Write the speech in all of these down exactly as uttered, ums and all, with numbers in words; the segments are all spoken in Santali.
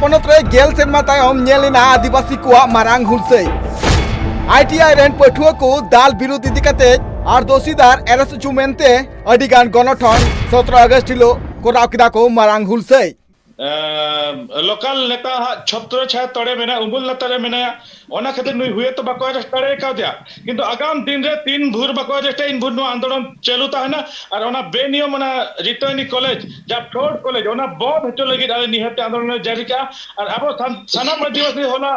ᱯᱚᱱᱚᱛ ᱨᱮ ᱜᱮᱞ ᱥᱮᱨᱢᱟ ᱛᱟᱭᱚᱢ ᱧᱮᱞ ᱮᱱᱟ ᱟᱹᱫᱤᱵᱟᱹᱥᱤ ᱠᱚᱣᱟᱜ ᱢᱟᱨᱟᱝ ᱦᱩᱞᱥᱟᱹᱭ᱾ ᱟᱭ ᱴᱤ ᱟᱭ ᱨᱮᱱ ᱯᱟᱹᱴᱷᱩᱣᱟᱹ ᱠᱚ ᱫᱟᱞ ᱵᱤᱨᱩᱫ ᱤᱫᱤ ᱠᱟᱛᱮ ᱟᱨ ᱫᱳᱥᱤᱫᱟᱨ ᱮᱨᱮᱥᱴ ᱦᱚᱪᱚ ᱢᱮᱱᱛᱮ ᱟᱹᱰᱤ ᱜᱟᱱ ᱜᱚᱱᱚᱴᱷᱚᱱ ᱥᱚᱛᱨᱚ ᱟᱜᱚᱥᱴ ᱦᱤᱞᱳᱜ ᱠᱚᱨᱟᱣ ᱠᱮᱫᱟ ᱠᱚ ᱢᱟᱨᱟᱝ ᱦᱩᱞᱥᱟᱹᱭ᱾ ᱮᱸ, ᱞᱳᱠᱟᱞ ᱱᱮᱛᱟ ᱦᱟᱸᱜ ᱪᱷᱚᱛᱨᱚ ᱪᱷᱟᱭᱟ ᱛᱚᱲᱮ ᱢᱮᱱᱟᱭᱟ, ᱩᱢᱩᱞ ᱞᱟᱛᱟᱨ ᱨᱮ ᱢᱮᱱᱟᱭᱟ, ᱚᱱᱟ ᱠᱷᱟᱹᱛᱤᱨ ᱱᱩᱭ ᱦᱩᱭᱮᱛᱚ ᱵᱟᱠᱚ ᱮᱨᱮᱥᱴ ᱫᱟᱲᱮ ᱠᱟᱣᱫᱮᱭᱟ᱾ ᱠᱤᱱᱛᱩ ᱟᱜᱟᱢ ᱫᱤᱱ ᱨᱮ ᱛᱤᱱ ᱵᱷᱳᱨ ᱵᱟᱠᱚ ᱮᱨᱮᱥᱴᱟ, ᱤᱱ ᱵᱷᱳᱨ ᱱᱚᱣᱟ ᱟᱱᱫᱳᱞᱚᱱ ᱪᱟᱹᱞᱩ ᱛᱟᱦᱮᱱᱟ᱾ ᱟᱨ ᱚᱱᱟ ᱵᱮᱱᱤᱭᱚᱢ, ᱚᱱᱟ ᱨᱤᱴᱟᱨᱱᱤ ᱠᱚᱞᱮᱡᱽ, ᱡᱟ ᱯᱷᱨᱚᱰ ᱠᱚᱞᱮᱡᱽ, ᱚᱱᱟ ᱵᱚᱱᱫ ᱦᱚᱪᱚ ᱞᱟᱹᱜᱤᱫ ᱟᱞᱮ ᱱᱤᱦᱟᱹᱛ ᱟᱱᱫᱳᱞᱚᱱ ᱞᱮ ᱡᱟᱹᱨᱤ ᱠᱟᱜᱼᱟ᱾ ᱟᱨ ᱟᱵᱚ ᱥᱟᱱ-, ᱥᱟᱱᱟᱢ ᱟᱹᱫᱤᱵᱟᱹᱥᱤ ᱦᱚᱞᱟ,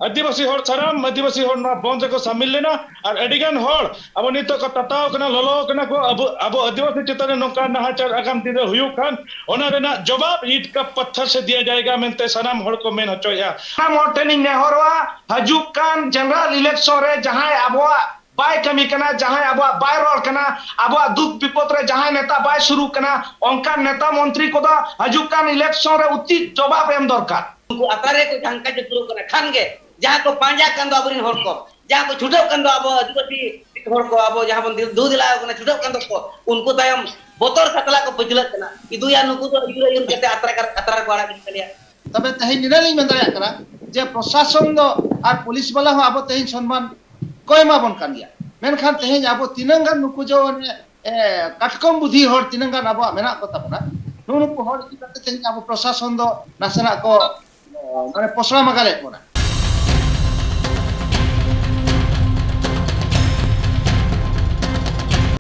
ᱟᱹᱫᱤᱵᱟᱹᱥᱤ ᱦᱚᱲ, ᱥᱟᱱᱟᱢ ᱟᱹᱫᱤᱵᱟᱹᱥᱤ ᱦᱚᱲ ᱱᱚᱣᱟ ᱵᱚᱱᱫ ᱨᱮᱠᱚ ᱥᱟᱢᱤᱞ ᱞᱮᱱᱟ᱾ ᱟᱨ ᱟᱹᱰᱤ ᱜᱟᱱ ᱦᱚᱲ ᱟᱵᱚ ᱱᱤᱛᱚᱜ ᱠᱚ ᱛᱟᱛᱟᱣ ᱠᱟᱱᱟ, ᱞᱚᱞᱚ ᱠᱟᱱᱟ ᱠᱚ, ᱟᱵᱚ, ᱟᱵᱚ ᱟᱹᱫᱤᱵᱟᱹᱥᱤ ᱪᱮᱛᱟᱱ ᱨᱮ ᱱᱚᱝᱠᱟ ᱱᱟᱦᱟᱪᱟᱨ ᱟᱜᱟᱢ ᱫᱤᱱ ᱨᱮ ᱦᱩᱭᱩᱜ ᱠᱷᱟᱱ, ᱚᱱᱟ ᱨᱮᱱᱟᱜ ᱡᱚᱵᱟᱵ ᱤᱴ ᱠᱟ ᱯᱟᱛᱷᱟᱨ ᱥᱮ ᱫᱤᱭᱟ ᱡᱟᱭᱮᱜᱟ ᱢᱮᱱᱛᱮ ᱥᱟᱱᱟᱢ ᱦᱚᱲ ᱠᱚ ᱢᱮᱱ ᱦᱚᱪᱚᱭᱮᱫᱼᱟ᱾ ᱥᱟᱱᱟᱢ ᱦᱚᱲ ᱴᱷᱮᱱᱤᱧ ᱱᱮᱦᱚᱨᱚᱜᱼᱟ, ᱦᱤᱡᱩᱜ ᱠᱟᱱ ᱡᱮᱱᱟᱨᱮᱞ ᱤᱞᱮᱠᱥᱚᱱ ᱨᱮ ᱡᱟᱦᱟᱸᱭ ᱟᱵᱚᱣᱟᱜ ᱵᱟᱭ ᱠᱟᱹᱢᱤ ᱠᱟᱱᱟ, ᱡᱟᱦᱟᱸᱭ ᱟᱵᱚᱣᱟᱜ ᱵᱟᱭ ᱨᱚᱲ ᱠᱟᱱᱟ, ᱟᱵᱚᱣᱟᱜ ᱫᱩᱠ ᱵᱤᱯᱚᱫ ᱨᱮ ᱡᱟᱦᱟᱸᱭ ᱱᱮᱛᱟ ᱵᱟᱭ ᱥᱩᱨᱩᱜ ᱠᱟᱱᱟ, ᱚᱱᱠᱟᱱ ᱱᱮᱛᱟ ᱢᱚᱱᱛᱨᱤ ᱠᱚᱫᱚ ᱦᱤᱡᱩᱜ ᱠᱟᱱ ᱤᱞᱮᱠᱥᱚᱱ ᱨᱮ ᱩᱪᱤᱛ ᱡᱚᱵᱟᱵ ᱮᱢ ᱫᱚᱨᱠᱟᱨ᱾ ᱩᱱᱠᱩ ᱟᱛᱨᱟ ᱨᱮ ᱠᱚ ᱡᱷᱟᱝᱠᱟ ᱡᱩᱛᱨᱟᱹᱣ ᱠᱟᱱᱟ ᱠᱷᱟᱱ ᱜᱮ, ᱡᱟᱦᱟᱸ ᱠᱚ ᱯᱟᱸᱡᱟ ᱠᱟᱱ ᱫᱚ ᱟᱵᱚᱨᱮᱱ ᱦᱚᱲ ᱠᱚ, ᱡᱟᱦᱟᱸ ᱠᱚ ᱪᱷᱩᱴᱟᱹᱣ ᱠᱟᱱ ᱫᱚ ᱟᱵᱚ ᱟᱹᱫᱤᱵᱟᱹᱥᱤ ᱦᱚᱲ ᱠᱚ, ᱟᱵᱚ ᱡᱟᱦᱟᱸ ᱵᱚᱱ ᱫᱩ ᱫᱮᱞᱟ ᱠᱟᱱᱟ, ᱪᱷᱩᱴᱟᱹᱣ ᱠᱟᱱ ᱫᱚᱠᱚ, ᱩᱱᱠᱩ ᱛᱟᱭᱚᱢ ᱵᱚᱛᱚᱨ ᱥᱟᱛᱞᱟ ᱠᱚ ᱯᱟᱹᱪᱷᱞᱟᱹᱜ ᱠᱟᱱᱟ᱾ ᱤᱫᱩᱭᱟ ᱱᱩᱠᱩ ᱫᱚ ᱟᱹᱭᱩᱨ ᱟᱹᱭᱩᱨ ᱠᱟᱛᱮ ᱟᱛᱨᱟ ᱠᱟᱨ-, ᱟᱛᱨᱟ ᱨᱮᱠᱚ ᱟᱲᱟᱜ ᱜᱤᱰᱤ ᱠᱟᱞᱮᱭᱟ᱾ ᱛᱚᱵᱮ ᱛᱮᱦᱮᱧ ᱱᱤᱱᱟᱹᱜ ᱞᱤᱧ ᱢᱮᱱ ᱫᱟᱲᱮᱭᱟᱜ ᱠᱟᱱᱟ ᱡᱮ ᱯᱨᱚᱥᱟᱥᱚᱱ ᱫᱚ ᱟᱨ ᱯᱩᱞᱤᱥ ᱵᱟᱞᱟ ᱦᱚᱸ ᱟᱵᱚ ᱛᱮᱦᱮᱧ ᱥᱚᱱᱢᱟᱱ ᱠᱚ ᱮᱢᱟ ᱵᱚᱱ ᱠᱟᱱ ᱜᱮᱭᱟ᱾ ᱢᱮᱱᱠᱷᱟᱱ ᱛᱮᱦᱮᱧ ᱟᱵᱚ ᱛᱤᱱᱟᱹᱝ ᱜᱟᱱ ᱱᱩᱠᱩ ᱡᱮ ᱚᱱᱮ, ᱮ, ᱠᱟᱴᱠᱚᱢ ᱵᱩᱫᱷᱤ ᱦᱚᱲ ᱛᱤᱱᱟᱹᱝ ᱜᱟᱱ ᱟᱵᱚᱣᱟᱜ ᱢᱮᱱᱟᱜ ᱠᱚ ᱛᱟᱵᱚᱱᱟ, ᱱᱩᱜᱼᱩ ᱱᱩᱠᱩ ᱦᱚᱲ ᱤᱫᱤ ᱠᱟᱛᱮ ᱛᱮᱦᱮᱧ ᱟᱵᱚ ᱯᱨᱚᱥᱟᱥᱚᱱ ᱫᱚ ᱱᱟᱥᱮᱱᱟᱜ ᱠᱚ, ᱮ, ᱢᱟᱱᱮ ᱯᱚᱥᱲᱟ ᱢᱟᱜᱟᱞᱮᱫ ᱵᱚᱱᱟ᱾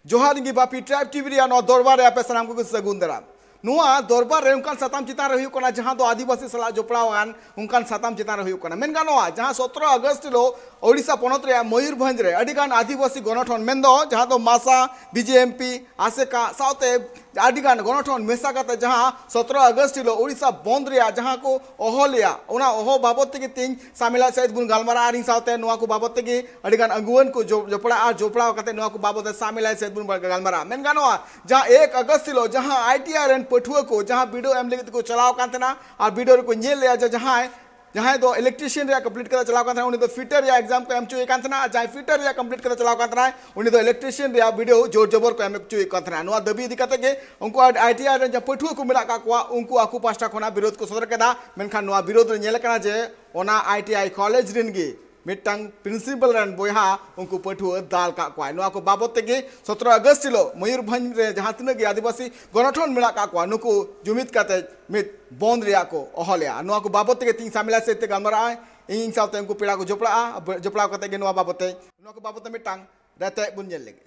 ᱡᱚᱦᱟᱨ ᱜᱮ ᱵᱟᱯᱤ ᱴᱨᱟᱭᱤᱵ ᱴᱤᱵᱷᱤ ᱨᱮᱭᱟᱜ ᱱᱚᱣᱟ ᱫᱚᱨᱵᱟᱨ ᱨᱮ ᱟᱯᱮ ᱥᱟᱱᱟᱢ ᱠᱚᱜᱮ ᱥᱟᱹᱜᱩᱱ ᱫᱟᱨᱟᱢ᱾ ᱱᱚᱣᱟ ᱫᱚᱨᱵᱟᱨ ᱨᱮ ᱚᱱᱠᱟᱱ ᱥᱟᱛᱟᱢ ᱪᱮᱛᱟᱱ ᱨᱮ ᱦᱩᱭᱩᱜ ᱠᱟᱱᱟ, ᱡᱟᱦᱟᱸ ᱫᱚ ᱟᱹᱫᱤᱵᱟᱹᱥᱤ ᱥᱟᱞᱟᱜ ᱡᱚᱯᱲᱟᱣ ᱟᱱ ᱚᱱᱠᱟᱱ ᱥᱟᱛᱟᱢ ᱪᱮᱛᱟᱱ ᱨᱮ ᱦᱩᱭᱩᱜ ᱠᱟᱱᱟ᱾ ᱢᱮᱱ ᱜᱟᱱᱚᱜᱼᱟ, ᱡᱟᱦᱟᱸ ᱥᱚᱛᱨᱚ ᱟᱜᱚᱥᱴ ᱦᱤᱞᱳᱜ ᱳᱰᱤᱥᱟ ᱯᱚᱱᱚᱛ ᱨᱮᱭᱟᱜ ᱢᱚᱭᱩᱨᱵᱷᱚᱸᱡᱽ ᱨᱮ ᱟᱹᱰᱤ ᱜᱟᱱ ᱟᱹᱫᱤᱵᱟᱹᱥᱤ ᱜᱚᱱᱚᱴᱷᱚᱱ, ᱢᱮᱱᱫᱚ ᱡᱟᱦᱟᱸ ᱫᱚ ᱢᱟᱥᱟ, ᱵᱤ ᱡᱮ ᱮᱢ ᱯᱤ, ᱟᱥᱮᱠᱟ ᱥᱟᱶᱛᱮ ᱟᱹᱰᱤ ᱜᱟᱱ ᱜᱚᱱᱚᱴᱷᱚᱱ ᱢᱮᱥᱟ ᱠᱟᱛᱮ ᱡᱟᱦᱟᱸ ᱥᱚᱛᱨᱚ ᱟᱜᱚᱥᱴ ᱦᱤᱞᱳᱜ ᱳᱰᱤᱥᱟ ᱵᱚᱱᱫ ᱨᱮᱭᱟᱜ ᱡᱟᱦᱟᱸ ᱠᱚ ᱦᱚᱦᱚ ᱞᱮᱜᱼᱟ, ᱚᱱᱟ ᱦᱚᱦᱚ ᱵᱟᱵᱚᱫ ᱛᱮᱜᱮ ᱛᱮᱦᱮᱧ ᱥᱟᱢᱮᱞᱟᱭ ᱥᱟᱹᱦᱤᱡ ᱵᱚᱱ ᱜᱟᱞᱢᱟᱨᱟᱜᱼᱟ᱾ ᱟᱨ ᱤᱧ ᱥᱟᱶᱛᱮ ᱱᱚᱣᱟ ᱠᱚ ᱵᱟᱵᱚᱫ ᱛᱮᱜᱮ ᱟᱹᱰᱤ ᱜᱟᱱ ᱟᱹᱜᱩᱣᱟᱹᱱ ᱠᱚ ᱡᱚ-, ᱡᱚᱯᱲᱟᱜᱼᱟ᱾ ᱟᱨ ᱡᱚᱯᱲᱟᱣ ᱠᱟᱛᱮ ᱱᱚᱣᱟ ᱠᱚ ᱵᱟᱵᱚᱫ ᱛᱮ ᱥᱟᱢᱮᱞᱟᱭ ᱥᱟᱹᱦᱤᱡ ᱵᱚᱱ ᱜᱟᱞᱢᱟᱨᱟᱜᱼᱟ᱾ ᱢᱮᱱ ᱜᱟᱱᱚᱜᱼᱟ, ᱡᱟᱦᱟᱸ ᱮᱠ ᱟᱜᱚᱥᱴ ᱦᱤᱞᱳᱜ ᱡᱟᱦᱟᱸ ᱟᱭ ᱴᱤ ᱟᱭ ᱨᱮᱱ ᱯᱟᱹᱴᱷᱩᱣᱟᱹ ᱠᱚ ᱡᱟᱦᱟᱸ ᱵᱤᱰᱟᱹᱣ ᱮᱢ ᱞᱟᱹᱜᱤᱫ ᱛᱮᱠᱚ ᱪᱟᱞᱟᱣ ᱠᱟᱱ ᱛᱟᱦᱮᱱᱟ, ᱟᱨ ᱵᱤᱰᱟᱹᱣ ᱨᱮᱠᱚ ᱧᱮᱞ ᱞᱮᱜᱼᱟ ᱡᱮ ᱡᱟᱦᱟᱸᱭ ᱡᱟᱦᱟᱸᱭ ᱫᱚ ᱤᱞᱮᱠᱴᱨᱤᱥᱤᱭᱟᱱ ᱨᱮᱭᱟᱜ ᱠᱚᱢᱯᱞᱤᱴ ᱠᱟᱛᱮ ᱪᱟᱞᱟᱣ ᱠᱟᱱ ᱛᱟᱦᱮᱱᱟ, ᱩᱱᱤ ᱫᱚ ᱯᱷᱤᱴᱟᱨ ᱨᱮᱭᱟᱜ ᱮᱠᱡᱟᱢ ᱠᱚ ᱮᱢ ᱦᱚᱪᱚᱭᱮ ᱠᱟᱱ ᱛᱟᱦᱮᱱᱟ, ᱟᱨ ᱡᱟᱦᱟᱸᱭ ᱯᱷᱤᱴᱟᱨ ᱨᱮᱭᱟᱜ ᱠᱚᱢᱯᱞᱤᱴ ᱠᱟᱛᱮ ᱪᱟᱞᱟᱣ ᱠᱟᱱ ᱛᱟᱦᱮᱱᱟᱭ, ᱩᱱᱤ ᱫᱚ ᱤᱞᱮᱠᱴᱨᱤᱥᱤᱭᱟᱱ ᱨᱮᱭᱟᱜ ᱵᱤᱰᱟᱹᱣ ᱡᱳᱨ ᱡᱚᱵᱚᱨ ᱠᱚ ᱮᱢ ᱦᱚᱪᱚᱭᱮᱫ ᱠᱟᱱ ᱛᱟᱦᱮᱱᱟ᱾ ᱱᱚᱣᱟ ᱫᱟᱹᱵᱤ ᱤᱫᱤ ᱠᱟᱛᱮ ᱜᱮ ᱩᱱᱠᱩ ᱟᱭ ᱴᱤ ᱟᱭ ᱨᱮᱱ ᱡᱟᱦᱟᱸ ᱯᱟᱹᱴᱷᱩᱣᱟᱹ ᱠᱚ ᱢᱮᱱᱟᱜ ᱠᱟᱜ ᱠᱚᱣᱟ, ᱩᱱᱠᱩ ᱟᱠᱚ ᱯᱟᱦᱴᱟ ᱠᱷᱚᱱᱟᱜ ᱵᱤᱨᱳᱫ ᱠᱚ ᱥᱚᱫᱚᱨ ᱠᱮᱫᱟ᱾ ᱢᱮᱱᱠᱷᱟᱱ ᱱᱚᱣᱟ ᱵᱤᱨᱳᱫ ᱨᱮ ᱧᱮᱞ ᱠᱟᱱᱟ ᱡᱮ ᱚᱱᱟ ᱟᱭ ᱴᱤ ᱟᱭ ᱠᱚᱞᱮᱡᱽ ᱨᱮᱱ ᱜᱮ ᱢᱤᱫᱴᱟᱝ ᱯᱨᱤᱱᱥᱤᱯᱟᱞ ᱨᱮᱱ ᱵᱚᱭᱦᱟ ᱩᱱᱠᱩ ᱯᱟᱹᱴᱷᱩᱣᱟᱹ ᱫᱟᱞ ᱠᱟᱜ ᱠᱚᱣᱟᱭ᱾ ᱱᱚᱣᱟ ᱠᱚ ᱵᱟᱵᱚᱛ ᱛᱮᱜᱮ ᱥᱚᱛᱨᱚ ᱟᱜᱚᱥᱴ ᱦᱤᱞᱳᱜ ᱢᱚᱭᱩᱨᱵᱷᱚᱸᱡᱽ ᱨᱮ ᱡᱟᱦᱟᱸ ᱛᱤᱱᱟᱹᱜ ᱜᱮ ᱟᱹᱫᱤᱵᱟᱹᱥᱤ ᱜᱚᱱᱚᱴᱷᱚᱱ ᱢᱮᱱᱟᱜ ᱠᱟᱜ ᱠᱚᱣᱟ, ᱱᱩᱠᱩ ᱡᱩᱢᱤᱫ ᱠᱟᱛᱮ ᱢᱤᱫ ᱵᱚᱱᱫ ᱨᱮᱭᱟᱜ ᱠᱚ ᱦᱚᱦᱚ ᱞᱮᱜᱼᱟ᱾ ᱱᱚᱣᱟ ᱠᱚ ᱵᱟᱵᱚᱛ ᱛᱮᱜᱮ ᱛᱤᱦᱤᱧ ᱥᱟᱢᱤᱞᱟ ᱥᱮᱫ ᱛᱮ ᱜᱟᱞᱢᱟᱨᱟᱜᱼᱟᱭ᱾ ᱤᱧ ᱤᱧ ᱥᱟᱶᱛᱮ ᱩᱱᱠᱩ ᱯᱮᱲᱟ ᱠᱚ ᱡᱚᱯᱲᱟᱜᱼᱟ᱾ ᱡᱚᱯᱲᱟᱣ ᱠᱟᱛᱮ ᱜᱮ ᱱᱚᱣᱟ ᱵᱟᱵᱚᱛ ᱛᱮ, ᱱᱚᱣᱟ ᱠᱚ ᱵᱟᱵᱚᱛ ᱛᱮ ᱢᱤᱫᱴᱟᱝ ᱨᱮᱛᱮᱫ ᱵᱚᱱ ᱧᱮᱞ ᱞᱮᱜᱮ᱾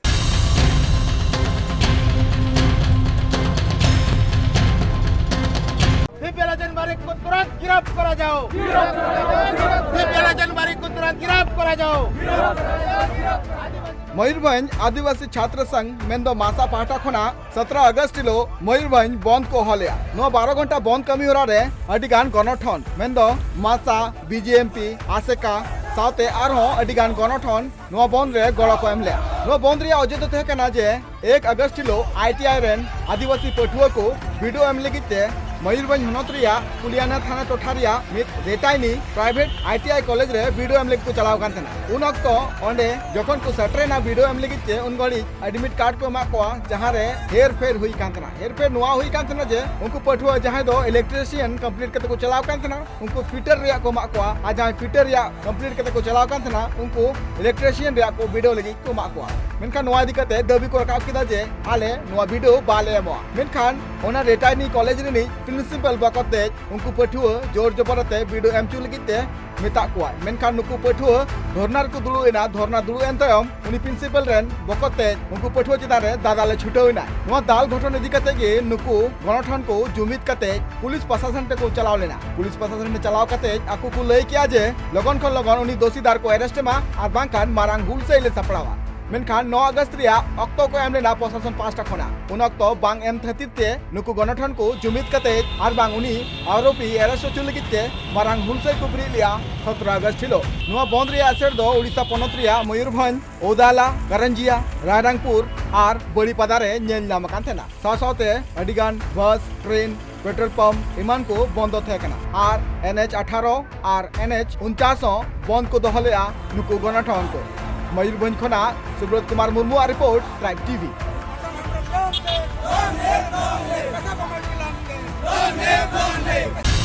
दिव्य रजन बारिक को तुरंत गिरफ्त करा जाओ। दिव्य रजन बारिक को तुरंत गिरफ्त करा जाओ। ᱢᱚᱭᱩᱨᱵᱷᱚᱸᱡᱽ ᱟᱹᱫᱤᱵᱟᱹᱥᱤ ᱪᱷᱟᱛᱨᱚ ᱥᱚᱝᱜᱷ ᱢᱮᱱᱫᱚ ᱢᱟᱥᱟ ᱯᱟᱦᱴᱟ ᱠᱷᱚᱱᱟᱜ ᱥᱚᱛᱨᱚ ᱟᱜᱚᱥᱴ ᱦᱤᱞᱳᱜ ᱢᱚᱭᱩᱨᱵᱷᱚᱸᱡᱽ ᱵᱚᱱᱫ ᱠᱚ ᱦᱚᱦᱚ ᱞᱮᱜᱼᱟ᱾ ᱱᱚᱣᱟ ᱵᱟᱨᱚ ᱜᱷᱚᱱᱴᱟ ᱵᱚᱱᱫ ᱠᱟᱹᱢᱤ ᱦᱚᱨᱟ ᱨᱮ ᱟᱹᱰᱤ ᱜᱟᱱ ᱜᱚᱱᱚᱴᱷᱚᱱ ᱢᱮᱱᱫᱚ ᱢᱟᱥᱟ, ᱵᱤ ᱡᱮ ᱮᱢ ᱯᱤ, ᱟᱥᱮᱠᱟ ᱥᱟᱶᱛᱮ ᱟᱨᱦᱚᱸ ᱟᱹᱰᱤ ᱜᱟᱱ ᱜᱚᱱᱚᱴᱷᱚᱱ ᱱᱚᱣᱟ ᱵᱚᱱᱫ ᱨᱮ ᱜᱚᱲᱚ ᱠᱚ ᱮᱢ ᱞᱮᱜᱼᱟ᱾ ᱱᱚᱣᱟ ᱵᱚᱱᱫ ᱨᱮᱭᱟᱜ ᱚᱡᱮ ᱫᱚ ᱛᱟᱦᱮᱸ ᱠᱟᱱᱟ ᱡᱮ ᱮᱠ ᱟᱜᱚᱥᱴ ᱦᱤᱞᱳᱜ ᱟᱭ ᱴᱤ ᱟᱭ ᱨᱮᱱ ᱟᱹᱫᱤᱵᱟᱹᱥᱤ ᱯᱟᱹᱴᱷᱩᱣᱟᱹ ᱠᱚ ᱵᱤᱰᱟᱹᱣ ᱮᱢ ᱞᱟᱹᱜᱤᱫ ᱛᱮ ᱢᱚᱭᱩᱨᱵᱷᱚᱸᱡᱽ ᱦᱚᱱᱚᱛ ᱨᱮᱭᱟᱜ ᱠᱩᱞᱤᱭᱟᱱᱟ ᱛᱷᱟᱱᱟ ᱴᱚᱴᱷᱟ ᱨᱮᱭᱟᱜ ᱢᱤᱫ ᱨᱮᱴᱟᱭᱱᱤ private I T I college ᱨᱮ ᱵᱤᱰᱟᱹᱣ ᱮᱢ ᱞᱟᱹᱜᱤᱫ ᱠᱚ ᱪᱟᱞᱟᱣ ᱠᱟᱱ ᱛᱟᱦᱮᱱᱟ᱾ ᱩᱱ ᱚᱠᱛᱚ ᱚᱸᱰᱮ ᱡᱚᱠᱷᱚᱱ ᱠᱚ ᱥᱮᱴᱮᱨᱮᱱᱟ ᱵᱤᱰᱟᱹᱣ ᱮᱢ ᱞᱟᱹᱜᱤᱫ ᱛᱮ, ᱩᱱ ᱜᱷᱟᱹᱲᱤᱡ ᱮᱰᱢᱤᱴ ᱠᱟᱨᱰ ᱠᱚ ᱮᱢᱟᱜ ᱠᱚᱣᱟ, ᱡᱟᱦᱟᱸ ᱨᱮ ᱦᱮᱨ ᱯᱷᱮᱨ ᱦᱩᱭ ᱠᱟᱱ ᱛᱟᱦᱮᱱᱟ᱾ ᱦᱮᱨ ᱯᱷᱮᱨ ᱱᱚᱣᱟ ᱦᱩᱭ ᱠᱟᱱ ᱛᱟᱦᱮᱱᱟ ᱡᱮ ᱩᱱᱠᱩ ᱯᱟᱹᱴᱷᱩᱣᱟᱹ ᱡᱟᱦᱟᱸᱭ ᱫᱚ ᱤᱞᱮᱠᱴᱨᱤᱥᱤᱭᱟᱱ ᱠᱚᱢᱯᱞᱤᱴ ᱠᱟᱛᱮ ᱠᱚ ᱪᱟᱞᱟᱣ ᱠᱟᱱ ᱛᱟᱦᱮᱱᱟ, ᱩᱱᱠᱩ ᱯᱷᱤᱴᱟᱨ ᱨᱮᱭᱟᱜ ᱠᱚ ᱮᱢᱟᱜ ᱠᱚᱣᱟ, ᱟᱨ ᱡᱟᱦᱟᱸᱭ ᱯᱷᱤᱴᱟᱨ ᱨᱮᱭᱟᱜ ᱠᱚᱢᱯᱞᱤᱴ ᱠᱟᱛᱮ ᱠᱚ ᱪᱟᱞᱟᱣ ᱠᱟᱱ ᱛᱟᱦᱮᱱᱟ, ᱩᱱᱠᱩ ᱤᱞᱮᱠᱴᱨᱤᱥᱤᱭᱟᱱ ᱨᱮᱭᱟᱜ ᱠᱚ ᱵᱤᱰᱟᱹᱣ ᱞᱟᱹᱜᱤᱫ ᱠᱚ ᱮᱢᱟᱜ ᱠᱚᱣᱟ᱾ ᱢᱮᱱᱠᱷᱟᱱ ᱱᱚᱣᱟ ᱤᱫᱤ ᱠᱟᱛᱮ ᱫᱟᱹᱵᱤ ᱠᱚ ᱨᱟᱠᱟᱵ ᱠᱮᱫᱟ ᱡᱮ ᱟᱞᱮ ᱱᱚᱣᱟ ᱵᱤᱰᱟᱹᱣ ᱵᱟᱞᱮ ᱮᱢᱚᱜᱼᱟ᱾ ᱢᱮᱱᱠᱷᱟᱱ ᱚᱱᱟ ᱨᱮᱴᱟᱭᱱᱤ ᱠᱚᱞᱮᱡᱽ ᱨᱤᱱᱤᱡ ᱯᱨᱤᱱᱥᱤᱯᱟᱞ ᱵᱟᱠᱚᱛᱮᱡ ᱩᱱᱠᱩ ᱯᱟᱹᱴᱷᱩᱣᱟᱹ ᱡᱳᱨ ᱡᱚᱵᱚᱨ ᱟᱛᱮ ᱵᱤᱰᱟᱹᱣ ᱮᱢ ᱦᱚᱪᱚ ᱞᱟᱹᱜᱤᱫ ᱛᱮ ᱢᱮᱛᱟᱜ ᱠᱚᱣᱟᱭ᱾ ᱢᱮᱱᱠᱷᱟᱱ ᱱᱩᱠᱩ ᱯᱟᱹᱴᱷᱩᱣᱟᱹ ᱫᱷᱚᱨᱱᱟ ᱨᱮᱠᱚ ᱫᱩᱲᱩᱵ ᱮᱱᱟ᱾ ᱫᱷᱚᱨᱱᱟ ᱫᱩᱲᱩᱵ ᱮᱱ ᱛᱟᱭᱚᱢ ᱩᱱᱤ ᱯᱨᱤᱱᱥᱤᱯᱟᱞ ᱨᱮᱱ ᱵᱚᱠᱚᱛᱮᱡ ᱩᱱᱠᱩ ᱯᱟᱹᱴᱷᱩᱣᱟᱹ ᱪᱮᱛᱟᱱ ᱨᱮ ᱫᱟᱫᱟᱞ ᱮ ᱪᱷᱩᱴᱟᱹᱣ ᱮᱱᱟ᱾ ᱱᱚᱣᱟ ᱫᱟᱞ ᱜᱷᱚᱴᱚᱱ ᱤᱫᱤ ᱠᱟᱛᱮ ᱜᱮ ᱱᱩᱠᱩ ᱜᱚᱱᱚᱴᱷᱚᱱ ᱠᱚ ᱡᱩᱢᱤᱫ ᱠᱟᱛᱮ ᱯᱩᱞᱤᱥ ᱯᱨᱚᱥᱟᱥᱚᱱ ᱴᱷᱮᱱ ᱠᱚ ᱪᱟᱞᱟᱣ ᱞᱮᱱᱟ᱾ ᱯᱩᱞᱤᱥ ᱯᱨᱚᱥᱟᱥᱚᱱ ᱴᱷᱮᱱ ᱪᱟᱞᱟᱣ ᱠᱟᱛᱮ ᱟᱠᱚ ᱠᱚ ᱞᱟᱹᱭ ᱠᱮᱜᱼᱟ ᱡᱮ ᱞᱚᱜᱚᱱ ᱠᱷᱚᱱ ᱞᱚᱜᱚᱱ ᱩᱱᱤ ᱫᱳᱥᱤᱫᱟᱨ ᱠᱚ ᱟᱨᱮᱥᱴ ᱮᱢᱟ, ᱟᱨ ᱵᱟᱝᱠᱷᱟᱱ ᱢᱟᱨᱟᱝ ᱦᱩᱞᱥᱟᱹᱭ ᱞᱮ ᱥᱟᱯᱲᱟᱣᱟ᱾ ᱢᱮᱱᱠᱷᱟᱱ ᱱᱚ ᱟᱜᱚᱥᱴ ᱨᱮᱭᱟᱜ ᱚᱠᱛᱚ ᱠᱚ ᱮᱢ ᱞᱮᱱᱟ ᱯᱨᱚᱥᱟᱥᱚᱱ ᱯᱟᱦᱴᱟ ᱠᱷᱚᱱᱟᱜ᱾ ᱩᱱ ᱚᱠᱛᱚ ᱵᱟᱝ ᱮᱢ ᱠᱷᱟᱹᱛᱤᱨ ᱛᱮ ᱱᱩᱠᱩ ᱜᱚᱱᱚᱴᱷᱚᱱ ᱠᱚ ᱡᱩᱢᱤᱫ ᱠᱟᱛᱮ ᱟᱨ ᱵᱟᱝ ᱩᱱᱤ ᱟᱨᱳᱯᱤ ᱟᱨᱮᱥᱴ ᱦᱚᱪᱚ ᱞᱟᱹᱜᱤᱫ ᱛᱮ ᱢᱟᱨᱟᱝ ᱦᱩᱞᱥᱟᱹᱭ ᱠᱚ ᱵᱮᱨᱮᱫ ᱞᱮᱜᱼᱟ ᱥᱚᱛᱨᱚ ᱟᱜᱚᱥᱴ ᱦᱤᱞᱳᱜ᱾ ᱱᱚᱣᱟ ᱵᱚᱱᱫ ᱨᱮᱭᱟᱜ ᱮᱥᱮᱨ ᱫᱚ ᱳᱰᱤᱥᱟ ᱯᱚᱱᱚᱛ ᱨᱮᱭᱟᱜ ᱢᱚᱭᱩᱨᱵᱷᱚᱸᱡᱽ, ᱳᱫᱟᱞᱟ, ᱠᱟᱨᱟᱱᱡᱤᱭᱟ, ᱨᱟᱭᱨᱟᱝᱯᱩᱨ ᱟᱨ ᱵᱟᱲᱤᱯᱟᱫᱟ ᱨᱮ ᱧᱮᱞ ᱧᱟᱢ ᱟᱠᱟᱱ ᱛᱟᱦᱮᱱᱟ᱾ ᱥᱟᱶ ᱥᱟᱶᱛᱮ ᱟᱹᱰᱤᱜᱟᱱ ᱵᱟᱥ, ᱴᱨᱮᱱ, ᱯᱮᱴᱨᱳᱞ ᱯᱟᱢᱯ ᱮᱢᱟᱱ ᱠᱚ ᱵᱚᱱᱫᱚ ᱛᱟᱦᱮᱸ ᱠᱟᱱᱟ ᱟᱨ ᱮᱱ ᱮᱪ ᱟᱴᱷᱟᱨᱚ ᱟᱨ ᱮᱱ ᱮᱪ ᱩᱱᱪᱟᱥ ᱦᱚᱸ ᱵᱚᱱᱫ ᱠᱚ ᱫᱚᱦᱚ ᱞᱮᱫᱼᱟ ᱱᱩᱠᱩ ᱜᱚᱱᱚᱴᱷᱚᱱ ᱠᱚ᱾ ᱢᱚᱭᱩᱨᱵᱷᱚᱸᱡᱽ ᱠᱷᱚᱱᱟᱜ ᱥᱩᱵᱨᱚᱛ ᱠᱩᱢᱟᱨ ᱢᱩᱨᱢᱩᱣᱟᱜ ᱨᱤᱯᱳᱨᱴ, ᱴᱨᱟᱭᱤᱵᱽ ᱴᱤᱵᱷᱤ᱾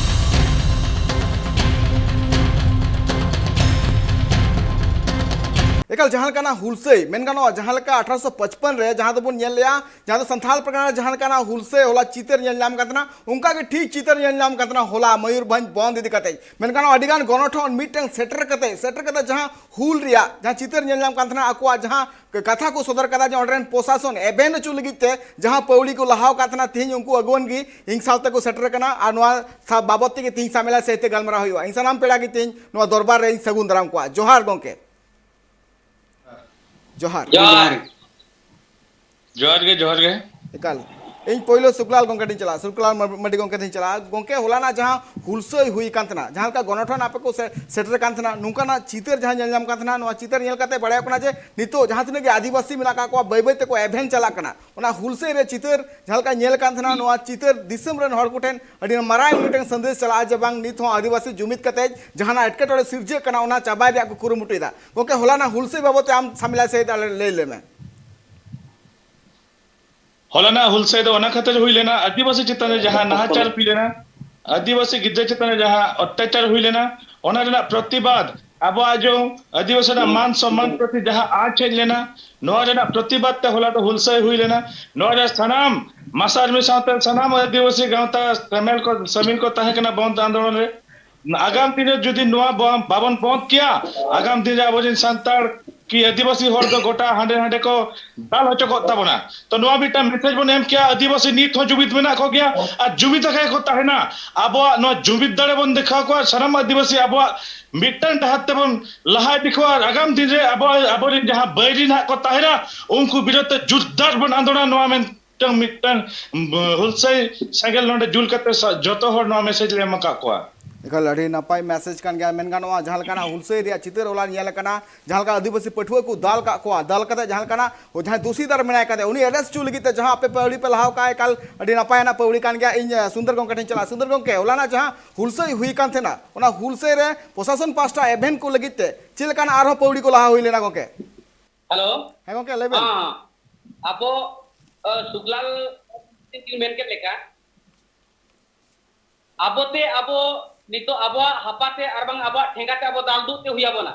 ᱮᱠᱟᱞ ᱡᱟᱦᱟᱸ ᱞᱮᱠᱟᱱᱟᱜ ᱦᱩᱞᱥᱟᱹᱭ ᱢᱮᱱ ᱜᱟᱱᱚᱜᱼᱟ, ᱡᱟᱦᱟᱸ ᱞᱮᱠᱟ ᱟᱴᱷᱟᱨᱚᱥᱚ ᱯᱟᱸᱪᱯᱟᱱ ᱨᱮ ᱡᱟᱦᱟᱸ ᱫᱚᱵᱚᱱ ᱧᱮᱞ ᱞᱮᱜᱼᱟ, ᱡᱟᱦᱟᱸ ᱫᱚ ᱥᱟᱱᱛᱟᱲ ᱯᱟᱨᱜᱟᱱᱟ ᱨᱮ ᱡᱟᱦᱟᱸ ᱞᱮᱠᱟᱱᱟᱜ ᱦᱩᱞᱥᱟᱹᱭ ᱦᱚᱞᱟ ᱪᱤᱛᱟᱹᱨ ᱧᱮᱞ ᱧᱟᱢ ᱠᱟᱱ ᱛᱟᱦᱮᱱᱟ, ᱚᱱᱠᱟ ᱜᱮ ᱴᱷᱤᱠ ᱪᱤᱛᱟᱹᱨ ᱧᱮᱞ ᱧᱟᱢ ᱠᱟᱱ ᱛᱟᱦᱮᱱᱟ ᱦᱚᱞᱟ ᱢᱚᱭᱩᱨᱵᱷᱚᱸᱡᱽ ᱵᱚᱱᱫ ᱤᱫᱤ ᱠᱟᱛᱮ᱾ ᱢᱮᱱ ᱜᱟᱱᱚᱜᱼᱟ, ᱟᱹᱰᱤ ᱜᱟᱱ ᱜᱚᱱᱚᱴᱷᱚᱱ ᱢᱤᱫᱴᱟᱝ ᱥᱮᱴᱮᱨ ᱠᱟᱛᱮ, ᱥᱮᱴᱮᱨ ᱠᱟᱛᱮ ᱡᱟᱦᱟᱸ ᱦᱩᱞ ᱨᱮᱭᱟᱜ ᱡᱟᱦᱟᱸ ᱪᱤᱛᱟᱹᱨ ᱧᱮᱞ ᱧᱟᱢ ᱠᱟᱱ ᱛᱟᱦᱮᱱᱟ, ᱟᱠᱚᱣᱟᱜ ᱡᱟᱦᱟᱸ ᱠᱟᱛᱷᱟ ᱠᱚ ᱥᱚᱫᱚᱨ ᱠᱟᱫᱟ ᱡᱮ ᱚᱸᱰᱮ ᱨᱮᱱ ᱯᱨᱚᱥᱟᱥᱚᱱ ᱮᱵᱷᱮᱱ ᱦᱚᱪᱚ ᱞᱟᱹᱜᱤᱫ ᱛᱮ ᱡᱟᱦᱟᱸ ᱯᱟᱹᱣᱲᱤ ᱠᱚ ᱞᱟᱦᱟᱣ ᱟᱠᱟᱫ ᱛᱟᱦᱮᱱᱟ, ᱛᱮᱦᱮᱧ ᱩᱱᱠᱩ ᱟᱹᱜᱩᱣᱟᱹᱱ ᱜᱮ ᱤᱧ ᱥᱟᱶᱛᱮ ᱠᱚ ᱥᱮᱴᱮᱨ ᱟᱠᱟᱱᱟ ᱟᱨ ᱱᱚᱣᱟ ᱥᱟᱵ ᱵᱟᱵᱚᱫ ᱛᱮᱜᱮ ᱛᱮᱦᱮᱧ ᱥᱟᱢᱮᱞᱟ ᱥᱮᱫ ᱛᱮ ᱜᱟᱞᱢᱟᱨᱟᱣ ᱦᱩᱭᱩᱜᱼᱟ᱾ ᱤᱧ ᱥᱟᱱᱟᱢ ᱯᱮᱲᱟ ᱜᱮ ᱛᱮᱦᱮᱧ ᱱᱚᱣᱟ ᱫᱚᱨᱵᱟᱨ ᱨᱮ ᱤᱧ ᱥᱟᱹᱜᱩᱱ ᱫᱟᱨᱟᱢ ᱠᱚᱣᱟ᱾ ᱡᱚᱦᱟᱨ ᱜᱚᱢᱠᱮ᱾ ᱡᱚᱦᱟᱨ᱾ ᱡᱚᱦᱟᱨ᱾ ᱡᱚᱦᱟᱨ ᱜᱮ, ᱡᱚᱦᱟᱨ ᱜᱮ᱾ ᱮᱠᱟᱞ᱾ ᱤᱧ ᱯᱳᱭᱞᱳ ᱥᱩᱠᱞᱟᱞ ᱜᱚᱢᱠᱮ ᱴᱷᱮᱱ ᱪᱟᱞᱟᱜᱼᱟ, ᱥᱩᱠᱞᱟᱞ ᱢᱟᱨ-, ᱢᱟᱨᱰᱤ ᱜᱚᱢᱠᱮ ᱴᱷᱮᱱ ᱪᱟᱞᱟᱜᱼᱟ᱾ ᱜᱚᱢᱠᱮ, ᱦᱚᱞᱟᱱᱟᱜ ᱡᱟᱦᱟᱸ ᱦᱩᱞᱥᱟᱹᱭ ᱦᱩᱭ ᱟᱠᱟᱱ ᱛᱟᱦᱮᱱᱟ, ᱡᱟᱦᱟᱸ ᱞᱮᱠᱟ ᱜᱚᱱᱚᱴᱷᱚᱱ ᱟᱯᱮ ᱠᱚ ᱥᱮ-, ᱥᱮᱴᱮᱨ ᱟᱠᱟᱱ ᱛᱟᱦᱮᱱᱟ, ᱱᱚᱝᱠᱟᱱᱟᱜ ᱪᱤᱛᱟᱹᱨ ᱡᱟᱦᱟᱸ ᱧᱮᱞ ᱧᱟᱢ ᱠᱟᱱ ᱛᱟᱦᱮᱱᱟ, ᱱᱚᱣᱟ ᱪᱤᱛᱟᱹᱨ ᱧᱮᱞ ᱠᱟᱛᱮ ᱵᱟᱲᱟᱭᱚᱜ ᱠᱟᱱᱟ ᱡᱮ ᱱᱤᱛᱚᱜ ᱡᱟᱦᱟᱸ ᱛᱤᱱᱟᱹᱜ ᱜᱮ ᱟᱹᱫᱤᱵᱟᱹᱥᱤ ᱢᱮᱱᱟᱜ ᱟᱠᱟᱫ ᱠᱚᱣᱟ, ᱵᱟᱹᱭ ᱵᱟᱹᱭ ᱛᱮᱠᱚ ᱮᱵᱷᱮᱱ ᱪᱟᱞᱟᱜ ᱠᱟᱱᱟ᱾ ᱚᱱᱟ ᱦᱩᱞᱥᱟᱹᱭ ᱨᱮ ᱪᱤᱛᱟᱹᱨ ᱡᱟᱦᱟᱸ ᱞᱮᱠᱟ ᱧᱮᱞ ᱠᱟᱱ ᱛᱟᱦᱮᱱᱟ, ᱱᱚᱣᱟ ᱪᱤᱛᱟᱹᱨ ᱫᱤᱥᱚᱢ ᱨᱮᱱ ᱦᱚᱲ ᱠᱚᱴᱷᱮᱱ ᱟᱹᱰᱤ ᱢᱟᱨᱟᱝ ᱢᱤᱫᱴᱟᱝ ᱥᱟᱸᱫᱮᱥ ᱪᱟᱞᱟᱜᱼᱟ ᱡᱮ ᱵᱟᱝ, ᱱᱤᱛ ᱦᱚᱸ ᱟᱹᱫᱤᱵᱟᱹᱥᱤ ᱡᱩᱢᱤᱫ ᱠᱟᱛᱮ ᱡᱟᱦᱟᱱᱟᱜ ᱮᱴᱠᱮᱴᱚᱬᱮ ᱥᱤᱨᱡᱟᱹᱜ ᱠᱟᱱᱟ, ᱚᱱᱟ ᱪᱟᱵᱟᱭ ᱨᱮᱭᱟᱜ ᱠᱚ ᱠᱩᱨᱩᱢᱩᱴᱩᱭᱮᱫᱟ᱾ ᱜᱚᱢᱠᱮ, ᱦᱚᱞᱟᱱᱟᱜ ᱦᱩᱞᱥᱟᱹᱭ ᱵᱟᱵᱚᱫ ᱛᱮ ᱟᱢ ᱥᱟᱢᱮᱞᱟ ᱥᱟᱹᱦᱤᱡ ᱟᱞᱮ ᱞᱟᱹᱭ ᱞᱮᱢᱮ᱾ ᱦᱚᱞᱟᱱᱟᱜ ᱦᱩᱞᱥᱟᱹᱭ ᱫᱚ ᱚᱱᱟ ᱠᱷᱟᱹᱛᱤᱨ ᱦᱩᱭ ᱞᱮᱱᱟ, ᱟᱹᱫᱤᱵᱟᱹᱥᱤ ᱪᱮᱛᱟᱱ ᱨᱮ ᱡᱟᱦᱟᱸ ᱱᱟᱦᱟᱪᱟᱨ ᱦᱩᱭ ᱞᱮᱱᱟ, ᱟᱹᱫᱤᱵᱟᱹᱥᱤ ᱜᱤᱫᱽᱨᱟᱹ ᱪᱮᱛᱟᱱ ᱨᱮ ᱡᱟᱦᱟᱸ ᱚᱛᱛᱟᱪᱟᱨ ᱦᱩᱭ ᱞᱮᱱᱟ, ᱚᱱᱟ ᱨᱮᱱᱟᱜ ᱯᱨᱚᱛᱤᱵᱟᱫ, ᱟᱵᱚᱣᱟᱜ ᱡᱮ ᱟᱹᱫᱤᱵᱟᱹᱥᱤ ᱨᱮᱱᱟᱜ ᱢᱟᱱ ᱥᱚᱢᱢᱟᱱ ᱯᱨᱚᱛᱤ ᱡᱟᱦᱟᱸ ᱟᱸᱪ ᱦᱮᱡ ᱞᱮᱱᱟ, ᱱᱚᱣᱟ ᱨᱮᱱᱟᱜ ᱯᱨᱚᱛᱤᱵᱟᱫ ᱛᱮ ᱦᱚᱞᱟ ᱫᱚ ᱦᱩᱞᱥᱟᱹᱭ ᱦᱩᱭ ᱞᱮᱱᱟ᱾ ᱱᱚᱣᱟ ᱨᱮ ᱥᱟᱱᱟᱢ ᱢᱟᱥᱟ ᱟᱨᱢᱤ ᱥᱟᱶᱛᱮ ᱥᱟᱱᱟᱢ ᱟᱹᱫᱤᱵᱟᱹᱥᱤ ᱜᱟᱶᱛᱟ ᱥᱟᱢᱮᱞ ᱠᱚ, ᱥᱟᱢᱤᱞ ᱠᱚ ᱛᱟᱦᱮᱸ ᱠᱟᱱᱟ ᱵᱚᱱᱫᱷ ᱟᱱᱫᱳᱞᱚᱱ ᱨᱮ᱾ ᱟᱜᱟᱢ ᱫᱤᱱ ᱨᱮ ᱡᱩᱫᱤ ᱱᱚᱣᱟ ᱵᱟ-, ᱵᱟᱵᱚᱱ ᱵᱚᱱᱫ ᱠᱮᱭᱟ, ᱟᱜᱟᱢ ᱫᱤᱱ ᱨᱮ ᱟᱵᱚᱨᱮᱱ ᱥᱟᱱᱛᱟᱲ ᱠᱤ ᱟᱹᱫᱤᱵᱟᱹᱥᱤ ᱦᱚᱲ ᱫᱚ ᱜᱚᱴᱟ ᱦᱟᱸᱰᱮ ᱱᱟᱸᱰᱮ ᱠᱚ ᱫᱟᱞ ᱦᱚᱪᱚ ᱠᱚᱜ ᱛᱟᱵᱚᱱᱟ᱾ ᱛᱚ ᱱᱚᱣᱟ ᱢᱤᱫᱴᱟᱝ ᱢᱮᱥᱮᱡᱽ ᱵᱚᱱ ᱮᱢ ᱠᱮᱭᱟ, ᱟᱹᱫᱤᱵᱟᱹᱥᱤ ᱱᱤᱛ ᱦᱚᱸ ᱡᱩᱢᱤᱫ ᱢᱮᱱᱟᱜ ᱠᱚ ᱜᱮᱭᱟ ᱟᱨ ᱡᱩᱢᱤᱫ ᱟᱠᱟ ᱜᱮᱠᱚ ᱛᱟᱦᱮᱱᱟ᱾ ᱟᱵᱚᱣᱟᱜ ᱱᱚᱣᱟ ᱡᱩᱢᱤᱫ ᱫᱟᱲᱮ ᱵᱚᱱ ᱫᱮᱠᱷᱟᱣ ᱠᱚᱣᱟ, ᱥᱟᱱᱟᱢ ᱟᱹᱫᱤᱵᱟᱹᱥᱤ ᱟᱵᱚᱣᱟᱜ ᱢᱤᱫᱴᱟᱝ ᱰᱟᱦᱟᱨ ᱛᱮᱵᱚᱱ ᱞᱟᱦᱟ ᱤᱫᱤ ᱠᱚᱣᱟ ᱟᱨ ᱟᱜᱟᱢ ᱫᱤᱱ ᱨᱮ ᱟᱵᱚ, ᱟᱵᱚᱨᱮᱱ ᱡᱟᱦᱟᱸ ᱵᱟᱹᱭᱨᱤ ᱱᱟᱦᱟᱜ ᱠᱚ ᱛᱟᱦᱮᱱᱟ, ᱩᱱᱠᱩ ᱵᱤᱨᱩᱫᱷ ᱛᱮ ᱡᱳᱨᱫᱟᱨ ᱵᱚᱱ ᱟᱸᱫᱳᱲᱟ, ᱱᱚᱣᱟ ᱢᱮᱱ ᱢᱤᱫᱴᱟᱝ, ᱢᱤᱫᱴᱟᱝ, ᱩᱢ, ᱦᱩᱞᱥᱟᱹᱭ ᱥᱮᱸᱜᱮᱞ ᱱᱚᱰᱮ ᱡᱩᱞ ᱠᱟᱛᱮ ᱥᱟ-, ᱡᱚᱛᱚ ᱦᱚᱲ ᱱᱚᱣᱟ ᱢᱮᱥᱮᱡᱽ ᱞᱮ ᱮᱢ ᱟᱠᱟᱫ ᱠᱚᱣᱟ᱾ ᱮᱠᱟᱞ ᱟᱹᱰᱤ ᱱᱟᱯᱟᱭ ᱢᱮᱥᱮᱡᱽ ᱠᱟᱱ ᱜᱮᱭᱟ᱾ ᱢᱮᱱ ᱜᱟᱱᱚᱜᱼᱟ, ᱡᱟᱦᱟᱸ ᱞᱮᱠᱟᱱᱟᱜ ᱦᱩᱞᱥᱟᱹᱭ ᱨᱮᱭᱟᱜ ᱪᱤᱛᱟᱹᱨ ᱦᱚᱞᱟ ᱧᱮᱞ ᱟᱠᱟᱱᱟ, ᱡᱟᱦᱟᱸ ᱞᱮᱠᱟ ᱟᱹᱫᱤᱵᱟᱹᱥᱤ ᱯᱟᱹᱴᱷᱩᱣᱟᱹ ᱠᱚ ᱫᱟᱞ ᱠᱟᱜ ᱠᱚᱣᱟ, ᱫᱟᱞ ᱠᱟᱛᱮ ᱡᱟᱦᱟᱸ ᱞᱮᱠᱟᱱᱟᱜ ᱡᱟᱦᱟᱸᱭ ᱫᱩᱥᱤᱫᱟᱨ ᱢᱮᱱᱟᱭ ᱠᱟᱫᱮ, ᱩᱱᱤ ᱮᱨᱮᱥᱴ ᱦᱚᱪᱚ ᱞᱟᱹᱜᱤᱫ ᱛᱮ ᱡᱟᱦᱟᱸ ᱟᱯᱮ ᱯᱟᱹᱣᱲᱤ ᱯᱮ ᱞᱟᱦᱟᱣ ᱠᱟᱜᱼᱟ, ᱮᱠᱟᱞ ᱟᱹᱰᱤ ᱱᱟᱯᱟᱭ ᱟᱱᱟᱜ ᱯᱟᱹᱣᱲᱤ ᱠᱟᱱ ᱜᱮᱭᱟ᱾ ᱤᱧ ᱥᱩᱱᱫᱚᱨ ᱜᱚᱢᱠᱮ ᱴᱷᱮᱱ ᱪᱟᱞᱟᱜᱼᱟ᱾ ᱥᱩᱱᱫᱚᱨ ᱜᱚᱢᱠᱮ, ᱦᱚᱞᱟᱱᱟᱜ ᱡᱟᱦᱟᱸ ᱦᱩᱞᱥᱟᱹᱭ ᱦᱩᱭ ᱠᱟᱱ ᱛᱟᱦᱮᱱᱟ, ᱚᱱᱟ ᱦᱩᱞᱥᱟᱹᱭ ᱨᱮ ᱯᱨᱚᱥᱟᱥᱚᱱ ᱯᱟᱦᱴᱟ ᱮᱵᱷᱮᱱ ᱠᱚ ᱞᱟᱹᱜᱤᱫ ᱛᱮ ᱪᱮᱫ ᱞᱮᱠᱟᱱᱟᱜ ᱟᱨᱦᱚᱸ ᱯᱟᱹᱣᱲᱤ ᱠᱚ ᱞᱟᱦᱟ ᱦᱩᱭ ᱞᱮᱱᱟ ᱜᱚᱢᱠᱮ? ᱦᱮᱞᱳ᱾ ᱦᱮᱸ ᱜᱚᱢᱠᱮ, ᱞᱟᱹᱭ ᱵᱮᱱ᱾ ᱦᱮᱸ, ᱟᱵᱚ, ᱟᱹ, ᱥᱩᱠᱞᱟᱞ ᱢᱮᱱ ᱠᱮᱫ ᱞᱮᱠᱟ, ᱟᱵᱚᱛᱮ ᱟᱵᱚ ᱱᱤᱛᱚᱜ ᱟᱵᱚᱣᱟᱜ ᱦᱟᱯᱟᱛᱮ ᱟᱨ ᱵᱟᱝ ᱟᱵᱚᱣᱟᱜ ᱴᱷᱮᱸᱜᱟᱛᱮ ᱟᱵᱚ ᱫᱟᱞ ᱫᱩᱜ ᱛᱮ ᱦᱩᱭ ᱟᱵᱚᱱᱟ᱾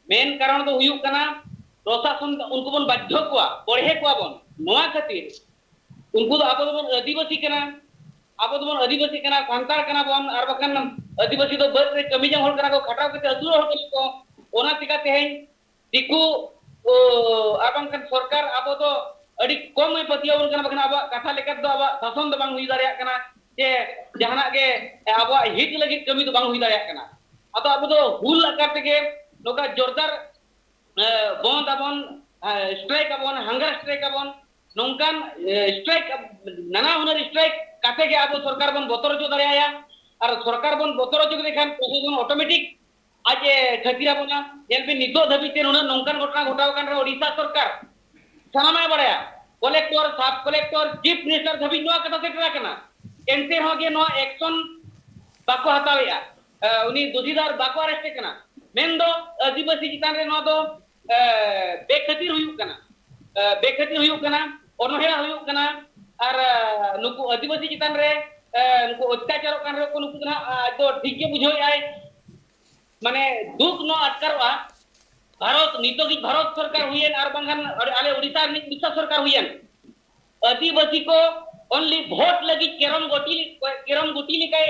ᱢᱮᱱ ᱠᱟᱨᱚᱱ ᱫᱚ ᱦᱩᱭᱩᱜ ᱠᱟᱱᱟ, ᱯᱨᱚᱥᱟᱥᱚᱱ ᱫᱚ ᱩᱱᱠᱩ ᱵᱚᱱ ᱵᱟᱫᱽᱫᱷᱚ ᱠᱚᱣᱟ, ᱵᱚᱲᱦᱮ ᱠᱚᱣᱟ ᱵᱚᱱ᱾ ᱱᱚᱣᱟ ᱠᱷᱟᱹᱛᱤᱨ ᱩᱱᱠᱩ ᱫᱚ ᱟᱵᱚ ᱫᱚᱵᱚᱱ ᱟᱹᱫᱤᱵᱟᱹᱥᱤ ᱠᱟᱱᱟ, ᱟᱵᱚ ᱫᱚᱵᱚᱱ ᱟᱹᱫᱤᱵᱟᱹᱥᱤ ᱠᱟᱱᱟ, ᱥᱟᱱᱛᱟᱲ ᱠᱟᱱᱟ ᱵᱚᱱ, ᱟᱨ ᱵᱟᱠᱷᱟᱱ ᱟᱹᱫᱤᱵᱟᱹᱥᱤ ᱫᱚ ᱵᱟᱹᱫᱽ ᱨᱮ ᱠᱟᱹᱢᱤ ᱡᱚᱝ ᱦᱚᱲ ᱠᱟᱱᱟ ᱠᱚ, ᱠᱷᱟᱴᱟᱣ ᱠᱟᱛᱮ ᱟᱹᱥᱩᱞᱚᱜ ᱦᱚᱲ ᱠᱟᱱᱟ ᱠᱚ᱾ ᱚᱱᱟ ᱪᱤᱠᱟ ᱛᱮᱦᱮᱧ ᱫᱤᱠᱩ, ᱳ, ᱟᱨ ᱵᱟᱝᱠᱷᱟᱱ ᱥᱚᱨᱠᱟᱨ ᱟᱵᱚ ᱫᱚ ᱟᱹᱰᱤ ᱠᱚᱢ ᱮ ᱯᱟᱹᱛᱭᱟᱹᱣ ᱟᱵᱚᱱ ᱠᱟᱱᱟ, ᱵᱟᱠᱷᱟᱱ ᱟᱵᱚᱣᱟᱜ ᱠᱟᱛᱷᱟ ᱞᱮᱠᱟ ᱛᱮᱫᱚ ᱟᱵᱚᱣᱟᱜ ᱥᱟᱥᱚᱱ ᱫᱚ ᱵᱟᱝ ᱦᱩᱭ ᱫᱟᱲᱮᱭᱟᱜ ᱠᱟᱱᱟ, ᱡᱮ ᱡᱟᱦᱟᱱᱟᱜ ᱜᱮ ᱟᱵᱚᱣᱟᱜ ᱦᱤᱛ ᱞᱟᱹᱜᱤᱫ ᱠᱟᱹᱢᱤ ᱫᱚ ᱵᱟᱝ ᱦᱩᱭ ᱫᱟᱲᱮᱭᱟᱜ ᱠᱟᱱᱟ᱾ ᱟᱫᱚ ᱟᱵᱚ ᱫᱚ ᱦᱩᱞ ᱟᱠᱟᱨ ᱛᱮᱜᱮ ᱱᱚᱝᱠᱟ ᱡᱳᱨᱫᱟᱨ, ᱮ, ᱵᱚᱱᱫ ᱟᱵᱚᱱ, ᱮ, ᱥᱴᱨᱟᱭᱤᱠ ᱟᱵᱚᱱ, ᱦᱟᱝᱜᱟᱨ ᱥᱴᱨᱟᱭᱤᱠ ᱟᱵᱚᱱ, ᱱᱚᱝᱠᱟᱱ, ᱮ, ᱥᱴᱨᱟᱭᱤᱠ, ᱱᱟᱱᱟ ᱦᱩᱱᱟᱹᱨ ᱥᱴᱨᱟᱭᱤᱠ ᱠᱟᱛᱮ ᱜᱮ ᱟᱵᱚ ᱥᱚᱨᱠᱟᱨ ᱵᱚᱱ ᱵᱚᱛᱚᱨ ᱦᱚᱪᱚ ᱫᱟᱲᱮᱭᱟᱭᱟ᱾ ᱟᱨ ᱥᱚᱨᱠᱟᱨ ᱵᱚᱱ ᱵᱚᱛᱚᱨ ᱦᱚᱪᱚ ᱞᱮᱠᱷᱟᱱ ᱯᱨᱚᱥᱟᱥᱚᱱ ᱚᱴᱳᱢᱮᱴᱤᱠ ᱟᱡ ᱮ ᱠᱷᱟᱹᱛᱤᱨ ᱟᱵᱚᱱᱟ᱾ ᱧᱮᱞ ᱵᱤᱱ, ᱱᱤᱛᱚᱜ ᱫᱷᱟᱹᱵᱤᱡ ᱛᱮ ᱱᱩᱱᱟᱹᱜ ᱱᱚᱝᱠᱟᱱ ᱜᱷᱚᱴᱚᱱᱟ ᱜᱷᱚᱴᱟᱣ ᱟᱠᱟᱱ ᱨᱮᱦᱚᱸ ᱳᱰᱤᱥᱟ ᱥᱚᱨᱠᱟᱨ ᱥᱟᱱᱟᱢᱟᱜ ᱮ ᱵᱟᱲᱟᱭᱟ, ᱠᱚᱞᱮᱠᱴᱚᱨ, ᱥᱟᱵ ᱠᱚᱞᱮᱠᱴᱚᱨ, ᱪᱤᱯ ᱢᱤᱱᱤᱥᱴᱟᱨ ᱫᱷᱟᱹᱵᱤᱡ ᱱᱚᱣᱟ ᱠᱟᱛᱷᱟ ᱥᱮᱴᱮᱨ ᱟᱠᱟᱱᱟ᱾ ᱮᱱᱛᱮ ᱨᱮᱦᱚᱸ ᱡᱮ ᱱᱚᱣᱟ ᱮᱠᱥᱚᱱ ᱵᱟᱠᱚ ᱦᱟᱛᱟᱣᱮᱫᱼᱟ, ᱮ, ᱩᱱᱤ ᱫᱩᱥᱤᱫᱟᱨ ᱵᱟᱠᱚ ᱟᱨᱮᱥᱴ ᱮ ᱠᱟᱱᱟ, ᱢᱮᱱᱫᱚ ᱟᱹᱫᱤᱵᱟᱹᱥᱤ ᱪᱮᱛᱟᱱ ᱨᱮ ᱱᱚᱣᱟ ᱫᱚ, ᱮ, ᱵᱮᱠᱷᱟᱹᱛᱤᱨ ᱦᱩᱭᱩᱜ ᱠᱟᱱᱟ, ᱮ, ᱵᱮᱠᱷᱟᱹᱛᱤᱨ ᱦᱩᱭᱩᱜ ᱠᱟᱱᱟ, ᱚᱱᱚᱦᱮᱲᱟ ᱦᱩᱭᱩᱜ ᱠᱟᱱᱟ, ᱟᱨ, ᱮ, ᱱᱩᱠᱩ ᱟᱹᱫᱤᱵᱟᱹᱥᱤ ᱪᱮᱛᱟᱱ ᱨᱮ, ᱮ, ᱱᱩᱠᱩ ᱚᱛᱛᱟᱪᱟᱨᱚᱜ ᱠᱟᱱ ᱨᱮᱦᱚᱸ ᱠᱚ, ᱱᱩᱠᱩ ᱫᱚ ᱱᱟᱦᱟᱜ ᱟᱡ ᱫᱚ ᱴᱷᱤᱠ ᱜᱮ ᱵᱩᱡᱷᱟᱹᱣᱮᱫ ᱟᱭ᱾ ᱢᱟᱱᱮ ᱫᱩᱠ ᱱᱚᱣᱟ ᱟᱴᱠᱟᱨᱚᱜᱼᱟ, ᱵᱷᱟᱨᱚᱛ, ᱱᱤᱛᱚᱜᱤᱡ ᱵᱷᱟᱨᱚᱛ ᱥᱚᱨᱠᱟᱨ ᱦᱩᱭᱮᱱ ᱟᱨ ᱵᱟᱝᱠᱷᱟᱱ ᱟᱞᱮ ᱩᱲᱤᱥᱥᱟ ᱨᱤᱱᱤᱡ ᱩᱲᱤᱥᱥᱟ ᱥᱚᱨᱠᱟᱨ ᱦᱩᱭᱮᱱ, ᱟᱹᱫᱤᱵᱟᱹᱥᱤ ᱠᱚ only vote ᱞᱟᱹᱜᱤᱫ ᱠᱮᱨᱚᱢ ᱜᱩᱴᱤ, ᱠᱮᱨᱚᱢ ᱜᱩᱴᱤ ᱞᱮᱠᱟᱭ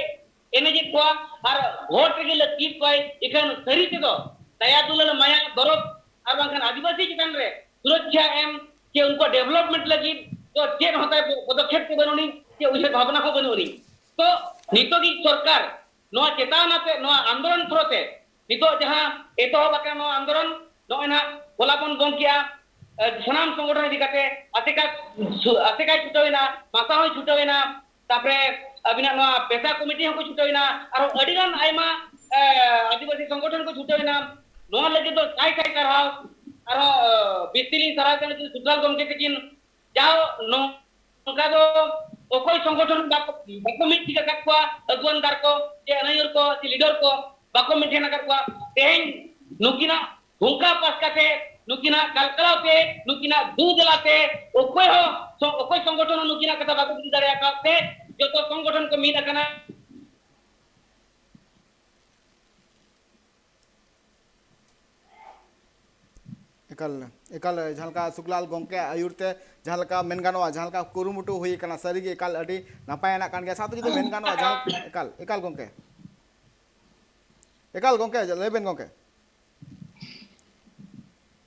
ᱮᱱᱮᱡᱮᱫ ᱠᱚᱣᱟ ᱟᱨ vote ᱨᱮᱜᱮ ᱞᱟᱹᱠᱛᱤᱭᱮᱫ ᱠᱚᱣᱟᱭ᱾ ᱤᱠᱷᱟᱹᱱ ᱥᱟᱹᱨᱤ ᱛᱮᱫᱚ ᱫᱟᱭᱟ ᱫᱩᱞᱟᱹᱲ ᱢᱟᱭᱟ ᱫᱚᱨᱚᱫ ᱟᱨ ᱵᱟᱝᱠᱷᱟᱱ ᱟᱹᱫᱤᱵᱟᱹᱥᱤ ᱪᱮᱛᱟᱱ ᱨᱮ ᱥᱩᱨᱚᱠᱷᱟ ᱮᱢ ᱥᱮ ᱩᱱᱠᱩᱣᱟᱜ development ᱞᱟᱹᱜᱤᱫ ᱫᱚ ᱪᱮᱫ ᱦᱚᱸ ᱛᱟᱭ ᱯᱚᱫᱚᱠᱷᱮᱯ ᱠᱚ ᱵᱟᱹᱱᱩᱜ ᱟᱹᱱᱤᱡ, ᱪᱮ ᱩᱭᱦᱟᱹᱨ ᱵᱷᱟᱵᱽᱱᱟ ᱠᱚ ᱵᱟᱹᱱᱩᱜ ᱟᱹᱱᱤᱡ᱾ ᱛᱚ ᱱᱤᱛᱚᱜᱤᱡ ᱥᱚᱨᱠᱟᱨ ᱱᱚᱣᱟ ᱪᱮᱛᱟᱣᱱᱟ ᱛᱮ, ᱱᱚᱣᱟ ᱟᱱᱫᱳᱞᱚᱱ ᱛᱷᱨᱳ ᱛᱮ ᱱᱤᱛᱚᱜ ᱡᱟᱦᱟᱸ ᱮᱛᱚᱦᱚᱵ ᱟᱠᱟᱱ ᱱᱚᱣᱟ ᱟᱱᱫᱳᱞᱚᱱ, ᱱᱚᱜᱼᱚᱭ ᱱᱟᱦᱟᱜ ᱦᱚᱞᱟ ᱵᱚᱱ ᱵᱚᱱᱫ ᱠᱮᱜᱼᱟ᱾ ᱮ, ᱥᱟᱱᱟᱢ ᱥᱚᱝᱜᱚᱴᱷᱚᱱ ᱤᱫᱤ ᱠᱟᱛᱮ ᱟᱥᱮᱠᱟ, ᱟᱥᱮᱠᱟᱭ ᱪᱷᱩᱴᱟᱹᱣ ᱮᱱᱟ, ᱢᱟᱥᱟ ᱦᱚᱸᱭ ᱪᱷᱩᱴᱟᱹᱣ ᱮᱱᱟ, ᱛᱟᱯᱚᱨᱮ ᱟᱹᱵᱤᱱᱟᱜ ᱱᱚᱣᱟ ᱯᱮᱥᱟ ᱠᱚᱢᱤᱴᱤ ᱦᱚᱸᱠᱚ ᱪᱷᱩᱴᱟᱹᱣ ᱮᱱᱟ, ᱟᱨᱦᱚᱸ ᱟᱹᱰᱤ ᱜᱟᱱ ᱟᱭᱢᱟ ᱮ, ᱟᱹᱫᱤᱵᱟᱹᱥᱤ ᱥᱚᱝᱜᱚᱴᱷᱚᱱ ᱠᱚ ᱪᱷᱩᱴᱟᱹᱣ ᱮᱱᱟ᱾ ᱱᱚᱣᱟ ᱞᱟᱹᱜᱤᱫ ᱫᱚ ᱥᱟᱭ ᱥᱟᱭ ᱥᱟᱨᱦᱟᱣ᱾ ᱟᱨᱦᱚᱸ ᱮ, ᱵᱤᱥᱛᱤ ᱞᱤᱧ ᱥᱟᱨᱦᱟᱣ ᱠᱟᱱᱟ ᱥᱩᱠᱞᱟᱞ ᱜᱚᱢᱠᱮ ᱛᱟᱹᱠᱤᱱ, ᱡᱟᱣ ᱱᱚᱝᱠᱟ ᱫᱚ ᱚᱠᱚᱭ ᱥᱚᱝᱜᱚᱴᱷᱚᱱ ᱵᱟᱠᱚ, ᱵᱟᱠᱚ ᱢᱤᱫ ᱴᱷᱤᱠ ᱟᱠᱟᱫ ᱠᱚᱣᱟ, ᱟᱹᱜᱩᱣᱟᱹᱱ ᱫᱟᱨ ᱠᱚ, ᱪᱮ ᱟᱹᱱᱟᱹᱭᱩᱨ ᱠᱚ, ᱪᱮ ᱞᱤᱰᱟᱨ ᱠᱚ ᱵᱟᱠᱚ ᱢᱤᱫᱴᱷᱮᱱ ᱟᱠᱟᱫ ᱠᱚᱣᱟ᱾ ᱛᱮᱦᱮᱧ ᱱᱩᱠᱤᱱᱟᱜ ᱦᱩᱝᱠᱟ ᱯᱟᱥ ᱠᱟᱛᱮ, ᱱᱩᱠᱤᱱᱟᱜ ᱠᱟᱞᱠᱟᱞᱟᱣ ᱛᱮ, ᱱᱩᱠᱤᱱᱟᱜ ᱫᱩ ᱫᱮᱞᱟ ᱛᱮ ᱚᱠᱚᱭ ᱦᱚᱸ ᱥᱚ-, ᱚᱠᱚᱭ ᱥᱚᱝᱜᱚᱴᱷᱚᱱ ᱦᱚᱸ ᱱᱩᱠᱤᱱᱟᱜ ᱠᱟᱛᱷᱟ ᱵᱟᱠᱚ ᱵᱩᱡᱷᱟᱹᱣ ᱫᱟᱲᱮ ᱟᱠᱟᱫ ᱛᱮ ᱡᱚᱛᱚ ᱥᱚᱝᱜᱚᱴᱷᱚᱱ ᱠᱚ ᱢᱤᱫ ᱟᱠᱟᱱᱟ᱾ ᱮᱠᱟᱞ, ᱮᱠᱟᱞ, ᱡᱟᱦᱟᱸ ᱞᱮᱠᱟ ᱥᱩᱠᱞᱟᱞ ᱜᱚᱢᱠᱮ ᱟᱹᱭᱩᱨ ᱛᱮ ᱡᱟᱦᱟᱸ ᱞᱮᱠᱟ ᱢᱮᱱ ᱜᱟᱱᱚᱜᱼᱟ, ᱡᱟᱦᱟᱸ ᱞᱮᱠᱟ ᱠᱩᱨᱩᱢᱩᱴᱩ ᱦᱩᱭ ᱟᱠᱟᱱᱟ, ᱥᱟᱹᱨᱤᱜᱮ ᱮᱠᱟᱞ ᱟᱹᱰᱤ ᱱᱟᱯᱟᱭ ᱟᱱᱟᱜ ᱠᱟᱱ ᱜᱮᱭᱟ᱾ ᱥᱟᱶᱛᱮ ᱡᱩᱫᱤ ᱢᱮᱱ ᱜᱟᱱᱚᱜᱼᱟ, ᱡᱟᱦᱟᱸ ᱮᱠᱟᱞ, ᱮᱠᱟᱞ ᱜᱚᱢᱠᱮ, ᱮᱠᱟᱞ ᱜᱚᱢᱠᱮ, ᱞᱟᱹᱭ ᱵᱮᱱ ᱜᱚᱢᱠᱮ᱾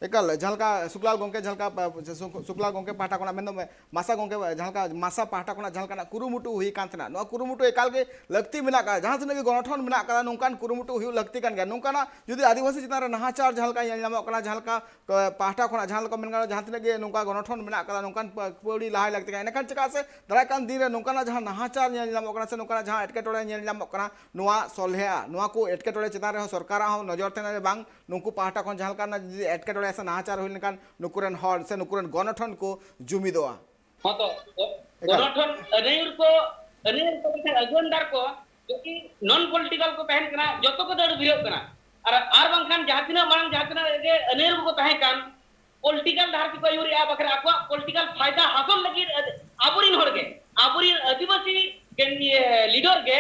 ᱮᱠᱟᱞ, ᱡᱟᱦᱟᱸ ᱞᱮᱠᱟ ᱥᱩᱠᱞᱟᱞ ᱜᱚᱢᱠᱮ, ᱡᱟᱦᱟᱸ ᱞᱮᱠᱟ, ᱯᱟ-, ᱥᱩ-, ᱥᱩᱠᱞᱟᱞ ᱜᱚᱢᱠᱮ ᱯᱟᱦᱴᱟ ᱠᱷᱚᱱᱟᱜ ᱢᱮᱱᱫᱚ ᱢᱟᱥᱟ ᱜᱚᱢᱠᱮ, ᱡᱟᱦᱟᱸ ᱞᱮᱠᱟ ᱢᱟᱥᱟ ᱯᱟᱦᱴᱟ ᱠᱷᱚᱱᱟᱜ ᱡᱟᱦᱟᱸ ᱞᱮᱠᱟᱱᱟᱜ ᱠᱩᱨᱩᱢᱩᱴᱩ ᱦᱩᱭ ᱠᱟᱱ ᱛᱟᱦᱮᱱᱟ, ᱱᱚᱣᱟ ᱠᱩᱨᱩᱢᱩᱴᱩ ᱮᱠᱟᱞ ᱜᱮ ᱞᱟᱹᱠᱛᱤ ᱢᱮᱱᱟᱜ ᱟᱠᱟᱫᱟ᱾ ᱡᱟᱦᱟᱸ ᱛᱤᱱᱟᱹᱜ ᱜᱮ ᱜᱚᱱᱚᱴᱷᱚᱱ ᱢᱮᱱᱟᱜ ᱟᱠᱟᱫᱟ, ᱱᱚᱝᱠᱟᱱ ᱠᱩᱨᱩᱢᱩᱴᱩ ᱦᱩᱭᱩᱜ ᱞᱟᱹᱠᱛᱤ ᱠᱟᱱ ᱜᱮᱭᱟ᱾ ᱱᱚᱝᱠᱟᱱᱟᱜ ᱡᱩᱫᱤ ᱟᱹᱫᱤᱵᱟᱹᱥᱤ ᱪᱮᱛᱟᱱ ᱨᱮ ᱱᱟᱦᱟᱪᱟᱨ ᱡᱟᱦᱟᱸ ᱞᱮᱠᱟ ᱧᱮᱞ ᱧᱟᱢᱚᱜ ᱠᱟᱱᱟ, ᱡᱟᱦᱟᱸ ᱞᱮᱠᱟ ᱠᱚ ᱯᱟᱦᱴᱟ ᱠᱷᱚᱱᱟᱜ ᱡᱟᱦᱟᱸ ᱞᱮᱠᱟ ᱢᱮᱱ ᱜᱟᱱᱚᱜᱼᱟ, ᱡᱟᱦᱟᱸ ᱛᱤᱱᱟᱹᱜ ᱜᱮ ᱱᱚᱝᱠᱟ ᱜᱚᱱᱚᱴᱷᱚᱱ ᱢᱮᱱᱟᱜ ᱟᱠᱟᱫᱟ, ᱱᱚᱝᱠᱟᱱ ᱯᱟ-, ᱯᱟᱹᱣᱲᱤ ᱞᱟᱦᱟᱭ ᱞᱟᱹᱠᱛᱤ ᱠᱟᱱᱟ᱾ ᱮᱸᱰᱮᱠᱷᱟᱱ ᱪᱮᱫᱟᱜ ᱥᱮ ᱫᱟᱨᱟᱭ ᱠᱟᱱ ᱫᱤᱱ ᱨᱮ ᱱᱚᱝᱠᱟᱱᱟᱜ ᱡᱟᱦᱟᱸ ᱱᱟᱦᱟᱪᱟᱨ ᱧᱮᱞ ᱧᱟᱢᱚᱜ ᱠᱟᱱᱟ ᱥᱮ ᱱᱚᱝᱠᱟᱱᱟᱜ ᱡᱟᱦᱟᱸ ᱮᱴᱠᱮᱴᱚᱬᱮ ᱧᱮᱞ ᱧᱟᱢᱚᱜ ᱠᱟᱱᱟ, ᱱᱚᱣᱟ ᱥᱚᱞᱦᱮᱜᱼᱟ᱾ ᱱᱚᱣᱟ ᱠᱚ ᱮᱴᱠᱮᱴᱚᱬᱮ ᱪᱮᱛᱟᱱ ᱨᱮᱦᱚᱸ ᱥᱚᱨᱠᱟᱨᱟᱜ ᱦᱚᱸ ᱱᱚᱡᱚᱨ ᱛᱟᱦᱮᱱᱟ ᱡᱮ ᱵᱟᱝ, ᱱᱩᱠᱩ ᱯᱟᱦᱴᱟ ᱠᱷᱚᱱ ᱡᱟᱦᱟᱸ ᱞᱮᱠᱟᱱᱟᱜ ᱡᱩᱫᱤ ᱮᱴᱠᱮᱴᱚᱬᱮ ᱥᱮ ᱱᱟᱦᱟᱪᱟᱨ ᱦᱩᱭ ᱞᱮᱱᱠᱷᱟᱱ ᱱᱩᱠᱩ ᱨᱮᱱ ᱦᱚᱲ ᱥᱮ ᱱᱩᱠᱩ ᱨᱮᱱ ᱜᱚᱱᱚᱴᱷᱚᱱ ᱠᱚ ᱡᱩᱢᱤᱫᱚᱜᱼᱟ᱾ ᱦᱚᱸ ᱛᱚ, ᱮᱠᱟᱞ᱾ ᱜᱚᱱᱚᱴᱷᱚᱱ ᱟᱹᱱᱟᱹᱭᱩᱨ ᱠᱚ, ᱟᱹᱱᱟᱹᱭᱩᱨ ᱠᱚ ᱵᱟᱠᱷᱟᱱ ᱟᱹᱜᱩᱣᱟᱹᱱ ᱫᱟᱨ ᱠᱚ ᱡᱩᱫᱤ ᱱᱚᱱ ᱯᱚᱞᱤᱴᱤᱠᱟᱞ ᱠᱚ ᱛᱟᱦᱮᱱ ᱠᱟᱱᱟ, ᱡᱚᱛᱚ ᱠᱚ ᱫᱟᱹᱲ ᱵᱷᱤᱲᱟᱹᱜ ᱠᱟᱱᱟ᱾ ᱟᱨ, ᱟᱨ ᱵᱟᱝᱠᱷᱟᱱ ᱡᱟᱦᱟᱸ ᱛᱤᱱᱟᱹᱜ ᱢᱟᱲᱟᱝ ᱡᱟᱦᱟᱸ ᱛᱤᱱᱟᱹᱜ ᱜᱮ ᱟᱹᱱᱟᱹᱭᱩᱨ ᱠᱚᱠᱚ ᱛᱟᱦᱮᱸ ᱠᱟᱱ, ᱯᱚᱞᱤᱴᱤᱠᱟᱞ ᱰᱟᱦᱟᱨ ᱛᱮᱠᱚ ᱟᱹᱭᱩᱨᱮᱜᱼᱟ, ᱵᱟᱠᱷᱟᱱ ᱟᱠᱚᱣᱟᱜ ᱯᱚᱞᱤᱴᱤᱠᱟᱞ ᱯᱷᱟᱭᱫᱟ ᱦᱟᱥᱚᱞ ᱞᱟᱹᱜᱤᱫ ᱟᱹᱫ-, ᱟᱵᱚᱨᱤᱱ ᱦᱚᱲ ᱜᱮ, ᱟᱵᱚᱨᱤᱱ ᱟᱹᱫᱤᱵᱟᱹᱥᱤ ᱠᱮᱱ-, ᱤᱭᱟᱹ, ᱞᱤᱰᱟᱨ ᱜᱮ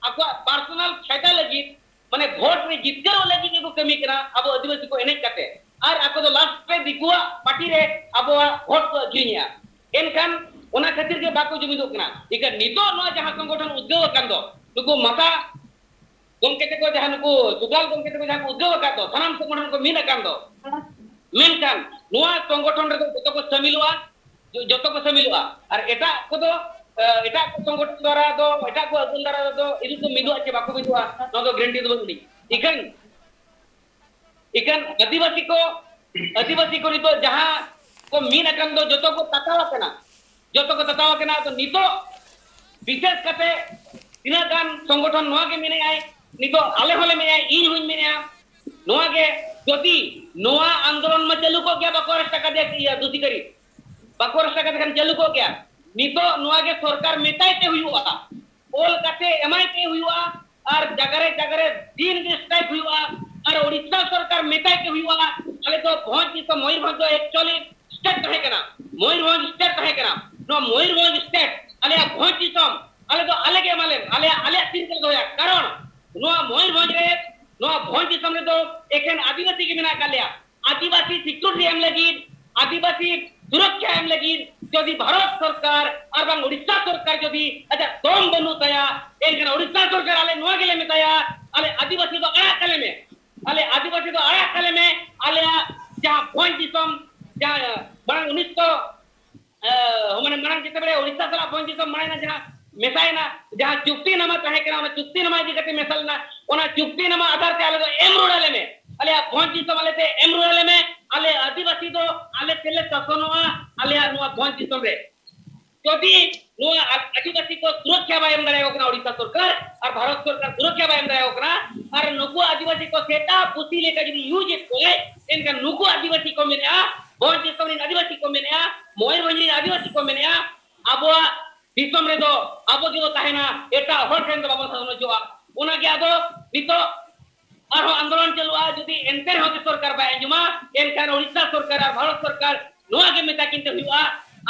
ᱟᱠᱚᱣᱟᱜ ᱯᱟᱨᱥᱚᱱᱟᱞ ᱯᱷᱟᱭᱫᱟ ᱞᱟᱹᱜᱤᱫ, ᱢᱟᱱᱮ ᱵᱷᱳᱴ ᱨᱮ ᱡᱤᱛᱠᱟᱹᱨᱚᱜ ᱞᱟᱹᱜᱤᱫ ᱜᱮᱠᱚ ᱠᱟᱹᱢᱤ ᱠᱟᱱᱟ ᱟᱵᱚ ᱟᱹᱫᱤᱵᱟᱹᱥᱤ ᱠᱚ ᱮᱱᱮᱡ ᱠᱟᱛᱮ᱾ ᱟᱨ ᱟᱠᱚ ᱫᱚ ᱞᱟᱥᱴ ᱨᱮ ᱫᱤᱠᱩᱣᱟᱜ ᱯᱟᱨᱴᱤ ᱨᱮ ᱟᱵᱚᱣᱟᱜ ᱵᱷᱳᱴ ᱠᱚ ᱟᱹᱠᱷᱨᱤᱧᱮᱜᱼᱟ᱾ ᱮᱱᱠᱷᱟᱱ ᱚᱱᱟ ᱠᱷᱟᱹᱛᱤᱨ ᱜᱮ ᱵᱟᱠᱚ ᱡᱩᱢᱤᱫᱚᱜ ᱠᱟᱱᱟ᱾ ᱤᱠᱷᱟᱹᱱ ᱱᱤᱛᱚᱜ ᱱᱚᱣᱟ ᱡᱟᱦᱟᱸ ᱥᱚᱝᱜᱚᱴᱷᱚᱱ ᱩᱫᱽᱜᱟᱹᱣ ᱟᱠᱟᱱ ᱫᱚ, ᱱᱩᱠᱩ ᱢᱟᱛᱟ ᱜᱚᱢᱠᱮ ᱛᱟᱠᱚ ᱡᱟᱦᱟᱸ, ᱱᱩᱠᱩ ᱥᱩᱠᱞᱟᱞ ᱜᱚᱢᱠᱮ ᱛᱟᱠᱚ ᱡᱟᱦᱟᱸ ᱠᱚ ᱩᱫᱽᱜᱟᱹᱣ ᱟᱠᱟᱫ ᱫᱚ, ᱥᱟᱱᱟᱢ ᱥᱚᱝᱜᱚᱴᱷᱚᱱ ᱠᱚ ᱢᱤᱫ ᱟᱠᱟᱱ ᱫᱚ, ᱢᱮᱱᱠᱷᱟᱱ ᱱᱚᱣᱟ ᱥᱚᱝᱜᱚᱴᱷᱚᱱ ᱨᱮᱫᱚ ᱡᱚᱛᱚ ᱠᱚ ᱥᱟᱹᱢᱤᱞᱚᱜᱼᱟ, ᱡᱚ-, ᱡᱚᱛᱚ ᱠᱚ ᱥᱟᱹᱢᱤᱞᱚᱜᱼᱟ᱾ ᱟᱨ ᱮᱴᱟᱜ ᱠᱚᱫᱚ, ᱮ, ᱮᱴᱟᱜ ᱠᱚ ᱥᱚᱝᱜᱚᱴᱷᱚᱱ ᱫᱟᱨᱟ ᱫᱚ, ᱮᱴᱟᱜ ᱠᱚ ᱟᱹᱜᱩᱱ ᱫᱟᱨᱟ ᱫᱚ ᱤᱫᱩ ᱠᱚ ᱢᱤᱫᱚᱜᱼᱟ ᱪᱮ ᱵᱟᱠᱚ ᱢᱤᱫᱚᱜᱼᱟ, ᱱᱚᱣᱟ ᱫᱚ ᱜᱮᱨᱮᱱᱴᱤ ᱫᱚ ᱵᱟᱹᱱᱩᱜ ᱟᱹᱱᱤᱡ᱾ ᱤᱠᱷᱟᱹᱱ, ᱤᱠᱷᱟᱹᱱ ᱟᱹᱫᱤᱵᱟᱹᱥᱤ ᱠᱚ, ᱟᱹᱫᱤᱵᱟᱹᱥᱤ ᱠᱚ ᱱᱤᱛᱚᱜ ᱡᱟᱦᱟᱸ ᱠᱚ ᱢᱤᱫ ᱟᱠᱟᱱ ᱫᱚ ᱡᱚᱛᱚ ᱠᱚ ᱛᱟᱛᱟᱣ ᱟᱠᱟᱱᱟ, ᱡᱚᱛᱚ ᱠᱚ ᱛᱟᱛᱟᱣ ᱟᱠᱟᱱᱟ᱾ ᱟᱫᱚ ᱱᱤᱛᱚᱜ ᱵᱤᱥᱮᱥ ᱠᱟᱛᱮ ᱛᱤᱱᱟᱹᱜ ᱜᱟᱱ ᱥᱚᱝᱜᱚᱴᱷᱚᱱ ᱱᱚᱣᱟ ᱜᱮ ᱢᱮᱱᱮᱜᱼᱟᱭ, ᱱᱤᱛᱚᱜ ᱟᱞᱮ ᱦᱚᱸᱞᱮ ᱢᱮᱱᱮᱜᱼᱟ, ᱤᱧ ᱦᱚᱸᱧ ᱢᱮᱱᱮᱜᱼᱟ, ᱱᱚᱣᱟ ᱜᱮ ᱡᱩᱫᱤ ᱱᱚᱣᱟ ᱟᱱᱫᱳᱞᱚᱱ ᱢᱟ ᱪᱟᱹᱞᱩ ᱠᱚᱜ ᱜᱮᱭᱟ, ᱵᱟᱠᱚ ᱟᱨᱮᱥᱴ ᱟᱠᱟᱫᱮᱭᱟ ᱤᱭᱟᱹ ᱫᱩᱥᱤ ᱠᱟᱹᱨᱤ, ᱵᱟᱠᱚ ᱟᱨᱮᱥᱴ ᱟᱠᱟᱫᱮ ᱠᱷᱟᱱ ᱪᱟᱹᱞᱩ ᱠᱚᱜ ᱜᱮᱭᱟ᱾ ᱱᱤᱛᱚᱜ ᱱᱚᱣᱟ ᱜᱮ ᱥᱚᱨᱠᱟᱨ ᱢᱮᱛᱟᱭ ᱛᱮ ᱦᱩᱭᱩᱜᱼᱟ, ᱚᱞ ᱠᱟᱛᱮ ᱮᱢᱟᱭ ᱛᱮ ᱦᱩᱭᱩᱜᱼᱟ, ᱟᱨ ᱡᱟᱜᱟ ᱨᱮ ᱡᱟᱜᱟ ᱨᱮ ᱫᱤᱱ ᱜᱮ ᱥᱴᱨᱟᱭᱤᱠ ᱦᱩᱭᱩᱜᱼᱟ, ᱟᱨ ᱳᱰᱤᱥᱟ ᱥᱚᱨᱠᱟᱨ ᱢᱮᱛᱟᱭ ᱛᱮ ᱦᱩᱭᱩᱜᱼᱟ᱾ ᱟᱞᱮ ᱫᱚ ᱵᱷᱚᱸᱡᱽ ᱫᱤᱥᱚᱢ ᱢᱚᱭᱩᱨᱵᱷᱚᱸᱡᱽ ᱫᱚ ᱮᱠᱪᱩᱭᱟᱞᱤ ᱥᱴᱮᱴ ᱛᱟᱦᱮᱸ ᱠᱟᱱᱟ, ᱢᱚᱭᱩᱨᱵᱷᱚᱸᱡᱽ ᱥᱴᱮᱴ ᱛᱟᱦᱮᱸ ᱠᱟᱱᱟ, ᱱᱚᱣᱟ ᱢᱚᱭᱩᱨᱵᱷᱚᱸᱡᱽ ᱥᱴᱮᱴ ᱟᱞᱮᱭᱟᱜ ᱵᱷᱚᱸᱡᱽ ᱫᱤᱥᱚᱢ, ᱟᱞᱮ ᱫᱚ ᱟᱞᱮ ᱜᱮ ᱮᱢᱟᱞᱮᱢ, ᱟᱞᱮᱭᱟᱜ ᱟᱞᱮᱭᱟᱜ ᱛᱤ ᱨᱮᱜᱮ ᱫᱚᱦᱚᱭᱟ᱾ ᱠᱟᱨᱚᱱ ᱱᱚᱣᱟ ᱢᱚᱭᱩᱨᱵᱷᱚᱸᱡᱽ ᱨᱮ, ᱱᱚᱣᱟ ᱵᱷᱚᱸᱡᱽ ᱫᱤᱥᱚᱢ ᱨᱮᱫᱚ ᱮᱠᱮᱱ ᱟᱹᱫᱤᱵᱟᱹᱥᱤ ᱜᱮ ᱢᱮᱱᱟᱜ ᱟᱠᱟᱫ ᱞᱮᱭᱟ᱾ ᱟᱹᱫᱤᱵᱟᱹᱥᱤ ᱥᱤᱠᱩᱨᱤᱴᱤ ᱮᱢ ᱞᱟᱹᱜᱤᱫ, ᱟᱹᱫᱤᱵᱟᱹᱥᱤ ᱥᱩᱨᱚᱠᱷᱟ ᱮᱢ ᱞᱟᱹᱜᱤᱫ ᱡᱩᱫᱤ ᱵᱷᱟᱨᱚᱛ ᱥᱚᱨᱠᱟᱨ ᱟᱨ ᱵᱟᱝ ᱳᱰᱤᱥᱟ ᱥᱚᱨᱠᱟᱨ ᱡᱩᱫᱤ ᱟᱡᱟᱜ ᱫᱚᱢ ᱵᱟᱹᱱᱩᱜ ᱛᱟᱭᱟ, ᱮᱱᱠᱷᱟᱱ ᱳᱰᱤᱥᱟ ᱥᱚᱨᱠᱟᱨ ᱟᱞᱮ ᱱᱚᱣᱟ ᱜᱮᱞᱮ ᱢᱮᱛᱟᱭᱟ, ᱟᱞᱮ ᱟᱹᱫᱤᱵᱟᱹᱥᱤ ᱫᱚ ᱟᱲᱟᱜ ᱛᱟᱞᱮ ᱢᱮ, ᱟᱞᱮ ᱟᱹᱫᱤᱵᱟᱹᱥᱤ ᱫᱚ ᱟᱲᱟᱜ ᱛᱟᱞᱮ ᱢᱮ, ᱟᱞᱮᱭᱟᱜ ᱡᱟᱦᱟᱸ ᱵᱷᱚᱸᱡᱽ ᱫᱤᱥᱚᱢ, ᱡᱟᱦᱟᱸ ᱢᱟᱲᱟᱝ ᱩᱱᱤᱥᱥᱚ ᱮ, ᱢᱟᱱᱮ ᱢᱟᱲᱟᱝ ᱡᱮᱛᱮ ᱵᱮᱲᱮ ᱳᱰᱤᱥᱟ ᱥᱟᱞᱟᱜ ᱵᱷᱚᱸᱡᱽ ᱫᱤᱥᱚᱢ ᱢᱟᱲᱟᱝ ᱨᱮ ᱡᱟᱦᱟᱸ ᱢᱮᱥᱟᱭᱮᱱᱟ, ᱡᱟᱦᱟᱸ ᱪᱩᱠᱛᱤᱱᱟᱢᱟ ᱛᱟᱦᱮᱸ ᱠᱟᱱᱟ, ᱚᱱᱟ ᱪᱩᱠᱛᱤᱱᱟᱢᱟ ᱤᱫᱤ ᱠᱟᱛᱮ ᱢᱮᱥᱟ ᱞᱮᱱᱟ, ᱚᱱᱟ ᱪᱩᱠᱛᱤᱱᱟᱢᱟ ᱟᱫᱷᱟᱨ ᱛᱮ ᱟᱞᱮ ᱫᱚ ᱮᱢ ᱨᱩᱣᱟᱹᱲ ᱟᱞᱮ ᱢᱮ, ᱟᱞᱮᱭᱟᱜ ᱵᱷᱚᱸᱡᱽ ᱫᱤᱥᱚᱢ ᱟᱞᱮ ᱛᱮ ᱮᱢ ᱨᱩᱣᱟᱹᱲ ᱟᱞᱮ ᱢᱮ, ᱟᱞᱮ ᱟᱹᱫᱤᱵᱟᱹᱥᱤ ᱫᱚ ᱟᱞᱮ ᱛᱮᱞᱮ ᱥᱟᱥᱚᱱᱚᱜᱼᱟ, ᱟᱞᱮᱭᱟᱜ ᱱᱚᱣᱟ ᱵᱷᱚᱸᱡᱽ ᱫᱤᱥᱚᱢ ᱨᱮ᱾ ᱡᱩᱫᱤ ᱱᱚᱣᱟ ᱟ-, ᱟᱹᱫᱤᱵᱟᱹᱥᱤ ᱠᱚ ᱥᱩᱨᱚᱠᱷᱟ ᱵᱟᱭ ᱮᱢ ᱫᱟᱲᱮᱭᱟᱠᱚ ᱠᱟᱱᱟ ᱳᱰᱤᱥᱟ ᱥᱚᱨᱠᱟᱨ, ᱟᱨ ᱵᱷᱟᱨᱚᱛ ᱥᱚᱨᱠᱟᱨ ᱥᱩᱨᱚᱠᱷᱟ ᱵᱟᱭ ᱮᱢ ᱫᱟᱲᱮᱭᱟᱠᱚ ᱠᱟᱱᱟ, ᱟᱨ ᱱᱩᱠᱩ ᱟᱹᱫᱤᱵᱟᱹᱥᱤ ᱠᱚ ᱥᱮᱛᱟ ᱯᱩᱥᱤ ᱞᱮᱠᱟ ᱡᱩᱫᱤ ᱤᱭᱩᱡᱽ ᱮᱫ ᱠᱚᱣᱟᱭ, ᱮᱱᱠᱷᱟᱱ ᱱᱩᱠᱩ ᱟᱹᱫᱤᱵᱟᱹᱥᱤ ᱠᱚ ᱢᱮᱱᱮᱜᱼᱟ, ᱵᱷᱚᱸᱡᱽ ᱫᱤᱥᱚᱢ ᱨᱮᱱ ᱟᱹᱫᱤᱵᱟᱹᱥᱤ ᱠᱚ ᱢᱮᱱᱮᱜᱼᱟ, ᱢᱚᱭᱩᱨᱵᱷᱚᱸᱡᱽ ᱨᱮᱱ ᱟᱹᱫᱤᱵᱟᱹᱥᱤ ᱠᱚ ᱢᱮᱱᱮᱜᱼᱟ, ᱟᱵᱚᱣᱟᱜ ᱫᱤᱥᱚᱢ ᱨᱮᱫᱚ ᱟᱵᱚ ᱜᱮᱵᱚ ᱛᱟᱦᱮᱱᱟ, ᱮᱴᱟᱜ ᱦᱚᱲ ᱴᱷᱮᱱ ᱫᱚ ᱵᱟᱵᱚᱱ ᱥᱟᱥᱚᱱ ᱦᱚᱪᱚᱜᱼᱟ᱾ ᱚᱱᱟᱜᱮ ᱟᱫᱚ ᱱᱤᱛᱚᱜ ᱟᱨᱦᱚᱸ ᱟᱱᱫᱳᱞᱚᱱ ᱪᱟᱹᱞᱩᱜᱼᱟ, ᱡᱩᱫᱤ ᱮᱱᱛᱮ ᱨᱮᱦᱚᱸ ᱡᱩᱫᱤ ᱥᱚᱨᱠᱟᱨ ᱵᱟᱭ ᱟᱸᱡᱚᱢᱟ, ᱮᱱᱠᱷᱟᱱ ᱳᱰᱤᱥᱟ ᱥᱚᱨᱠᱟᱨ ᱟᱨ ᱵᱷᱟᱨᱚᱛ ᱥᱚᱨᱠᱟᱨ ᱱᱚᱣᱟ ᱜᱮ ᱢᱮᱛᱟ ᱠᱤᱱ ᱛᱮ ᱦᱩᱭᱩᱜᱼᱟ,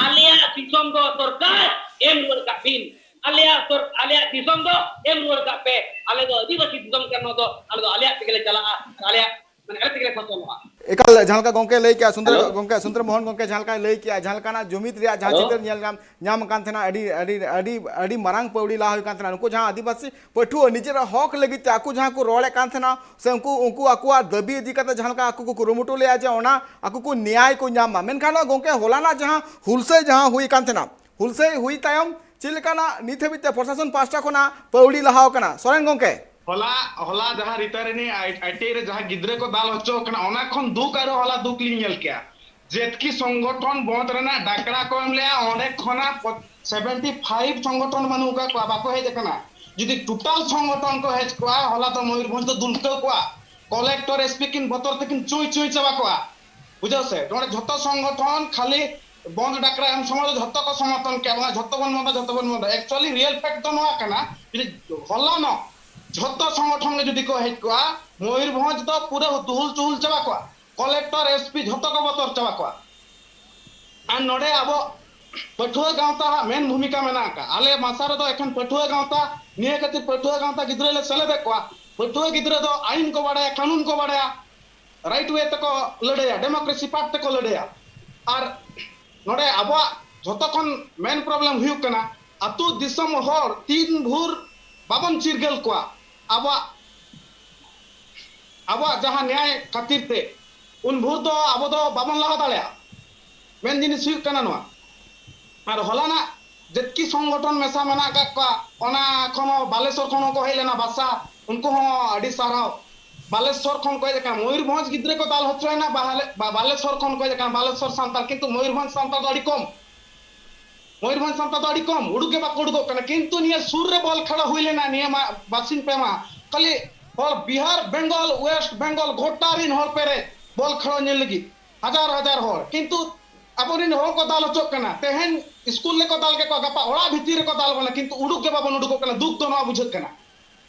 ᱟᱞᱮᱭᱟᱜ ᱫᱤᱥᱚᱢ ᱫᱚ ᱥᱚᱨᱠᱟᱨ ᱮᱢ ᱨᱩᱣᱟᱹᱲ ᱠᱟᱜ ᱵᱤᱱ, ᱟᱞᱮᱭᱟᱜ ᱥᱚᱨ-, ᱟᱞᱮᱭᱟᱜ ᱫᱤᱥᱚᱢ ᱫᱚ ᱮᱢ ᱨᱩᱣᱟᱹᱲ ᱠᱟᱜ ᱯᱮ, ᱟᱞᱮ ᱫᱚ ᱟᱹᱫᱤᱵᱟᱹᱥᱤ ᱫᱤᱥᱚᱢ ᱠᱟᱱᱟ, ᱱᱚᱣᱟ ᱫᱚ ᱟᱞᱮ ᱫᱚ ᱟᱞᱮᱭᱟᱜ ᱛᱮᱜᱮ ᱞᱮ ᱪᱟᱞᱟᱜᱼᱟ, ᱟᱨ ᱟᱞᱮᱭᱟᱜ ᱢᱟᱱᱮ ᱟᱞᱮ ᱛᱮᱜᱮ ᱞᱮ ᱥᱟᱥᱚᱱᱚᱜᱼᱟ᱾ ᱮᱠᱟᱞ, ᱡᱟᱦᱟᱸ ᱞᱮᱠᱟ ᱜᱚᱝᱠᱮ ᱞᱟᱹᱭ ᱠᱮᱜᱼᱟ, ᱥᱩᱱᱫᱚᱨ ᱦᱮᱞᱳ᱾ ᱜᱚᱝᱠᱮ ᱥᱩᱱᱫᱚᱨ ᱢᱳᱦᱚᱱ ᱜᱚᱝᱠᱮ ᱡᱟᱦᱟᱸ ᱞᱮᱠᱟᱭ ᱞᱟᱹᱭ ᱠᱮᱜᱼᱟ, ᱡᱟᱦᱟᱸ ᱞᱮᱠᱟᱱᱟᱜ ᱡᱩᱢᱤᱫ ᱨᱮᱭᱟᱜ ᱡᱟᱦᱟᱸ ᱦᱮᱞᱳ᱾ ᱪᱤᱛᱟᱹᱨ ᱧᱮᱞ ᱧᱟᱢ, ᱧᱟᱢ ᱟᱠᱟᱱ ᱛᱟᱦᱮᱱᱟ, ᱟᱹᱰᱤ, ᱟᱹᱰᱤ, ᱟᱹᱰᱤ, ᱟᱹᱰᱤ ᱢᱟᱨᱟᱝ ᱯᱟᱹᱣᱲᱤ ᱞᱟᱦᱟ ᱦᱩᱭ ᱠᱟᱱ ᱛᱟᱦᱮᱱᱟ᱾ ᱱᱩᱠᱩ ᱡᱟᱦᱟᱸ ᱟᱹᱫᱤᱵᱟᱹᱥᱤ ᱯᱟᱹᱴᱷᱩᱣᱟᱹ ᱱᱤᱡᱮᱨᱟᱜ ᱦᱚᱠ ᱞᱟᱹᱜᱤᱫ ᱛᱮ ᱟᱠᱚ ᱡᱟᱦᱟᱸ ᱠᱚ ᱨᱚᱲᱮᱫ ᱠᱟᱱ ᱛᱟᱦᱮᱱᱟ, ᱥᱮ ᱩᱱᱠᱩ, ᱩᱱᱠᱩ ᱟᱠᱚᱣᱟᱜ ᱫᱟᱹᱵᱤ ᱤᱫᱤ ᱠᱟᱛᱮ ᱡᱟᱦᱟᱸ ᱞᱮᱠᱟ ᱟᱠᱚ ᱠᱚ ᱠᱩᱨᱩᱢᱩᱴᱩ ᱞᱮᱜᱼᱟ ᱡᱮ ᱚᱱᱟ ᱟᱠᱚ ᱠᱚ ᱱᱮᱭᱟᱭ ᱠᱚ ᱧᱟᱢ ᱢᱟ᱾ ᱢᱮᱱᱠᱷᱟᱱ ᱱᱚᱣᱟ ᱜᱚᱝᱠᱮ ᱦᱚᱞᱟᱱᱟᱜ ᱡᱟᱦᱟᱸ ᱦᱩᱞᱥᱟᱹᱭ ᱡᱟᱦᱟᱸ ᱦᱩᱭ ᱠᱟᱱ ᱛᱟᱦᱮᱱᱟ, ᱦᱩᱞᱥᱟᱹᱭ ᱦᱩᱭ ᱛᱟᱭᱚᱢ ᱪᱮᱫ ᱞᱮᱠᱟᱱᱟᱜ ᱱᱤᱛ ᱦᱟᱹᱵᱤᱡ ᱛᱮ ᱯᱨᱚᱥᱟᱥᱚᱱ ᱯᱟᱦᱴᱟ ᱠᱷᱚᱱᱟᱜ ᱯᱟᱹᱣᱲᱤ ᱞᱟᱦᱟᱣ ᱠᱟᱱᱟ, ᱥᱚᱨᱮᱱ ᱜᱚᱝᱠᱮ? ᱦᱚᱞᱟ, ᱦᱚᱞᱟ ᱡᱟᱦᱟᱸ ᱨᱤᱛᱟᱨᱤᱱᱤ ᱟᱭ-, ᱟᱭ ᱴᱤ ᱟᱭ ᱨᱮ ᱡᱟᱦᱟᱸ ᱜᱤᱫᱽᱨᱟᱹ ᱠᱚ ᱫᱟᱞ ᱦᱚᱪᱚ ᱠᱟᱱᱟ, ᱚᱱᱟ ᱠᱷᱚᱱ ᱫᱩᱠ ᱟᱨᱦᱚᱸ ᱦᱚᱞᱟ ᱫᱩᱠ ᱞᱤᱧ ᱧᱮᱞ ᱠᱮᱜᱼᱟ᱾ ᱡᱮᱛᱠᱤ ᱥᱚᱝᱜᱚᱴᱷᱚᱱ ᱵᱚᱸᱫ ᱨᱮᱱᱟᱜ ᱰᱟᱠᱨᱟ ᱠᱚ ᱮᱢ ᱞᱮᱜᱼᱟ, ᱚᱸᱰᱮ ᱠᱷᱚᱱᱟᱜ ᱯᱚ-, seventy five ᱥᱚᱝᱜᱚᱴᱷᱚᱱ ᱵᱟᱹᱱᱩᱜ ᱟᱠᱟᱫ ᱠᱚᱣᱟ, ᱵᱟᱠᱚ ᱦᱮᱡ ᱟᱠᱟᱱᱟ᱾ ᱡᱩᱫᱤ total ᱥᱚᱝᱜᱚᱴᱷᱚᱱ ᱠᱚ ᱦᱮᱡ ᱠᱚᱜᱼᱟ, ᱦᱚᱞᱟ ᱫᱚ ᱢᱚᱭᱩᱨᱵᱷᱚᱸᱡᱽ ᱫᱚ ᱫᱩᱞᱠᱟᱹᱣ ᱠᱚᱜᱼᱟ, ᱠᱚᱞᱮᱠᱴᱚᱨ, ᱮᱥᱯᱤ ᱠᱤᱱ ᱵᱚᱛᱚᱨ ᱛᱮᱠᱤᱱ ᱪᱩᱭ ᱪᱩᱭ ᱪᱟᱵᱟ ᱠᱚᱜᱼᱟ᱾ ᱵᱩᱡᱷᱟᱹᱣ ᱥᱮ? ᱱᱚᱰᱮ ᱡᱷᱚᱛᱚ ᱥᱚᱝᱜᱚᱴᱷᱚᱱ ᱠᱷᱟᱹᱞᱤ ᱵᱚᱸᱫ ᱰᱟᱠᱨᱟ ᱮᱢ ᱥᱚᱢᱚᱭ ᱫᱚ ᱡᱷᱚᱛᱚ ᱠᱚ ᱥᱚᱢᱚᱨᱛᱷᱚᱱ ᱠᱮᱜᱼᱟ, ᱵᱟᱝᱟ ᱡᱷᱚᱛᱚ ᱵᱚᱱ ᱵᱚᱸᱫᱟ, ᱡᱷᱚᱛᱚ ᱵᱚᱱ ᱵᱚᱸᱫᱟ᱾ Actually real fact ᱫᱚ ᱱᱚᱣᱟ ᱠᱟᱱᱟ, ᱡᱩᱫᱤ ᱦᱚᱞᱟᱱᱚᱜ ᱡᱷᱚᱛᱚ ᱥᱚᱝᱜᱚᱴᱷᱚᱱ ᱜᱮ ᱡᱩᱫᱤ ᱠᱚ ᱦᱮᱡ ᱠᱚᱜᱼᱟ, ᱢᱚᱭᱩᱨᱵᱷᱚᱸᱡᱽ ᱫᱚ ᱯᱩᱨᱟᱹ ᱫᱩᱦᱩᱞ ᱪᱩᱦᱩᱞ ᱪᱟᱵᱟ ᱠᱚᱜᱼᱟ, ᱠᱚᱞᱮᱠᱴᱚᱨ, ᱮᱥᱯᱤ ᱡᱷᱚᱛᱚ ᱠᱚ ᱵᱚᱛᱚᱨ ᱪᱟᱵᱟ ᱠᱚᱜᱼᱟ᱾ ᱟᱨ ᱱᱚᱰᱮ ᱟᱵᱚ ᱯᱟᱹᱴᱷᱩᱣᱟᱹ ᱜᱟᱶᱛᱟ ᱦᱟᱜ ᱢᱮᱱ ᱵᱷᱩᱢᱤᱠᱟ ᱢᱮᱱᱟᱜ ᱟᱠᱟᱫ᱾ ᱟᱞᱮ ᱢᱟᱥᱟ ᱨᱮᱫᱚ ᱮᱠᱷᱮᱱ ᱯᱟᱹᱴᱷᱩᱣᱟᱹ ᱜᱟᱶᱛᱟ, ᱱᱤᱭᱟᱹ ᱠᱷᱟᱹᱛᱤᱨ ᱯᱟᱹᱴᱷᱩᱣᱟᱹ ᱜᱟᱶᱛᱟ ᱜᱤᱫᱽᱨᱟᱹ ᱞᱮ ᱥᱮᱞᱮᱫᱮᱫ ᱠᱚᱣᱟ᱾ ᱯᱟᱹᱴᱷᱩᱣᱟᱹ ᱜᱤᱫᱽᱨᱟᱹ ᱫᱚ ᱟᱹᱭᱤᱱ ᱠᱚ ᱵᱟᱲᱟᱭᱟ, ᱠᱟᱹᱱᱩᱱ ᱠᱚ ᱵᱟᱲᱟᱭᱟ, right way ᱛᱮᱠᱚ ᱞᱟᱹᱲᱦᱟᱹᱭᱟ, democracy part ᱛᱮᱠᱚ ᱞᱟᱹᱲᱦᱟᱹᱭᱟ᱾ ᱟᱨ ᱱᱚᱰᱮ ᱟᱵᱚᱣᱟᱜ ᱡᱷᱚᱛᱚ ᱠᱷᱚᱱ main problem ᱦᱩᱭᱩᱜ ᱠᱟᱱᱟ, ᱟᱹᱛᱩ ᱫᱤᱥᱚᱢ ᱦᱚᱲ ᱛᱤᱱ ᱵᱷᱳᱨ ᱵᱟᱵᱚᱱ ᱪᱤᱨᱜᱟᱹᱞ ᱠᱚᱣᱟ ᱟᱵᱚᱣᱟᱜ, ᱟᱵᱚᱣᱟᱜ ᱡᱟᱦᱟᱸ ᱱᱮᱭᱟᱭ ᱠᱷᱟᱹᱛᱤᱨ ᱛᱮ, ᱩᱱ ᱵᱷᱳᱨ ᱫᱚ ᱟᱵᱚ ᱫᱚ ᱵᱟᱵᱚᱱ ᱞᱟᱦᱟ ᱫᱟᱲᱮᱭᱟᱜᱼᱟ᱾ ᱢᱮᱱ ᱡᱤᱱᱤᱥ ᱦᱩᱭᱩᱜ ᱠᱟᱱᱟ ᱱᱚᱣᱟ᱾ ᱟᱨ ᱦᱚᱞᱟᱱᱟᱜ ᱡᱮᱛᱠᱤ ᱥᱚᱝᱜᱚᱴᱷᱚᱱ ᱢᱮᱥᱟ ᱢᱮᱱᱟᱜ ᱟᱠᱟᱫ ᱠᱚᱣᱟ, ᱚᱱᱟ ᱠᱷᱚᱱ ᱦᱚᱸ ᱵᱟᱞᱮᱥᱚᱨ ᱠᱷᱚᱱ ᱦᱚᱸᱠᱚ ᱦᱮᱡ ᱞᱮᱱᱟ ᱵᱟᱥᱟ, ᱩᱱᱠᱩ ᱦᱚᱸ ᱟᱹᱰᱤ ᱥᱟᱨᱦᱟᱣ᱾ ᱵᱟᱞᱮᱥᱚᱨ ᱠᱷᱚᱱ ᱠᱚ ᱦᱮᱡ ᱟᱠᱟᱱᱟ, ᱢᱚᱭᱩᱨᱵᱷᱚᱸᱡᱽ ᱜᱤᱫᱽᱨᱟᱹ ᱠᱚ ᱫᱟᱞ ᱦᱚᱪᱚᱭᱮᱱᱟ, ᱵᱟᱦᱟᱞᱮ-, ᱵᱟ-, ᱵᱟᱞᱮᱥᱚᱨ ᱠᱷᱚᱱ ᱠᱚ ᱦᱮᱡ ᱟᱠᱟᱱᱟ, ᱵᱟᱞᱮᱥᱚᱨ ᱥᱟᱱᱛᱟᱲ, ᱠᱤᱱᱛᱩ ᱢᱚᱭᱩᱨᱵᱷᱚᱸᱡᱽ ᱥᱟᱱᱛᱟᱲ ᱫᱚ ᱟᱹᱰᱤ ᱠᱚᱢ᱾ ᱢᱚᱭᱩᱨᱵᱷᱚᱸᱡᱽ ᱥᱟᱱᱛᱟᱲ ᱫᱚ ᱟᱹᱰᱤ ᱠᱚᱢ, ᱩᱰᱩᱠ ᱜᱮ ᱵᱟᱠᱚ ᱩᱰᱩᱠᱚᱜ ᱠᱟᱱᱟ᱾ ᱠᱤᱱᱛᱩ ᱱᱤᱭᱟᱹ ᱥᱩᱨ ᱨᱮ ᱵᱚᱞ ᱠᱷᱮᱞᱟ ᱦᱩᱭ ᱞᱮᱱᱟ ᱱᱤᱭᱟᱹ ᱢᱟ ᱵᱟᱨᱥᱤᱧ ᱯᱮ ᱢᱟ, ᱠᱷᱟᱹᱞᱤ ᱦᱚᱲ ᱵᱤᱦᱟᱨ, ᱵᱮᱝᱜᱚᱞ, ᱣᱮᱥᱴ ᱵᱮᱝᱜᱚᱞ ᱜᱚᱴᱟ ᱨᱤᱱ ᱦᱚᱲ ᱯᱮᱨᱮᱡ ᱵᱚᱞ ᱠᱷᱮᱞᱟ ᱧᱮᱞ ᱞᱟᱹᱜᱤᱫ, ᱦᱟᱡᱟᱨ ᱦᱟᱡᱟᱨ ᱦᱚᱲ᱾ ᱠᱤᱱᱛᱩ ᱟᱵᱚᱨᱮᱱ ᱦᱚᱲ ᱠᱚ ᱫᱟᱞ ᱦᱚᱪᱚᱜ ᱠᱟᱱᱟ, ᱛᱮᱦᱮᱧ ᱥᱠᱩᱞ ᱨᱮᱠᱚ ᱫᱟᱞ ᱠᱮᱫ ᱠᱚᱣᱟ, ᱜᱟᱯᱟ ᱚᱲᱟᱜ ᱵᱷᱤᱛᱤᱨ ᱨᱮᱠᱚ ᱫᱟᱞ ᱵᱚᱱᱟ, ᱠᱤᱱᱛᱩ ᱩᱰᱩᱠ ᱜᱮ ᱵᱟᱵᱚᱱ ᱩᱰᱩᱠᱚᱜ ᱠᱟᱱᱟ᱾ ᱫᱩᱠ ᱫᱚ ᱱᱚᱣᱟ ᱵᱩᱡᱷᱟᱹᱜ ᱠᱟᱱᱟ᱾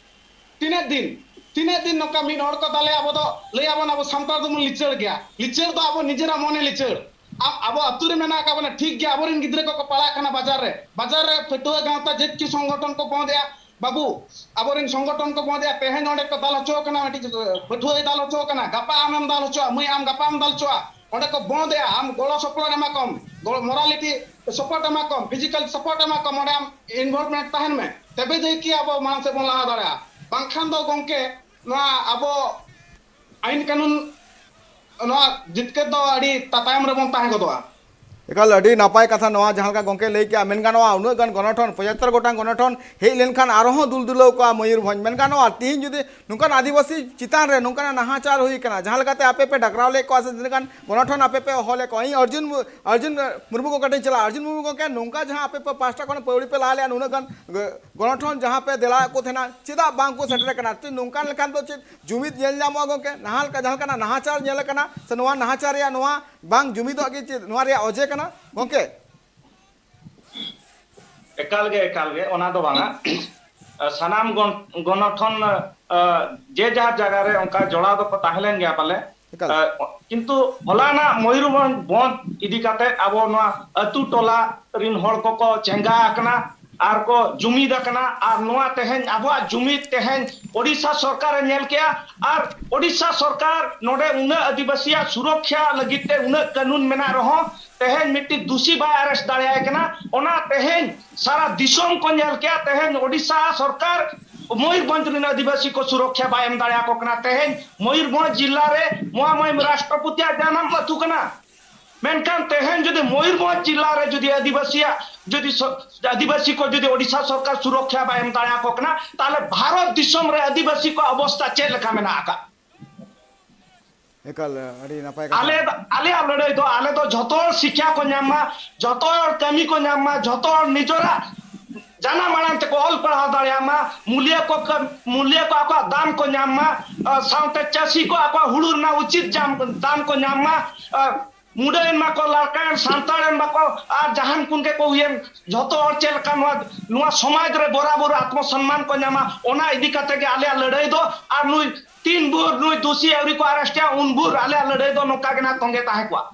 ᱛᱤᱱᱟᱹᱜ ᱫᱤᱱ, ᱛᱤᱱᱟᱹᱜ ᱫᱤᱱ ᱱᱚᱝᱠᱟ ᱢᱤᱫ ᱦᱚᱲ ᱠᱚ ᱫᱟᱞᱮ, ᱟᱵᱚ ᱫᱚ ᱞᱟᱹᱭ ᱟᱵᱚᱱ, ᱟᱵᱚ ᱥᱟᱱᱛᱟᱲ ᱫᱚᱵᱚᱱ ᱞᱤᱪᱟᱹᱲ ᱜᱮᱭᱟ? ᱞᱤᱪᱟᱹᱲ ᱫᱚ ᱟᱵᱚ ᱱᱤᱡᱮᱨᱟᱜ ᱢᱚᱱᱮ ᱞᱤᱪᱟᱹᱲ᱾ ᱟ-, ᱟᱵᱚ ᱟᱹᱛᱩ ᱨᱮ ᱢᱮᱱᱟᱜ ᱟᱠᱟᱫ ᱵᱚᱱᱟ, ᱴᱷᱤᱠ ᱜᱮᱭᱟ, ᱟᱵᱚᱨᱮᱱ ᱜᱤᱫᱽᱨᱟᱹ ᱠᱚᱠᱚ ᱯᱟᱲᱦᱟᱜ ᱠᱟᱱᱟ ᱵᱟᱡᱟᱨ ᱨᱮ, ᱵᱟᱡᱟᱨ ᱨᱮ ᱯᱟᱹᱴᱷᱩᱣᱟᱹ ᱜᱟᱶᱛᱟ ᱡᱮᱛᱠᱤ ᱥᱚᱝᱜᱚᱴᱷᱚᱱ ᱠᱚ ᱵᱚᱸᱫᱮᱜᱼᱟ, ᱵᱟᱹᱵᱩ, ᱟᱵᱚᱨᱮᱱ ᱥᱚᱝᱜᱚᱴᱷᱚᱱ ᱠᱚ ᱵᱚᱸᱫᱮᱜᱼᱟ, ᱛᱮᱦᱮᱧ ᱚᱸᱰᱮ ᱠᱚ ᱫᱟᱞ ᱦᱚᱪᱚ ᱠᱟᱱᱟ, ᱢᱤᱫᱴᱤᱡ ᱯᱟᱹᱴᱷᱩᱣᱟᱹᱭ ᱫᱟᱞ ᱦᱚᱪᱚ ᱠᱟᱱᱟ, ᱜᱟᱯᱟ ᱟᱢᱮᱢ ᱫᱟᱞ ᱦᱚᱪᱚᱜᱼᱟ, ᱢᱟᱹᱭ ᱟᱢ ᱜᱟᱯᱟᱢ ᱫᱟᱞ ᱦᱚᱪᱚᱜᱼᱟ, ᱚᱸᱰᱮ ᱠᱚ ᱵᱚᱸᱫᱮᱜᱼᱟ, ᱟᱢ ᱜᱚᱲᱚ ᱥᱚᱯᱚᱦᱚᱫ ᱮᱢᱟ ᱠᱚᱢ, ᱜᱚᱲᱚ, morality support ᱮᱢᱟ ᱠᱚᱢ, physical support ᱮᱢᱟ ᱠᱚᱢ, ᱚᱸᱰᱮ ᱟᱢ involvement ᱛᱟᱦᱮᱱ ᱢᱮ, ᱛᱚᱵᱮ ᱡᱟᱭ ᱠᱤ ᱟᱵᱚ ᱢᱟᱲᱟᱝ ᱥᱮᱫ ᱵᱚᱱ ᱞᱟᱦᱟ ᱫᱟᱲᱮᱭᱟᱜᱼᱟ᱾ ᱵᱟᱝᱠᱷᱟᱱ ᱫᱚ ᱜᱚᱢᱠᱮ, ᱱᱚᱣᱟ ᱟᱵᱚ ᱟᱹᱭᱤᱱ ᱠᱟᱹᱱᱩᱱ ᱱᱚᱣᱟ ᱡᱤᱛᱠᱟᱹᱨ ᱫᱚ ᱟᱹᱰᱤ ᱛᱟ-, ᱛᱟᱭᱚᱢ ᱨᱮᱵᱚᱱ ᱛᱟᱦᱮᱸ ᱜᱚᱫᱚᱜᱼᱟ᱾ ᱮᱠᱟᱞ ᱟᱹᱰᱤ ᱱᱟᱯᱟᱭ ᱠᱟᱛᱷᱟ᱾ ᱱᱚᱣᱟ ᱡᱟᱦᱟᱸ ᱞᱮᱠᱟ ᱜᱚᱢᱠᱮ ᱞᱟᱹᱭ ᱠᱮᱜᱼᱟ, ᱢᱮᱱ ᱜᱟᱱᱚᱜᱼᱟ ᱩᱱᱟᱹᱜ ᱜᱟᱱ ᱜᱚᱱᱚᱴᱷᱚᱱ, ᱯᱚᱸᱪᱟᱛᱛᱳᱨ ᱜᱚᱴᱟᱝ ᱜᱚᱱᱚᱴᱷᱚᱱ ᱦᱮᱡ ᱞᱮᱱᱠᱷᱟᱱ ᱟᱨᱦᱚᱸ ᱫᱩᱞ ᱫᱩᱞᱟᱹᱣ ᱠᱚᱜᱼᱟ ᱢᱚᱭᱩᱨᱵᱷᱚᱸᱡᱽ᱾ ᱢᱮᱱ ᱜᱟᱱᱚᱜᱼᱟ ᱛᱤᱦᱤᱧ ᱡᱩᱫᱤ ᱱᱚᱝᱠᱟᱱ ᱟᱹᱫᱤᱵᱟᱹᱥᱤ ᱪᱮᱛᱟᱱ ᱨᱮ ᱱᱚᱝᱠᱟᱱᱟᱜ ᱱᱟᱦᱟᱪᱟᱨ ᱦᱩᱭ ᱠᱟᱱᱟ, ᱡᱟᱦᱟᱸ ᱞᱮᱠᱟᱛᱮ ᱟᱯᱮ ᱯᱮ ᱰᱟᱠᱨᱟᱣ ᱞᱮᱫ ᱠᱚᱣᱟ ᱥᱮ ᱛᱤᱱᱟᱹᱜ ᱜᱟᱱ ᱜᱚᱱᱚᱴᱷᱚᱱ ᱟᱯᱮ ᱯᱮ ᱦᱚᱦᱚ ᱞᱮᱫ ᱠᱚᱣᱟ᱾ ᱤᱧ ᱚᱨᱡᱩᱱ ᱢᱩ-, ᱚᱨᱡᱩᱱ ᱢᱩᱨᱢᱩ ᱜᱚᱢᱠᱮ ᱴᱷᱮᱱ ᱪᱟᱞᱟᱜᱼᱟ᱾ ᱚᱨᱡᱩᱱ ᱢᱩᱨᱢᱩ ᱜᱚᱢᱠᱮ, ᱱᱚᱝᱠᱟ ᱡᱟᱦᱟᱸ ᱟᱯᱮ ᱯᱮ ᱯᱟᱦᱴᱟ ᱠᱷᱚᱱ ᱯᱟᱹᱣᱲᱤ ᱯᱮ ᱞᱟᱦᱟ ᱞᱮᱫᱼᱟ, ᱱᱩᱱᱟᱹᱜ ᱜᱟᱱ ᱜᱚ-, ᱜᱚᱱᱚᱴᱷᱚᱱ ᱡᱟᱦᱟᱸ ᱯᱮ ᱫᱮᱞᱟᱣᱟᱫ ᱠᱚ ᱛᱟᱦᱮᱱᱟ, ᱪᱮᱫᱟᱜ ᱵᱟᱝ ᱠᱚ ᱥᱮᱴᱮᱨ ᱟᱠᱟᱱᱟ? ᱪᱮᱫ ᱱᱚᱝᱠᱟ ᱞᱮᱠᱷᱟᱱ ᱫᱚ ᱪᱮᱫ ᱡᱩᱢᱤᱫ ᱧᱮᱞ ᱧᱟᱢᱚᱜᱼᱟ ᱜᱚᱢᱠᱮ? ᱱᱟᱦᱟᱜ ᱞᱮᱠᱟ ᱡᱟᱦᱟᱸ ᱞᱮᱠᱟᱱᱟᱜ ᱱᱟᱦᱟᱪᱟᱨ ᱧᱮᱞ ᱟᱠᱟᱱᱟ ᱥᱮ ᱱᱚᱣᱟ ᱱᱟᱦᱟᱪᱟᱨ ᱨᱮᱭᱟᱜ ᱱᱚᱣᱟ ᱵᱟᱝ ᱡᱩᱢᱤᱫᱚᱜ ᱜᱮ ᱪᱮᱫ ᱱᱚᱣᱟ ᱨᱮᱭᱟᱜ ᱚᱡᱮ ᱠᱟᱱᱟ ᱜᱚᱢᱠᱮ? ᱮᱠᱟᱞ ᱜᱮ, ᱮᱠᱟᱞ ᱜᱮ, ᱚᱱᱟ ᱫᱚ ᱵᱟᱝᱟ᱾ ᱥᱟᱱᱟᱢ ᱜᱚᱱ-, ᱜᱚᱱᱚᱴᱷᱚᱱ, ᱟ, ᱡᱮ ᱡᱟᱦᱟᱸ ᱡᱟᱭᱜᱟ ᱨᱮ ᱚᱱᱠᱟ ᱡᱚᱲᱟᱣ ᱫᱚᱠᱚ ᱛᱟᱦᱮᱸ ᱞᱮᱱ ᱜᱮᱭᱟ ᱯᱟᱞᱮ᱾ ᱮᱠᱟᱞ᱾ ᱟ, ᱠᱤᱱᱛᱩ ᱦᱚᱞᱟᱱᱟᱜ ᱢᱚᱭᱩᱨᱵᱷᱚᱸᱡᱽ ᱵᱚᱸᱫᱽ ᱤᱫᱤ ᱠᱟᱛᱮ ᱟᱵᱚ ᱱᱚᱣᱟ ᱟᱹᱛᱩ ᱴᱚᱞᱟ ᱨᱤᱱ ᱦᱚᱲ ᱠᱚᱠᱚ ᱪᱮᱸᱜᱟ ᱟᱠᱟᱱᱟ ᱟᱨ ᱠᱚ ᱡᱩᱢᱤᱫ ᱟᱠᱟᱱᱟ᱾ ᱟᱨ ᱱᱚᱣᱟ ᱛᱮᱦᱮᱧ ᱟᱵᱚᱣᱟᱜ ᱡᱩᱢᱤᱫ ᱛᱮᱦᱮᱧ ᱳᱰᱤᱥᱟ ᱥᱚᱨᱠᱟᱨᱮ ᱧᱮᱞ ᱠᱮᱜᱼᱟ᱾ ᱟᱨ ᱳᱰᱤᱥᱟ ᱥᱚᱨᱠᱟᱨ ᱱᱚᱰᱮ ᱩᱱᱟᱹᱜ ᱟᱹᱫᱤᱵᱟᱹᱥᱤᱭᱟᱜ ᱥᱩᱨᱚᱠᱷᱟ ᱞᱟᱹᱜᱤᱫ ᱛᱮ ᱩᱱᱟᱹᱜ ᱠᱟᱹᱱᱩᱱ ᱢᱮᱱᱟᱜ ᱨᱮᱦᱚᱸ ᱛᱮᱦᱮᱧ ᱢᱤᱫᱴᱤᱡ ᱫᱩᱥᱤ ᱵᱟᱭ arrest ᱫᱟᱲᱮᱭᱟᱭ ᱠᱟᱱᱟ᱾ ᱚᱱᱟ ᱛᱮᱦᱮᱧ ᱥᱟᱨᱟ ᱫᱤᱥᱚᱢ ᱠᱚ ᱧᱮᱞ ᱠᱮᱜᱼᱟ᱾ ᱛᱮᱦᱮᱧ ᱳᱰᱤᱥᱟ ᱥᱚᱨᱠᱟᱨ ᱢᱚᱭᱩᱨᱵᱷᱚᱸᱡᱽ ᱨᱮᱱ ᱟᱹᱫᱤᱵᱟᱹᱥᱤ ᱠᱚ ᱥᱩᱨᱚᱠᱷᱟ ᱵᱟᱭ ᱮᱢ ᱫᱟᱲᱮᱭᱟᱠᱚ ᱠᱟᱱᱟ᱾ ᱛᱮᱦᱮᱧ ᱢᱚᱭᱩᱨᱵᱷᱚᱸᱡᱽ ᱡᱤᱞᱟ ᱨᱮ ᱢᱚᱦᱟᱢᱚᱭᱤᱢ ᱨᱟᱥᱴᱨᱚᱯᱚᱛᱤᱭᱟᱜ ᱡᱟᱱᱟᱢ ᱟᱹᱛᱩ ᱠᱟᱱᱟ᱾ ᱢᱮᱱᱠᱷᱟᱱ ᱛᱮᱦᱮᱧ ᱡᱩᱫᱤ ᱢᱚᱭᱩᱨᱵᱷᱚᱸᱡᱽ ᱡᱤᱞᱟ ᱨᱮ ᱡᱩᱫᱤ ᱟᱹᱫᱤᱵᱟᱹᱥᱤᱭᱟᱜ ᱡᱩᱫᱤ ᱥᱚ-, ᱟᱹᱫᱤᱵᱟᱹᱥᱤ ᱠᱚ ᱡᱩᱫᱤ ᱳᱰᱤᱥᱟ ᱥᱚᱨᱠᱟᱨ ᱥᱩᱨᱚᱠᱷᱟ ᱵᱟᱭ ᱮᱢ ᱫᱟᱲᱮᱭᱟᱠᱚ ᱠᱟᱱᱟ, ᱛᱟᱦᱚᱞᱮ ᱵᱷᱟᱨᱚᱛ ᱫᱤᱥᱚᱢ ᱨᱮ ᱟᱹᱫᱤᱵᱟᱹᱥᱤ ᱠᱚᱣᱟᱜ ᱚᱵᱚᱥᱛᱟ ᱪᱮᱫ ᱞᱮᱠᱟ ᱢᱮᱱᱟᱜ ᱟᱠᱟᱫ? ᱮᱠᱟᱞ ᱟᱹᱰᱤ ᱱᱟᱯᱟᱭ ᱠᱟᱛᱷᱟ᱾ ᱟᱞᱮ, ᱟᱞᱮᱭᱟᱜ ᱞᱟᱹᱲᱦᱟᱹᱭ ᱫᱚ, ᱟᱞᱮ ᱫᱚ ᱡᱷᱚᱛᱚ ᱦᱚᱲ ᱥᱤᱠᱷᱟ ᱠᱚ ᱧᱟᱢ ᱢᱟ, ᱡᱷᱚᱛᱚ ᱦᱚᱲ ᱠᱟᱹᱢᱤ ᱠᱚ ᱧᱟᱢ ᱢᱟ, ᱡᱷᱚᱛᱚ ᱦᱚᱲ ᱱᱤᱡᱚᱨᱟᱜ ᱡᱟᱱᱟᱢ ᱟᱲᱟᱝ ᱛᱮᱠᱚ ᱚᱞ ᱯᱟᱲᱦᱟᱣ ᱫᱟᱲᱮᱭᱟᱜ ᱢᱟ, ᱢᱩᱞᱤᱭᱟᱹ ᱠᱚ ᱠᱟᱹ-, ᱢᱩᱞᱤᱭᱟᱹ ᱠᱚ ᱟᱠᱚᱣᱟᱜ ᱫᱟᱢ ᱠᱚ ᱧᱟᱢ ᱢᱟ, ᱟ, ᱥᱟᱶᱛᱮ ᱪᱟᱹᱥᱤ ᱠᱚ ᱟᱠᱚᱣᱟᱜ ᱦᱩᱲᱩ ᱨᱮᱱᱟᱜ ᱩᱪᱤᱛ ᱡᱟᱢ-, ᱫᱟᱢ ᱠᱚ ᱧᱟᱢ ᱢᱟ, ᱟ, ᱢᱩᱰᱟᱹ ᱮᱱ ᱵᱟᱠᱚ, ᱞᱟᱲᱠᱟ ᱮᱱ, ᱥᱟᱱᱛᱟᱲ ᱮᱱ ᱵᱟᱠᱚ, ᱟᱨ ᱡᱟᱦᱟᱱ ᱠᱚᱜᱮ ᱠᱚ ᱦᱩᱭᱮᱱ, ᱡᱷᱚᱛᱚ ᱦᱚᱲ ᱪᱮᱫ ᱞᱮᱠᱟ ᱱᱚᱣᱟ, ᱱᱚᱣᱟ ᱥᱚᱢᱟᱡᱽ ᱨᱮ ᱵᱚᱨᱟᱵᱚᱨ ᱟᱛᱢᱚ ᱥᱚᱱᱢᱟᱱ ᱠᱚ ᱧᱟᱢᱟ, ᱚᱱᱟ ᱤᱫᱤ ᱠᱟᱛᱮ ᱜᱮ ᱟᱞᱮᱭᱟᱜ ᱞᱟᱹᱲᱦᱟᱹᱭ ᱫᱚ᱾ ᱟᱨ ᱱᱩᱭ ᱛᱤᱱ ᱵᱷᱳᱨ ᱱᱩᱭ ᱫᱩᱥᱤ ᱟᱹᱣᱨᱤ ᱠᱚ arrest ᱮᱭᱟ, ᱩᱱ ᱵᱷᱳᱨ ᱟᱞᱮᱭᱟᱜ ᱞᱟᱹᱲᱦᱟᱹᱭ ᱫᱚ ᱱᱚᱝᱠᱟ ᱜᱮ ᱱᱟᱜ ᱛᱚᱸᱜᱮ ᱛᱟᱦᱮᱸ ᱠᱚᱜᱼᱟ᱾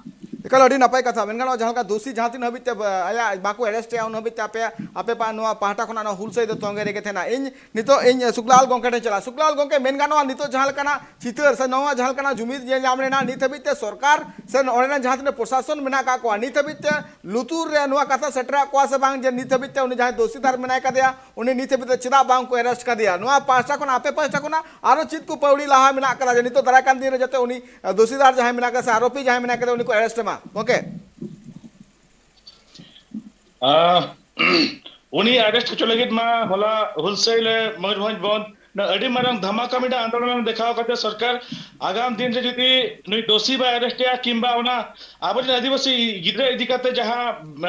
ᱮᱠᱟᱞ ᱟᱹᱰᱤ ᱱᱟᱯᱟᱭ ᱠᱟᱛᱷᱟ᱾ ᱢᱮᱱ ᱜᱟᱱᱚᱜᱼᱟ, ᱡᱟᱦᱟᱸ ᱞᱮᱠᱟ ᱫᱩᱥᱤ ᱡᱟᱦᱟᱸ ᱛᱤᱱ ᱦᱟᱹᱵᱤᱡ ᱛᱮ, ᱟᱭᱟᱜ ᱵᱟᱠᱚ arrest ᱮᱭᱟ, ᱩᱱ ᱦᱟᱹᱵᱤᱡ ᱛᱮ ᱟᱯᱮ, ᱟᱯᱮ ᱯᱟ-, ᱱᱚᱣᱟ ᱯᱟᱦᱴᱟ ᱠᱷᱚᱱᱟᱜ ᱱᱚᱣᱟ ᱦᱩᱞᱥᱟᱹᱭ ᱫᱚ ᱛᱚᱸᱜᱮ ᱨᱮᱜᱮ ᱛᱟᱦᱮᱱᱟ᱾ ᱤᱧ ᱱᱤᱛᱚᱜ ᱤᱧ ᱥᱩᱠᱞᱟᱞ ᱜᱚᱢᱠᱮ ᱴᱷᱮᱱ ᱪᱟᱞᱟᱜᱼᱟ᱾ ᱥᱩᱠᱞᱟᱞ ᱜᱚᱢᱠᱮ, ᱢᱮᱱ ᱜᱟᱱᱚᱜᱼᱟ, ᱱᱤᱛᱚᱜ ᱡᱟᱦᱟᱸ ᱞᱮᱠᱟᱱᱟᱜ ᱪᱤᱛᱟᱹᱨ ᱥᱮ ᱱᱚᱣᱟ ᱡᱟᱦᱟᱸ ᱞᱮᱠᱟᱱᱟᱜ ᱡᱩᱢᱤᱫ ᱧᱮᱞ ᱧᱟᱢ ᱞᱮᱱᱟ, ᱱᱤᱛ ᱦᱟᱹᱵᱤᱡ ᱛᱮ ᱥᱚᱨᱠᱟᱨ ᱥᱮ ᱱᱚᱰᱮ ᱨᱮᱱ ᱡᱟᱦᱟᱸ ᱛᱤᱱᱟᱹᱜ ᱯᱨᱚᱥᱟᱥᱚᱱ ᱢᱮᱱᱟᱜ ᱟᱠᱟᱫ ᱠᱚᱣᱟ, ᱱᱤᱛ ᱦᱟᱹᱵᱤᱡ ᱛᱮ ᱞᱩᱛᱩᱨ ᱨᱮ ᱱᱚᱣᱟ ᱠᱟᱛᱷᱟ ᱥᱮᱴᱮᱨᱟᱜ ᱠᱚᱣᱟ ᱥᱮ ᱵᱟᱝ ᱡᱮ ᱱᱤᱛ ᱦᱟᱹᱵᱤᱡ ᱛᱮ ᱩᱱᱤ ᱡᱟᱦᱟᱸᱭ ᱫᱚᱥᱤᱫᱟᱨ ᱢᱮᱱᱟᱭ ᱠᱟᱫᱮᱭᱟ, ᱩᱱᱤ ᱱᱤᱛ ᱦᱟᱹᱵᱤᱡ ᱛᱮ ᱪᱮᱫᱟᱜ ᱵᱟᱝ ᱠᱚ arrest ᱠᱟᱫᱮᱭᱟ? ᱱᱚᱣᱟ ᱯᱟᱦᱴᱟ ᱠᱷᱚᱱ, ᱟᱯᱮ ᱯᱟᱦᱴᱟ ᱠᱷᱚᱱᱟᱜ ᱟᱨᱚ ᱪᱮᱫ ᱠᱚ ᱯᱟᱹᱣᱲᱤ ᱞᱟᱦᱟ ᱢᱮᱱᱟᱜ ᱠᱟᱫᱟ ᱡᱮ ᱱᱤᱛᱚᱜ ᱫᱟᱨᱟᱭ ᱠᱟᱱ ᱫᱤᱱ ᱨᱮ ᱡᱟᱛᱮ ᱩᱱᱤ, ᱟᱸ, ᱫᱚᱥᱤᱫᱟᱨ ᱡᱟᱦᱟᱸᱭ ᱢᱮᱱᱟᱭ ᱠᱟᱫᱮᱭᱟ ᱥᱮ ᱟᱨᱳᱯᱤ ᱡᱟᱦᱟᱸᱭ ᱢᱮᱱᱟᱭ ᱠᱟᱫᱮᱭᱟ, ᱩᱱᱤ ᱠᱚ arrest ᱮᱢᱟ? ᱜᱚᱢᱠᱮ᱾ ᱟᱸ, ᱩᱱᱤ ᱟᱨᱮᱥᱴ ᱦᱚᱪᱚ ᱞᱟᱹᱜᱤᱫ ᱢᱟ ᱦᱚᱞᱟ ᱦᱩᱞᱥᱟᱹᱭ ᱞᱮ ᱢᱚᱭᱩᱨᱵᱷᱚᱸᱡᱽ ᱵᱚᱱᱫᱷ ᱟᱹᱰᱤ ᱢᱟᱨᱟᱝ ᱫᱷᱟᱢᱟᱠᱟ ᱢᱤᱫᱴᱟᱝ ᱟᱱᱫᱳᱞᱚᱱ ᱮ ᱫᱮᱠᱷᱟᱣ ᱠᱟᱛᱮ ᱥᱚᱨᱠᱟᱨ ᱟᱜᱟᱢ ᱫᱤᱱ ᱨᱮ ᱡᱩᱫᱤ ᱱᱩᱭ ᱫᱳᱥᱤ ᱵᱟᱭ ᱟᱨᱮᱥᱴ ᱮᱭᱟ ᱠᱤᱝᱵᱟ ᱚᱱᱟ ᱟᱵᱚᱨᱮᱱ ᱟᱹᱫᱤᱵᱟᱹᱥᱤ ᱜᱤᱫᱽᱨᱟᱹ ᱤᱫᱤ ᱠᱟᱛᱮ ᱡᱟᱦᱟᱸ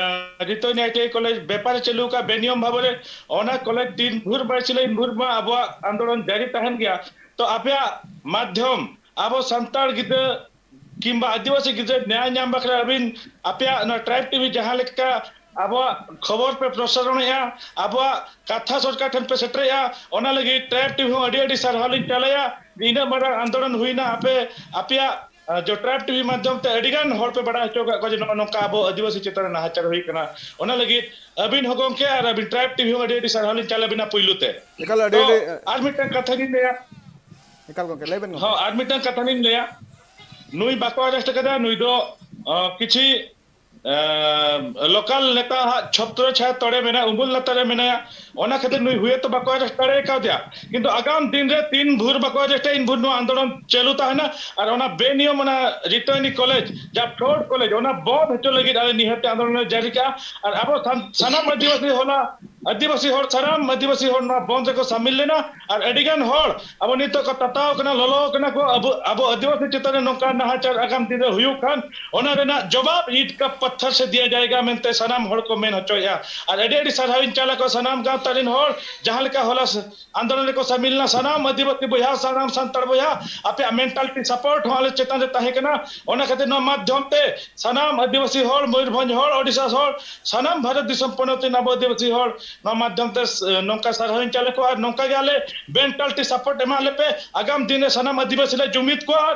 ᱨᱤᱛᱚᱭᱱᱤ ᱟᱭ ᱴᱤ ᱟᱭ ᱠᱚᱞᱮᱡᱽ ᱵᱮᱯᱟᱨ ᱮ ᱪᱟᱹᱞᱩ ᱟᱠᱟᱫ ᱵᱮᱱᱤᱭᱚᱢ ᱵᱷᱟᱵᱮ ᱨᱮ, ᱚᱱᱟ ᱠᱚᱞᱮᱡᱽ ᱫᱤᱱ ᱵᱷᱳᱨ ᱵᱟᱭ ᱪᱟᱹᱞᱩᱭᱟ ᱤᱱ ᱵᱷᱳᱨ ᱢᱟ ᱟᱵᱚᱣᱟᱜ ᱟᱱᱫᱳᱞᱚᱱ ᱡᱟᱹᱨᱤ ᱛᱟᱦᱮᱱ ᱜᱮᱭᱟ᱾ ᱛᱚ ᱟᱯᱮᱭᱟᱜ ᱢᱟᱫᱽᱫᱷᱚᱢ ᱟᱵᱚ ᱥᱟᱱᱛᱟᱲ ᱜᱤᱫᱽᱨᱟᱹ ᱠᱤᱝᱵᱟ ᱟᱹᱫᱤᱵᱟᱹᱥᱤ ᱜᱤᱫᱽᱨᱟᱹ ᱱᱮᱭᱟᱭ ᱧᱟᱢ ᱵᱟᱠᱷᱨᱟ ᱟᱹᱵᱤᱱ ᱟᱯᱮᱭᱟᱜ ᱱᱚᱣᱟ ᱴᱨᱟᱭᱤᱵᱽ ᱴᱤᱵᱷᱤ ᱡᱟᱦᱟᱸ ᱞᱮᱠᱟ ᱟᱵᱚᱣᱟᱜ ᱠᱷᱚᱵᱚᱨ ᱯᱮ ᱯᱨᱚᱥᱟᱨᱚᱱᱮᱜᱼᱟ, ᱟᱵᱚᱣᱟᱜ ᱠᱟᱛᱷᱟ ᱥᱚᱨᱠᱟᱨ ᱴᱷᱮᱱ ᱯᱮ ᱥᱮᱴᱮᱨᱮᱜᱼᱟ, ᱚᱱᱟ ᱞᱟᱹᱜᱤᱫ ᱴᱨᱟᱭᱤᱵᱽ ᱴᱤᱵᱷᱤ ᱦᱚᱸ ᱟᱹᱰᱤ ᱟᱹᱰᱤ ᱥᱟᱨᱦᱟᱣ ᱞᱤᱧ ᱪᱟᱞᱟᱭᱟ᱾ ᱤᱱᱟᱹᱜ ᱢᱟᱨᱟᱝ ᱟᱱᱫᱳᱞᱚᱱ ᱦᱩᱭᱱᱟ, ᱟᱯᱮ ᱟᱯᱮᱭᱟᱜ ᱡᱚ ᱴᱨᱟᱭᱤᱵᱽ ᱴᱤᱵᱷᱤ ᱢᱟᱫᱽᱫᱷᱚᱢ ᱛᱮ ᱟᱹᱰᱤ ᱜᱟᱱ ᱦᱚᱲ ᱯᱮ ᱵᱟᱲᱟᱭ ᱦᱚᱪᱚ ᱟᱠᱟᱫ ᱠᱚᱣᱟ ᱡᱮ ᱱᱚᱜᱼᱚ ᱱᱚᱝᱠᱟ ᱟᱵᱚ ᱟᱹᱫᱤᱵᱟᱹᱥᱤ ᱪᱮᱛᱟᱱ ᱨᱮ ᱱᱟᱦᱟᱪᱟᱨ ᱦᱩᱭᱩᱜ ᱠᱟᱱᱟ᱾ ᱚᱱᱟ ᱞᱟᱹᱜᱤᱫ ᱟᱹᱵᱤᱱ ᱦᱚᱸ ᱜᱚᱢᱠᱮ ᱟᱨ ᱟᱹᱵᱤᱱ ᱴᱨᱟᱭᱤᱵᱽ ᱴᱤᱵᱷᱤ ᱦᱚᱸ ᱟᱹᱰᱤ ᱟᱹᱰᱤ ᱥᱟᱨᱦᱟᱣ ᱞᱤᱧ ᱪᱟᱞ ᱟᱹᱵᱤᱱᱟ ᱯᱩᱭᱞᱩ ᱛᱮ᱾ ᱮᱠᱟᱞ ᱟᱹᱰᱤ ᱛᱚ ᱟᱹᱰᱤ ᱟᱨ ᱢᱤᱫᱴᱟᱝ ᱠᱟᱛᱷᱟ ᱞᱤᱧ ᱞᱟᱹᱭᱟ᱾ ᱮᱠᱟᱞ ᱜᱚᱢᱠᱮ, ᱞᱟᱹᱭ ᱵᱮᱱ ᱜᱚᱢᱠᱮ᱾ ᱦᱚᱸ, ᱟᱨ ᱢᱤᱫᱴᱟᱝ ᱠᱟᱛᱷᱟ ᱞᱤᱧ ᱞᱟᱹᱭᱟ, ᱱᱩᱭ ᱵᱟᱠᱚ ᱟᱨᱮᱥᱴ ᱟᱠᱟᱫᱟ, ᱱᱩᱭ ᱫᱚ ᱟᱸ, ᱠᱤᱪᱷᱤ ᱞᱳᱠᱟᱞ ᱱᱮᱛᱟ ᱦᱟᱜ ᱪᱷᱚᱛᱨᱚ ᱪᱷᱟᱭᱟ ᱛᱚᱲᱮ ᱢᱮᱱᱟᱜᱼᱟ, ᱩᱢᱩᱞ ᱞᱟᱛᱟᱨ ᱨᱮ ᱢᱮᱱᱟᱭᱟ᱾ ᱚᱱᱟ ᱠᱷᱟᱹᱛᱤᱨ ᱱᱩᱭ ᱦᱩᱭᱛᱚ ᱵᱟᱠᱚ ᱟᱨᱮᱥᱴ ᱫᱟᱲᱮ ᱠᱟᱣᱫᱮᱭᱟ, ᱠᱤᱱᱛᱩ ᱟᱜᱟᱢ ᱫᱤᱱ ᱨᱮ ᱛᱤᱱ ᱵᱷᱳᱨ ᱵᱟᱠᱚ ᱟᱨᱮᱥᱴᱟ ᱤᱱ ᱵᱷᱳᱨ ᱱᱚᱣᱟ ᱟᱱᱫᱳᱞᱚᱱ ᱪᱟᱹᱞᱩ ᱛᱟᱦᱮᱱᱟ᱾ ᱟᱨ ᱚᱱᱟ ᱵᱮᱱᱤᱭᱚᱢ ᱚᱱᱟ ᱨᱤᱛᱟᱹᱭᱱᱤ ᱠᱚᱞᱮᱡᱽ ᱡᱟ ᱯᱷᱨᱚᱰ ᱠᱚᱞᱮᱡᱽ ᱚᱱᱟ ᱵᱚᱱᱫ ᱦᱚᱪᱚ ᱞᱟᱹᱜᱤᱫ ᱟᱞᱮ ᱱᱤᱦᱟᱹᱛ ᱟᱱᱫᱳᱞᱚᱱ ᱞᱮ ᱡᱟᱹᱨᱤ ᱠᱟᱜᱼᱟ᱾ ᱟᱨ ᱟᱵᱚ ᱥᱟᱱ- ᱥᱟᱱᱟᱢ ᱟᱹᱫᱤᱵᱟᱹᱥᱤ ᱦᱚᱞᱟ ᱟᱹᱫᱤᱵᱟᱹᱥᱤ ᱦᱚᱲ ᱥᱟᱱᱟᱢ ᱟᱹᱫᱤᱵᱟᱹᱥᱤ ᱦᱚᱲ ᱱᱚᱣᱟ ᱵᱚᱱᱫ ᱨᱮᱠᱚ ᱥᱟᱢᱤᱞ ᱞᱮᱱᱟ᱾ ᱟᱨ ᱟᱹᱰᱤ ᱜᱟᱱ ᱦᱚᱲ ᱟᱵᱚ ᱱᱤᱛᱚᱜ ᱠᱚ ᱛᱟᱛᱟᱣ ᱠᱟᱱᱟ, ᱞᱚᱞᱚ ᱠᱟᱱᱟ ᱠᱚ᱾ ᱟᱵᱚ ᱟᱵᱚ ᱟᱹᱫᱤᱵᱟᱹᱥᱤ ᱪᱮᱛᱟᱱ ᱨᱮ ᱱᱚᱝᱠᱟ ᱱᱟᱦᱟᱪᱟᱨ ᱟᱜᱟᱢ ᱫᱤᱱ ᱨᱮ ᱦᱩᱭᱩᱜ ᱠᱷᱟᱱ ᱚᱱᱟ ᱨᱮᱱᱟᱜ ᱡᱚᱵᱟᱵ ᱤᱴ ᱠᱟ ᱯᱟᱛᱷᱟᱨ ᱥᱮ ᱫᱤᱭᱟ ᱡᱟᱭᱮᱜᱟ ᱢᱮᱱᱛᱮ ᱥᱟᱱᱟᱢ ᱦᱚᱲ ᱠᱚ ᱢᱮᱱ ᱦᱚᱪᱚᱭᱮᱫᱼᱟ᱾ ᱟᱨ ᱟᱹᱰᱤ ᱟᱹᱰᱤ ᱥᱟᱨᱦᱟᱣ ᱤᱧ ᱪᱟᱞ ᱟᱠᱚᱣᱟ ᱥᱟᱱᱟᱢ ᱜᱟᱶᱛᱟ ᱨᱮᱱ ᱦᱚᱲ ᱡᱟᱦᱟᱸ ᱞᱮᱠᱟ ᱦᱚᱞᱟ ᱥ- ᱟᱱᱫᱳᱞᱚᱱ ᱨᱮᱠᱚ ᱥᱟᱢᱤᱞ ᱮᱱᱟ᱾ ᱥᱟᱱᱟᱢ ᱟᱹᱫᱤᱵᱟᱹᱥᱤ ᱵᱚᱭᱦᱟ, ᱥᱟᱱᱟᱢ ᱥᱟᱱᱛᱟᱲ ᱵᱚᱭᱦᱟ, ᱟᱯᱮᱭᱟᱜ ᱢᱮᱱᱴᱟᱞᱤᱴᱤ ᱥᱟᱯᱳᱨᱴ ᱦᱚᱸ ᱟᱞᱮ ᱪᱮᱛᱟᱱ ᱨᱮ ᱛᱟᱦᱮᱸ ᱠᱟᱱᱟ᱾ ᱚᱱᱟ ᱠᱷᱟᱹᱛᱤᱨ ᱱᱚᱣᱟ ᱢᱟᱫᱽᱫᱷᱚᱢ ᱛᱮ ᱥᱟᱱᱟᱢ ᱟᱹᱫᱤᱵᱟᱹᱥᱤ ᱦᱚᱲ, ᱢᱚᱭᱩᱨᱵᱷᱚᱸᱡᱽ ᱦᱚᱲ, ᱳᱰᱤᱥᱟ ᱦᱚᱲ, ᱥᱟᱱᱟᱢ ᱵᱷᱟᱨᱚᱛ ᱫᱤᱥᱚᱢ ᱯᱚᱱᱚᱛ ᱨᱮᱱ ᱟᱵᱚ ᱟᱹᱫᱤᱵᱟᱹᱥᱤ ᱦᱚᱲ ᱱᱚᱣᱟ ᱢᱟᱫᱽᱫᱷᱚᱢ ᱛᱮ ᱥ- ᱱᱚᱝᱠᱟ ᱥᱟᱨᱦᱟᱣ ᱤᱧ ᱪᱟᱞ ᱟᱠᱚᱣᱟ᱾ ᱟᱨ ᱱᱚᱝᱠᱟ ᱜᱮ ᱟᱞᱮ ᱢᱮᱱᱴᱟᱞᱤᱴᱤ ᱥᱟᱯᱳᱨᱴ ᱮᱢᱟ ᱞᱮᱯᱮ᱾ ᱟᱜᱟᱢ ᱫᱤᱱ ᱨᱮ ᱥᱟᱱᱟᱢ ᱟᱹᱫᱤᱵᱟᱹᱥᱤ ᱞᱮ ᱡᱩᱢᱤᱫ ᱠᱚᱣᱟ ᱟᱨ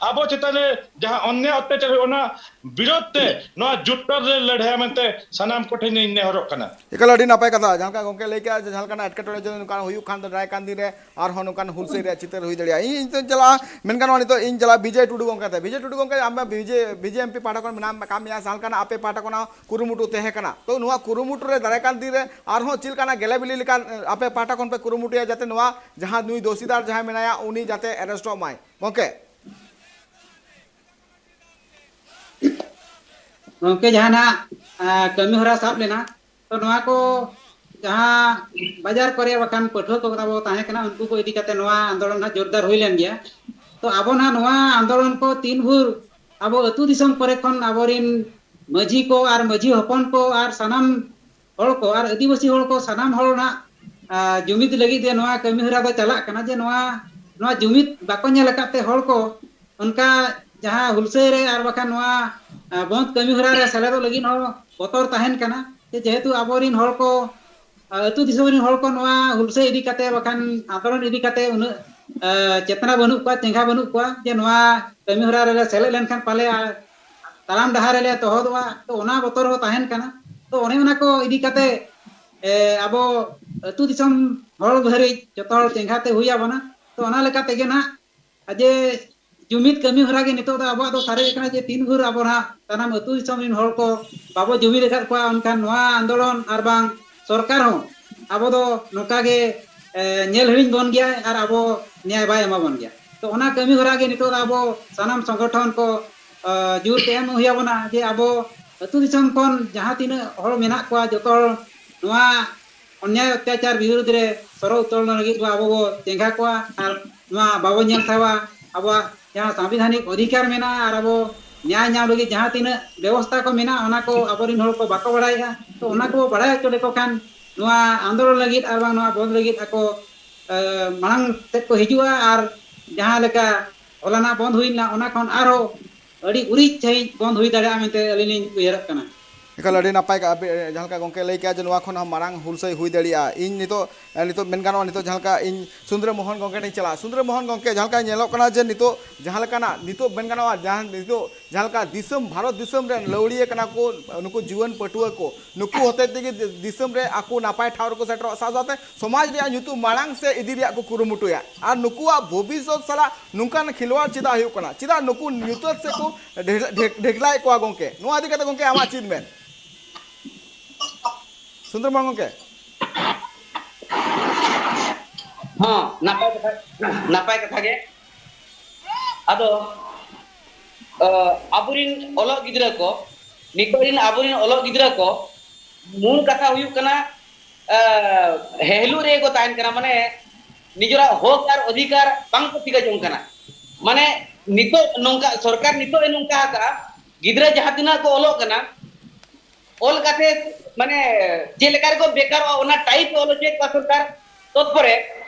ᱟᱵᱚ ᱪᱮᱛᱟᱱ ᱨᱮ ᱡᱟᱦᱟᱸ ᱚᱱᱱᱭᱟᱭ ᱚᱛᱛᱟᱪᱟᱨ ᱦᱩᱭᱩᱜ, ᱚᱱᱟ ᱵᱤᱨᱳᱫᱷ ᱛᱮ ᱱᱚᱣᱟ ᱡᱩᱴᱴᱟᱨ ᱞᱮ ᱞᱟᱹᱲᱦᱟᱹᱭᱟ ᱢᱮᱱᱛᱮ ᱥᱟᱱᱟᱢ ᱠᱚᱴᱷᱮᱱ ᱤᱧ ᱱᱮᱦᱚᱨᱚᱜ ᱠᱟᱱᱟ᱾ ᱮᱠᱟᱞ ᱟᱹᱰᱤ ᱱᱟᱯᱟᱭ ᱠᱟᱛᱷᱟ, ᱡᱟᱦᱟᱸ ᱞᱮᱠᱟ ᱜᱚᱢᱠᱮ ᱞᱟᱹᱭ ᱠᱮᱜᱼᱟ ᱡᱮ ᱡᱟᱦᱟᱸ ᱞᱮᱠᱟᱱᱟᱜ ᱮᱴᱠᱮᱴᱚᱬᱮ ᱡᱩᱫᱤ ᱱᱚᱝᱠᱟᱱᱟᱜ ᱦᱩᱭᱩᱜ ᱠᱷᱟᱱ ᱫᱚ ᱫᱟᱨᱟᱭ ᱠᱟᱱ ᱫᱤᱱ ᱨᱮ ᱟᱨᱦᱚᱸ ᱱᱚᱝᱠᱟᱱ ᱦᱩᱞᱥᱟᱹᱭ ᱨᱮᱭᱟᱜ ᱪᱤᱛᱟᱹᱨ ᱦᱩᱭ ᱫᱟᱲᱮᱭᱟᱜᱼᱟ᱾ ᱤᱧ ᱤᱧ ᱪᱟᱞᱟᱜᱼᱟ, ᱢᱮᱱᱠᱷᱟᱱ ᱱᱚᱣᱟ ᱱᱤᱛᱚᱜ ᱤᱧ ᱪᱟᱞᱟᱜᱼᱟ ᱵᱤᱡᱚᱭ ᱴᱩᱰᱩ ᱜᱚᱢᱠᱮ ᱴᱷᱮᱱ᱾ ᱵᱤᱡᱚᱭ ᱴᱩᱰᱩ ᱜᱚᱢᱠᱮ, ᱟᱢ ᱵᱤᱡᱮ ᱵᱤᱡᱮ ᱮᱢ ᱯᱤ ᱯᱟᱦᱴᱟ ᱠᱷᱚᱱ ᱢᱮᱱᱟᱜ ᱟᱠᱟᱫ ᱢᱮᱭᱟ, ᱡᱟᱦᱟᱸ ᱞᱮᱠᱟᱱᱟᱜ ᱟᱯᱮ ᱯᱟᱦᱴᱟ ᱠᱷᱚᱱᱟᱜ ᱠᱩᱨᱩᱢᱩᱴᱩ ᱛᱟᱦᱮᱸ ᱠᱟᱱᱟ, ᱛᱚ ᱱᱚᱣᱟ ᱠᱩᱨᱩᱢᱩᱴᱩ ᱨᱮ ᱫᱟᱨᱟᱭ ᱠᱟᱱ ᱫᱤᱱ ᱨᱮ ᱟᱨᱦᱚᱸ ᱪᱮᱫ ᱞᱮᱠᱟᱱᱟᱜ ᱜᱮᱞᱮ ᱵᱤᱞᱤ ᱞᱮᱠᱟᱱ, ᱮ, ᱟᱯᱮ ᱯᱟᱦᱴᱟ ᱠᱷᱚᱱ ᱯᱮ ᱠᱩᱨᱩᱢᱩᱴᱩᱭᱟ ᱡᱟᱛᱮ ᱱᱚᱣᱟ ᱡᱟᱦᱟᱸ ᱱᱩᱭ ᱫᱳᱥᱤᱫᱟᱨ ᱡᱟᱦᱟᱸᱭ ᱢᱮᱱᱟᱭᱟ ᱩᱱᱤ ᱡᱟᱛᱮ ᱮᱨᱮᱥᱴᱚᱜ ᱢᱟᱭ ᱜᱚᱢᱠᱮ? ᱜᱚᱢᱠᱮ, ᱡᱟᱦᱟᱱᱟᱜ ᱠᱟᱹᱢᱤ ᱦᱚᱨᱟ ᱥᱟᱵ ᱞᱮᱱᱟ, ᱛᱚ ᱱᱚᱣᱟ ᱠᱚ ᱡᱟᱦᱟᱸ ᱵᱟᱡᱟᱨ ᱠᱚᱨᱮ ᱵᱟᱠᱷᱟᱱ ᱯᱟᱹᱴᱷᱩᱣᱟᱹ ᱠᱚ ᱛᱟᱵᱚ ᱛᱟᱦᱮᱸ ᱠᱟᱱᱟ, ᱩᱱᱠᱩ ᱠᱚ ᱤᱫᱤ ᱠᱟᱛᱮ ᱱᱚᱣᱟ ᱟᱱᱫᱳᱞᱚᱱ ᱦᱟᱸᱜ ᱡᱳᱨᱫᱟᱨ ᱦᱩᱭ ᱞᱮᱱ ᱜᱮᱭᱟ᱾ ᱛᱚ ᱟᱵᱚ ᱱᱟᱦᱟᱜ ᱱᱚᱣᱟ ᱟᱱᱫᱳᱞᱚᱱ ᱠᱚ ᱛᱤᱱ ᱵᱷᱳᱨ ᱟᱵᱚ ᱟᱹᱛᱩ ᱫᱤᱥᱚᱢ ᱠᱚᱨᱮ ᱠᱷᱚᱱ ᱟᱵᱚᱨᱤᱱ ᱢᱟᱹᱡᱷᱤ ᱠᱚ ᱟᱨ ᱢᱟᱹᱡᱷᱤ ᱦᱚᱯᱚᱱ ᱠᱚ ᱟᱨ ᱥᱟᱱᱟᱢ ᱦᱚᱲ ᱠᱚ ᱟᱨ ᱟᱹᱫᱤᱵᱟᱹᱥᱤ ᱦᱚᱲ ᱠᱚ ᱥᱟᱱᱟᱢ ᱦᱚᱲ ᱱᱟᱜ, ᱟ, ᱡᱩᱢᱤᱫ ᱞᱟᱹᱜᱤᱫ ᱜᱮ ᱱᱚᱣᱟ ᱠᱟᱹᱢᱤ ᱦᱚᱨᱟ ᱫᱚ ᱪᱟᱞᱟᱜ ᱠᱟᱱᱟ, ᱡᱮ ᱱᱚᱣᱟ, ᱱᱚᱣᱟ ᱡᱩᱢᱤᱫ ᱵᱟᱠᱚ ᱧᱮᱞ ᱟᱠᱟᱫ ᱛᱮ ᱦᱚᱲ ᱠᱚ ᱚᱱᱠᱟ ᱡᱟᱦᱟᱸ ᱦᱩᱞᱥᱟᱹᱭ ᱨᱮ ᱟᱨ ᱵᱟᱠᱷᱟᱱ ᱱᱚᱣᱟ, ᱟ, ᱵᱚᱱᱫᱷ ᱠᱟᱹᱢᱤ ᱦᱚᱨᱟ ᱨᱮ ᱥᱮᱞᱮᱫᱚᱜ ᱞᱟᱹᱜᱤᱫ ᱦᱚᱸ ᱵᱚᱛᱚᱨ ᱛᱟᱦᱮᱱ ᱠᱟᱱᱟ, ᱡᱮ ᱡᱮᱦᱮᱛᱩ ᱟᱵᱚᱨᱤᱱ ᱦᱚᱲ ᱠᱚ, ᱟ, ᱟᱹᱛᱩ ᱫᱤᱥᱚᱢ ᱨᱤᱱ ᱦᱚᱲ ᱠᱚ ᱱᱚᱣᱟ ᱦᱩᱞᱥᱟᱹᱭ ᱤᱫᱤ ᱠᱟᱛᱮ ᱵᱟᱠᱷᱟᱱ ᱟᱱᱫᱳᱞᱚᱱ ᱤᱫᱤ ᱠᱟᱛᱮ ᱩᱱᱟᱹᱜ, ᱟ, ᱪᱮᱛᱱᱟ ᱵᱟᱹᱱᱩᱜ ᱠᱚᱣᱟ, ᱪᱮᱸᱜᱷᱟ ᱵᱟᱹᱱᱩᱜ ᱠᱚᱣᱟ, ᱡᱮ ᱱᱚᱣᱟ ᱠᱟᱹᱢᱤ ᱦᱚᱨᱟ ᱨᱮᱞᱮ ᱥᱮᱞᱮᱫ ᱞᱮᱱᱠᱷᱟᱱ ᱯᱟᱞᱮ, ᱟ, ᱛᱟᱲᱟᱢ ᱰᱟᱦᱟᱨ ᱨᱮᱞᱮ ᱛᱚᱦᱚᱫᱚᱜᱼᱟ᱾ ᱛᱚ ᱚᱱᱟ ᱵᱚᱛᱚᱨ ᱦᱚᱸ ᱛᱟᱦᱮᱱ ᱠᱟᱱᱟ᱾ ᱛᱚ ᱚᱱᱮ ᱚᱱᱟ ᱠᱚ ᱤᱫᱤ ᱠᱟᱛᱮ, ᱮ, ᱟᱵᱚ ᱟᱹᱛᱩ ᱫᱤᱥᱚᱢ ᱦᱚᱲ ᱫᱷᱟᱹᱨᱤᱡ ᱡᱚᱛᱚ ᱦᱚᱲ ᱪᱮᱸᱜᱷᱟ ᱛᱮ ᱦᱩᱭ ᱟᱵᱚᱱᱟ᱾ ᱛᱚ ᱚᱱᱟ ᱞᱮᱠᱟ ᱛᱮᱜᱮ ᱱᱟᱜ ᱡᱮ ᱡᱩᱢᱤᱫ ᱠᱟᱹᱢᱤ ᱦᱚᱨᱟ ᱜᱮ ᱱᱤᱛᱚᱜ ᱫᱚ ᱟᱵᱚᱣᱟᱜ ᱫᱚ ᱥᱟᱨᱮᱡ ᱟᱠᱟᱱᱟ, ᱡᱮ ᱛᱤᱱ ᱵᱷᱳᱨ ᱟᱵᱚ ᱱᱟᱜ ᱥᱟᱱᱟᱢ ᱟᱹᱛᱩ ᱫᱤᱥᱚᱢ ᱨᱮᱱ ᱦᱚᱲ ᱠᱚ ᱵᱟᱵᱚ ᱡᱩᱢᱤᱫ ᱟᱠᱟᱫ ᱠᱚᱣᱟ, ᱮᱱᱠᱷᱟᱱ ᱱᱚᱣᱟ ᱟᱱᱫᱳᱞᱚᱱ ᱟᱨ ᱵᱟᱝ ᱥᱚᱨᱠᱟᱨ ᱦᱚᱸ ᱟᱵᱚ ᱫᱚ ᱱᱚᱝᱠᱟ ᱜᱮ, ᱮ, ᱧᱮᱞ ᱦᱤᱲᱤᱧ ᱵᱚᱱ ᱜᱮᱭᱟ ᱟᱨ ᱟᱵᱚ ᱱᱮᱭᱟᱭ ᱵᱟᱭ ᱮᱢᱟ ᱵᱚᱱ ᱜᱮᱭᱟ᱾ ᱛᱚ ᱚᱱᱟ ᱠᱟᱹᱢᱤ ᱦᱚᱨᱟ ᱜᱮ ᱱᱤᱛᱚᱜ ᱫᱚ ᱟᱵᱚ ᱥᱟᱱᱟᱢ ᱥᱚᱝᱜᱚᱴᱷᱚᱱ ᱠᱚ, ᱮ, ᱡᱳᱨ ᱛᱮ ᱮᱢ ᱦᱩᱭ ᱟᱵᱚᱱᱟ, ᱡᱮ ᱟᱵᱚ ᱟᱹᱛᱩ ᱫᱤᱥᱚᱢ ᱠᱷᱚᱱ ᱡᱟᱦᱟᱸ ᱛᱤᱱᱟᱹᱜ ᱦᱚᱲ ᱢᱮᱱᱟᱜ ᱠᱚᱣᱟ, ᱡᱚᱛᱚ ᱦᱚᱲ ᱱᱚᱣᱟ ᱚᱱᱱᱭᱟᱭ ᱚᱛᱛᱟᱪᱟᱨ ᱵᱤᱨᱩᱫᱽ ᱨᱮ ᱥᱚᱨᱚ ᱩᱛᱛᱚᱞᱚᱱ ᱞᱟᱹᱜᱤᱫ ᱵᱚ ᱟᱵᱚ ᱵᱚ ᱪᱮᱸᱜᱷᱟ ᱠᱚᱣᱟ ᱟᱨ ᱱᱚᱣᱟ ᱵᱟᱵᱚ ᱧᱮᱞ ᱥᱟᱦᱟᱣᱟ᱾ ᱟᱵᱚᱣᱟᱜ ᱡᱟᱦᱟᱸ ᱥᱟᱝᱵᱤᱫᱷᱟᱱᱤᱠ ᱚᱫᱷᱤᱠᱟᱨ ᱢᱮᱱᱟᱜᱼᱟ ᱟᱨ ᱟᱵᱚ ᱱᱮᱭᱟᱭ ᱧᱟᱢ ᱞᱟᱹᱜᱤᱫ ᱡᱟᱦᱟᱸ ᱛᱤᱱᱟᱹᱜ ᱵᱮᱵᱚᱥᱛᱷᱟ ᱠᱚ ᱢᱮᱱᱟᱜᱼᱟ, ᱚᱱᱟ ᱠᱚ ᱟᱵᱚᱨᱮᱱ ᱦᱚᱲ ᱠᱚ ᱵᱟᱠᱚ ᱵᱟᱲᱟᱭᱮᱫᱼᱟ᱾ ᱛᱚ ᱚᱱᱟ ᱠᱚ ᱵᱟᱲᱟᱭ ᱦᱚᱪᱚ ᱞᱮᱠᱚ ᱠᱷᱟᱱ ᱱᱚᱣᱟ ᱟᱱᱫᱳᱞᱚᱱ ᱞᱟᱹᱜᱤᱫ ᱟᱨ ᱵᱟᱝ ᱱᱚᱣᱟ ᱵᱚᱱᱫᱷ ᱞᱟᱹᱜᱤᱫ ᱟᱠᱚ, ᱮ, ᱢᱟᱲᱟᱝ ᱥᱮᱫ ᱠᱚ ᱦᱤᱡᱩᱜᱼᱟ ᱟᱨ ᱡᱟᱦᱟᱸ ᱞᱮᱠᱟ ᱦᱚᱞᱟᱱᱟᱜ ᱵᱚᱱᱫᱷ ᱦᱩᱭ ᱞᱮᱱᱟ, ᱚᱱᱟ ᱠᱷᱚᱱ ᱟᱨᱦᱚᱸ ᱟᱹᱰᱤ ᱩᱨᱤᱡ ᱥᱟᱺᱦᱤᱡ ᱵᱚᱱᱫᱷ ᱦᱩᱭ ᱫᱟᱲᱮᱭᱟᱜᱼᱟ ᱢᱮᱱᱛᱮ ᱟᱹᱞᱤᱧ ᱞᱤᱧ ᱩᱭᱦᱟᱹᱨᱚᱜ ᱠᱟᱱᱟ᱾ ᱮᱠᱟᱞ ᱟᱹᱰᱤ ᱱᱟᱯᱟᱭ ᱠᱟ-, ᱟᱵᱮ-, ᱡᱟᱦᱟᱸ ᱞᱮᱠᱟ ᱜᱚᱢᱠᱮ ᱞᱟᱹᱭ ᱠᱮᱜᱼᱟ ᱡᱮ ᱱᱚᱣᱟ ᱠᱷᱚᱱ ᱦᱚᱸ ᱢᱟᱨᱟᱝ ᱦᱩᱞᱥᱟᱹᱭ ᱦᱩᱭ ᱫᱟᱲᱮᱭᱟᱜᱼᱟ᱾ ᱤᱧ ᱱᱤᱛᱚᱜ, ᱮ, ᱱᱤᱛᱚᱜ ᱢᱮᱱ ᱜᱟᱱᱚᱜᱼᱟ, ᱱᱤᱛᱚᱜ ᱡᱟᱦᱟᱸ ᱞᱮᱠᱟ ᱤᱧ ᱥᱩᱱᱫᱨᱟᱹ ᱢᱳᱦᱚᱱ ᱜᱚᱢᱠᱮ ᱴᱷᱮᱱ ᱤᱧ ᱪᱟᱞᱟᱜᱼᱟ᱾ ᱥᱩᱱᱫᱨᱟᱹ ᱢᱳᱦᱚᱱ ᱜᱚᱢᱠᱮ, ᱡᱟᱦᱟᱸ ᱞᱮᱠᱟ ᱧᱮᱞᱚᱜ ᱠᱟᱱᱟ ᱡᱮ ᱱᱤᱛᱚᱜ ᱡᱟᱦᱟᱸ ᱞᱮᱠᱟᱱᱟᱜ, ᱱᱤᱛᱚᱜ ᱢᱮᱱ ᱜᱟᱱᱚᱜᱼᱟ, ᱡᱟᱦᱟᱸ ᱱᱤᱛᱚᱜ ᱡᱟᱦᱟᱸ ᱞᱮᱠᱟ ᱫᱤᱥᱚᱢ, ᱵᱷᱟᱨᱚᱛ ᱫᱤᱥᱚᱢ ᱨᱮᱱ ᱞᱟᱹᱣᱲᱤᱭᱟᱹ ᱠᱟᱱᱟ ᱠᱚ, ᱱᱩᱠᱩ ᱡᱩᱣᱟᱹᱱ ᱯᱟᱹᱴᱷᱩᱣᱟᱹ ᱠᱚ, ᱱᱩᱠᱩ ᱦᱚᱛᱮᱡ ᱛᱮᱜᱮ ᱫᱤ-, ᱫᱤᱥᱚᱢ ᱨᱮ ᱟᱠᱚ ᱱᱟᱯᱟᱭ ᱴᱷᱟᱶ ᱨᱮᱠᱚ ᱥᱮᱴᱮᱨᱚᱜᱼᱟ, ᱥᱟᱶ ᱥᱟᱶᱛᱮ ᱥᱚᱢᱟᱡᱽ ᱨᱮᱭᱟᱜ ᱧᱩᱛᱩᱢ ᱢᱟᱲᱟᱝ ᱥᱮᱫ ᱤᱫᱤ ᱨᱮᱭᱟᱜ ᱠᱚ ᱠᱩᱨᱩᱢᱩᱴᱩᱭᱟ᱾ ᱟᱨ ᱱᱩᱠᱩᱣᱟᱜ ᱵᱷᱚᱵᱤᱥᱥᱚᱛ ᱥᱟᱞᱟᱜ ᱱᱚᱝᱠᱟᱱ ᱠᱷᱤᱞᱣᱟᱲ ᱪᱮᱫᱟᱜ ᱦᱩᱭᱩᱜ ᱠᱟᱱᱟ? ᱪᱮᱫᱟᱜ ᱱᱩᱠᱩ ᱧᱩᱛᱟᱹᱛ ᱥᱮᱫ ᱠᱚ ᱰᱷᱮ-, ᱰᱷᱮ-, ᱰᱷᱮᱠᱞᱟᱭᱮᱫ ᱠᱚᱣᱟ ᱜᱚᱢᱠᱮ? ᱱᱚᱣᱟ ᱤᱫᱤ ᱠᱟᱛᱮ ᱜᱚᱢᱠᱮ ᱟᱢᱟᱜ ᱪᱮᱫ ᱢᱮᱱ? ᱥᱩᱱᱫᱚᱨ ᱢᱳᱦᱚᱱ ᱜᱚᱢᱠᱮ᱾ ᱦᱚᱸ, ᱱᱟᱯᱟᱭ ᱠᱟᱛᱷᱟ, ᱱᱟᱯᱟᱭ ᱠᱟᱛᱷᱟ ᱜᱮ᱾ ᱟᱫᱚ, ᱚ, ᱟᱵᱚᱨᱤᱱ ᱚᱞᱚᱜ ᱜᱤᱫᱽᱨᱟᱹ ᱠᱚ ᱱᱤᱛᱚᱜ ᱨᱤᱱ ᱟᱵᱚᱨᱤᱱ ᱚᱞᱚᱜ ᱜᱤᱫᱽᱨᱟᱹ ᱠᱚ ᱢᱩᱞ ᱠᱟᱛᱷᱟ ᱦᱩᱭᱩᱜ ᱠᱟᱱᱟ, ᱟᱸ, ᱦᱮᱦᱞᱩ ᱨᱮᱜᱮ ᱠᱚ ᱛᱟᱦᱮᱱ ᱠᱟᱱᱟ, ᱢᱟᱱᱮ ᱱᱤᱡᱮᱨᱟᱜ ᱦᱚᱠ ᱟᱨ ᱚᱫᱷᱤᱠᱟᱨ ᱵᱟᱝ ᱠᱚ ᱴᱷᱤᱠᱟᱹ ᱡᱚᱝ ᱠᱟᱱᱟ᱾ ᱢᱟᱱᱮ ᱱᱤᱛᱚᱜ ᱱᱚᱝᱠᱟ ᱥᱚᱨᱠᱟᱨ ᱱᱤᱛᱚᱜ ᱮ ᱱᱚᱝᱠᱟ ᱟᱠᱟᱫᱼᱟ, ᱜᱤᱫᱽᱨᱟᱹ ᱡᱟᱦᱟᱸ ᱛᱤᱱᱟᱹᱜ ᱠᱚ ᱚᱞᱚᱜ ᱠᱟᱱᱟ, ᱚᱞ ᱠᱟᱛᱮ ᱢᱟᱱᱮ ᱪᱮᱫ ᱞᱮᱠᱟ ᱨᱮᱠᱚ ᱵᱮᱠᱟᱨᱚᱜᱼᱟ, ᱚᱱᱟ ᱴᱟᱭᱤᱯ ᱮ ᱚᱞ ᱦᱚᱪᱚᱭᱮᱫ ᱠᱚᱣᱟ ᱥᱚᱨᱠᱟᱨ᱾ ᱛᱚᱛᱯᱚᱨᱮ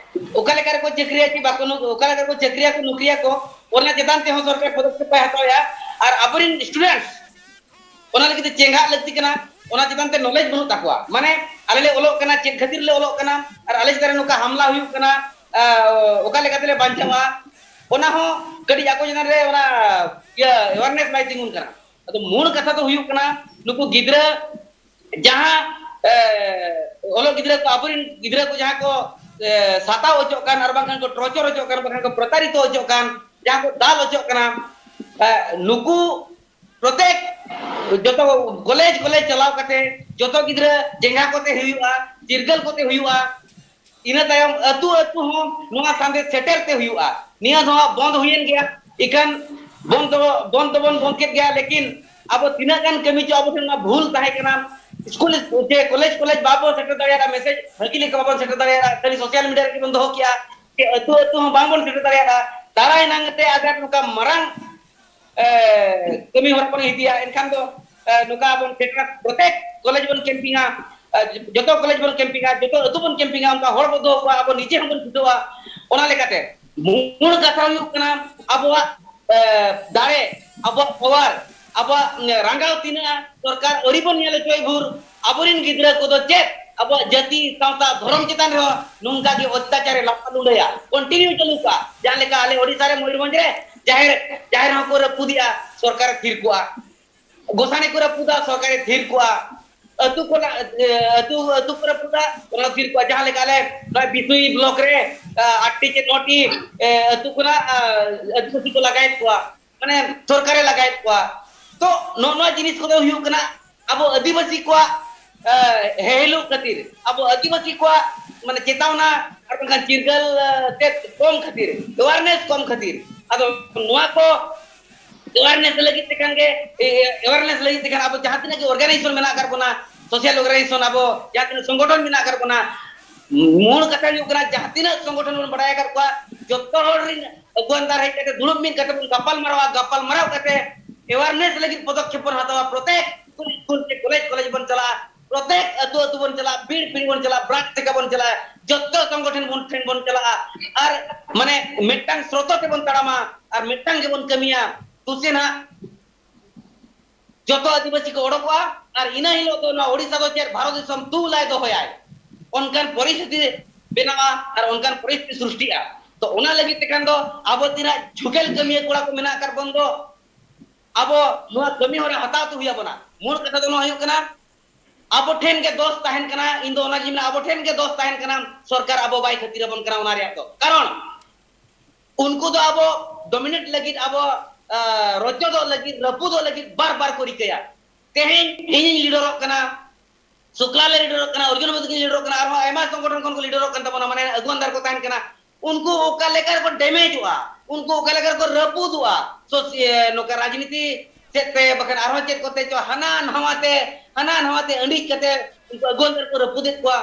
ᱚᱠᱟ ᱞᱮᱠᱟ ᱨᱮᱠᱚ ᱪᱟᱹᱠᱨᱤᱭᱟ ᱪᱮ ᱵᱟᱠᱚ ᱱᱚ-, ᱚᱠᱟ ᱞᱮᱠᱟ ᱨᱮᱠᱚ ᱪᱟᱹᱠᱨᱤᱭᱟ ᱠᱚ ᱱᱚᱠᱨᱤᱭᱟ ᱠᱚ, ᱚᱱᱟ ᱪᱮᱛᱟᱱ ᱛᱮᱦᱚᱸ ᱥᱚᱨᱠᱟᱨ ᱯᱚᱫᱚᱠᱷᱮᱯ ᱮ ᱦᱟᱛᱟᱣᱮᱫᱼᱟ᱾ ᱟᱨ ᱟᱵᱚᱨᱮᱱ ᱥᱴᱩᱰᱮᱱᱴᱥ ᱚᱱᱟ ᱞᱟᱹᱜᱤᱫ ᱛᱮ ᱪᱮᱸᱜᱷᱟᱜ ᱞᱟᱹᱠᱛᱤ ᱠᱟᱱᱟ, ᱚᱱᱟ ᱪᱮᱛᱟᱱ ᱛᱮ ᱱᱚᱞᱮᱡᱽ ᱵᱟᱹᱱᱩᱜ ᱛᱟᱠᱚᱣᱟ᱾ ᱢᱟᱱᱮ ᱟᱞᱮ ᱞᱮ ᱚᱞᱚᱜ ᱠᱟᱱᱟ, ᱪᱮᱫ ᱠᱷᱟᱹᱛᱤᱨ ᱞᱮ ᱚᱞᱚᱜ ᱠᱟᱱᱟ ᱟᱨ ᱟᱞᱮ ᱪᱮᱛᱟᱱ ᱨᱮ ᱱᱚᱝᱠᱟ ᱦᱟᱢᱞᱟ ᱦᱩᱭᱩᱜ ᱠᱟᱱᱟ, ᱟᱸ, ᱚᱠᱟ ᱞᱮᱠᱟ ᱛᱮᱞᱮ ᱵᱟᱧᱪᱟᱣᱟ, ᱚᱱᱟ ᱦᱚᱸ ᱠᱟᱹᱴᱤᱡ ᱟᱠᱚ ᱪᱮᱛᱟᱱ ᱨᱮ ᱚᱱᱟ ᱤᱭᱟᱹ awareness ᱵᱟᱭ ᱛᱤᱸᱜᱩᱱ ᱠᱟᱱᱟ᱾ ᱟᱫᱚ ᱢᱩᱞ ᱠᱟᱛᱷᱟ ᱫᱚ ᱦᱩᱭᱩᱜ ᱠᱟᱱᱟ ᱱᱩᱠᱩ ᱜᱤᱫᱽᱨᱟᱹ ᱡᱟᱦᱟᱸ, ᱮ, ᱚᱞᱚᱜ ᱜᱤᱫᱽᱨᱟᱹ ᱠᱚ, ᱟᱵᱚᱨᱮᱱ ᱜᱤᱫᱽᱨᱟᱹ ᱠᱚ ᱡᱟᱦᱟᱸ ᱠᱚ, ᱮ, ᱥᱟᱛᱟᱣ ᱦᱚᱪᱚᱜ ᱠᱟᱱ ᱟᱨ ᱵᱟᱝᱠᱷᱟᱱ ᱠᱚ ᱴᱚᱨᱪᱚᱨ ᱦᱚᱪᱚᱜ ᱠᱟᱱ, ᱵᱟᱝᱠᱷᱟᱱ ᱠᱚ ᱯᱨᱚᱛᱟᱨᱤᱛᱚ ᱦᱚᱪᱚᱜ ᱠᱟᱱ, ᱡᱟᱦᱟᱸ ᱠᱚ ᱫᱟᱞ ᱦᱚᱪᱚᱜ ᱠᱟᱱᱟ, ᱮ, ᱱᱩᱠᱩ ᱯᱨᱚᱛᱮᱠ ᱡᱚᱛᱚ ᱠᱚᱞᱮᱡᱽ ᱠᱚᱞᱮᱡᱽ ᱪᱟᱞᱟᱣ ᱠᱟᱛᱮ ᱡᱚᱛᱚ ᱜᱤᱫᱽᱨᱟᱹ ᱪᱮᱸᱜᱷᱟ ᱠᱚᱛᱮ ᱦᱩᱭᱩᱜᱼᱟ, ᱪᱤᱨᱜᱟᱹᱞ ᱠᱚᱛᱮ ᱦᱩᱭᱩᱜᱼᱟ᱾ ᱤᱱᱟᱹ ᱛᱟᱭᱚᱢ ᱟᱹᱛᱩ ᱟᱹᱛᱩ ᱦᱚᱸ ᱱᱚᱣᱟ ᱥᱟᱸᱫᱮᱥ ᱥᱮᱴᱮᱨ ᱛᱮ ᱦᱩᱭᱩᱜᱼᱟ᱾ ᱱᱤᱭᱟᱹ ᱫᱚ ᱦᱟᱸᱜ ᱵᱚᱱᱫ ᱦᱩᱭᱮᱱ ᱜᱮᱭᱟ, ᱤᱠᱷᱟᱹᱱ ᱵᱚᱱᱫ ᱫᱚ, ᱵᱚᱱᱫ ᱫᱚᱵᱚᱱ ᱵᱚᱱᱫ ᱠᱮᱫ ᱜᱮᱭᱟ, ᱞᱮᱠᱤᱱ ᱟᱵᱚ ᱛᱤᱱᱟᱹᱜ ᱜᱟᱱ ᱠᱟᱹᱢᱤ ᱪᱚ ᱟᱵᱚ ᱴᱷᱮᱱ ᱚᱱᱟ ᱵᱷᱩᱞ ᱛᱟᱦᱮᱸ ᱠᱟᱱᱟ, ᱥᱠᱩᱞ ᱪᱮ ᱠᱚᱞᱮᱡᱽ ᱠᱚᱞᱮᱡᱽ ᱵᱟᱵᱚ ᱥᱮᱴᱮᱨ ᱫᱟᱲᱮᱭᱟᱫᱟ, ᱢᱮᱥᱮᱡᱽ ᱵᱷᱟᱹᱜᱤ ᱞᱮᱠᱟ ᱵᱟᱵᱚᱱ ᱥᱮᱴᱮᱨ ᱫᱟᱲᱮᱭᱟᱫᱟ, ᱠᱷᱟᱹᱞᱤ ᱥᱳᱥᱟᱞ ᱢᱤᱰᱤᱭᱟ ᱨᱮᱜᱮ ᱵᱚᱱ ᱫᱚᱦᱚ ᱠᱮᱜᱼᱟ, ᱪᱮ ᱟᱹᱛᱩ ᱟᱹᱛᱩ ᱦᱚᱸ ᱵᱟᱝᱵᱚᱱ ᱥᱮᱴᱮᱨ ᱫᱟᱲᱮᱭᱟᱫᱟ᱾ ᱫᱟᱨᱟᱭ ᱱᱟᱝ ᱛᱮ ᱟᱜᱟᱨ ᱱᱚᱝᱠᱟ ᱢᱟᱨᱟᱝ ᱮ, ᱠᱟᱹᱢᱤ ᱦᱚᱨᱟ ᱵᱚᱱ ᱤᱫᱤᱭᱟ, ᱮᱱᱠᱷᱟᱱ ᱫᱚ, ᱮ, ᱱᱚᱝᱠᱟ ᱵᱚᱱ ᱥᱮᱴᱮᱨᱟ, ᱯᱨᱚᱛᱮᱠ ᱠᱚᱞᱮᱡᱽ ᱵᱚᱱ ᱠᱮᱢᱯᱤᱝᱟ, ᱮ, ᱡᱚᱛᱚ ᱠᱚᱞᱮᱡᱽ ᱵᱚᱱ ᱠᱮᱢᱯᱤᱝᱟ, ᱡᱚᱛᱚ ᱟᱹᱛᱩ ᱵᱚᱱ ᱠᱮᱢᱯᱤᱝᱟ, ᱚᱱᱠᱟ ᱦᱚᱲ ᱵᱚᱱ ᱫᱚᱦᱚ ᱠᱚᱣᱟ, ᱟᱵᱚ ᱱᱤᱡᱮ ᱦᱚᱸᱵᱚᱱ ᱪᱷᱩᱴᱟᱹᱣᱟ᱾ ᱚᱱᱟ ᱞᱮᱠᱟᱛᱮ ᱢᱩᱞ ᱠᱟᱛᱷᱟ ᱦᱩᱭᱩᱜ ᱠᱟᱱᱟ ᱟᱵᱚᱣᱟᱜ, ᱮ, ᱫᱟᱲᱮ, ᱟᱵᱚᱣᱟᱜ ᱯᱟᱣᱟᱨ, ᱟᱵᱚᱣᱟᱜ, ᱮ, ᱨᱟᱸᱜᱟᱣ ᱛᱤᱱᱟᱹᱜᱼᱟ, ᱥᱚᱨᱠᱟᱨ ᱟᱹᱣᱨᱤ ᱵᱚᱱ ᱧᱮᱞ ᱦᱚᱪᱚᱭ ᱵᱷᱳᱨ ᱟᱵᱚᱨᱮᱱ ᱜᱤᱫᱽᱨᱟᱹ ᱠᱚᱫᱚ ᱪᱮᱫ ᱟᱵᱚᱣᱟᱜ ᱡᱟᱹᱛᱤ, ᱥᱟᱶᱛᱟ, ᱫᱷᱚᱨᱚᱢ ᱪᱮᱛᱟᱱ ᱨᱮᱦᱚᱸ ᱱᱚᱝᱠᱟ ᱜᱮ ᱚᱛᱛᱟᱪᱟᱨᱮ ᱞᱟᱯᱟ ᱞᱩᱸᱰᱟᱹᱭᱟ, ᱠᱚᱱᱴᱤᱱᱤᱭᱩ ᱪᱟᱹᱞᱩ ᱠᱚᱜᱼᱟ᱾ ᱡᱟᱦᱟᱸ ᱞᱮᱠᱟ ᱟᱞᱮ ᱳᱰᱤᱥᱟ ᱨᱮ ᱢᱚᱭᱩᱨᱵᱷᱚᱸᱡᱽ ᱨᱮ ᱡᱟᱦᱮᱨ, ᱡᱟᱦᱮᱨ ᱦᱚᱸᱠᱚ ᱨᱟᱹᱯᱩᱫᱮᱜᱼᱟ, ᱥᱚᱨᱠᱟᱨᱮ ᱛᱷᱤᱨ ᱠᱚᱜᱼᱟ᱾ ᱜᱚᱥᱟᱬᱮ ᱠᱚ ᱨᱟᱹᱯᱩᱫᱟ, ᱥᱚᱨᱠᱟᱨᱮ ᱛᱷᱤᱨ ᱠᱚᱜᱼᱟ᱾ ᱟᱹᱛᱩ ᱠᱚ ᱨᱟ-, ᱮ, ᱟᱹᱛᱩ, ᱟᱹᱛᱩ ᱠᱚ ᱨᱟᱹᱯᱩᱫᱟ, ᱚᱱᱟ ᱛᱷᱤᱨ ᱠᱚᱜᱼᱟ᱾ ᱡᱟᱦᱟᱸ ᱞᱮᱠᱟ ᱟᱞᱮ ᱱᱚᱣᱟ ᱵᱤᱥᱩᱭ ᱵᱞᱚᱠ ᱨᱮ, ᱟ, ᱟᱴᱴᱤ ᱪᱮ ᱱᱚᱴᱤ, ᱮ, ᱟᱹᱛᱩ ᱠᱷᱚᱱᱟᱜ, ᱟ, ᱟᱹᱫᱤᱵᱟᱹᱥᱤ ᱠᱚ ᱞᱟᱜᱟᱭᱮᱫ ᱠᱚᱣᱟ, ᱢᱟᱱᱮ ᱥᱚᱨᱠᱟᱨᱮ ᱞᱟᱜᱟᱭᱮᱫ ᱠᱚᱣᱟ᱾ ᱛᱚ ᱱᱚᱜᱼᱚ ᱱᱚᱣᱟ ᱡᱤᱱᱤᱥ ᱠᱚᱫᱚ ᱦᱩᱭᱩᱜ ᱠᱟᱱᱟ ᱟᱵᱚ ᱟᱹᱫᱤᱵᱟᱹᱥᱤ ᱠᱚᱣᱟᱜ, ᱮ, ᱦᱮᱦᱮᱞᱩᱜ ᱠᱷᱟᱹᱛᱤᱨ, ᱟᱵᱚ ᱟᱹᱫᱤᱵᱟᱹᱥᱤ ᱠᱚᱣᱟᱜ ᱢᱟᱱᱮ ᱪᱮᱛᱟᱣᱱᱟ ᱟᱨ ᱵᱟᱝᱠᱷᱟᱱ ᱪᱤᱨᱜᱟᱹᱞ, ᱮ, ᱛᱮᱫ ᱠᱚᱢ ᱠᱷᱟᱹᱛᱤᱨ, awareness ᱠᱚᱢ ᱠᱷᱟᱹᱛᱤᱨ᱾ ᱟᱫᱚ ᱱᱚᱣᱟ ᱠᱚ Awareness ᱞᱟᱹᱜᱤᱫ ᱛᱮ ᱠᱷᱟᱱ ᱜᱮ, ᱮ, awareness ᱞᱟᱹᱜᱤᱫ ᱛᱮ ᱠᱷᱟᱱ ᱟᱵᱚ ᱡᱟᱦᱟᱸ ᱛᱤᱱᱟᱹᱜ ᱜᱮ organization ᱢᱮᱱᱟᱜ ᱟᱠᱟᱫ ᱵᱚᱱᱟ, social organization, ᱟᱵᱚ ᱡᱟᱦᱟᱸ ᱛᱤᱱᱟᱹᱜ ᱥᱚᱝᱜᱚᱴᱷᱚᱱ ᱢᱮᱱᱟᱜ ᱟᱠᱟᱫ ᱵᱚᱱᱟ, ᱢᱩᱞ ᱠᱟᱛᱷᱟ ᱦᱩᱭᱩᱜ ᱠᱟᱱᱟ, ᱡᱟᱦᱟᱸ ᱛᱤᱱᱟᱹᱜ ᱥᱚᱝᱜᱚᱴᱷᱚᱱ ᱵᱚᱱ ᱵᱟᱲᱟᱭ ᱟᱠᱟᱫ ᱠᱚᱣᱟ, ᱡᱚᱛᱚ ᱦᱚᱲ ᱨᱤᱱ ᱟᱹᱜᱩᱣᱟᱱ ᱫᱟᱨ ᱦᱮᱡ ᱠᱟᱛᱮ ᱫᱩᱲᱩᱵ ᱢᱤᱫ ᱠᱟᱛᱮ ᱵᱚᱱ ᱜᱟᱯᱟᱞ ᱢᱟᱨᱟᱣᱟ, ᱜᱟᱯᱟᱞ ᱢᱟᱨᱟᱣ ᱠᱟᱛᱮ awareness ᱞᱟᱹᱜᱤᱫ ᱯᱚᱫᱚᱠᱷᱮᱯ ᱵᱚᱱ ᱦᱟᱛᱟᱣᱟ᱾ ᱯᱨᱚᱛᱮᱠ ᱥᱠᱩᱞ, ᱥᱠᱩᱞ ᱥᱮ ᱠᱚᱞᱮᱡᱽ, ᱠᱚᱞᱮᱡᱽ ᱵᱚᱱ ᱪᱟᱞᱟᱜᱼᱟ, ᱯᱨᱚᱛᱮᱠ ᱟᱹᱛᱩ, ᱟᱹᱛᱩ ᱵᱚᱱ ᱪᱟᱞᱟᱜᱼᱟ, ᱯᱤᱲ, ᱯᱤᱲ ᱵᱚᱱ ᱪᱟᱞᱟᱜᱼᱟ, branch ᱛᱮᱜᱮ ᱵᱚᱱ ᱪᱟᱞᱟᱜᱼᱟ, ᱡᱚᱛᱚ ᱥᱚᱝᱜᱚᱴᱷᱚᱱ ᱵᱚᱱ ᱴᱷᱮᱱ ᱵᱚᱱ ᱪᱟᱞᱟᱜᱼᱟ, ᱟᱨ ᱢᱟᱱᱮ ᱢᱤᱫᱴᱟᱝ ᱥᱨᱳᱛᱚ ᱛᱮᱵᱚᱱ ᱛᱟᱲᱟᱢᱟ, ᱟᱨ ᱢᱤᱫᱴᱟᱝ ᱜᱮᱵᱚᱱ ᱠᱟᱹᱢᱤᱭᱟ᱾ ᱛᱩᱥᱮ ᱱᱟᱜ ᱡᱚᱛᱚ ᱟᱹᱫᱤᱵᱟᱹᱥᱤ ᱠᱚ ᱚᱰᱚᱠᱚᱜᱼᱟ, ᱟᱨ ᱤᱱᱟᱹ ᱦᱤᱞᱳᱜ ᱫᱚ ᱱᱚᱣᱟ ᱳᱰᱤᱥᱟ ᱫᱚ ᱪᱮᱫ ᱵᱷᱟᱨᱚᱛ ᱫᱤᱥᱚᱢ ᱛᱩᱞᱟᱭ ᱫᱚᱦᱚᱭᱟᱭ, ᱚᱱᱠᱟᱱ ᱯᱚᱨᱤᱥᱛᱷᱤᱛᱤ ᱵᱮᱱᱟᱜᱼᱟ, ᱟᱨ ᱚᱱᱠᱟᱱ ᱯᱚᱨᱤᱥᱛᱷᱤᱛᱤ ᱥᱨᱤᱥᱴᱤᱜᱼᱟ᱾ ᱛᱚ, ᱚᱱᱟ ᱞᱟᱹᱜᱤᱫ ᱛᱮᱠᱷᱟᱱ ᱫᱚ ᱟᱵᱚ ᱛᱤᱱᱟᱹᱜ ᱡᱷᱩᱠᱮᱞ ᱠᱟᱹᱢᱤᱭᱟᱹ ᱠᱚᱲᱟ ᱠᱚ ᱢᱮᱱᱟᱜ ᱟᱠᱟᱫ ᱵᱚᱱ ᱫᱚ, ᱟᱵᱚ ᱱᱚᱣᱟ ᱠᱟᱹᱢᱤ ᱦᱚᱨᱟ ᱦᱟᱛᱟᱣ ᱛᱮ ᱦᱩᱭ ᱟᱵᱚᱱᱟ᱾ ᱢᱩᱞ ᱠᱟᱛᱷᱟ ᱫᱚ ᱱᱚᱣᱟ ᱦᱩᱭᱩᱜ ᱠᱟᱱᱟ, ᱟᱵᱚ ᱴᱷᱮᱱ ᱜᱮ ᱫᱚᱥ ᱛᱟᱦᱮᱱ ᱠᱟᱱᱟ᱾ ᱤᱧ ᱫᱚ ᱚᱱᱟᱜᱤᱧ ᱢᱮᱱᱟ, ᱟᱵᱚ ᱴᱷᱮᱱ ᱜᱮ ᱫᱚᱥ ᱛᱟᱦᱮᱱ ᱠᱟᱱᱟ, ᱥᱚᱨᱠᱟᱨ ᱟᱵᱚ ᱵᱟᱭ ᱠᱷᱟᱹᱛᱤᱨ ᱟᱵᱚᱱ ᱠᱟᱱᱟ᱾ ᱚᱱᱟ ᱨᱮᱭᱟᱜ ᱫᱚ ᱠᱟᱨᱚᱱ, ᱩᱱᱠᱩ ᱫᱚ ᱟᱵᱚ dominate ᱞᱟᱹᱜᱤᱫ, ᱟᱵᱚ, ᱟ, ᱨᱚᱪᱚᱫᱚᱜ ᱞᱟᱹᱜᱤᱫ, ᱨᱟᱹᱯᱩᱫᱚᱜ ᱞᱟᱹᱜᱤᱫ ᱵᱟᱨ ᱵᱟᱨ ᱠᱚ ᱨᱤᱠᱟᱹᱭᱟ᱾ ᱛᱮᱦᱮᱧ ᱤᱧᱤᱧ ᱞᱤᱰᱟᱨᱚᱜ ᱠᱟᱱᱟ, ᱥᱩᱠᱞᱟ ᱞᱮ ᱞᱤᱰᱟᱨᱚᱜ ᱠᱟᱱᱟ, ᱚᱨᱡᱩᱱ ᱵᱟᱹᱵᱩ ᱛᱟᱹᱠᱤᱱ ᱞᱤᱰᱟᱨᱚᱜ ᱠᱟᱱᱟ, ᱟᱨᱦᱚᱸ ᱟᱭᱢᱟ ᱥᱚᱝᱜᱚᱴᱷᱚᱱ ᱠᱷᱚᱱ ᱠᱚ ᱞᱤᱰᱟᱨᱚᱜ ᱠᱟᱱ ᱛᱟᱵᱚᱱᱟ, ᱢᱟᱱᱮ ᱟᱹᱜᱩᱣᱟᱱ ᱫᱟᱨ ᱠᱚ ᱛᱟᱦᱮᱱ ᱠᱟᱱᱟ᱾ ᱩᱱᱠᱩ ᱚᱠᱟ ᱞᱮᱠᱟ ᱨᱮᱠᱚ damageᱚᱜᱼᱟ, ᱩᱱᱠᱩ ᱚᱠᱟ ᱞᱮᱠᱟ ᱨᱮᱠᱚ ᱨᱟᱹᱯᱩᱫᱚᱜᱼᱟ, ᱥᱳᱥ-, ᱤᱭᱟᱹ, ᱱᱚᱝᱠᱟ ᱨᱟᱡᱽᱱᱤᱛᱤ ᱥᱮᱫ ᱛᱮ, ᱵᱟᱠᱷᱟᱱ ᱟᱨᱦᱚᱸ ᱪᱮᱫ ᱠᱚᱛᱮ ᱪᱚ ᱦᱟᱱᱟ ᱱᱟᱣᱟ ᱛᱮ, ᱦᱟᱱᱟ ᱱᱟᱣᱟ ᱛᱮ ᱟᱹᱰᱤᱡ ᱠᱟᱛᱮ ᱩᱱᱠᱩ ᱟᱹᱜᱩᱣᱟᱱ ᱫᱟᱨ ᱠᱚ ᱨᱟᱹᱯᱩᱫᱮᱫ ᱠᱚᱣᱟ,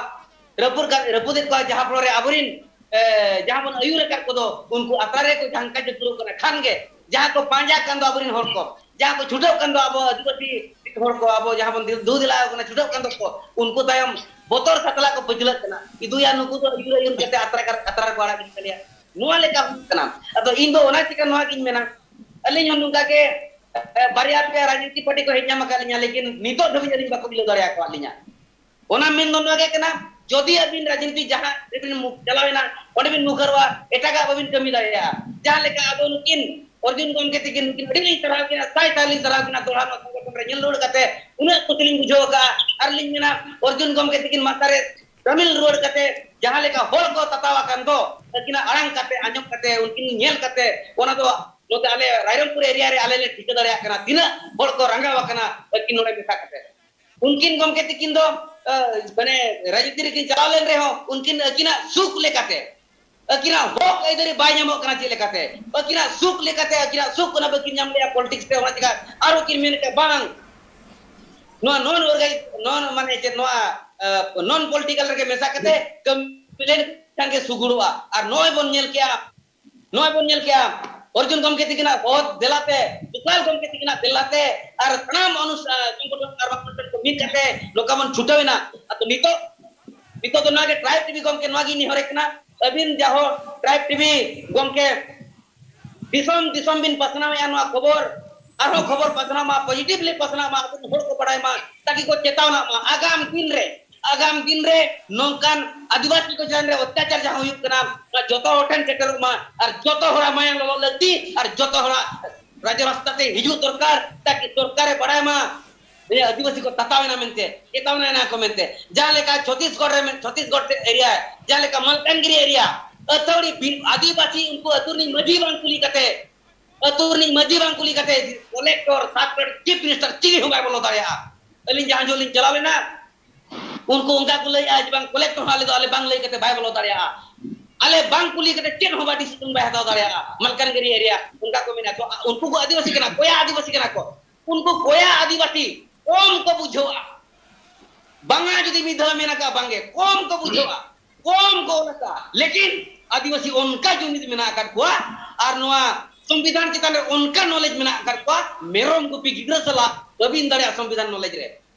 ᱨᱟᱹᱯᱩᱫ ᱠᱟ-, ᱨᱟᱹᱯᱩᱫᱮᱫ ᱠᱚᱣᱟ, ᱡᱟᱦᱟᱸ ᱯᱷᱚᱞᱚ ᱨᱮ ᱟᱵᱚᱨᱤᱱ, ᱮ, ᱡᱟᱦᱟᱸ ᱵᱚᱱ ᱟᱹᱭᱩᱨ ᱟᱠᱟᱫ ᱠᱚᱫᱚ ᱩᱱᱠᱩ ᱟᱛᱨᱟ ᱨᱮᱠᱚ ᱡᱷᱟᱝᱠᱟ ᱡᱩᱛᱩᱨᱚᱜ ᱠᱟᱱᱟ᱾ ᱠᱷᱟᱱ ᱜᱮ ᱡᱟᱦᱟᱸ ᱠᱚ ᱯᱟᱸᱡᱟᱜ ᱠᱟᱱ ᱫᱚ ᱟᱵᱚᱨᱤᱱ ᱦᱚᱲ ᱠᱚ, ᱡᱟᱦᱟᱸ ᱠᱚ ᱪᱷᱩᱴᱟᱹᱜ ᱠᱟᱱ ᱫᱚ ᱟᱵᱚ ᱟᱹᱫᱤᱵᱟᱹᱥᱤ ᱦᱚᱲ ᱠᱚ, ᱟᱵᱚ ᱡᱟᱦᱟᱸ ᱵᱚᱱ ᱫᱩ-, ᱫᱩ ᱫᱮᱞᱟ ᱟᱠᱚ ᱠᱟᱱᱟ, ᱪᱷᱩᱴᱟᱹᱜ ᱠᱟᱱ ᱫᱚᱠᱚ, ᱩᱱᱠᱩ ᱛᱟᱭᱚᱢ ᱵᱚᱛᱚᱨ ᱥᱟᱛᱞᱟ ᱠᱚ ᱯᱟᱹᱪᱷᱞᱟᱹᱜ ᱠᱟᱱᱟ᱾ ᱤᱫᱩᱭᱟ ᱱᱩᱠᱩ ᱫᱚ ᱟᱹᱭᱩᱨ ᱟᱹᱭᱩᱨ ᱠᱟᱛᱮ ᱟᱛᱨᱟ, ᱟᱛᱨᱟ ᱨᱮᱠᱚ ᱟᱲᱟᱜ ᱜᱤᱰᱤ ᱠᱟᱞᱮᱭᱟ᱾ ᱱᱚᱣᱟ ᱞᱮᱠᱟ ᱦᱩᱭᱩᱜ ᱠᱟᱱᱟ᱾ ᱟᱫᱚ ᱤᱧ ᱫᱚ ᱚᱱᱟ ᱪᱤᱠᱟᱹ ᱱᱚᱣᱟ ᱜᱤᱧ ᱢᱮᱱᱟ, ᱟᱹᱞᱤᱧ ᱦᱚᱸ ᱱᱚᱝᱠᱟ ᱜᱮ, ᱮ, ᱵᱟᱨᱭᱟ ᱯᱮᱭᱟ ᱨᱟᱡᱽᱱᱤᱛᱤ ᱯᱟᱨᱴᱤ ᱠᱚ ᱦᱮᱡ ᱧᱟᱢ ᱟᱠᱟᱫ ᱞᱤᱧᱟ, ᱞᱮᱠᱤᱱ ᱱᱤᱛᱚᱜ ᱫᱷᱟᱹᱵᱤᱡ ᱟᱹᱞᱤᱧ ᱵᱟᱠᱚ ᱢᱤᱞᱟᱹᱣ ᱫᱟᱲᱮ ᱟᱠᱟᱫ ᱞᱤᱧᱟ᱾ ᱚᱱᱟ ᱢᱮᱱ ᱫᱚ ᱱᱚᱣᱟ ᱜᱮ ᱠᱟᱱᱟ, ᱡᱩᱫᱤ ᱟᱹᱵᱤᱱ ᱨᱟᱡᱽᱱᱤᱛᱤ ᱡᱟᱦᱟᱸ ᱨᱮᱵᱤᱱ ᱢᱩ-, ᱪᱟᱞᱟᱣ ᱮᱱᱟ, ᱚᱸᱰᱮ ᱵᱤᱱ ᱢᱩᱠᱷᱟᱹᱨᱚᱜᱼᱟ, ᱮᱴᱟᱜᱟᱜ ᱵᱟᱹᱵᱤᱱ ᱠᱟᱹᱢᱤ ᱫᱟᱲᱮᱭᱟᱜᱼᱟ᱾ ᱡᱟᱦᱟᱸ ᱞᱮᱠᱟ ᱟᱵᱚ ᱱᱩᱠᱤᱱ ᱚᱨᱡᱩᱱ ᱜᱚᱢᱠᱮ ᱛᱤᱠᱤᱱ, ᱱᱩᱠᱤᱱ ᱟᱹᱰᱤ ᱞᱤᱧ ᱥᱟᱨᱦᱟᱣ ᱠᱤᱱᱟ, ᱥᱟᱭ ᱥᱟᱭ ᱞᱤᱧ ᱥᱟᱨᱦᱟᱣ ᱠᱤᱱᱟ, ᱫᱚᱦᱲᱟ ᱱᱚᱣᱟ ᱥᱚᱝᱜᱚᱴᱷᱚᱱ ᱨᱮ ᱧᱮᱞ ᱨᱩᱣᱟᱹᱲ ᱠᱟᱛᱮ ᱩᱱᱟᱹᱜ ᱠᱩᱥᱤ ᱞᱤᱧ ᱵᱩᱡᱷᱟᱹᱣ ᱟᱠᱟᱫᱼᱟ᱾ ᱟᱨ ᱞᱤᱧ ᱢᱮᱱᱟ, ᱚᱨᱡᱩᱱ ᱜᱚᱢᱠᱮ ᱛᱤᱠᱤᱱ ᱢᱟᱛᱷᱟ ᱨᱮ ᱥᱟᱢᱤᱞ ᱨᱩᱣᱟᱹᱲ ᱠᱟᱛᱮ ᱡᱟᱦᱟᱸ ᱞᱮᱠᱟ ᱦᱚᱲ ᱠᱚ ᱛᱟᱛᱟᱣ ᱟᱠᱟᱱ ᱫᱚ, ᱟᱹᱠᱤᱱᱟᱜ ᱟᱲᱟᱝ ᱠᱟᱛᱮ, ᱟᱸᱡᱚᱢ ᱠᱟᱛᱮ, ᱩᱱᱠᱤᱱ ᱧᱮᱞ ᱠᱟᱛᱮ, ᱚᱱᱟ ᱫᱚ ᱱᱚᱛᱮ ᱟᱞᱮ ᱨᱟᱭᱨᱚᱝᱯᱩᱨ ᱮᱨᱤᱭᱟ ᱨᱮ ᱟᱞᱮ ᱞᱮ ᱴᱷᱤᱠᱟᱹ ᱫᱟᱲᱮᱭᱟᱜ ᱠᱟᱱᱟ, ᱛᱤᱱᱟᱹᱜ ᱦᱚᱲ ᱠᱚ ᱨᱟᱸᱜᱟᱣ ᱟᱠᱟᱱᱟ ᱟᱹᱠᱤᱱ ᱱᱚᱰᱮ ᱢᱮᱥᱟ ᱠᱟᱛᱮ᱾ ᱩᱱᱠᱤᱱ ᱜᱚᱢᱠᱮ ᱛᱤᱠᱤᱱ ᱫᱚ, ᱮ, ᱢᱟᱱᱮ, ᱨᱟᱡᱽᱱᱤᱛᱤ ᱨᱮᱠᱤᱱ ᱪᱟᱞᱟᱣ ᱞᱮᱱ ᱨᱮᱦᱚᱸ, ᱩᱱᱠᱤᱱ ᱟᱹᱠᱤᱱᱟᱜ ᱥᱩᱠ ᱞᱮᱠᱟᱛᱮ, ᱟᱹᱠᱤᱱᱟᱜ ᱦᱚᱠ ᱟᱹᱭᱫᱟᱹᱨᱤ ᱵᱟᱭ ᱧᱟᱢᱚᱜ ᱠᱟᱱᱟ᱾ ᱪᱮᱫ ᱞᱮᱠᱟᱛᱮ ᱟᱹᱠᱤᱱᱟᱜ ᱥᱩᱠ ᱞᱮᱠᱟᱛᱮ ᱟᱹᱠᱤᱱᱟᱜ ᱥᱩᱠ ᱚᱱᱟ ᱵᱟᱹᱠᱤᱱ ᱧᱟᱢ ᱞᱮᱜᱼᱟ ᱯᱚᱞᱤᱴᱤᱠᱥ ᱛᱮ᱾ ᱚᱱᱟ ᱪᱮᱠᱟ ᱟᱨᱦᱚᱸ ᱠᱤᱱ ᱢᱮᱱ ᱠᱮᱫ ᱵᱟᱝ, ᱱᱚᱣᱟ ᱱᱚᱱ ᱚᱨᱜᱟᱱᱟᱭᱤᱡᱽ ᱱᱚᱱ ᱢᱟᱱᱮ ᱪᱮᱫ ᱱᱚᱣᱟ ᱱᱚᱱ ᱯᱚᱞᱤᱴᱤᱠᱟᱞ ᱨᱮᱜᱮ ᱢᱮᱥᱟ ᱠᱟᱛᱮ ᱠᱟᱹᱢᱤ ᱞᱮᱱᱠᱷᱟᱱ ᱜᱮ ᱥᱩᱜᱩᱲᱚᱜᱼᱟ᱾ ᱟᱨ ᱱᱚᱜᱼᱚᱭ ᱵᱚᱱ ᱧᱮᱞ ᱠᱮᱜᱼᱟ, ᱱᱚᱜᱼᱚᱭ ᱵᱚᱱ ᱧᱮᱞ ᱠᱮᱜᱼᱟ ᱚᱨᱡᱩᱱ ᱜᱚᱢᱠᱮ ᱛᱤᱠᱤᱱᱟᱜ ᱦᱚᱛ ᱫᱮᱞᱟᱛᱮ, ᱥᱩᱠᱞᱟᱞ ᱜᱚᱢᱠᱮ ᱛᱤᱠᱤᱱᱟᱜ ᱫᱮᱞᱟᱛᱮ ᱟᱨ ᱥᱟᱱᱟᱢ ᱚᱱᱩᱥ-, ᱥᱚᱝᱜᱚᱴᱷᱚᱱ ᱟᱨ ᱵᱟᱝ ᱥᱚᱝᱜᱚᱴᱷᱚᱱ ᱠᱚ ᱢᱤᱫ ᱠᱟᱛᱮ ᱱᱚᱝᱠᱟ ᱵᱚᱱ ᱪᱷᱩᱴᱟᱹᱣ ᱮᱱᱟ᱾ ᱟᱫᱚ ᱱᱤᱛᱚᱜ, ᱱᱤᱛᱚᱜ ᱫᱚ ᱱᱚᱣᱟ ᱜᱮ ᱴᱨᱟᱭᱤᱵᱽ ᱴᱤᱵᱷᱤ ᱜᱚᱢᱠᱮ ᱱᱚᱣᱟ ᱜᱮᱧ ᱱᱮᱦᱚᱨᱮ ᱠᱟᱱᱟ, ᱟᱹᱵᱤᱱ ᱡᱟᱦᱳ ᱴᱨᱟᱭᱤᱵᱽ ᱴᱤᱵᱷᱤ ᱜᱚᱢᱠᱮ ᱫᱤᱥᱚᱢ ᱫᱤᱥᱚᱢ ᱵᱤᱱ ᱯᱟᱥᱱᱟᱣᱮᱫᱼᱟ ᱱᱚᱣᱟ ᱠᱷᱚᱵᱚᱨ, ᱟᱨᱦᱚᱸ ᱠᱷᱚᱵᱚᱨ ᱯᱟᱥᱱᱟᱣ ᱢᱟ, ᱯᱚᱡᱤᱴᱤᱵᱷᱞᱤ ᱯᱟᱥᱱᱟᱣ ᱢᱟ, ᱟᱵᱚ ᱦᱚᱲ ᱠᱚ ᱵᱟᱲᱟᱭ ᱢᱟ, ᱛᱟᱠᱤ ᱠᱚ ᱪᱮᱛᱟᱣᱱᱟ ᱢᱟ᱾ ᱟᱜᱟᱢ ᱫᱤᱱ ᱨᱮ, ᱟᱜᱟᱢ ᱫᱤᱱ ᱨᱮ ᱱᱚᱝᱠᱟᱱ ᱟᱹᱫᱤᱵᱟᱹᱥᱤ ᱠᱚ ᱪᱮᱛᱟᱱ ᱨᱮ ᱚᱛᱛᱟᱪᱟᱨ ᱡᱟᱦᱟᱸ ᱦᱩᱭᱩᱜ ᱠᱟᱱᱟ, ᱚᱱᱟ ᱡᱚᱛᱚ ᱦᱚᱲ ᱴᱷᱮᱱ ᱥᱮᱴᱮᱨᱚᱜ ᱢᱟ, ᱟᱨ ᱡᱚᱛᱚ ᱦᱚᱲᱟᱜ ᱢᱟᱭᱟᱝ ᱞᱚᱞᱚ ᱞᱟᱹᱠᱛᱤ, ᱟᱨ ᱡᱚᱛᱚ ᱦᱚᱲᱟᱜ ᱨᱟᱡᱽ ᱨᱟᱥᱛᱟ ᱛᱮ ᱦᱤᱡᱩᱜ ᱫᱚᱨᱠᱟᱨ, ᱛᱟᱠᱤ ᱥᱚᱨᱠᱟᱨᱮ ᱵᱟᱲᱟᱭ ᱢᱟ ᱡᱮ ᱟᱹᱫᱤᱵᱟᱹᱥᱤ ᱠᱚ ᱛᱟᱛᱟᱣ ᱮᱱᱟ ᱢᱮᱱᱛᱮ, ᱪᱮᱛᱟᱣᱱᱟ ᱮᱱᱟ ᱠᱚ ᱢᱮᱱᱛᱮ᱾ ᱡᱟᱦᱟᱸ ᱞᱮᱠᱟ ᱪᱷᱚᱛᱤᱥᱜᱚᱲ ᱨᱮ ᱢᱮᱱ-, ᱪᱷᱚᱛᱤᱥᱜᱚᱲ ᱮᱨᱤᱭᱟ, ᱡᱟᱦᱟᱸ ᱞᱮᱠᱟ ᱢᱟᱞᱠᱟᱱᱜᱤᱨᱤ ᱮᱨᱤᱭᱟ, ᱟᱹᱛᱷᱟᱹᱣᱲᱤ ᱵᱤ-, ᱟᱹᱫᱤᱵᱟᱹᱥᱤ ᱩᱱᱠᱩ ᱟᱹᱛᱩ ᱨᱤᱱᱤᱡ ᱢᱟᱹᱡᱷᱤ ᱵᱟᱝ ᱠᱩᱞᱤ ᱠᱟᱛᱮ, ᱟᱹᱛᱩ ᱨᱤᱱᱤᱡ ᱢᱟᱹᱡᱷᱤ ᱵᱟᱝ ᱠᱩᱞᱤ ᱠᱟᱛᱮ ᱠᱚᱞᱮᱠᱴᱚᱨ, ᱥᱟᱵ ᱠᱚᱞᱮᱠᱴᱚᱨ, ᱪᱤᱯ ᱢᱤᱱᱤᱥᱴᱟᱨ ᱪᱤᱞᱤ ᱦᱚᱸ ᱵᱟᱭ ᱵᱚᱞᱚ ᱫᱟᱲᱮᱭᱟᱜᱼᱟ᱾ ᱟᱹᱞᱤᱧ ᱡᱟᱦᱟᱸ ᱡᱚᱦᱚᱜ ᱞᱤᱧ ᱪᱟᱞᱟᱣ ᱞᱮᱱᱟ, ᱩᱱᱠᱩ ᱚᱱᱠᱟ ᱠᱚ ᱞᱟᱹᱭᱮᱜᱼᱟ ᱡᱮ ᱵᱟᱝ ᱠᱚᱞᱮᱠᱴᱚᱨ ᱦᱚᱸ ᱟᱞᱮ ᱫᱚ ᱟᱞᱮ ᱵᱟᱝ ᱞᱟᱹᱭ ᱠᱟᱛᱮ ᱵᱟᱭ ᱵᱚᱞᱚ ᱫᱟᱲᱮᱭᱟᱜᱼᱟ, ᱟᱞᱮ ᱵᱟᱝ ᱠᱩᱞᱤ ᱠᱟᱛᱮ ᱪᱮᱫ ᱦᱚᱸ ᱵᱟᱭ ᱰᱤᱥᱤᱡᱚᱱ ᱵᱟᱭ ᱦᱟᱛᱟᱣ ᱫᱟᱲᱮᱭᱟᱜᱼᱟ᱾ ᱢᱟᱞᱠᱟᱱᱜᱤᱨᱤ ᱮᱨᱤᱭᱟ ᱚᱱᱠᱟ ᱠᱚ ᱢᱮᱱᱟ᱾ ᱛᱚ ᱩᱱᱠᱩ ᱠᱚ ᱟᱹᱫᱤᱵᱟᱹᱥᱤ ᱠᱟᱱᱟ, ᱠᱚᱭᱟ ᱟᱹᱫᱤᱵᱟᱹᱥᱤ ᱠᱟᱱᱟ ᱠᱚ, ᱩᱱᱠᱩ ᱠᱚᱭᱟ ᱟᱹᱫᱤᱵᱟᱹᱥᱤ ᱠᱚᱢ ᱠᱚ ᱵᱩᱡᱷᱟᱹᱣᱟ᱾ ᱵᱟᱝᱟ ᱡᱩᱫᱤ ᱢᱤᱫ ᱫᱷᱟᱣ ᱢᱮᱱ ᱟᱠᱟᱫ ᱵᱟᱝᱜᱮ, ᱠᱚᱢ ᱠᱚ ᱵᱩᱡᱷᱟᱹᱣᱟ, ᱠᱚᱢ ᱠᱚ ᱚᱞ ᱟᱠᱟᱫᱼᱟ᱾ ᱞᱮᱠᱤᱱ ᱟᱹᱫᱤᱵᱟᱹᱥᱤ ᱚᱱᱠᱟ ᱡᱩᱢᱤᱫ ᱢᱮᱱᱟᱜ ᱟᱠᱟᱫ ᱠᱚᱣᱟ, ᱟᱨ ᱱᱚᱣᱟ ᱥᱚᱝᱵᱤᱫᱷᱟᱱ ᱪᱮᱛᱟᱱ ᱨᱮ ᱚᱱᱠᱟ ᱱᱚᱞᱮᱡᱽ ᱢᱮᱱᱟᱜ ᱟᱠᱟᱫ ᱠᱚᱣᱟ, ᱢᱮᱨᱚᱢ ᱜᱩᱯᱤ ᱜᱤᱫᱽᱨᱟᱹ ᱥᱟᱞᱟᱜ ᱵᱟᱹᱵᱤᱱ ᱫᱟᱲᱮᱭᱟᱜᱼᱟ ᱥᱚᱝᱵᱤᱫᱷᱟᱱ ᱱᱚᱞᱮᱡᱽ ᱨᱮ᱾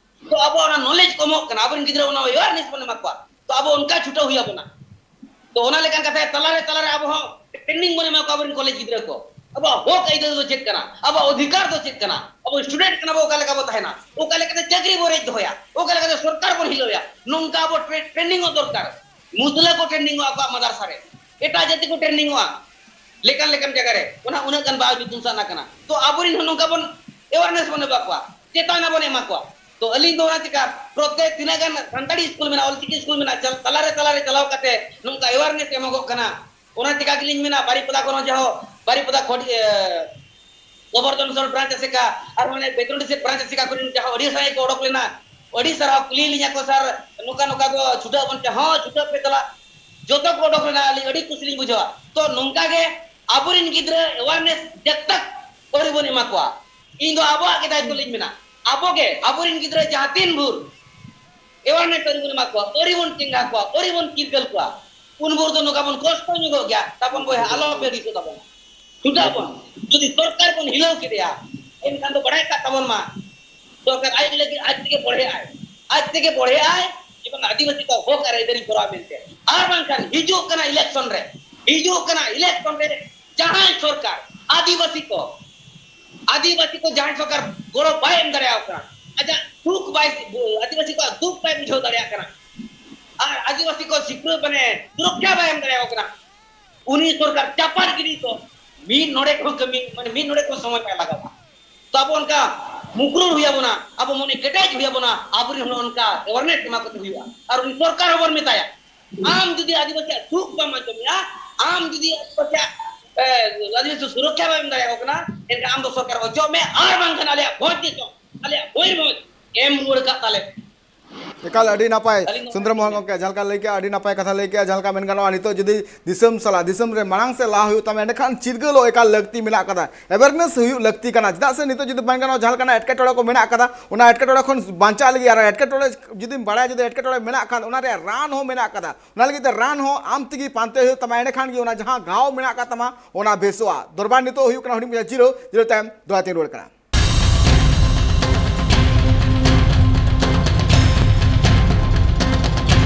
ᱛᱚ ᱟᱵᱚ ᱚᱱᱟ ᱱᱚᱞᱮᱡᱽ ᱠᱚᱢᱚᱜ ᱠᱟᱱᱟ, ᱟᱵᱚᱨᱮᱱ ᱜᱤᱫᱽᱨᱟᱹ ᱚᱱᱟ ᱮᱣᱟᱨᱱᱮᱥ ᱵᱚᱱ ᱮᱢᱟ ᱠᱚᱣᱟ᱾ ᱛᱚ ᱟᱵᱚ ᱚᱱᱠᱟ ᱪᱷᱩᱴᱟᱹᱣ ᱦᱩᱭ ᱟᱵᱚᱱᱟ᱾ ᱛᱚ ᱚᱱᱟ ᱞᱮᱠᱟᱱ ᱠᱟᱛᱷᱟ ᱛᱟᱞᱟᱨᱮ, ᱛᱟᱞᱟᱨᱮ ᱟᱵᱚ ᱦᱚᱸ ᱴᱨᱮᱱᱤᱝ ᱵᱚᱱ ᱮᱢᱟ ᱠᱚᱣᱟ ᱟᱵᱚᱨᱮᱱ ᱠᱚᱞᱮᱡᱽ ᱜᱤᱫᱽᱨᱟᱹ ᱠᱚ᱾ ᱟᱵᱚᱣᱟᱜ ᱦᱚᱠ ᱟᱹᱭᱫᱟᱹᱨᱤ ᱫᱚ ᱪᱮᱫ ᱠᱟᱱᱟ, ᱟᱵᱚᱣᱟᱜ ᱚᱫᱷᱤᱠᱟᱨ ᱫᱚ ᱪᱮᱫ ᱠᱟᱱᱟ, ᱟᱵᱚ ᱥᱴᱩᱰᱮᱱᱴ ᱠᱟᱱᱟ ᱵᱚ, ᱚᱠᱟ ᱞᱮᱠᱟ ᱵᱚ ᱛᱟᱦᱮᱱᱟ, ᱚᱠᱟ ᱞᱮᱠᱟᱛᱮ ᱪᱟᱹᱠᱨᱤ ᱵᱚ ᱨᱮᱡ ᱫᱚᱦᱚᱭᱟ, ᱚᱠᱟ ᱞᱮᱠᱟᱛᱮ ᱥᱚᱨᱠᱟᱨ ᱵᱚᱱ ᱦᱤᱞᱟᱹᱣᱭᱟ, ᱱᱚᱝᱠᱟ ᱟᱵᱚ ᱴᱨᱮ-, ᱴᱨᱮᱱᱤᱝᱚᱜ ᱫᱚᱨᱠᱟᱨ᱾ ᱢᱩᱥᱞᱟᱹ ᱠᱚ ᱴᱨᱮᱱᱤᱝᱚᱜᱼᱟ ᱟᱠᱚᱣᱟᱜ ᱢᱟᱫᱟᱨᱥᱟ ᱨᱮ, ᱮᱴᱟᱜ ᱡᱟᱹᱛᱤ ᱠᱚ ᱴᱨᱮᱱᱤᱝᱚᱜᱼᱟ ᱞᱮᱠᱟᱱ ᱞᱮᱠᱟᱱ ᱡᱟᱭᱜᱟ ᱨᱮ, ᱚᱱᱟ ᱩᱱᱟᱹᱜ ᱜᱟᱱ ᱵᱟᱭ ᱧᱩᱛᱩᱢ ᱥᱟᱵ ᱠᱟᱱᱟ᱾ ᱛᱚ ᱟᱵᱚᱨᱮᱱ ᱦᱚᱸ ᱱᱚᱝᱠᱟ ᱵᱚᱱ ᱮᱣᱟᱨᱱᱮᱥ ᱵᱚᱱ ᱮᱢᱟ ᱠᱚᱣᱟ, ᱪᱮᱛᱟᱣᱱᱟ ᱵᱚᱱ ᱮᱢᱟ ᱠᱚᱣᱟ᱾ ᱛᱚ ᱟᱹᱞᱤᱧ ᱫᱚ ᱚᱱᱟ ᱪᱤᱠᱟ ᱯᱨᱚᱛᱮᱠ ᱛᱤᱱᱟᱹᱜ ᱜᱟᱱ ᱥᱟᱱᱛᱟᱲᱤ ᱥᱠᱩᱞ ᱢᱮᱱᱟᱜᱼᱟ, ᱚᱞᱪᱤᱠᱤ ᱥᱠᱩᱞ ᱢᱮᱱᱟᱜᱼᱟ, ᱪᱟᱞ-, ᱛᱟᱞᱟᱨᱮ ᱛᱟᱞᱟᱨᱮ ᱪᱟᱞᱟᱣ ᱠᱟᱛᱮ ᱱᱚᱝᱠᱟ ᱮᱣᱟᱨᱱᱮᱥ ᱮᱢᱚᱜᱚᱜ ᱠᱟᱱᱟ᱾ ᱚᱱᱟ ᱪᱤᱠᱟ ᱜᱮᱞᱤᱧ ᱢᱮᱱᱟ ᱵᱟᱨᱤᱯᱚᱫᱟ ᱠᱷᱚᱱ ᱦᱚᱸ ᱡᱟᱦᱳ ᱵᱟᱨᱤᱯᱚᱫᱟ ᱠᱷᱚᱱ, ᱮ, ᱜᱚᱵᱚᱨᱫᱷᱚᱱ ᱥᱚᱨ ᱵᱨᱟᱧᱪ ᱟᱥᱮᱠᱟ ᱟᱨ ᱚᱱᱮ ᱵᱮᱛᱩᱞᱰᱤ ᱥᱮᱫ ᱵᱨᱟᱧᱪ ᱟᱥᱮᱠᱟ ᱠᱚᱨᱮᱱ ᱡᱟᱦᱳ ᱟᱹᱰᱤ ᱥᱟᱸᱜᱮ ᱠᱚ ᱚᱰᱚᱠ ᱞᱮᱱᱟ᱾ ᱟᱹᱰᱤ ᱥᱟᱨᱦᱟᱣ᱾ ᱠᱩᱞᱤ ᱞᱤᱧᱟ ᱠᱚ, "ᱥᱟᱨ, ᱱᱚᱝᱠᱟ ᱱᱚᱝᱠᱟ ᱫᱚ ᱪᱷᱩᱴᱟᱹᱜ ᱟᱵᱚᱱ?" ᱦᱚᱸ, ᱪᱷᱩᱴᱟᱹᱜ ᱯᱮ ᱪᱟᱞᱟᱜ᱾ ᱡᱚᱛᱚ ᱠᱚ ᱚᱰᱚᱠ ᱞᱮᱱᱟ, ᱟᱹᱞᱤᱧ ᱟᱹᱰᱤ ᱠᱩᱥᱤ ᱞᱤᱧ ᱵᱩᱡᱷᱟᱹᱣᱟ᱾ ᱛᱚ ᱱᱚᱝᱠᱟ ᱜᱮ ᱟᱵᱚᱨᱮᱱ ᱜᱤᱫᱽᱨᱟᱹ awareness ᱡᱟᱵ ᱛᱟᱠ ᱟᱹᱣᱨᱤ ᱵᱚᱱ ᱮᱢᱟ ᱠᱚᱣᱟ, ᱤᱧ ᱫᱚ ᱟᱵᱚᱣᱟᱜ ᱜᱮ ᱫᱟᱭᱤᱛᱛᱚ ᱞᱤᱧ ᱢᱮᱱᱟ᱾ ᱟᱵᱚ ᱜᱮ ᱟᱵᱚᱨᱮᱱ ᱜᱤᱫᱽᱨᱟᱹ ᱡᱟᱦᱟᱸ ᱛᱤᱱ ᱵᱷᱳᱨ awareness ᱟᱹᱣᱨᱤ ᱵᱚᱱ ᱮᱢᱟ ᱠᱚᱣᱟ, ᱟᱹᱣᱨᱤ ᱵᱚᱱ ᱪᱮᱸᱜᱷᱟ ᱠᱚᱣᱟ, ᱟᱹᱣᱨᱤ ᱵᱚᱱ ᱪᱤᱨᱜᱟᱹᱞ ᱠᱚᱣᱟ, ᱩᱱ ᱵᱷᱳᱨ ᱫᱚ ᱱᱚᱝᱠᱟ ᱵᱚᱱ ᱠᱚᱥᱴᱚ ᱧᱚᱜᱚᱜ ᱜᱮᱭᱟ᱾ ᱛᱟᱵᱚᱱ ᱵᱚᱭᱦᱟ, ᱟᱞᱚ ᱯᱮ ᱟᱹᱲᱤᱥᱚᱜ ᱛᱟᱵᱚᱱᱟ, ᱪᱷᱩᱴᱟᱹᱜ ᱵᱚᱱ᱾ ᱡᱩᱫᱤ ᱥᱚᱨᱠᱟᱨ ᱵᱚᱱ ᱦᱤᱞᱟᱹᱣ ᱠᱮᱫᱮᱭᱟ, ᱮᱱᱠᱷᱟᱱ ᱫᱚ ᱵᱟᱲᱟᱭ ᱠᱟᱜ ᱛᱟᱵᱚᱱ ᱢᱟ, ᱥᱚᱨᱠᱟᱨ ᱟᱡ ᱞᱟᱹᱜᱤᱫ ᱟᱡ ᱛᱮᱜᱮ ᱵᱚᱲᱦᱮ ᱟᱭ, ᱟᱡ ᱛᱮᱜᱮ ᱵᱚᱲᱦᱮ ᱟᱭ, ᱡᱮᱢᱚᱱ ᱟᱹᱫᱤᱵᱟᱹᱥᱤ ᱠᱚᱣᱟᱜ ᱦᱚᱠ ᱟᱨ ᱟᱹᱭᱫᱟᱹᱨᱤ ᱠᱚᱨᱟᱣ ᱢᱮᱱᱛᱮ᱾ ᱟᱨ ᱵᱟᱝᱠᱷᱟᱱ ᱦᱤᱡᱩᱜ ᱠᱟᱱᱟ election ᱨᱮ, ᱦᱤᱡᱩᱜ ᱠᱟᱱᱟ election ᱨᱮ ᱡᱟᱦᱟᱸᱭ ᱥᱚᱨᱠᱟᱨ ᱟᱹᱫᱤᱵᱟᱹᱥᱤ ᱠᱚ, ᱟᱹᱫᱤᱵᱟᱹᱥᱤ ᱠᱚ ᱡᱟᱦᱟᱸᱭ ᱥᱚᱨᱠᱟᱨ ᱜᱚᱲᱚ ᱵᱟᱭ ᱮᱢ ᱫᱟᱲᱮᱭᱟᱠᱚ ᱠᱟᱱᱟ, ᱟᱡᱟᱜ ᱫᱩᱠ ᱵᱟᱭ, ᱟᱹᱫᱤᱵᱟᱹᱥᱤ ᱠᱚᱣᱟᱜ ᱫᱩᱠ ᱵᱟᱭ ᱵᱩᱡᱷᱟᱹᱣ ᱫᱟᱲᱮᱭᱟᱜ ᱠᱟᱱᱟ, ᱟᱨ ᱟᱹᱫᱤᱵᱟᱹᱥᱤ ᱠᱚ ᱥᱤᱠᱷᱱᱟᱹᱛ ᱢᱟᱱᱮ ᱥᱩᱨᱚᱠᱠᱷᱟ ᱵᱟᱭ ᱮᱢ ᱫᱟᱲᱮᱭᱟᱠᱚ ᱠᱟᱱᱟ, ᱩᱱᱤ ᱥᱚᱨᱠᱟᱨ ᱪᱟᱯᱟᱫ ᱜᱤᱰᱤ ᱠᱚ᱾ ᱢᱤᱫ ᱱᱚᱰᱮ ᱠᱷᱚᱱ ᱠᱟᱹᱢᱤ, ᱢᱟᱱᱮ ᱢᱤᱫ ᱱᱚᱰᱮ ᱠᱷᱚᱱ ᱥᱚᱢᱚᱭ ᱵᱟᱭ ᱞᱟᱜᱟᱣᱟ᱾ ᱛᱚ ᱟᱵᱚ ᱚᱱᱠᱟ ᱢᱩᱠᱨᱩᱲ ᱦᱩᱭ ᱟᱵᱚᱱᱟ, ᱟᱵᱚ ᱢᱚᱱᱮ ᱠᱮᱴᱮᱡ ᱦᱩᱭ ᱟᱵᱚᱱᱟ, ᱟᱵᱚᱨᱮᱱ ᱦᱚᱲ ᱚᱱᱠᱟ awareness ᱮᱢᱟ ᱠᱚᱛᱮ ᱦᱩᱭᱩᱜᱼᱟ᱾ ᱟᱨ ᱩᱱᱤ ᱥᱚᱨᱠᱟᱨ ᱦᱚᱸᱵᱚᱱ ᱢᱮᱛᱟᱭᱟ, ᱟᱢ ᱡᱩᱫᱤ ᱟᱹᱫᱤᱵᱟᱹᱥᱤᱭᱟᱜ ᱫᱩᱠ ᱵᱟᱢ ᱟᱸᱡᱚᱢᱮᱜᱼᱟ, ᱟᱢ ᱡᱩᱫᱤ ᱟᱹᱫᱤᱵᱟᱹᱥᱤᱭᱟᱜ, ᱮ, ᱟᱹᱫᱤᱵᱟᱹᱥᱤ ᱥᱩᱨᱚᱠᱠᱷᱟ ᱵᱟᱢ ᱮᱢ ᱫᱟᱲᱮᱭᱟᱠᱚ ᱠᱟᱱᱟ, ᱮᱱᱠᱷᱟᱱ ᱟᱢ ᱫᱚ ᱥᱚᱨᱠᱟᱨ ᱚᱪᱚᱜ ᱢᱮ, ᱟᱨ ᱵᱟᱝᱠᱷᱟᱱ ᱟᱞᱮᱭᱟᱜ ᱵᱷᱚᱸᱡᱽ ᱫᱤᱥᱚᱢ, ᱟᱞᱮᱭᱟᱜ ᱢᱚᱭᱩᱨᱵᱷᱚᱸᱡᱽ ᱮᱢ ᱨᱩᱣᱟᱹᱲ ᱠᱟᱜ ᱛᱟᱞᱮ ᱯᱮ᱾ ᱮᱠᱟᱞ ᱟᱹᱰᱤ ᱱᱟᱯᱟᱭ᱾ ᱟᱹᱞᱤᱧ ᱫᱚ ᱥᱩᱱᱫᱨᱚ ᱢᱳᱦᱚᱱ ᱜᱚᱢᱠᱮ ᱡᱟᱦᱟᱸ ᱞᱮᱠᱟ ᱞᱟᱹᱭ ᱠᱮᱜᱼᱟ, ᱟᱹᱰᱤ ᱱᱟᱯᱟᱭ ᱠᱟᱛᱷᱟ ᱞᱟᱹᱭ ᱠᱮᱜᱼᱟ᱾ ᱡᱟᱦᱟᱸ ᱞᱮᱠᱟ ᱢᱮᱱ ᱜᱟᱱᱚᱜᱼᱟ, ᱱᱤᱛᱚᱜ ᱡᱩᱫᱤ ᱫᱤᱥᱚᱢ ᱥᱟᱞᱟᱜ ᱫᱤᱥᱚᱢ ᱨᱮ ᱢᱟᱲᱟᱝ ᱥᱮᱫ ᱞᱟᱦᱟ ᱦᱩᱭᱩᱜ ᱛᱟᱢᱟ, ᱮᱸᱰᱮᱠᱷᱟᱱ ᱪᱤᱨᱜᱟᱹᱞᱚᱜ ᱮᱠᱟᱞ ᱞᱟᱹᱠᱛᱤ ᱢᱮᱱᱟᱜ ᱟᱠᱟᱫᱟ, awareness ᱦᱩᱭᱩᱜ ᱞᱟᱹᱠᱛᱤ ᱠᱟᱱᱟ᱾ ᱪᱮᱫᱟᱜ ᱥᱮ ᱱᱤᱛᱚᱜ ᱡᱩᱫᱤ ᱢᱮᱱ ᱜᱟᱱᱚᱜᱼᱟ, ᱡᱟᱦᱟᱸ ᱞᱮᱠᱟᱱᱟᱜ ᱮᱴᱠᱮᱴᱚᱬᱮ ᱠᱚ ᱢᱮᱱᱟᱜ ᱟᱠᱟᱫᱟ, ᱚᱱᱟ ᱮᱴᱠᱮᱴᱚᱬᱮ ᱠᱷᱚᱱ ᱵᱟᱧᱪᱟᱜ ᱞᱟᱹᱜᱤᱫ ᱟᱨ ᱮᱴᱠᱮᱴᱚᱬᱮ ᱡᱩᱫᱤᱢ ᱵᱟᱲᱟᱭᱟ, ᱡᱩᱫᱤ ᱮᱴᱠᱮᱴᱚᱬᱮ ᱢᱮᱱᱟᱜ ᱠᱷᱟᱱ, ᱚᱱᱟ ᱨᱮᱭᱟᱜ ᱨᱟᱱ ᱦᱚᱸ ᱢᱮᱱᱟᱜ ᱟᱠᱟᱫᱟ᱾ ᱚᱱᱟ ᱞᱟᱹᱜᱤᱫ ᱛᱮ ᱨᱟᱱ ᱦᱚᱸ ᱟᱢ ᱛᱮᱜᱮ ᱯᱟᱱᱛᱮ ᱦᱩᱭᱩᱜ ᱛᱟᱢᱟ, ᱮᱸᱰᱮᱠᱷᱟᱱ ᱜᱮ ᱚᱱᱟ ᱡᱟᱦᱟᱸ ᱜᱷᱟᱣ ᱢᱮᱱᱟᱜ ᱟᱠᱟᱫ ᱛᱟᱢᱟ, ᱚᱱᱟ ᱵᱮᱥᱚᱜᱼᱟ᱾ ᱫᱚᱨᱵᱟᱨ ᱱᱤᱛᱚᱜ ᱦᱩᱭᱩᱜ ᱠᱟᱱᱟ ᱦᱩᱰᱤᱧ ᱢᱟᱪᱷᱟ ᱡᱤᱨᱟᱹᱣ, ᱡᱤᱨᱟᱹᱣ ᱛᱟᱭᱚᱢ ᱫᱚᱦᱲᱟ ᱛᱤᱧ ᱨᱩᱣᱟᱹᱲ ᱠᱟᱱᱟ᱾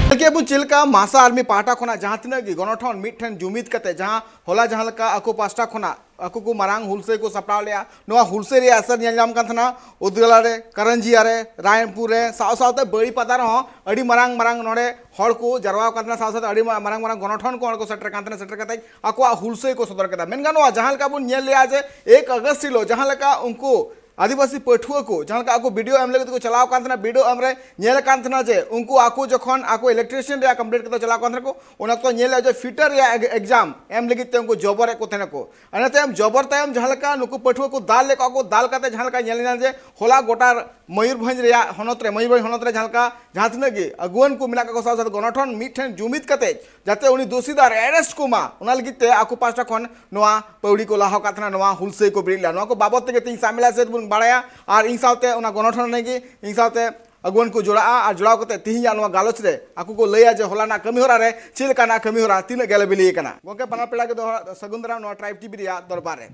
ᱧᱮᱞ ᱠᱮᱜᱼᱟ ᱵᱚᱱ ᱪᱮᱫ ᱞᱮᱠᱟ ᱢᱟᱥᱟ ᱟᱨᱢᱤ ᱯᱟᱦᱴᱟ ᱠᱷᱚᱱᱟᱜ ᱡᱟᱦᱟᱸ ᱛᱤᱱᱟᱹᱜ ᱜᱮ ᱜᱚᱱᱚᱴᱷᱚᱱ ᱢᱤᱫ ᱴᱷᱮᱱ ᱡᱩᱢᱤᱫ ᱠᱟᱛᱮ, ᱡᱟᱦᱟᱸ ᱦᱚᱞᱟ ᱡᱟᱦᱟᱸ ᱞᱮᱠᱟ ᱟᱠᱚ ᱯᱟᱦᱴᱟ ᱠᱷᱚᱱᱟᱜ ᱟᱠᱚ ᱠᱚ ᱢᱟᱨᱟᱝ ᱦᱩᱞᱥᱟᱹᱭ ᱠᱚ ᱥᱟᱯᱲᱟᱣ ᱞᱮᱜᱼᱟ, ᱱᱚᱣᱟ ᱦᱩᱞᱥᱟᱹᱭ ᱨᱮᱭᱟᱜ ᱮᱥᱮᱨ ᱧᱮᱞ ᱧᱟᱢ ᱠᱟᱱ ᱛᱟᱦᱮᱱᱟ ᱩᱫᱽᱞᱟ ᱨᱮ, ᱠᱟᱨᱟᱱᱡᱤᱭᱟ ᱨᱮ, ᱨᱟᱭᱨᱚᱝᱯᱩᱨ ᱨᱮ, ᱥᱟᱶ ᱥᱟᱶᱛᱮ ᱵᱟᱹᱲᱤᱯᱟᱫᱟ ᱨᱮᱦᱚᱸ ᱟᱹᱰᱤ ᱢᱟᱨᱟᱝ ᱢᱟᱨᱟᱝ ᱱᱚᱰᱮ ᱦᱚᱲ ᱠᱚ ᱡᱟᱨᱣᱟ ᱟᱠᱟᱱ ᱛᱟᱦᱮᱱᱟ, ᱥᱟᱶ ᱥᱟᱶᱛᱮ ᱟᱹᱰᱤ ᱢᱟ-, ᱢᱟᱨᱟᱝ ᱢᱟᱨᱟᱝ ᱜᱚᱱᱚᱴᱷᱚᱱ ᱠᱚ ᱦᱚᱲ ᱠᱚ ᱥᱮᱴᱮᱨ ᱠᱟᱱ ᱛᱟᱦᱮᱱᱟ, ᱥᱮᱴᱮᱨ ᱠᱟᱛᱮ ᱟᱠᱚᱣᱟᱜ ᱦᱩᱞᱥᱟᱹᱭ ᱠᱚ ᱥᱚᱫᱚᱨ ᱠᱮᱫᱟ᱾ ᱢᱮᱱ ᱜᱟᱱᱚᱜᱼᱟ, ᱡᱟᱦᱟᱸ ᱞᱮᱠᱟ ᱵᱚᱱ ᱧᱮᱞ ᱞᱮᱜᱼᱟ ᱡᱮ ᱮᱠ ᱟᱜᱚᱥᱴ ᱦᱤᱞᱳᱜ ᱡᱟᱦᱟᱸ ᱞᱮᱠᱟ ᱩᱱᱠᱩ ᱟᱹᱫᱤᱵᱟᱹᱥᱤ ᱯᱟᱹᱴᱷᱩᱣᱟᱹ ᱠᱚ ᱡᱟᱦᱟᱸ ᱞᱮᱠᱟ ᱟᱠᱚ ᱵᱤᱰᱤᱳ ᱮᱢ ᱞᱟᱹᱜᱤᱫ ᱠᱚ ᱪᱟᱞᱟᱣ ᱠᱟᱱ ᱛᱟᱦᱮᱱᱟ, ᱵᱤᱰᱤᱳ ᱮᱢ ᱨᱮ ᱧᱮᱞ ᱟᱠᱟᱱ ᱛᱟᱦᱮᱱᱟ ᱡᱮ ᱩᱱᱠᱩ ᱟᱠᱚ ᱡᱚᱠᱷᱚᱱ ᱟᱠᱚ ᱤᱞᱮᱠᱴᱨᱤᱥᱤᱭᱟᱱ ᱨᱮᱭᱟᱜ ᱠᱚᱢᱯᱞᱤᱴ ᱠᱟᱛᱮ ᱪᱟᱞᱟᱣ ᱠᱟᱱ ᱛᱟᱦᱮᱱᱟ ᱠᱚ, ᱚᱱᱟ ᱚᱠᱛᱚ ᱧᱮᱞ ᱞᱮᱜᱼᱟ ᱡᱮ ᱯᱷᱤᱴᱟᱨ ᱨᱮᱭᱟᱜ ᱮᱠᱡᱟᱢ ᱮᱢ ᱞᱟᱹᱜᱤᱫ ᱛᱮ ᱩᱱᱠᱩ ᱡᱚᱵᱚᱨᱮᱫ ᱠᱚ ᱛᱟᱦᱮᱱᱟ ᱠᱚ᱾ ᱤᱱᱟᱹ ᱛᱟᱭᱚᱢ ᱡᱚᱵᱚᱨ ᱛᱟᱭᱚᱢ ᱡᱟᱦᱟᱸ ᱞᱮᱠᱟ ᱱᱩᱠᱩ ᱯᱟᱹᱴᱷᱩᱣᱟᱹ ᱠᱚ ᱫᱟᱞ ᱞᱮᱫ ᱠᱚᱣᱟ ᱠᱚ, ᱫᱟᱞ ᱠᱟᱛᱮ ᱡᱟᱦᱟᱸ ᱞᱮᱠᱟ ᱧᱮᱞ ᱮᱱᱟ ᱡᱮ ᱦᱚᱞᱟ ᱜᱚᱴᱟ ᱢᱚᱭᱩᱨᱵᱷᱚᱸᱡᱽ ᱨᱮᱭᱟᱜ ᱦᱚᱱᱚᱛ ᱨᱮ, ᱢᱚᱭᱩᱨᱵᱷᱚᱸᱡᱽ ᱦᱚᱱᱚᱛ ᱨᱮ ᱡᱟᱦᱟᱸ ᱞᱮᱠᱟ ᱡᱟᱦᱟᱸ ᱛᱤᱱᱟᱹᱜ ᱜᱮ ᱟᱹᱜᱩᱣᱟᱹᱱ ᱠᱚ ᱢᱮᱱᱟᱜ ᱠᱟᱜ ᱠᱚ ᱥᱟᱶ ᱥᱟᱶᱛᱮ ᱜᱚᱱᱚᱴᱷᱚᱱ ᱢᱤᱫ ᱴᱷᱮᱱ ᱡᱩᱢᱤᱫ ᱠᱟᱛᱮ ᱡᱟᱛᱮ ᱩᱱᱤ ᱫᱳᱥᱤ ᱫᱚ ᱟᱨ ᱮᱨᱮᱥᱴ ᱠᱚ ᱢᱟ, ᱚᱱᱟ ᱞᱟᱹᱜᱤᱫ ᱛᱮ ᱟᱠᱚ ᱯᱟᱦᱴᱟ ᱠᱷᱚᱱ ᱱᱚᱣᱟ ᱯᱟᱹᱣᱲᱤ ᱠᱚ ᱞᱟᱦᱟ ᱟᱠᱟᱫ ᱛᱟᱦᱮᱱᱟ, ᱱᱚᱣᱟ ᱦᱩᱞᱥᱟᱹᱭ ᱠᱚ ᱵᱮᱨᱮᱫ ᱞᱮᱫᱟ᱾ ᱱᱚᱣᱟ ᱠᱚ ᱵᱟᱵᱚᱫ ᱛᱮᱜᱮ ᱛᱮᱦᱮᱧ ᱥᱟᱢᱮᱞᱟ ᱥᱮᱫ ᱵᱚᱱ ᱵᱟᱲᱟᱭᱟ ᱟᱨ ᱤᱧ ᱥᱟᱶᱛᱮ ᱚᱱᱟ ᱜᱚᱱᱚᱴᱷᱚᱱ ᱨᱮᱱ ᱜᱮ ᱤᱧ ᱥᱟᱶᱛᱮ ᱟᱹᱜᱩᱣᱟᱹᱱ ᱠᱚ ᱡᱚᱲᱟᱜᱼᱟ ᱟᱨ ᱡᱚᱲᱟᱣ ᱠᱟᱛᱮ ᱛᱮᱦᱮᱧᱟᱜ ᱱᱚᱣᱟ ᱜᱟᱞᱚᱪ ᱨᱮ ᱟᱠᱚ ᱠᱚ ᱞᱟᱹᱭᱟ ᱡᱮ ᱦᱚᱞᱟᱱᱟᱜ ᱠᱟᱹᱢᱤ ᱦᱚᱨᱟ ᱨᱮ ᱪᱮᱫ ᱞᱮᱠᱟᱱᱟᱜ ᱠᱟᱹᱢᱤ ᱦᱚᱨᱟ ᱛᱤᱱᱟᱹᱜ ᱜᱮᱞᱮ ᱵᱤᱞᱤ ᱟᱠᱟᱱᱟ᱾ ᱜᱚᱝᱠᱮ, ᱵᱟᱱᱟᱨ ᱯᱮᱲᱟ ᱜᱮ ᱫᱚᱦᱲᱟ ᱥᱟᱹᱜᱩᱱ ᱫᱟᱨᱟᱢ ᱱᱚᱣᱟ ᱴᱨᱟᱭᱤᱵᱽ ᱴᱤᱵᱷᱤ ᱨᱮᱭᱟᱜ ᱫᱚᱨᱵᱟᱨ ᱨᱮ᱾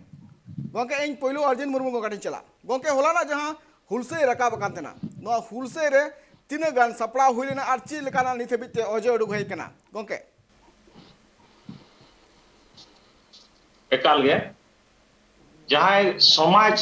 ᱜᱚᱝᱠᱮ, ᱤᱧ ᱯᱳᱭᱞᱳ ᱚᱨᱡᱩᱱ ᱢᱩᱨᱢᱩ ᱜᱚᱝᱠᱮ ᱴᱷᱮᱱ ᱪᱟᱞᱟᱜ᱾ ᱜᱚᱝᱠᱮ, ᱦᱚᱞᱟᱱᱟᱜ ᱡᱟᱦᱟᱸ ᱦᱩᱞᱥᱟᱹᱭ ᱨᱟᱠᱟᱵ ᱟᱠᱟᱱ ᱛᱟᱦᱮᱱᱟ, ᱱᱚᱣᱟ ᱦᱩᱞᱥᱟᱹᱭ ᱨᱮ ᱛᱤᱱᱟᱹᱜ ᱜᱟᱱ ᱥᱟᱯᱲᱟᱣ ᱦᱩᱭ ᱞᱮᱱᱟ ᱟᱨ ᱪᱮᱫ ᱞᱮᱠᱟᱱᱟᱜ ᱱᱤᱛ ᱦᱟᱹᱵᱤᱡ ᱛᱮ ᱚᱡᱮ ᱩᱰᱩᱠ ᱦᱮᱡ ᱟᱠᱟᱱᱟ? ᱜᱚᱝᱠᱮ᱾ ᱮᱠᱟᱞ ᱜᱮ᱾ ᱡᱟᱦᱟᱸᱭ ᱥᱚᱢᱟᱡᱽ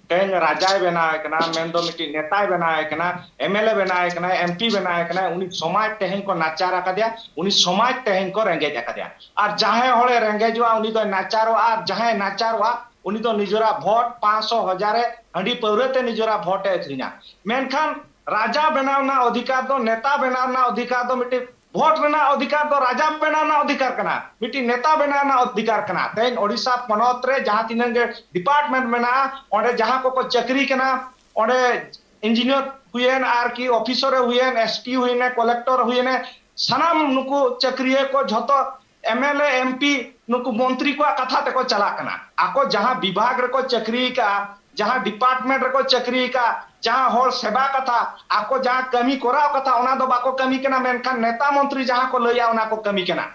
ᱛᱮᱦᱮᱧ ᱨᱟᱡᱟᱭ ᱵᱮᱱᱟᱣ ᱮ ᱠᱟᱱᱟ, ᱢᱮᱱᱫᱚ ᱢᱤᱫᱴᱤᱡ ᱱᱮᱛᱟᱭ ᱵᱮᱱᱟᱣ ᱮ ᱠᱟᱱᱟ, ᱮᱢᱮᱞᱮ ᱵᱮᱱᱟᱣ ᱮ ᱠᱟᱱᱟ, ᱮᱢᱯᱤ ᱵᱮᱱᱟᱣ ᱮ ᱠᱟᱱᱟ, ᱩᱱᱤ ᱥᱚᱢᱟᱡᱽ ᱛᱮᱦᱮᱧ ᱠᱚ ᱱᱟᱪᱟᱨ ᱟᱠᱟᱫᱮᱭᱟ, ᱩᱱᱤ ᱥᱚᱢᱟᱡᱽ ᱛᱮᱦᱮᱧ ᱠᱚ ᱨᱮᱸᱜᱮᱡ ᱟᱠᱟᱫᱮᱭᱟ᱾ ᱟᱨ ᱡᱟᱦᱟᱸᱭ ᱦᱚᱲᱮ ᱨᱮᱸᱜᱮᱡᱚᱜᱼᱟ, ᱩᱱᱤ ᱫᱚᱭ ᱱᱟᱪᱟᱨᱚᱜᱼᱟ, ᱟᱨ ᱡᱟᱦᱟᱸᱭ ᱱᱟᱪᱟᱨᱚᱜᱼᱟ, ᱩᱱᱤ ᱫᱚ ᱱᱤᱡᱮᱨᱟᱜ ᱵᱷᱳᱴ ᱯᱟᱸᱪᱥᱚ ᱦᱟᱡᱟᱨᱮ ᱦᱟᱺᱰᱤ ᱯᱟᱹᱣᱨᱟᱹ ᱛᱮ ᱱᱤᱡᱮᱨᱟᱜ ᱵᱷᱳᱴ ᱮ ᱟᱹᱠᱷᱨᱤᱧᱟ᱾ ᱢᱮᱱᱠᱷᱟᱱ ᱨᱟᱡᱟ ᱵᱮᱱᱟᱣ ᱨᱮᱱᱟᱜ ᱚᱫᱷᱤᱠᱟᱨ ᱫᱚ, ᱱᱮᱛᱟ ᱵᱮᱱᱟᱣ ᱨᱮᱱᱟᱜ ᱚᱫᱷᱤᱠᱟᱨ ᱫᱚ ᱢᱤᱫᱴᱤᱡ ᱵᱷᱳᱴ ᱨᱮᱱᱟᱜ ᱚᱫᱷᱤᱠᱟᱨ ᱫᱚ ᱨᱟᱡᱟ ᱵᱮᱱᱟᱣ ᱨᱮᱱᱟᱜ ᱚᱫᱷᱤᱠᱟᱨ ᱠᱟᱱᱟ, ᱢᱤᱫᱴᱤᱡ ᱱᱮᱛᱟ ᱵᱮᱱᱟᱣ ᱨᱮᱱᱟᱜ ᱚᱫᱷᱤᱠᱟᱨ ᱠᱟᱱᱟ᱾ ᱛᱮᱦᱮᱧ ᱳᱰᱤᱥᱟ ᱯᱚᱱᱚᱛ ᱨᱮ ᱡᱟᱦᱟᱸ ᱛᱤᱱᱟᱹᱜ ᱜᱮ ᱰᱤᱯᱟᱨᱴᱢᱮᱱᱴ ᱢᱮᱱᱟᱜᱼᱟ, ᱚᱸᱰᱮ ᱡᱟᱦᱟᱸ ᱠᱚᱠᱚ ᱪᱟᱹᱠᱨᱤ ᱠᱟᱱᱟ, ᱚᱸᱰᱮ ᱤᱧᱡᱤᱱᱤᱭᱟᱨ ᱦᱩᱭᱮᱱ, ᱟᱨ ᱠᱤ ᱚᱯᱷᱤᱥᱚᱨ ᱮ ᱦᱩᱭᱮᱱ, ᱮᱥᱯᱤ ᱦᱩᱭᱮᱱ, ᱠᱚᱞᱮᱠᱴᱚᱨ ᱦᱩᱭᱮᱱ, ᱥᱟᱱᱟᱢ ᱱᱩᱠᱩ ᱪᱟᱹᱠᱨᱤᱭᱟᱹ ᱠᱚ ᱡᱷᱚᱛᱚ ᱮᱢᱮᱞᱮ, ᱮᱢᱯᱤ, ᱱᱩᱠᱩ ᱢᱚᱱᱛᱨᱤ ᱠᱚᱣᱟᱜ ᱠᱟᱛᱷᱟ ᱛᱮᱠᱚ ᱪᱟᱞᱟᱜ ᱠᱟᱱᱟ᱾ ᱟᱠᱚ ᱡᱟᱦᱟᱸ ᱵᱤᱵᱷᱟᱜᱽ ᱨᱮᱠᱚ ᱪᱟᱹᱠᱨᱤ ᱟᱠᱟᱫᱼᱟ, ᱡᱟᱦᱟᱸ ᱰᱤᱯᱟᱨᱴᱢᱮᱱᱴ ᱨᱮᱠᱚ ᱪᱟᱹᱠᱨᱤ ᱟᱠᱟᱫᱼᱟ, ᱡᱟᱦᱟᱸ ᱦᱚᱲ ᱥᱮᱵᱟ ᱠᱟᱛᱷᱟ, ᱟᱠᱚ ᱡᱟᱦᱟᱸ ᱠᱟᱹᱢᱤ ᱠᱚᱨᱟᱣ ᱠᱟᱛᱷᱟ, ᱚᱱᱟ ᱫᱚ ᱵᱟᱠᱚ ᱠᱟᱹᱢᱤ ᱠᱟᱱᱟ, ᱢᱮᱱᱠᱷᱟᱱ ᱱᱮᱛᱟ ᱢᱚᱱᱛᱨᱤ ᱡᱟᱦᱟᱸ ᱠᱚ ᱞᱟᱹᱭᱟ, ᱚᱱᱟ ᱠᱚ ᱠᱟᱹᱢᱤ ᱠᱟᱱᱟ᱾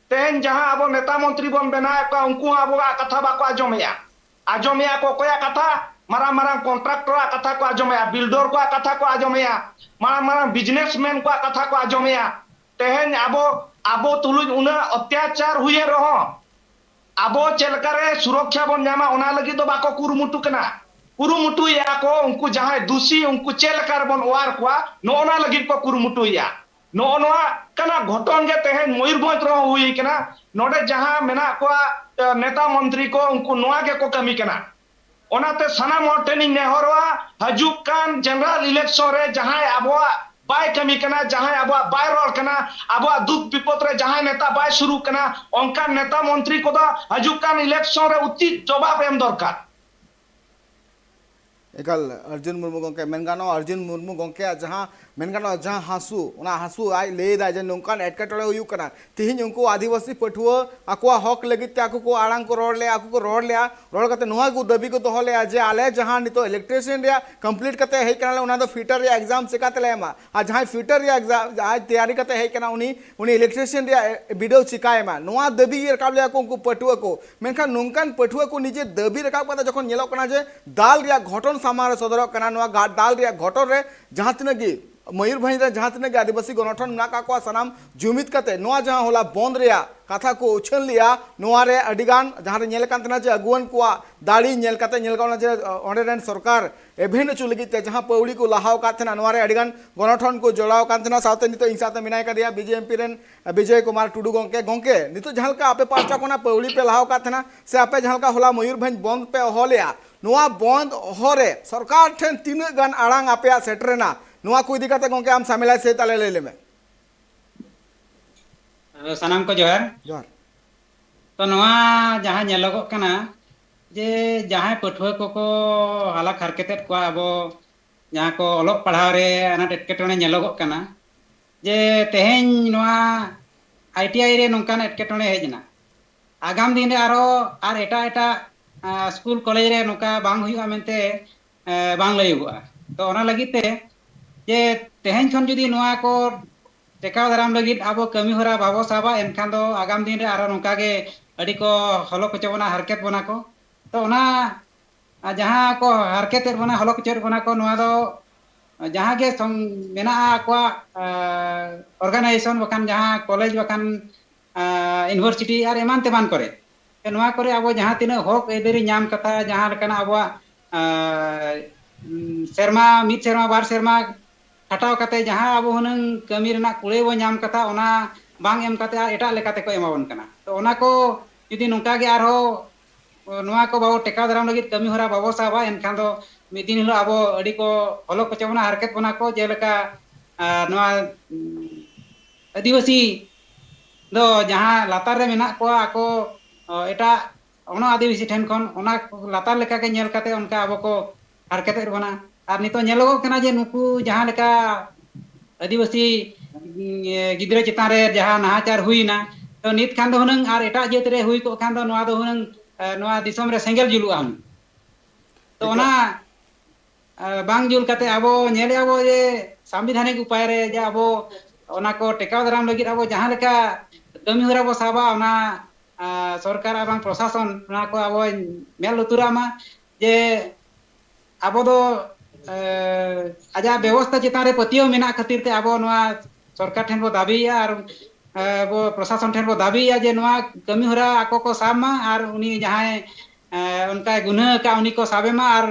ᱛᱮᱦᱮᱧ ᱡᱟᱦᱟᱸ ᱟᱵᱚ ᱱᱮᱛᱟ ᱢᱚᱱᱛᱨᱤ ᱵᱚᱱ ᱵᱮᱱᱟᱣᱮᱫ ᱠᱚᱣᱟ, ᱩᱱᱠᱩ ᱦᱚᱸ ᱟᱵᱚᱣᱟᱜ ᱠᱟᱛᱷᱟ ᱵᱟᱠᱚ ᱟᱸᱡᱚᱢᱮᱜᱼᱟ᱾ ᱟᱸᱡᱚᱢᱮᱜᱼᱟ ᱠᱚ ᱚᱠᱚᱭᱟᱜ ᱠᱟᱛᱷᱟ? ᱢᱟᱨᱟᱝ ᱢᱟᱨᱟᱝ ᱠᱚᱱᱴᱨᱟᱠᱴᱚᱨᱟᱜ ᱠᱟᱛᱷᱟ ᱠᱚ ᱟᱸᱡᱚᱢᱮᱜᱼᱟ, ᱵᱤᱞᱰᱚᱨ ᱠᱚᱣᱟᱜ ᱠᱟᱛᱷᱟ ᱠᱚ ᱟᱸᱡᱚᱢᱮᱜᱼᱟ, ᱢᱟᱨᱟᱝ ᱢᱟᱨᱟᱝ ᱵᱤᱡᱽᱱᱮᱥᱢᱮᱱ ᱠᱚᱣᱟᱜ ᱠᱟᱛᱷᱟ ᱠᱚ ᱟᱸᱡᱚᱢᱮᱜᱼᱟ᱾ ᱛᱮᱦᱮᱧ ᱟᱵᱚ, ᱟᱵᱚ ᱛᱩᱞᱩᱡ ᱩᱱᱟᱹᱜ ᱚᱛᱛᱟᱪᱟᱨ ᱦᱩᱭᱮᱱ ᱨᱮᱦᱚᱸ, ᱟᱵᱚ ᱪᱮᱫ ᱞᱮᱠᱟᱨᱮ ᱥᱩᱨᱚᱠᱠᱷᱟ ᱵᱚᱱ ᱧᱟᱢᱟ, ᱚᱱᱟ ᱞᱟᱹᱜᱤᱫ ᱫᱚ ᱵᱟᱠᱚ ᱠᱩᱨᱩᱢᱩᱴᱩ ᱠᱟᱱᱟ᱾ ᱠᱩᱨᱩᱢᱩᱴᱩᱭᱮᱫᱼᱟ ᱠᱚ, ᱩᱱᱠᱩ ᱡᱟᱦᱟᱸᱭ ᱫᱩᱥᱤ, ᱩᱱᱠᱩ ᱪᱮᱫ ᱞᱮᱠᱟ ᱨᱮᱵᱚᱱ ᱚᱣᱟᱨ ᱠᱚᱣᱟ, ᱱᱚᱜᱼᱚ ᱱᱟ ᱞᱟᱹᱜᱤᱫ ᱠᱚ ᱠᱩᱨᱩᱢᱩᱴᱩᱭᱮᱫᱼᱟ᱾ ᱱᱚᱜᱼᱚ ᱱᱚᱣᱟ ᱠᱟᱱᱟ ᱜᱷᱚᱴᱚᱱ ᱜᱮ ᱛᱮᱦᱮᱧ ᱢᱚᱭᱩᱨᱵᱷᱚᱸᱡᱽ ᱨᱮᱦᱚᱸ ᱦᱩᱭ ᱠᱟᱱᱟ᱾ ᱱᱚᱰᱮ ᱡᱟᱦᱟᱸ ᱢᱮᱱᱟᱜ ᱠᱚᱣᱟ, ᱮ, ᱱᱮᱛᱟ ᱢᱚᱱᱛᱨᱤ ᱠᱚ, ᱩᱱᱠᱩ ᱱᱚᱣᱟ ᱜᱮᱠᱚ ᱠᱟᱹᱢᱤ ᱠᱟᱱᱟ᱾ ᱚᱱᱟᱛᱮ ᱥᱟᱱᱟᱢ ᱦᱚᱲ ᱴᱷᱮᱱᱤᱧ ᱱᱮᱦᱚᱨᱚᱜᱼᱟ, ᱦᱤᱡᱩᱜ ᱠᱟᱱ general election ᱨᱮ ᱡᱟᱦᱟᱸᱭ ᱟᱵᱚᱣᱟᱜ ᱵᱟᱭ ᱠᱟᱹᱢᱤ ᱠᱟᱱᱟ, ᱡᱟᱦᱟᱸᱭ ᱟᱵᱚᱣᱟᱜ ᱵᱟᱭ ᱨᱚᱲ ᱠᱟᱱᱟ, ᱟᱵᱚᱣᱟᱜ ᱫᱩᱠ ᱵᱤᱯᱚᱫ ᱨᱮ ᱡᱟᱦᱟᱸᱭ ᱱᱮᱛᱟ ᱵᱟᱭ ᱥᱩᱨᱩᱜ ᱠᱟᱱᱟ, ᱚᱱᱠᱟᱱ ᱱᱮᱛᱟ ᱢᱚᱱᱛᱨᱤ ᱠᱚᱫᱚ ᱦᱤᱡᱩᱜ ᱠᱟᱱ election ᱨᱮ ᱩᱪᱤᱛ ᱡᱚᱵᱟᱵ ᱮᱢ ᱫᱚᱨᱠᱟᱨ᱾ ᱮᱠᱟᱞ, ᱚᱨᱡᱩᱱ ᱢᱩᱨᱢᱩ ᱜᱚᱢᱠᱮ, ᱢᱮᱱ ᱜᱟᱱᱚᱜᱼᱟ, ᱚᱨᱡᱩᱱ ᱢᱩᱨᱢᱩ ᱜᱚᱢᱠᱮᱭᱟᱜ ᱡᱟᱦᱟᱸ, ᱢᱮᱱ ᱜᱟᱱᱚᱜᱼᱟ, ᱡᱟᱦᱟᱸ ᱦᱟᱹᱥᱩ, ᱚᱱᱟ ᱦᱟᱹᱥᱩ ᱟᱡ ᱞᱟᱹᱭ ᱮᱫᱟᱭ ᱡᱮ ᱱᱚᱝᱠᱟᱱ ᱮᱴᱠᱮᱴᱚᱬᱮ ᱦᱩᱭᱩᱜ ᱠᱟᱱᱟ᱾ ᱛᱤᱦᱤᱧ ᱩᱱᱠᱩ ᱟᱹᱫᱤᱵᱟᱹᱥᱤ ᱯᱟᱹᱴᱷᱩᱣᱟᱹ ᱟᱠᱚᱣᱟᱜ ᱦᱚᱠ ᱞᱟᱹᱜᱤᱫ ᱛᱮ ᱟᱠᱚ ᱠᱚ ᱟᱲᱟᱝ ᱠᱚ ᱨᱚᱲ ᱞᱮᱜᱼᱟ, ᱟᱠᱚ ᱠᱚ ᱨᱚᱲ ᱞᱮᱜᱼᱟ, ᱨᱚᱲ ᱠᱟᱛᱮ ᱱᱚᱣᱟ ᱠᱚ ᱫᱟᱹᱵᱤ ᱠᱚ ᱫᱚᱦᱚ ᱞᱮᱜᱼᱟ ᱡᱮ ᱟᱞᱮ ᱡᱟᱦᱟᱸ ᱱᱤᱛᱚᱜ electrician ᱨᱮᱭᱟᱜ complete ᱠᱟᱛᱮ ᱦᱮᱡ ᱠᱟᱱᱟᱞᱮ, ᱚᱱᱟ ᱫᱚ fitter ᱨᱮᱭᱟᱜ exam ᱪᱮᱠᱟᱛᱮᱞᱮ ᱮᱢᱟ? ᱟᱨ ᱡᱟᱦᱟᱸᱭ fitter ᱨᱮᱭᱟᱜ exam ᱡᱟᱦᱟᱸᱭ ᱛᱮᱭᱟᱨᱤ ᱠᱟᱛᱮ ᱦᱮᱡ ᱠᱟᱱᱟ, ᱩᱱᱤ, ᱩᱱᱤ electrician ᱨᱮᱭᱟᱜ ᱵᱤᱰᱟᱹᱣ ᱪᱤᱠᱟᱭ ᱮᱢᱟ? ᱱᱚᱣᱟ ᱫᱟᱹᱵᱤ ᱨᱟᱠᱟᱵ ᱞᱮᱜᱼᱟ ᱠᱚ ᱩᱱᱠᱩ ᱯᱟᱹᱴᱷᱩᱣᱟᱹ ᱠᱚ᱾ ᱢᱮᱱᱠᱷᱟᱱ ᱱᱚᱝᱠᱟᱱ ᱯᱟᱹᱴᱷᱩᱣᱟᱹ ᱠᱚ ᱱᱤᱡᱮ ᱫᱟᱹᱵᱤ ᱨᱟᱠᱟᱵ ᱠᱟᱛᱮ ᱡᱚᱠᱷᱚᱱ ᱧᱮᱞᱚᱜ ᱠᱟᱱᱟ ᱡᱮ ᱫᱟᱞ ᱨᱮᱭᱟᱜ ᱜᱷᱚᱴᱚᱱ ᱥᱟᱢᱟᱝ ᱨᱮ ᱥᱚᱫᱚᱨᱚᱜ ᱠᱟᱱᱟ, ᱱᱚᱣᱟ ᱜᱟ-, ᱫᱟᱞ ᱨᱮᱭᱟᱜ ᱜᱷᱚᱴᱚᱱ ᱨᱮ ᱡᱟᱦᱟᱸ ᱛᱤᱱᱟᱹᱜ ᱜᱮ ᱢᱚᱭᱩᱨᱵᱷᱚᱸᱡᱽ ᱨᱮ ᱡᱟᱦᱟᱸ ᱛᱤᱱᱟᱹᱜ ᱜᱮ ᱟᱹᱫᱤᱵᱟᱹᱥᱤ ᱜᱚᱱᱚᱴᱷᱚᱱ ᱢᱮᱱᱟᱜ ᱟᱠᱟᱫ ᱠᱚᱣᱟ, ᱥᱟᱱᱟᱢ ᱡᱩᱢᱤᱫ ᱠᱟᱛᱮ ᱱᱚᱣᱟ ᱡᱟᱦᱟᱸ ᱦᱚᱞᱟ ᱵᱚᱱᱫ ᱨᱮᱭᱟᱜ ᱠᱟᱛᱷᱟ ᱠᱚ ᱩᱪᱷᱟᱹᱱ ᱞᱮᱜᱼᱟ, ᱱᱚᱣᱟ ᱨᱮ ᱟᱹᱰᱤ ᱜᱟᱱ ᱡᱟᱦᱟᱸ ᱨᱮ ᱧᱮᱞ ᱟᱠᱟᱱ ᱛᱟᱦᱮᱱᱟ ᱡᱮ ᱟᱹᱜᱩᱣᱟᱹᱱ ᱠᱚᱣᱟᱜ ᱫᱟᱲᱮ ᱧᱮᱞ ᱠᱟᱛᱮ ᱧᱮᱞ ᱜᱟᱱᱚᱜ ᱠᱟᱱᱟ ᱡᱮ, ᱚ, ᱚᱸᱰᱮ ᱨᱮᱱ ᱥᱚᱨᱠᱟᱨ ᱮᱵᱷᱮᱱ ᱦᱚᱪᱚ ᱞᱟᱹᱜᱤᱫ ᱛᱮ ᱡᱟᱦᱟᱸ ᱯᱟᱹᱣᱲᱤ ᱠᱚ ᱞᱟᱦᱟᱣ ᱟᱠᱟᱫ ᱛᱟᱦᱮᱱᱟ, ᱱᱚᱣᱟ ᱨᱮ ᱟᱹᱰᱤ ᱜᱟᱱ ᱜᱚᱱᱚᱴᱷᱚᱱ ᱠᱚ ᱡᱚᱲᱟᱣ ᱟᱠᱟᱱ ᱛᱟᱦᱮᱱᱟ᱾ ᱥᱟᱶᱛᱮ ᱱᱤᱛᱚᱜ ᱤᱧ ᱥᱟᱶᱛᱮ ᱢᱮᱱᱟᱭ ᱠᱟᱫᱮᱭᱟ ᱵᱤ ᱡᱮ ᱮᱢ ᱯᱤ ᱨᱮᱱ, ᱟ, ᱵᱤᱡᱚᱭ ᱠᱩᱢᱟᱨ ᱴᱩᱰᱩ ᱜᱚᱢᱠᱮ᱾ ᱜᱚᱢᱠᱮ, ᱱᱤᱛᱚᱜ ᱡᱟᱦᱟᱸ ᱞᱮᱠᱟ ᱟᱯᱮ ᱯᱟᱦᱴᱟ ᱠᱷᱚᱱᱟᱜ ᱯᱟᱹᱣᱲᱤ ᱯᱮ ᱞᱟᱦᱟᱣ ᱟᱠᱟᱫ ᱛᱟᱦᱮᱱᱟ, ᱥᱮ ᱟᱯᱮ ᱡᱟᱦᱟᱸ ᱞᱮᱠᱟ ᱦᱚᱞᱟ ᱢᱚᱭᱩᱨᱵᱷᱚᱸᱡᱽ ᱵᱚᱱᱫ ᱯᱮ ᱦᱚᱦᱚ ᱞᱮᱜᱼᱟ, ᱱᱚᱣᱟ ᱵᱚᱱᱫ ᱦᱚᱦᱚ ᱨᱮ ᱥᱚᱨᱠᱟᱨ ᱴᱷᱮᱱ ᱛᱤᱱᱟᱹᱜ ᱜᱟᱱ ᱟᱲᱟᱝ ᱟᱯᱮᱭᱟᱜ ᱥᱮᱴᱮᱨᱮᱱᱟ? ᱱᱚᱣᱟ ᱠᱚ ᱤᱫᱤ ᱠᱟᱛᱮ ᱜᱚᱢᱠᱮ ᱟᱢ ᱥᱟᱢᱮᱞᱟᱭ ᱥᱮᱫ ᱟᱞᱮ ᱞᱟᱹᱭ ᱞᱮᱢᱮ᱾ ᱥᱟᱱᱟᱢ ᱠᱚ ᱡᱚᱦᱟᱨ᱾ ᱡᱚᱦᱟᱨ᱾ ᱛᱚ, ᱱᱚᱣᱟ ᱡᱟᱦᱟᱸ ᱧᱮᱞᱚᱜᱚᱜ ᱠᱟᱱᱟ ᱡᱮ ᱡᱟᱦᱟᱸᱭ ᱯᱟᱹᱴᱷᱩᱣᱟᱹ ᱠᱚᱠᱚ ᱦᱟᱞᱟᱠ ᱦᱟᱨᱠᱮᱛᱮᱫ ᱠᱚᱣᱟ, ᱟᱵᱚ ᱡᱟᱦᱟᱸ ᱠᱚ ᱚᱞᱚᱜ ᱯᱟᱲᱦᱟᱣ ᱨᱮ ᱟᱱᱟᱴ ᱮᱴᱠᱮᱴᱚᱬᱮ ᱧᱮᱞᱚᱜᱚᱜ ᱠᱟᱱᱟ, ᱡᱮ ᱛᱮᱦᱮᱧ ᱱᱚᱣᱟ ᱟᱭ ᱴᱤ ᱟᱭ ᱨᱮ ᱱᱚᱝᱠᱟᱱ ᱮᱴᱠᱮᱴᱚᱬᱮ ᱦᱮᱡ ᱮᱱᱟ, ᱟᱜᱟᱢ ᱫᱤᱱ ᱨᱮ ᱟᱨᱦᱚᱸ ᱟᱨ ᱮᱴᱟᱜ ᱮᱴᱟᱜ, ᱟ, ᱥᱠᱩᱞ ᱠᱚᱞᱮᱡᱽ ᱨᱮ ᱱᱚᱝᱠᱟ ᱵᱟᱝ ᱦᱩᱭᱩᱜᱼᱟ ᱢᱮᱱᱛᱮ, ᱮ, ᱵᱟᱝ ᱞᱟᱹᱭᱚᱜᱚᱜᱼᱟ᱾ ᱛᱚ, ᱚᱱᱟ ᱞᱟᱹᱜᱤᱫ ᱛᱮ ᱡᱮ ᱛᱮᱦᱮᱧ ᱠᱷᱚᱱ ᱡᱩᱫᱤ ᱱᱚᱣᱟ ᱠᱚ ᱴᱮᱠᱟᱣ ᱫᱟᱨᱟᱢ ᱞᱟᱹᱜᱤᱫ ᱟᱵᱚ ᱠᱟᱹᱢᱤ ᱦᱚᱨᱟ ᱵᱟᱵᱚ ᱥᱟᱵᱟ, ᱮᱱᱠᱷᱟᱱ ᱫᱚ ᱟᱜᱟᱢ ᱫᱤᱱ ᱨᱮ ᱟᱨᱦᱚᱸ ᱱᱚᱝᱠᱟ ᱜᱮ ᱟᱹᱰᱤ ᱠᱚ ᱦᱚᱞᱚ ᱦᱚᱪᱚ ᱵᱚᱱᱟ, ᱦᱟᱨᱠᱮᱛ ᱵᱚᱱᱟ ᱠᱚ᱾ ᱛᱚ, ᱚᱱᱟ, ᱟ, ᱡᱟᱦᱟᱸ ᱠᱚ ᱦᱟᱨᱠᱮᱛᱮᱫ ᱵᱚᱱᱟ, ᱦᱚᱞᱚ ᱦᱚᱪᱚᱭᱮᱫ ᱵᱚᱱᱟ ᱠᱚ, ᱱᱚᱣᱟ ᱫᱚ ᱡᱟᱦᱟᱸ ᱜᱮ ᱥᱚᱝ-, ᱢᱮᱱᱟᱜᱼᱟ ᱟᱠᱚᱣᱟᱜ, ᱟ, organization ᱵᱟᱠᱷᱟᱱ ᱡᱟᱦᱟᱸ ᱠᱚᱞᱮᱡᱽ ᱵᱟᱠᱷᱟᱱ, ᱟ, university ᱟᱨ ᱮᱢᱟᱱ ᱛᱮᱢᱟᱱ ᱠᱚᱨᱮ, ᱱᱚᱣᱟ ᱠᱚᱨᱮ ᱟᱵᱚ ᱡᱟᱦᱟᱸ ᱛᱤᱱᱟᱹᱜ ᱦᱚᱠ ᱟᱹᱭᱫᱟᱹᱨᱤ ᱧᱟᱢ ᱠᱟᱛᱷᱟ, ᱡᱟᱦᱟᱸ ᱞᱮᱠᱟᱱᱟᱜ ᱟᱵᱚᱣᱟᱜ, ᱟ, ᱩᱢ, ᱥᱮᱨᱢᱟ, ᱢᱤᱫ ᱥᱮᱨᱢᱟ, ᱵᱟᱨ ᱥᱮᱨᱢᱟ ᱠᱷᱟᱴᱟᱣ ᱠᱟᱛᱮ ᱡᱟᱦᱟᱸ ᱟᱵᱚ ᱦᱩᱱᱟᱹᱝ ᱠᱟᱹᱢᱤ ᱨᱮᱱᱟᱜ ᱠᱩᱲᱟᱹᱭ ᱵᱚ ᱧᱟᱢ ᱠᱟᱛᱷᱟ, ᱚᱱᱟ ᱵᱟᱝ ᱮᱢ ᱠᱟᱛᱮ ᱟᱨ ᱮᱴᱟᱜ ᱞᱮᱠᱟ ᱛᱮᱠᱚ ᱮᱢᱟ ᱵᱚᱱ ᱠᱟᱱᱟ᱾ ᱛᱚ, ᱚᱱᱟ ᱠᱚ ᱡᱩᱫᱤ ᱱᱚᱝᱠᱟ ᱜᱮ ᱟᱨᱦᱚᱸ ᱱᱚᱣᱟ ᱠᱚ ᱵᱟᱵᱚ ᱴᱮᱠᱟᱣ ᱫᱟᱨᱟᱢ ᱞᱟᱹᱜᱤᱫ ᱠᱟᱹᱢᱤ ᱦᱚᱨᱟ ᱵᱟᱵᱚ ᱥᱟᱵᱟ, ᱮᱱᱠᱷᱟᱱ ᱫᱚ ᱢᱤᱫ ᱫᱤᱱ ᱦᱤᱞᱳᱜ ᱟᱵᱚ ᱟᱹᱰᱤ ᱠᱚ ᱦᱚᱞᱚ ᱠᱚᱪᱚ ᱵᱚᱱᱟ, ᱦᱟᱨᱠᱮᱛ ᱵᱚᱱᱟ ᱠᱚ᱾ ᱡᱮᱞᱮᱠᱟ, ᱟᱨ ᱱᱚᱣᱟ, ᱩᱢ, ᱟᱹᱫᱤᱵᱟᱹᱥᱤ ᱫᱚ ᱡᱟᱦᱟᱸ ᱞᱟᱛᱟᱨ ᱨᱮ ᱢᱮᱱᱟᱜ ᱠᱚᱣᱟ, ᱟᱠᱚ, ᱚ, ᱮᱴᱟᱜ ᱚᱱᱟ ᱟᱹᱫᱤᱵᱟᱹᱥᱤ ᱴᱷᱮᱱ ᱠᱷᱚᱱ ᱚᱱᱟ ᱞᱟᱛᱟᱨ ᱞᱮᱠᱟᱜᱮ ᱧᱮᱞ ᱠᱟᱛᱮ ᱚᱱᱠᱟ ᱟᱵᱚ ᱠᱚ ᱦᱟᱨᱠᱮᱛᱮᱫ ᱵᱚᱱᱟ᱾ ᱟᱨ ᱱᱤᱛᱚᱜ ᱧᱮᱞᱚᱜᱚᱜ ᱠᱟᱱᱟ ᱡᱮ ᱱᱩᱠᱩ ᱡᱟᱦᱟᱸ ᱞᱮᱠᱟ ᱟᱹᱫᱤᱵᱟᱹᱥᱤ, ᱩᱸ, ᱜᱤᱫᱽᱨᱟᱹ ᱪᱮᱛᱟᱱ ᱨᱮ ᱡᱟᱦᱟᱸ ᱱᱟᱦᱟᱪᱟᱨ ᱦᱩᱭᱱᱟ, ᱛᱚ ᱱᱤᱛ ᱠᱷᱟᱱ ᱫᱚ ᱦᱩᱱᱟᱹᱝ ᱟᱨ ᱮᱴᱟᱜ ᱡᱟᱹᱛ ᱨᱮ ᱦᱩᱭ ᱠᱚᱜ ᱠᱷᱟᱱ ᱫᱚ ᱱᱚᱣᱟ ᱫᱚ ᱦᱩᱱᱟᱹᱝ, ᱮ, ᱱᱚᱣᱟ ᱫᱤᱥᱚᱢ ᱨᱮ ᱥᱮᱸᱜᱮᱞ ᱡᱩᱞᱩᱜᱼᱟ ᱦᱩᱱᱟᱹᱝ᱾ ᱛᱚ ᱮᱠᱟᱞ᱾ ᱚᱱᱟ, ᱮ, ᱵᱟᱝ ᱡᱩᱞ ᱠᱟᱛᱮ ᱟᱵᱚ ᱧᱮᱞᱮᱜᱼᱟ ᱵᱚ ᱡᱮ ᱥᱟᱝᱵᱤᱫᱷᱟᱱᱤᱠ ᱩᱯᱟᱭ ᱨᱮ ᱡᱮ ᱟᱵᱚ ᱚᱱᱟ ᱠᱚ ᱴᱮᱠᱟᱣ ᱫᱟᱨᱟᱢ ᱞᱟᱹᱜᱤᱫ ᱟᱵᱚ ᱡᱟᱦᱟᱸ ᱞᱮᱠᱟ ᱠᱟᱹᱢᱤ ᱦᱚᱨᱟ ᱵᱚ ᱥᱟᱵᱟ, ᱚᱱᱟ, ᱟ, ᱥᱚᱨᱠᱟᱨ ᱟᱨ ᱵᱟᱝ ᱯᱨᱚᱥᱟᱥᱚᱱ ᱚᱱᱟ ᱠᱚ ᱟᱵᱚ ᱢᱮᱫ ᱞᱩᱛᱩᱨᱟᱜ ᱢᱟ᱾ ᱡᱮ ᱟᱵᱚ ᱫᱚ, ᱮ, ᱟᱡᱟᱜ ᱵᱮᱵᱚᱥᱛᱷᱟ ᱪᱮᱛᱟᱱ ᱨᱮ ᱯᱟᱹᱛᱭᱟᱹᱣ ᱢᱮᱱᱟᱜ ᱠᱷᱟᱹᱛᱤᱨ ᱛᱮ ᱟᱵᱚ ᱱᱚᱣᱟ ᱥᱚᱨᱠᱟᱨ ᱴᱷᱮᱱ ᱵᱚ ᱫᱟᱹᱵᱤᱭᱮᱜᱼᱟ ᱟᱨ, ᱮ, ᱟᱵᱚ ᱯᱨᱚᱥᱟᱥᱚᱱ ᱴᱷᱮᱱ ᱵᱚ ᱫᱟᱹᱵᱤᱭᱮᱜᱼᱟ ᱡᱮ ᱱᱚᱣᱟ ᱠᱟᱹᱢᱤ ᱦᱚᱨᱟ ᱟᱠᱚ ᱠᱚ ᱥᱟᱵ ᱢᱟ ᱟᱨ ᱩᱱᱤ ᱡᱟᱦᱟᱸᱭ, ᱮ, ᱚᱱᱠᱟᱭ ᱜᱩᱱᱟᱹ ᱟᱠᱟᱫ ᱩᱱᱤ ᱠᱚ ᱥᱟᱵᱮ ᱢᱟ ᱟᱨ,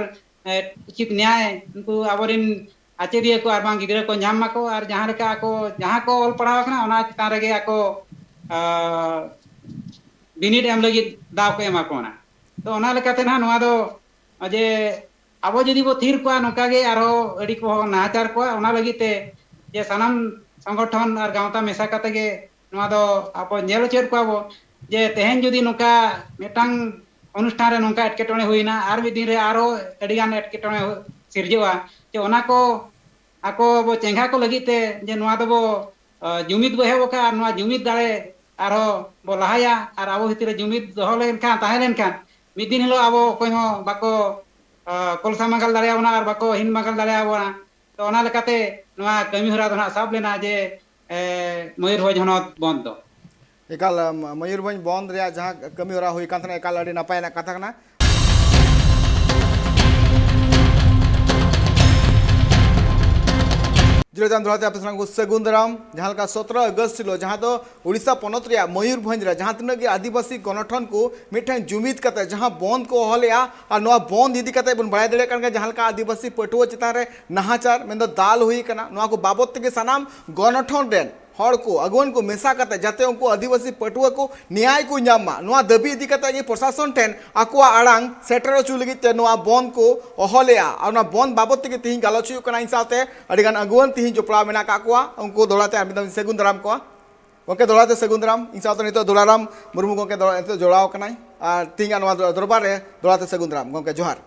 ᱮ, ᱩᱪᱤᱛ ᱱᱮᱭᱟᱭ ᱩᱱᱠᱩ ᱟᱵᱚᱨᱮᱱ ᱟᱪᱮᱫᱤᱭᱟᱹ ᱠᱚ ᱟᱨ ᱵᱟᱝ ᱜᱤᱫᱽᱨᱟᱹ ᱠᱚ ᱧᱟᱢ ᱢᱟᱠᱚ ᱟᱨ ᱡᱟᱦᱟᱸ ᱞᱮᱠᱟ ᱟᱠᱚ ᱡᱟᱦᱟᱸ ᱠᱚ ᱚᱞ ᱯᱟᱲᱦᱟᱣ ᱟᱠᱟᱱᱟ ᱚᱱᱟ ᱪᱮᱛᱟᱱ ᱨᱮᱜᱮ ᱟᱠᱚ, ᱟ, ᱵᱤᱱᱤᱰ ᱮᱢ ᱞᱟᱹᱜᱤᱫ ᱫᱟᱣ ᱠᱚ ᱮᱢᱟ ᱠᱚ ᱠᱟᱱᱟ᱾ ᱛᱚ ᱚᱱᱟ ᱞᱮᱠᱟᱛᱮ ᱱᱟᱦᱟᱜ ᱱᱚᱣᱟ ᱫᱚ ᱡᱮ ᱟᱵᱚ ᱡᱩᱫᱤ ᱵᱚ ᱛᱷᱤᱨ ᱠᱚᱜᱼᱟ ᱱᱚᱝᱠᱟ ᱜᱮ ᱟᱨᱦᱚᱸ ᱟᱹᱰᱤ ᱠᱚ ᱱᱟᱦᱟᱪᱟᱨ ᱠᱚᱣᱟ, ᱚᱱᱟ ᱞᱟᱹᱜᱤᱫ ᱛᱮ ᱡᱮ ᱥᱟᱱᱟᱢ ᱥᱚᱝᱜᱚᱴᱷᱚᱱ ᱟᱨ ᱜᱟᱶᱛᱟ ᱢᱮᱥᱟ ᱠᱟᱛᱮ ᱜᱮ ᱱᱚᱣᱟ ᱫᱚ ᱟᱵᱚ ᱧᱮᱞ ᱦᱚᱪᱚᱭᱮᱫ ᱠᱚᱣᱟ ᱵᱚ ᱡᱮ ᱛᱮᱦᱮᱧ ᱡᱩᱫᱤ ᱱᱚᱝᱠᱟ ᱢᱤᱫᱴᱟᱝ ᱚᱱᱩᱥᱴᱷᱟᱱ ᱨᱮ ᱱᱚᱝᱠᱟ ᱮᱴᱠᱮᱴᱚᱬᱮ ᱦᱩᱭᱱᱟ ᱟᱨ ᱢᱤᱫ ᱫᱤᱱ ᱨᱮ ᱟᱨᱦᱚᱸ ᱟᱹᱰᱤᱜᱟᱱ ᱮᱴᱠᱮᱴᱚᱬᱮ ᱦᱩ-, ᱥᱤᱨᱡᱟᱹᱜᱼᱟ, ᱡᱮ ᱚᱱᱟ ᱠᱚ ᱟᱠᱚ ᱵᱚ ᱪᱮᱸᱜᱷᱟ ᱠᱚ ᱞᱟᱹᱜᱤᱫ ᱛᱮ ᱡᱮ ᱱᱚᱣᱟ ᱫᱚᱵᱚ, ᱟ, ᱡᱩᱢᱤᱫ ᱵᱚ ᱮᱦᱚᱵ ᱟᱠᱟᱫᱼᱟ ᱟᱨ ᱱᱚᱣᱟ ᱡᱩᱢᱤᱫ ᱫᱟᱲᱮ ᱟᱨᱦᱚᱸ ᱵᱚ ᱞᱟᱦᱟᱭᱟ ᱟᱨ ᱟᱵᱚ ᱵᱷᱤᱛᱤᱨ ᱨᱮ ᱡᱩᱢᱤᱫ ᱫᱚᱦᱚ ᱞᱮᱱᱠᱷᱟᱱ, ᱛᱟᱦᱮᱸ ᱞᱮᱱᱠᱷᱟᱱ ᱢᱤᱫ ᱫᱤᱱ ᱦᱤᱞᱳᱜ ᱟᱵᱚ ᱚᱠᱚᱭ ᱦᱚᱸ ᱵᱟᱠᱚ, ᱟ, ᱠᱚᱞᱥᱟ ᱢᱟᱸᱜᱟᱞ ᱫᱟᱲᱮᱭᱟᱵᱚᱱᱟ ᱟᱨ ᱵᱟᱠᱚ ᱦᱤᱱ ᱢᱟᱸᱜᱟᱞ ᱫᱟᱲᱮᱭᱟᱵᱚᱱᱟ᱾ ᱛᱚ ᱚᱱᱟ ᱞᱮᱠᱟᱛᱮ ᱱᱚᱣᱟ ᱠᱟᱹᱢᱤ ᱦᱚᱨᱟ ᱫᱚ ᱱᱟᱦᱟᱜ ᱥᱟᱵ ᱞᱮᱱᱟ ᱡᱮ, ᱮ, ᱢᱚᱭᱩᱨᱵᱷᱚᱸᱡᱽ ᱦᱚᱱᱚᱛ ᱵᱚᱱᱫ ᱫᱚ᱾ ᱮᱠᱟᱞ, ᱟᱢ, ᱢᱚᱭᱩᱨᱵᱷᱚᱸᱡᱽ ᱵᱚᱱᱫ ᱨᱮᱭᱟᱜ ᱡᱟᱦᱟᱸ ᱠᱟᱹᱢᱤ ᱦᱚᱨᱟ ᱦᱩᱭ ᱠᱟᱱ ᱛᱟᱦᱮᱱᱟ, ᱮᱠᱟᱞ ᱟᱹᱰᱤ ᱱᱟᱯᱟᱭ ᱨᱮᱱᱟᱜ ᱠᱟᱛᱷᱟ ᱠᱟᱱᱟ᱾ ᱡᱤᱨᱟᱹ ᱪᱟᱸᱫᱽ ᱫᱚᱦᱲᱟ ᱛᱮ ᱟᱯᱮ ᱥᱟᱱᱟᱢ ᱠᱚ ᱥᱟᱹᱜᱩᱱ ᱫᱟᱨᱟᱢ᱾ ᱡᱟᱦᱟᱸ ᱞᱮᱠᱟ ᱥᱚᱛᱨᱚ ᱟᱜᱚᱥᱴ ᱦᱤᱞᱳᱜ, ᱡᱟᱦᱟᱸ ᱫᱚ ᱩᱲᱤᱥᱥᱟ ᱯᱚᱱᱚᱛ ᱨᱮᱭᱟᱜ ᱢᱚᱭᱩᱨᱵᱷᱚᱸᱡᱽ ᱨᱮ ᱡᱟᱦᱟᱸ ᱛᱤᱱᱟᱹᱜ ᱜᱮ ᱟᱹᱫᱤᱵᱟᱹᱥᱤ ᱜᱚᱱᱚᱴᱷᱚᱱ ᱠᱚ ᱢᱤᱫᱴᱷᱮᱱ ᱡᱩᱢᱤᱫ ᱠᱟᱛᱮ ᱡᱟᱦᱟᱸ ᱵᱚᱱᱫ ᱠᱚ ᱦᱚᱦᱚ ᱞᱮᱜᱼᱟ, ᱟᱨ ᱱᱚᱣᱟ ᱵᱚᱱᱫ ᱤᱫᱤ ᱠᱟᱛᱮ ᱵᱚᱱ ᱵᱟᱲᱟᱭ ᱫᱟᱲᱮᱭᱟᱜ ᱠᱟᱱ ᱜᱮᱭᱟ, ᱡᱟᱦᱟᱸ ᱞᱮᱠᱟ ᱟᱹᱫᱤᱵᱟᱹᱥᱤ ᱯᱟᱹᱴᱷᱩᱣᱟᱹ ᱪᱮᱛᱟᱱ ᱨᱮ ᱱᱟᱦᱟᱪᱟᱨ, ᱢᱮᱱᱫᱚ ᱫᱟᱞ ᱦᱩᱭ ᱠᱟᱱᱟ, ᱱᱚᱣᱟ ᱠᱚ ᱵᱟᱵᱚᱫ ᱛᱮᱜᱮ ᱥᱟᱱᱟᱢ ᱜᱚᱱᱚᱴᱷᱚᱱ ᱨᱮᱱ ᱦᱚᱲ ᱠᱚ, ᱟᱹᱜᱩᱣᱟᱹᱱ ᱠᱚ ᱢᱮᱥᱟ ᱠᱟᱛᱮ ᱡᱟᱛᱮ ᱩᱱᱠᱩ ᱟᱹᱫᱤᱵᱟᱹᱥᱤ ᱯᱟᱹᱴᱷᱩᱣᱟᱹ ᱠᱚ ᱱᱮᱭᱟᱭ ᱠᱚ ᱧᱟᱢ ᱢᱟ, ᱱᱚᱣᱟ ᱫᱟᱹᱵᱤ ᱤᱫᱤ ᱠᱟᱛᱮ ᱜᱮ ᱯᱨᱚᱥᱟᱥᱚᱱ ᱴᱷᱮᱱ ᱟᱠᱚᱣᱟᱜ ᱟᱲᱟᱝ ᱥᱮᱴᱮᱨ ᱦᱚᱪᱚ ᱞᱟᱹᱜᱤᱫ ᱛᱮ ᱱᱚᱣᱟ ᱵᱚᱱᱫ ᱠᱚ ᱦᱚᱦᱚ ᱞᱮᱜᱼᱟ᱾ ᱟᱨ ᱚᱱᱟ ᱵᱚᱱᱫ ᱵᱟᱵᱚᱫ ᱛᱮᱜᱮ ᱛᱤᱦᱤᱧ ᱜᱟᱞᱚᱪ ᱦᱩᱭᱩᱜ ᱠᱟᱱᱟ᱾ ᱤᱧ ᱥᱟᱶᱛᱮ ᱟᱹᱰᱤᱜᱟᱱ ᱟᱹᱜᱩᱣᱟᱹᱱ ᱛᱤᱦᱤᱧ ᱡᱚᱯᱲᱟᱣ ᱢᱮᱱᱟᱜ ᱟᱠᱟᱫ ᱠᱚᱣᱟ, ᱩᱱᱠᱩ ᱫᱚᱦᱲᱟ ᱛᱮ ᱟᱨ ᱢᱤᱫ ᱫᱷᱟᱣ ᱤᱧ ᱥᱟᱹᱜᱩᱱ ᱫᱟᱨᱟᱢ ᱠᱚᱣᱟ᱾ ᱜᱚᱢᱠᱮ, ᱫᱚᱦᱲᱟ ᱛᱮ ᱥᱟᱹᱜᱩᱱ ᱫᱟᱨᱟᱢ᱾ ᱤᱧ ᱥᱟᱶᱛᱮ ᱱᱤᱛᱚᱜ ᱫᱩᱞᱟᱨᱟᱢ ᱢᱩᱨᱢᱩ ᱜᱚᱢᱠᱮ ᱫᱚᱦᱲᱟ ᱱᱤᱛᱚᱜ ᱡᱚᱲᱟᱣ ᱟᱠᱟᱱᱟᱭ᱾ ᱟᱨ ᱛᱤᱦᱤᱧᱟᱜ ᱱᱚᱣᱟ ᱫᱚᱨᱵᱟᱨ ᱨᱮ ᱫᱚᱦᱲᱟ ᱛᱮ ᱥᱟᱹᱜᱩᱱ ᱫᱟᱨᱟᱢ᱾ ᱜᱚᱢᱠᱮ, ᱡᱚᱦᱟᱨ᱾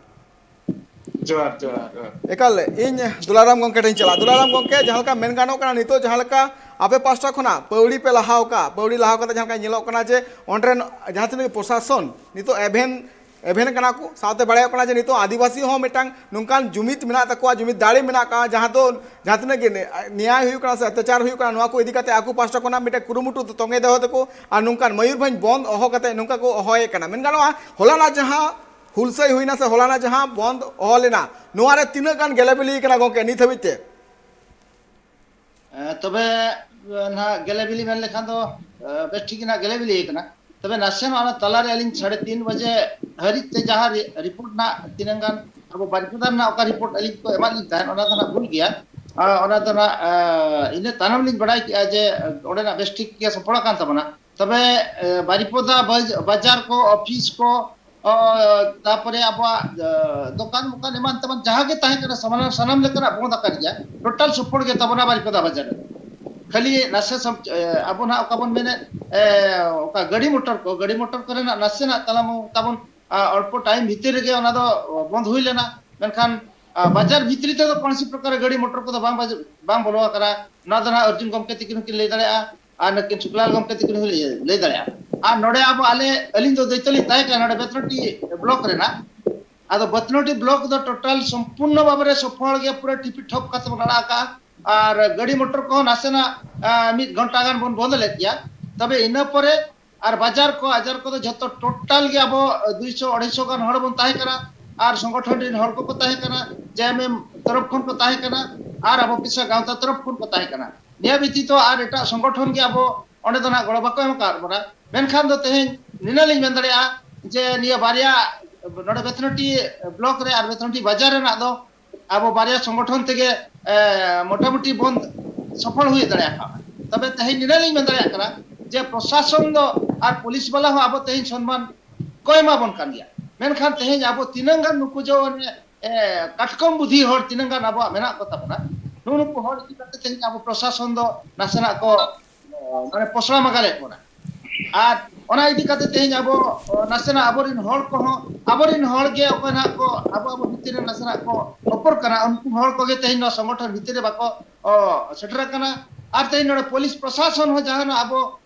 ᱡᱚᱦᱟᱨ, ᱡᱚᱦᱟᱨ, ᱡᱚᱦᱟᱨ᱾ ᱮᱠᱟᱞ, ᱤᱧ ᱫᱩᱞᱟᱨᱟᱢ ᱜᱚᱢᱠᱮ ᱴᱷᱮᱱ ᱪᱟᱞᱟᱜ᱾ ᱫᱩᱞᱟᱨᱟᱢ ᱜᱚᱢᱠᱮ, ᱡᱟᱦᱟᱸ ᱞᱮᱠᱟ ᱢᱮᱱ ᱜᱟᱱᱚᱜ ᱠᱟᱱᱟ, ᱱᱤᱛᱚᱜ ᱡᱟᱦᱟᱸ ᱞᱮᱠᱟ ᱟᱯᱮ ᱯᱟᱥᱴᱟ ᱠᱷᱚᱱᱟᱜ ᱯᱟᱹᱣᱲᱤ ᱯᱮ ᱞᱟᱦᱟᱣ ᱠᱟᱜ, ᱯᱟᱹᱣᱲᱤ ᱞᱟᱦᱟᱣ ᱠᱟᱛᱮ ᱡᱟᱦᱟᱸ ᱞᱮᱠᱟ ᱧᱮᱞᱚᱜ ᱠᱟᱱᱟ ᱡᱮ ᱚᱸᱰᱮ ᱨᱮᱱ ᱡᱟᱦᱟᱸ ᱛᱤᱱᱟᱹᱜ ᱜᱮ ᱯᱨᱚᱥᱟᱥᱚᱱ ᱱᱤᱛᱚᱜ ᱮᱵᱷᱮᱱ, ᱮᱵᱷᱮᱱ ᱠᱟᱱᱟ ᱠᱚ, ᱥᱟᱶᱛᱮ ᱵᱟᱲᱟᱭᱚᱜ ᱠᱟᱱᱟ ᱡᱮ ᱱᱤᱛᱚᱜ ᱟᱹᱫᱤᱵᱟᱹᱥᱤ ᱦᱚᱸ ᱢᱤᱫᱴᱟᱝ ᱱᱚᱝᱠᱟᱱ ᱡᱩᱢᱤᱫ ᱢᱮᱱᱟᱜ ᱛᱟᱠᱚᱣᱟ, ᱡᱩᱢᱤᱫ ᱫᱟᱲᱮ ᱢᱮᱱᱟᱜ ᱠᱚᱣᱟ, ᱡᱟᱦᱟᱸ ᱫᱚ ᱡᱟᱦᱟᱸ ᱛᱤᱱᱟᱹᱜ ᱜᱮ ᱱᱮ-, ᱱᱮᱭᱟᱭ ᱦᱩᱭᱩᱜ ᱠᱟᱱᱟ ᱥᱮ ᱚᱛᱛᱟᱪᱟᱨ ᱦᱩᱭᱩᱜ ᱠᱟᱱᱟ, ᱱᱚᱣᱟ ᱠᱚ ᱤᱫᱤ ᱠᱟᱛᱮ ᱟᱠᱚ ᱯᱟᱥᱴᱟ ᱠᱷᱚᱱᱟᱜ ᱢᱤᱫᱴᱟᱝ ᱠᱩᱨᱩᱢᱩᱴᱩ ᱛᱚᱸᱜᱮ ᱫᱚᱦᱚ ᱛᱟᱠᱚ᱾ ᱟᱨ ᱱᱚᱝᱠᱟᱱ ᱢᱚᱭᱩᱨᱵᱷᱚᱸᱡᱽ ᱵᱚᱱᱫ ᱦᱚᱦᱚ ᱠᱟᱛᱮ ᱱᱚᱝᱠᱟ ᱠᱚ ᱦᱚᱦᱚᱭᱮᱫ ᱠᱟᱱᱟ᱾ ᱢᱮᱱ ᱜᱟᱱᱚᱜᱼᱟ, ᱦᱚᱞᱟᱱᱟᱜ ᱡᱟᱦᱟᱸ ᱦᱩᱞᱥᱟᱹᱭ ᱦᱩᱭᱱᱟ ᱥᱮ ᱦᱚᱞᱟᱱᱟᱜ ᱡᱟᱦᱟᱸ ᱵᱚᱱᱫ ᱦᱚᱦᱚ ᱞᱮᱱᱟ, ᱱᱚᱣᱟ ᱨᱮ ᱛᱤᱱᱟᱹᱜ ᱜᱟᱱ ᱜᱮᱞᱮ ᱵᱤᱞᱤ ᱠᱟᱱᱟ ᱜᱚᱢᱠᱮ ᱱᱤᱛ ᱦᱟᱹᱵᱤᱡ ᱛᱮ? ᱮ, ᱛᱚᱵᱮ, ᱮ, ᱱᱟᱦᱟᱜ ᱜᱮᱞᱮ ᱵᱤᱞᱤ ᱢᱮᱱ ᱞᱮᱠᱷᱟᱱ ᱫᱚ, ᱮ, ᱵᱮᱥ ᱴᱷᱤᱠ ᱜᱮ ᱱᱟᱦᱟᱜ ᱜᱮᱞᱮ ᱵᱤᱞᱤ ᱠᱟᱱᱟ᱾ ᱛᱚᱵᱮ ᱱᱟᱥᱮᱱᱟᱜ ᱚᱱᱟ ᱛᱟᱞᱟᱨᱮ ᱟᱹᱞᱤᱧ ᱥᱟᱲᱮ ᱛᱤᱱ ᱵᱟᱡᱮ ᱦᱟᱹᱨᱤᱡ ᱛᱮ ᱡᱟᱦᱟᱸ ᱨᱤ-, ᱨᱤᱯᱳᱨᱴ ᱱᱟᱦᱟᱜ ᱛᱤᱱᱟᱹᱝ ᱜᱟᱱ ᱟᱵᱚ ᱵᱟᱨᱤᱯᱚᱫᱟ ᱨᱮᱱᱟᱜ ᱚᱠᱟ ᱨᱤᱯᱳᱨᱴ ᱟᱹᱞᱤᱧ ᱠᱚ ᱮᱢᱟᱫ ᱞᱤᱧ ᱛᱟᱦᱮᱸᱫ, ᱚᱱᱟ ᱫᱚ ᱱᱟᱦᱟᱜ ᱵᱷᱩᱞ ᱜᱮᱭᱟ᱾ ᱟ, ᱚᱱᱟ ᱫᱚ ᱱᱟᱦᱟᱜ, ᱟ, ᱤᱱᱟᱹ ᱛᱟᱭᱱᱚᱢ ᱞᱤᱧ ᱵᱟᱲᱟᱭ ᱠᱮᱜᱼᱟ ᱡᱮ ᱚᱸᱰᱮᱱᱟᱜ ᱵᱮᱥ ᱴᱷᱤᱠ ᱜᱮ ᱥᱟᱯᱲᱟᱣ ᱠᱟᱱ ᱛᱟᱵᱚᱱᱟ᱾ ᱛᱚᱵᱮ, ᱮ, ᱵᱟᱨᱤᱯᱚᱫᱟ ᱵᱟᱡ-, ᱵᱟᱡᱟᱨ ᱠᱚ, ᱚᱯᱷᱤᱥ ᱠᱚ, ᱚ, ᱛᱟᱯᱚᱨᱮ ᱟᱵᱚᱣᱟᱜ, ᱮ, ᱫᱚᱠᱟᱱ ᱢᱚᱠᱟᱱ ᱮᱢᱟᱱ ᱛᱮᱢᱟᱱ ᱡᱟᱦᱟᱸ ᱜᱮ ᱛᱟᱦᱮᱸ ᱠᱟᱱᱟ, ᱥᱟᱱᱟᱢ, ᱥᱟᱱᱟᱢ ᱞᱮᱠᱟᱱᱟᱜ ᱵᱚᱱᱫ ᱟᱠᱟᱱ ᱜᱮᱭᱟ᱾ ᱴᱳᱴᱟᱞ ᱥᱚᱯᱚᱲ ᱜᱮ ᱛᱟᱵᱚᱱᱟ ᱵᱟᱨᱤᱯᱚᱫᱟ ᱵᱟᱡᱟᱨ ᱨᱮ᱾ ᱠᱷᱟᱹᱞᱤ ᱱᱟᱥᱮ ᱥᱚᱢ-, ᱮ, ᱟᱵᱚ ᱱᱟᱦᱟᱜ ᱚᱠᱟ ᱵᱚᱱ ᱢᱮᱱᱮᱫ, ᱮ, ᱚᱠᱟ ᱜᱟᱹᱰᱤ ᱢᱚᱴᱚᱨ ᱠᱚ, ᱜᱟᱹᱰᱤ ᱢᱚᱴᱚᱨ ᱠᱚᱨᱮᱱᱟᱜ ᱱᱟᱥᱮᱱᱟᱜ ᱛᱟᱞᱟᱝ ᱛᱟᱵᱚᱱ, ᱟ, ᱚᱞᱯᱚ ᱴᱟᱭᱤᱢ ᱵᱷᱤᱛᱤᱨ ᱨᱮᱜᱮ ᱚᱱᱟ ᱫᱚ ᱵᱚᱱᱫ ᱦᱩᱭ ᱞᱮᱱᱟ᱾ ᱢᱮᱱᱠᱷᱟᱱ, ᱟ, ᱵᱟᱡᱟᱨ ᱵᱷᱤᱛᱨᱤ ᱛᱮᱫᱚ ᱠᱳᱱᱳ ᱥᱤ ᱯᱨᱚᱠᱟᱨ ᱜᱟᱹᱰᱤ ᱢᱚᱴᱚᱨ ᱠᱚᱫᱚ ᱵᱟᱝ ᱵᱟᱡ-, ᱵᱟᱝ ᱵᱚᱞᱚ ᱟᱠᱟᱱᱟ᱾ ᱱᱚᱣᱟ ᱫᱚ ᱱᱟᱦᱟᱜ ᱚᱨᱡᱩᱱ ᱜᱚᱢᱠᱮ ᱛᱤᱠᱤᱱ ᱦᱚᱸᱠᱤᱱ ᱞᱟᱹᱭ ᱫᱟᱲᱮᱭᱟᱜᱼᱟ᱾ ᱟᱨ ᱱᱩᱠᱤᱱ ᱥᱩᱠᱞᱟᱞ ᱜᱚᱢᱠᱮ ᱛᱟᱹᱠᱤᱱ ᱦᱚᱸ ᱞᱟᱹᱭ, ᱞᱟᱹᱭ ᱫᱟᱲᱮᱭᱟᱜᱼᱟ᱾ ᱟᱨ ᱱᱚᱰᱮ ᱟᱵᱚ ᱟᱞᱮ, ᱟᱹᱞᱤᱧ ᱫᱚ ᱫᱟᱹᱭᱤᱛᱛᱚ ᱞᱤᱧ ᱛᱟᱦᱮᱸ ᱠᱟᱱᱟ ᱱᱚᱰᱮ ᱵᱮᱛᱱᱚᱴᱤ ᱵᱞᱚᱠ ᱨᱮᱱᱟᱜ᱾ ᱟᱫᱚ ᱵᱮᱛᱱᱚᱴᱤ ᱵᱞᱚᱠ ᱫᱚ ᱴᱳᱴᱟᱞ ᱥᱚᱢᱯᱩᱨᱱᱚ ᱵᱷᱟᱵᱮ ᱨᱮ ᱥᱚᱯᱷᱚᱞ ᱜᱮ, ᱯᱩᱨᱟᱹ ᱴᱷᱤᱯᱤ ᱴᱷᱚᱯ ᱠᱟᱛᱮ ᱵᱚᱱ ᱟᱲᱟᱜ ᱟᱠᱟᱜᱼᱟ᱾ ᱟᱨ ᱜᱟᱹᱰᱤ ᱢᱚᱴᱚᱨ ᱠᱚᱦᱚᱸ ᱱᱟᱥᱮᱱᱟᱜ, ᱟ, ᱢᱤᱫ ᱜᱷᱚᱱᱴᱟ ᱜᱟᱱ ᱵᱚᱱ ᱵᱚᱱᱫ ᱞᱮᱫ ᱜᱮᱭᱟ᱾ ᱛᱚᱵᱮ ᱤᱱᱟᱹ ᱯᱚᱨᱮ ᱟᱨ ᱵᱟᱡᱟᱨ ᱠᱚ, ᱟᱡᱟᱨ ᱠᱚᱫᱚ ᱡᱷᱚᱛᱚ ᱴᱳᱴᱟᱞ ᱜᱮ ᱟᱵᱚ ᱫᱩᱭᱥᱚ ᱟᱹᱲᱟᱹᱭᱥᱚ ᱜᱟᱱ ᱦᱚᱲ ᱵᱚᱱ ᱛᱟᱦᱮᱸ ᱠᱟᱱᱟ᱾ ᱟᱨ ᱥᱚᱝᱜᱚᱴᱷᱚᱱ ᱨᱮᱱ ᱦᱚᱲ ᱠᱚᱠᱚ ᱛᱟᱦᱮᱸ ᱠᱟᱱᱟ, ᱡᱮ ᱮᱢ ᱮᱢ ᱛᱚᱨᱚᱯ ᱠᱷᱚᱱ ᱠᱚ ᱛᱟᱦᱮᱸ ᱠᱟᱱᱟ, ᱟᱨ ᱟᱵᱚ ᱯᱤᱥᱟ ᱜᱟᱶᱛᱟ ᱛᱚᱨᱚᱯ ᱠᱷᱚᱱ ᱠᱚ ᱛᱟᱦᱮᱸ ᱠᱟᱱᱟ᱾ ᱱᱤᱭᱟᱹ ᱵᱮᱛᱤᱛᱚ ᱟᱨ ᱮᱴᱟᱜ ᱥᱚᱝᱜᱚᱴᱷᱚᱱ ᱜᱮ ᱟᱵᱚ ᱚᱸᱰᱮ ᱫᱚ ᱱᱟᱜ ᱜᱚᱲᱚ ᱵᱟᱠᱚ ᱮᱢ ᱟᱠᱟᱫ ᱵᱚᱱᱟ᱾ ᱢᱮᱱᱠᱷᱟᱱ ᱫᱚ ᱛᱮᱦᱮᱧ ᱱᱤᱱᱟᱹᱜ ᱞᱤᱧ ᱢᱮᱱ ᱫᱟᱲᱮᱭᱟᱜᱼᱟ ᱡᱮ ᱱᱤᱭᱟᱹ ᱵᱟᱨᱭᱟ, ᱱᱚᱰᱮ ᱵᱮᱛᱱᱚᱴᱤ ᱵᱞᱚᱠ ᱨᱮ ᱟᱨ ᱵᱮᱛᱱᱚᱴᱤ ᱵᱟᱡᱟᱨ ᱨᱮᱱᱟᱜ ᱫᱚ ᱟᱵᱚ ᱵᱟᱨᱭᱟ ᱥᱚᱝᱜᱚᱴᱷᱚᱱ ᱛᱮᱜᱮ, ᱮ, ᱢᱚᱴᱟᱢᱩᱴᱤ ᱵᱚᱱᱫ ᱥᱚᱯᱷᱚᱞ ᱦᱩᱭ ᱫᱟᱲᱮᱭᱟᱜᱼᱟ᱾ ᱛᱚᱵᱮ ᱛᱮᱦᱮᱧ ᱱᱤᱱᱟᱹᱜ ᱞᱤᱧ ᱢᱮᱱ ᱫᱟᱲᱮᱭᱟᱜ ᱠᱟᱱᱟ ᱡᱮ ᱯᱨᱚᱥᱟᱥᱚᱱ ᱫᱚ ᱟᱨ ᱯᱩᱞᱤᱥ ᱵᱟᱞᱟ ᱦᱚᱸ ᱟᱵᱚ ᱛᱮᱦᱮᱧ ᱥᱚᱱᱢᱟᱱ ᱠᱚ ᱮᱢᱟ ᱵᱚᱱ ᱠᱟᱱ ᱜᱮᱭᱟ᱾ ᱢᱮᱱᱠᱷᱟᱱ ᱛᱮᱦᱮᱧ ᱟᱵᱚ ᱛᱤᱱᱟᱹᱝ ᱜᱟᱱ ᱱᱩᱠᱩ ᱡᱮ ᱚᱱᱮ, ᱮ, ᱠᱟᱴᱠᱚᱢ ᱵᱩᱫᱷᱤ ᱦᱚᱲ ᱛᱤᱱᱟᱹᱝ ᱜᱟᱱ ᱟᱵᱚᱣᱟᱜ ᱢᱮᱱᱟᱜ ᱠᱚ ᱛᱟᱵᱚᱱᱟ, ᱱᱩᱜᱼᱩ ᱱᱩᱠᱩ ᱦᱚᱲ ᱤᱫᱤ ᱠᱟᱛᱮ ᱛᱮᱦᱮᱧ ᱟᱵᱚ ᱯᱨᱚᱥᱟᱥᱚᱱ ᱫᱚ ᱱᱟᱥᱮᱱᱟᱜ ᱠᱚ, ᱚ, ᱢᱟᱱᱮ ᱯᱚᱥᱲᱟ ᱢᱟᱜᱟᱞᱮᱫ ᱵᱚᱱᱟ᱾ ᱟᱨ ᱚᱱᱟ ᱤᱫᱤ ᱠᱟᱛᱮ ᱛᱮᱦᱮᱧ ᱟᱵᱚ, ᱚ, ᱱᱟᱥᱮᱱᱟᱜ ᱟᱵᱚᱨᱮᱱ ᱦᱚᱲ ᱠᱚᱦᱚᱸ, ᱟᱵᱚᱨᱮᱱ ᱦᱚᱲ ᱜᱮ ᱚᱠᱚᱭ ᱱᱟᱦᱟᱜ ᱠᱚ ᱟᱵᱚ, ᱟᱵᱚ ᱵᱷᱤᱛᱤᱨ ᱨᱮ ᱱᱟᱥᱮᱱᱟᱜ ᱠᱚ ᱚᱯᱚᱨ ᱠᱟᱱᱟ, ᱩᱱᱠᱩ ᱦᱚᱲ ᱠᱚᱜᱮ ᱛᱮᱦᱮᱧ ᱱᱚᱣᱟ ᱥᱚᱝᱜᱚᱴᱷᱚᱱ ᱵᱷᱤᱛᱤᱨ ᱨᱮ ᱵᱟᱠᱚ, ᱚ, ᱥᱮᱴᱮᱨ ᱟᱠᱟᱱᱟ᱾ ᱟᱨ ᱛᱮᱦᱮᱧ ᱱᱚᱰᱮ ᱯᱩᱞᱤᱥ ᱯᱨᱚᱥᱟᱥᱚᱱ ᱦᱚᱸ ᱡᱟᱦᱟᱱᱟᱜ ᱟᱵᱚ,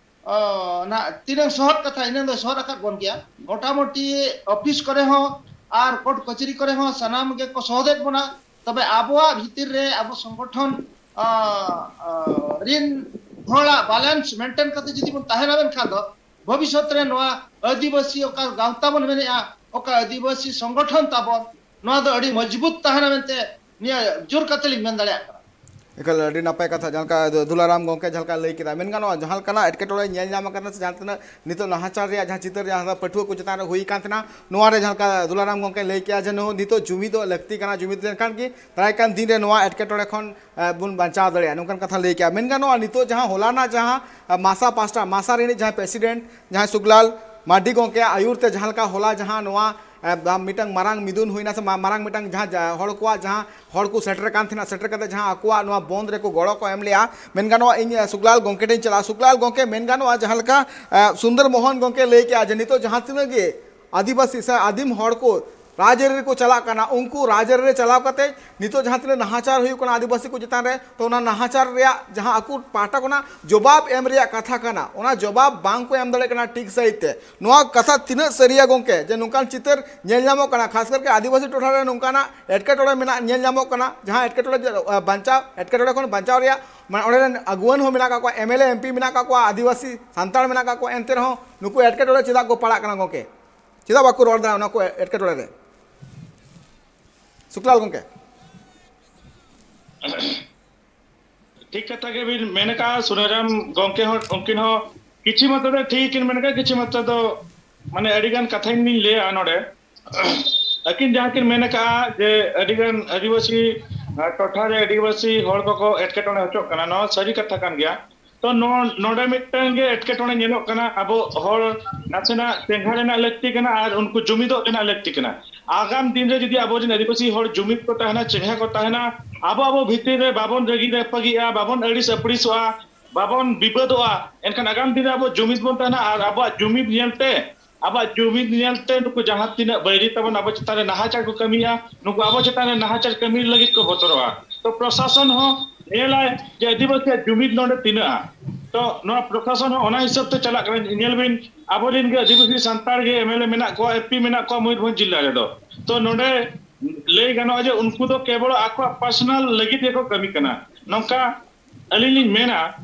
ᱚ, ᱱᱟ-, ᱛᱤᱱᱟᱹᱜ ᱥᱚᱦᱚᱫ ᱠᱟᱛᱷᱟ ᱤᱱᱟᱹᱜ ᱫᱚᱭ ᱥᱚᱦᱚᱫ ᱟᱠᱟᱫ ᱵᱚᱱ ᱜᱮᱭᱟ᱾ ᱢᱚᱴᱟᱢᱩᱴᱤ ᱚᱯᱷᱤᱥ ᱠᱚᱨᱮ ᱦᱚᱸ ᱟᱨ ᱠᱳᱨᱴ ᱠᱚᱪᱟᱹᱨᱤ ᱠᱚᱨᱮ ᱦᱚᱸ ᱥᱟᱱᱟᱢ ᱜᱮᱠᱚ ᱥᱚᱦᱚᱫᱮᱫ ᱵᱚᱱᱟ᱾ ᱛᱚᱵᱮ ᱟᱵᱚᱣᱟᱜ ᱵᱷᱤᱛᱤᱨ ᱨᱮ ᱟᱵᱚ ᱥᱚᱝᱜᱚᱴᱷᱚᱱ, ᱟ, ᱟ, ᱨᱤᱱ ᱦᱚᱲᱟᱜ ᱵᱟᱞᱟᱱᱥ ᱢᱮᱱᱴᱮᱱ ᱠᱟᱛᱮ ᱡᱩᱫᱤ ᱵᱚᱱ ᱛᱟᱦᱮᱱᱟ ᱢᱮᱱᱠᱷᱟᱱ ᱫᱚ ᱵᱷᱚᱵᱤᱥᱥᱚᱛ ᱨᱮ ᱱᱚᱣᱟ ᱟᱹᱫᱤᱵᱟᱹᱥᱤ ᱚᱠᱟ ᱜᱟᱶᱛᱟ ᱵᱚᱱ ᱢᱮᱱᱮᱜᱼᱟ, ᱚᱠᱟ ᱟᱹᱫᱤᱵᱟᱹᱥᱤ ᱥᱚᱝᱜᱚᱴᱷᱚᱱ ᱛᱟᱵᱚᱱ, ᱱᱚᱣᱟ ᱫᱚ ᱟᱹᱰᱤ ᱢᱚᱡᱽᱵᱩᱛ ᱛᱟᱦᱮᱱᱟ ᱢᱮᱱᱛᱮ ᱱᱤᱭᱟᱹ ᱡᱳᱨ ᱠᱟᱛᱮ ᱞᱤᱧ ᱢᱮᱱ ᱫᱟᱲᱮᱭᱟᱜ ᱠᱟᱱᱟ᱾ ᱮᱠᱟᱞ ᱟᱹᱰᱤ ᱱᱟᱯᱟᱭ ᱠᱟᱛᱷᱟ, ᱡᱟᱦᱟᱸ ᱞᱮᱠᱟ ᱫᱩ-, ᱫᱩᱞᱟᱨᱟᱢ ᱜᱚᱢᱠᱮ ᱡᱟᱦᱟᱸ ᱞᱮᱠᱟ ᱞᱟᱹᱭ ᱠᱮᱫᱟ, ᱢᱮᱱ ᱜᱟᱱᱚᱜᱼᱟ ᱡᱟᱦᱟᱸ ᱞᱮᱠᱟᱱᱟᱜ ᱮᱴᱠᱮᱴᱚᱬᱮ ᱧᱮᱞ ᱧᱟᱢ ᱟᱠᱟᱱᱟ ᱥᱮ ᱡᱟᱦᱟᱸ ᱛᱤᱱᱟᱹᱜ ᱱᱤᱛᱚᱜ ᱱᱟᱦᱟᱪᱟᱨ ᱨᱮᱭᱟᱜ ᱡᱟᱦᱟᱸ ᱪᱤᱛᱟᱹᱨ ᱡᱟᱦᱟᱸ ᱫᱚ ᱯᱟᱹᱴᱷᱩᱣᱟᱹ ᱠᱚ ᱪᱮᱛᱟᱱ ᱨᱮ ᱦᱩᱭ ᱟᱠᱟᱱ ᱛᱟᱦᱮᱱᱟ, ᱱᱚᱣᱟ ᱨᱮ ᱡᱟᱦᱟᱸ ᱞᱮᱠᱟ ᱫᱩᱞᱟᱨᱟᱢ ᱜᱚᱢᱠᱮ ᱞᱟᱹᱭ ᱠᱮᱜᱼᱟ ᱡᱮ ᱱᱚᱣᱟ ᱱᱤᱛᱚᱜ ᱡᱩᱢᱤᱫᱚᱜ ᱞᱟᱹᱠᱛᱤ ᱠᱟᱱᱟ, ᱡᱩᱢᱤᱫ ᱞᱮᱱᱠᱷᱟᱱ ᱜᱮ ᱫᱟᱨᱟᱭ ᱠᱟᱱ ᱫᱤᱱ ᱨᱮ ᱱᱚᱣᱟ ᱮᱴᱠᱮᱴᱚᱬᱮ ᱠᱷᱚᱱ, ᱮ, ᱵᱚᱱ ᱵᱟᱧᱪᱟᱣ ᱫᱟᱲᱮᱭᱟᱜᱼᱟ, ᱱᱚᱝᱠᱟᱱ ᱠᱟᱛᱷᱟ ᱞᱟᱹᱭ ᱠᱮᱜᱼᱟ᱾ ᱢᱮᱱ ᱜᱟᱱᱚᱜᱼᱟ ᱱᱤᱛᱚᱜ ᱡᱟᱦᱟᱸ ᱦᱚᱞᱟᱱᱟᱜ ᱡᱟᱦᱟᱸ, ᱮ, ᱢᱟᱥᱟ ᱯᱟᱥᱴᱟ, ᱢᱟᱥᱟ ᱨᱤᱱᱤᱡ ᱡᱟᱦᱟᱸᱭ ᱯᱨᱮᱥᱤᱰᱮᱱᱴ ᱡᱟᱦᱟᱸᱭ ᱥᱩᱠᱞᱟᱞ ᱢᱟᱨᱰᱤ ᱜᱚᱢᱠᱮᱭᱟᱜ ᱟᱹᱭᱩᱨ ᱛᱮ ᱡᱟᱦᱟᱸ ᱞᱮᱠᱟ ᱦᱚᱞᱟ ᱡᱟᱦᱟᱸ ᱱᱚᱣᱟ, ᱮ, ᱵᱟ-, ᱢᱤᱫᱴᱟᱝ ᱢᱟᱨᱟᱝ ᱢᱤᱫᱩᱱ ᱦᱩᱭᱱᱟ ᱥᱮ ᱢᱟ-, ᱢᱟᱨᱟᱝ ᱢᱤᱫᱴᱟᱝ ᱡᱟᱦᱟᱸ ᱡᱟ-, ᱦᱚᱲ ᱠᱚᱣᱟᱜ ᱡᱟᱦᱟᱸ ᱦᱚᱲ ᱠᱚ ᱥᱮᱴᱮᱨ ᱠᱟᱱ ᱛᱟᱦᱮᱱᱟ, ᱥᱮᱴᱮᱨ ᱠᱟᱛᱮ ᱡᱟᱦᱟᱸ ᱟᱠᱚᱣᱟᱜ ᱱᱚᱣᱟ ᱵᱚᱱᱫ ᱨᱮᱠᱚ ᱜᱚᱲᱚ ᱠᱚ ᱮᱢ ᱞᱮᱜᱼᱟ, ᱢᱮᱱ ᱜᱟᱱᱚᱜᱼᱟ ᱤᱧ, ᱮ, ᱥᱩᱠᱞᱟᱞ ᱜᱚᱢᱠᱮ ᱴᱷᱮᱱ ᱪᱟᱞᱟᱜᱼᱟ᱾ ᱥᱩᱠᱞᱟᱞ ᱜᱚᱢᱠᱮ, ᱢᱮᱱ ᱜᱟᱱᱚᱜᱼᱟ ᱡᱟᱦᱟᱸ ᱞᱮᱠᱟ, ᱮ, ᱥᱩᱱᱫᱚᱨ ᱢᱳᱦᱚᱱ ᱜᱚᱢᱠᱮ ᱞᱟᱹᱭ ᱠᱮᱜᱼᱟ ᱡᱮ ᱱᱤᱛᱚᱜ ᱡᱟᱦᱟᱸ ᱛᱤᱱᱟᱹᱜ ᱜᱮ ᱟᱹᱫᱤᱵᱟᱹᱥᱤ ᱥᱮ ᱟᱹᱫᱤᱢ ᱦᱚᱲ ᱠᱚ ᱨᱟᱡᱽᱟᱹᱨᱤ ᱨᱮᱠᱚ ᱪᱟᱞᱟᱜ ᱠᱟᱱᱟ, ᱩᱱᱠᱩ ᱨᱟᱡᱽᱟᱹᱨᱤ ᱨᱮ ᱪᱟᱞᱟᱣ ᱠᱟᱛᱮ ᱱᱤᱛᱚᱜ ᱡᱟᱦᱟᱸ ᱛᱤᱱᱟᱹᱜ ᱱᱟᱦᱟᱪᱟᱨ ᱦᱩᱭᱩᱜ ᱠᱟᱱᱟ ᱟᱹᱫᱤᱵᱟᱹᱥᱤ ᱠᱚ ᱪᱮᱛᱟᱱ ᱨᱮ, ᱛᱚ ᱚᱱᱟ ᱱᱟᱦᱟᱪᱟᱨ ᱨᱮᱭᱟᱜ ᱡᱟᱦᱟᱸ ᱟᱠᱚ ᱯᱟᱦᱴᱟ ᱠᱷᱚᱱᱟᱜ ᱡᱚᱵᱟᱵ ᱮᱢ ᱨᱮᱭᱟᱜ ᱠᱟᱛᱷᱟ ᱠᱟᱱᱟ, ᱚᱱᱟ ᱡᱚᱵᱟᱵ ᱵᱟᱝ ᱠᱚ ᱮᱢ ᱫᱟᱲᱮᱭᱟᱜ ᱠᱟᱱᱟ ᱴᱷᱤᱠ ᱥᱟᱺᱦᱤᱡ ᱛᱮ᱾ ᱱᱚᱣᱟ ᱠᱟᱛᱷᱟ ᱛᱤᱱᱟᱹᱜ ᱥᱟᱹᱨᱤᱭᱟ ᱜᱚᱢᱠᱮ, ᱡᱮ ᱱᱚᱝᱠᱟᱱ ᱪᱤᱛᱟᱹᱨ ᱧᱮᱞ ᱧᱟᱢᱚᱜ ᱠᱟᱱᱟ, ᱠᱷᱟᱥ ᱠᱟᱨᱛᱮ ᱟᱹᱫᱤᱵᱟᱹᱥᱤ ᱴᱚᱴᱷᱟ ᱨᱮ ᱱᱚᱝᱠᱟᱱᱟᱜ ᱮᱴᱠᱮᱴᱚᱬᱮ ᱢᱮᱱᱟᱜ, ᱧᱮᱞ ᱧᱟᱢᱚᱜ ᱠᱟᱱᱟ, ᱡᱟᱦᱟᱸ ᱮᱴᱠᱮᱴᱚᱬᱮ ᱡᱮ, ᱟ, ᱵᱟᱧᱪᱟᱣ, ᱮᱴᱠᱮᱴᱚᱬᱮ ᱠᱷᱚᱱ ᱵᱟᱧᱪᱟᱣ ᱨᱮᱭᱟᱜ, ᱢᱟᱱᱮ, ᱚᱸᱰᱮ ᱨᱮᱱ ᱟᱹᱜᱩᱣᱟᱹᱱ ᱦᱚᱸ ᱢᱮᱱᱟᱜ ᱠᱟᱜ ᱠᱚᱣᱟ, M L A, M P ᱢᱮᱱᱟᱜ ᱠᱟᱜ ᱠᱚᱣᱟ, ᱟᱹᱫᱤᱵᱟᱹᱥᱤ ᱥᱟᱱᱛᱟᱲ ᱢᱮᱱᱟᱜ ᱠᱟᱜ ᱠᱚᱣᱟ, ᱮᱱᱛᱮ ᱨᱮᱦᱚᱸ ᱱᱩᱠᱩ ᱮᱴᱠᱮᱴᱚᱬᱮ ᱪᱮᱫᱟᱜ ᱠᱚ ᱯᱟᱲᱟᱜ ᱠᱟᱱᱟ ᱜᱚᱢᱠᱮ? ᱪᱮᱫᱟᱜ ᱵᱟᱠᱚ ᱨᱚᱲ ᱫᱟ ᱚᱱᱟ ᱠᱚ ᱮᱴᱠᱮᱴᱚᱬᱮ ᱨᱮ? ᱥᱩᱠᱞᱟᱞ ᱜᱚᱢᱠᱮ᱾ ᱴᱷᱤᱠ ᱠᱟᱛᱷᱟ ᱜᱮᱵᱤᱱ ᱢᱮᱱ ᱟᱠᱟᱫᱼᱟ, ᱥᱩᱱᱟᱨᱟᱢ ᱜᱚᱢᱠᱮ ᱦᱚᱸ, ᱩᱱᱠᱤᱱ ᱦᱚᱸ ᱠᱤᱪᱷᱩ ᱢᱟᱛᱨᱟ ᱫᱚ ᱴᱷᱤᱠ ᱠᱤᱱ ᱢᱮᱱ ᱟᱠᱟᱫᱼᱟ, ᱠᱤᱪᱷᱩ ᱢᱟᱛᱨᱟ ᱫᱚ ᱢᱟᱱᱮ ᱟᱹᱰᱤ ᱜᱟᱱ ᱠᱟᱛᱷᱟ ᱤᱧ ᱞᱤᱧ ᱞᱟᱹᱭᱟ ᱱᱚᱰᱮ᱾ ᱟᱹᱠᱤᱱ ᱡᱟᱦᱟᱸ ᱠᱤᱱ ᱢᱮᱱ ᱟᱠᱟᱫᱼᱟ ᱡᱮ ᱟᱹᱰᱤ ᱜᱟᱱ ᱟᱹᱫᱤᱵᱟᱹᱥᱤ, ᱟᱨ ᱴᱚᱴᱷᱟ ᱨᱮ ᱟᱹᱫᱤᱵᱟᱹᱥᱤ ᱦᱚᱲ ᱠᱚᱠᱚ ᱮᱴᱠᱮᱴᱚᱬᱮ ᱦᱚᱪᱚᱜ ᱠᱟᱱᱟ, ᱱᱚᱣᱟ ᱥᱟᱹᱨᱤ ᱠᱟᱛᱷᱟ ᱠᱟᱱ ᱜᱮᱭᱟ᱾ ᱛᱚ ᱱᱚ-, ᱱᱚᱰᱮ ᱢᱤᱫᱴᱟᱝ ᱜᱮ ᱮᱴᱠᱮᱴᱚᱬᱮ ᱧᱮᱞᱚᱜ ᱠᱟᱱᱟ᱾ ᱟᱵᱚ ᱦᱚᱲ ᱱᱟᱥᱮᱱᱟᱜ ᱪᱮᱸᱜᱷᱟ ᱨᱮᱱᱟᱜ ᱞᱟᱹᱠᱛᱤ ᱠᱟᱱᱟ ᱟᱨ ᱩᱱᱠᱩ ᱡᱩᱢᱤᱫᱚᱜ ᱨᱮᱱᱟᱜ ᱞᱟᱹᱠᱛᱤ ᱠᱟᱱᱟ᱾ ᱟᱜᱟᱢ ᱫᱤᱱ ᱨᱮ ᱡᱩᱫᱤ ᱟᱵᱚᱨᱮᱱ ᱟᱹᱫᱤᱵᱟᱹᱥᱤ ᱦᱚᱲ ᱡᱩᱢᱤᱫ ᱠᱚ ᱛᱟᱦᱮᱱᱟ, ᱪᱮᱸᱜᱷᱟ ᱠᱚ ᱛᱟᱦᱮᱱᱟ, ᱟᱵᱚ ᱟᱵᱚ ᱵᱷᱤᱛᱤᱨ ᱨᱮ ᱵᱟᱵᱚᱱ ᱨᱟᱹᱜᱤ ᱨᱟᱹᱯᱟᱹᱜᱤᱜᱼᱟ, ᱵᱟᱵᱚᱱ ᱟᱹᱲᱤᱥ ᱟᱹᱯᱲᱤᱥᱚᱜᱼᱟ, ᱵᱟᱵᱚᱱ ᱵᱤᱵᱟᱹᱫᱚᱜᱼᱟ, ᱮᱱᱠᱷᱟᱱ ᱟᱜᱟᱢ ᱫᱤᱱ ᱨᱮ ᱟᱵᱚ ᱡᱩᱢᱤᱫ ᱵᱚᱱ ᱛᱟᱦᱮᱱᱟ ᱟᱨ ᱟᱵᱚᱣᱟᱜ ᱡᱩᱢᱤᱫ ᱧᱮᱞᱛᱮ, ᱟᱵᱚᱣᱟᱜ ᱡᱩᱢᱤᱫ ᱧᱮᱞᱛᱮ ᱱᱩᱠᱩ ᱡᱟᱦᱟᱸ ᱛᱤᱱᱟᱹᱜ ᱵᱟᱹᱭᱨᱤ ᱛᱟᱵᱚᱱ ᱟᱵᱚ ᱪᱮᱛᱟᱱ ᱨᱮ ᱱᱟᱦᱟᱪᱟᱨ ᱠᱚ ᱠᱟᱹᱢᱤᱭᱟ, ᱱᱩᱠᱩ ᱟᱵᱚ ᱪᱮᱛᱟᱱ ᱨᱮ ᱱᱟᱦᱟᱪᱟᱨ ᱠᱟᱹᱢᱤ ᱞᱟᱹᱜᱤᱫ ᱠᱚ ᱵᱚᱛᱚᱨᱚᱜᱼᱟ᱾ ᱛᱚ ᱯᱨᱚᱥᱟᱥᱚᱱ ᱦᱚᱸ ᱧᱮᱞᱟᱭ ᱡᱮ ᱟᱹᱫᱤᱵᱟᱹᱥᱤᱭᱟᱜ ᱡᱩᱢᱤᱫ ᱱᱚᱰᱮ ᱛᱤᱱᱟᱹᱜᱼᱟ᱾ ᱛᱚ ᱱᱚᱣᱟ ᱯᱨᱚᱥᱟᱥᱚᱱ ᱦᱚᱸ ᱚᱱᱟ ᱦᱤᱥᱟᱹᱵ ᱛᱮ ᱪᱟᱞᱟᱜ ᱠᱟᱱᱟ᱾ ᱧᱮᱞ ᱵᱤᱱ, ᱟᱵᱚᱨᱮᱱ ᱜᱮ ᱟᱹᱫᱤᱵᱟᱹᱥᱤ ᱥᱟᱱᱛᱟᱲ ᱜᱮ ᱮᱢ ᱮᱞ ᱮ ᱢᱮᱱᱟᱜ ᱠᱚᱣᱟ, ᱮᱢ ᱯᱤ ᱢᱮᱱᱟᱜ ᱠᱚᱣᱟ ᱢᱚᱭᱩᱨᱵᱷᱚᱸᱡᱽ ᱡᱤᱞᱟ ᱨᱮᱫᱚ᱾ ᱛᱚ ᱱᱚᱰᱮ ᱞᱟᱹᱭ ᱜᱟᱱᱚᱜᱼᱟ ᱡᱮ ᱩᱱᱠᱩ ᱫᱚ ᱠᱮᱵᱚᱞ ᱟᱠᱚᱣᱟᱜ ᱯᱟᱨᱥᱚᱱᱟᱞ ᱞᱟᱹᱜᱤᱫ ᱜᱮᱠᱚ ᱠᱟᱹᱢᱤ ᱠᱟᱱᱟ᱾ ᱱᱚᱝᱠᱟ ᱟᱹᱞᱤᱧ ᱞᱤᱧ ᱢᱮᱱᱟ,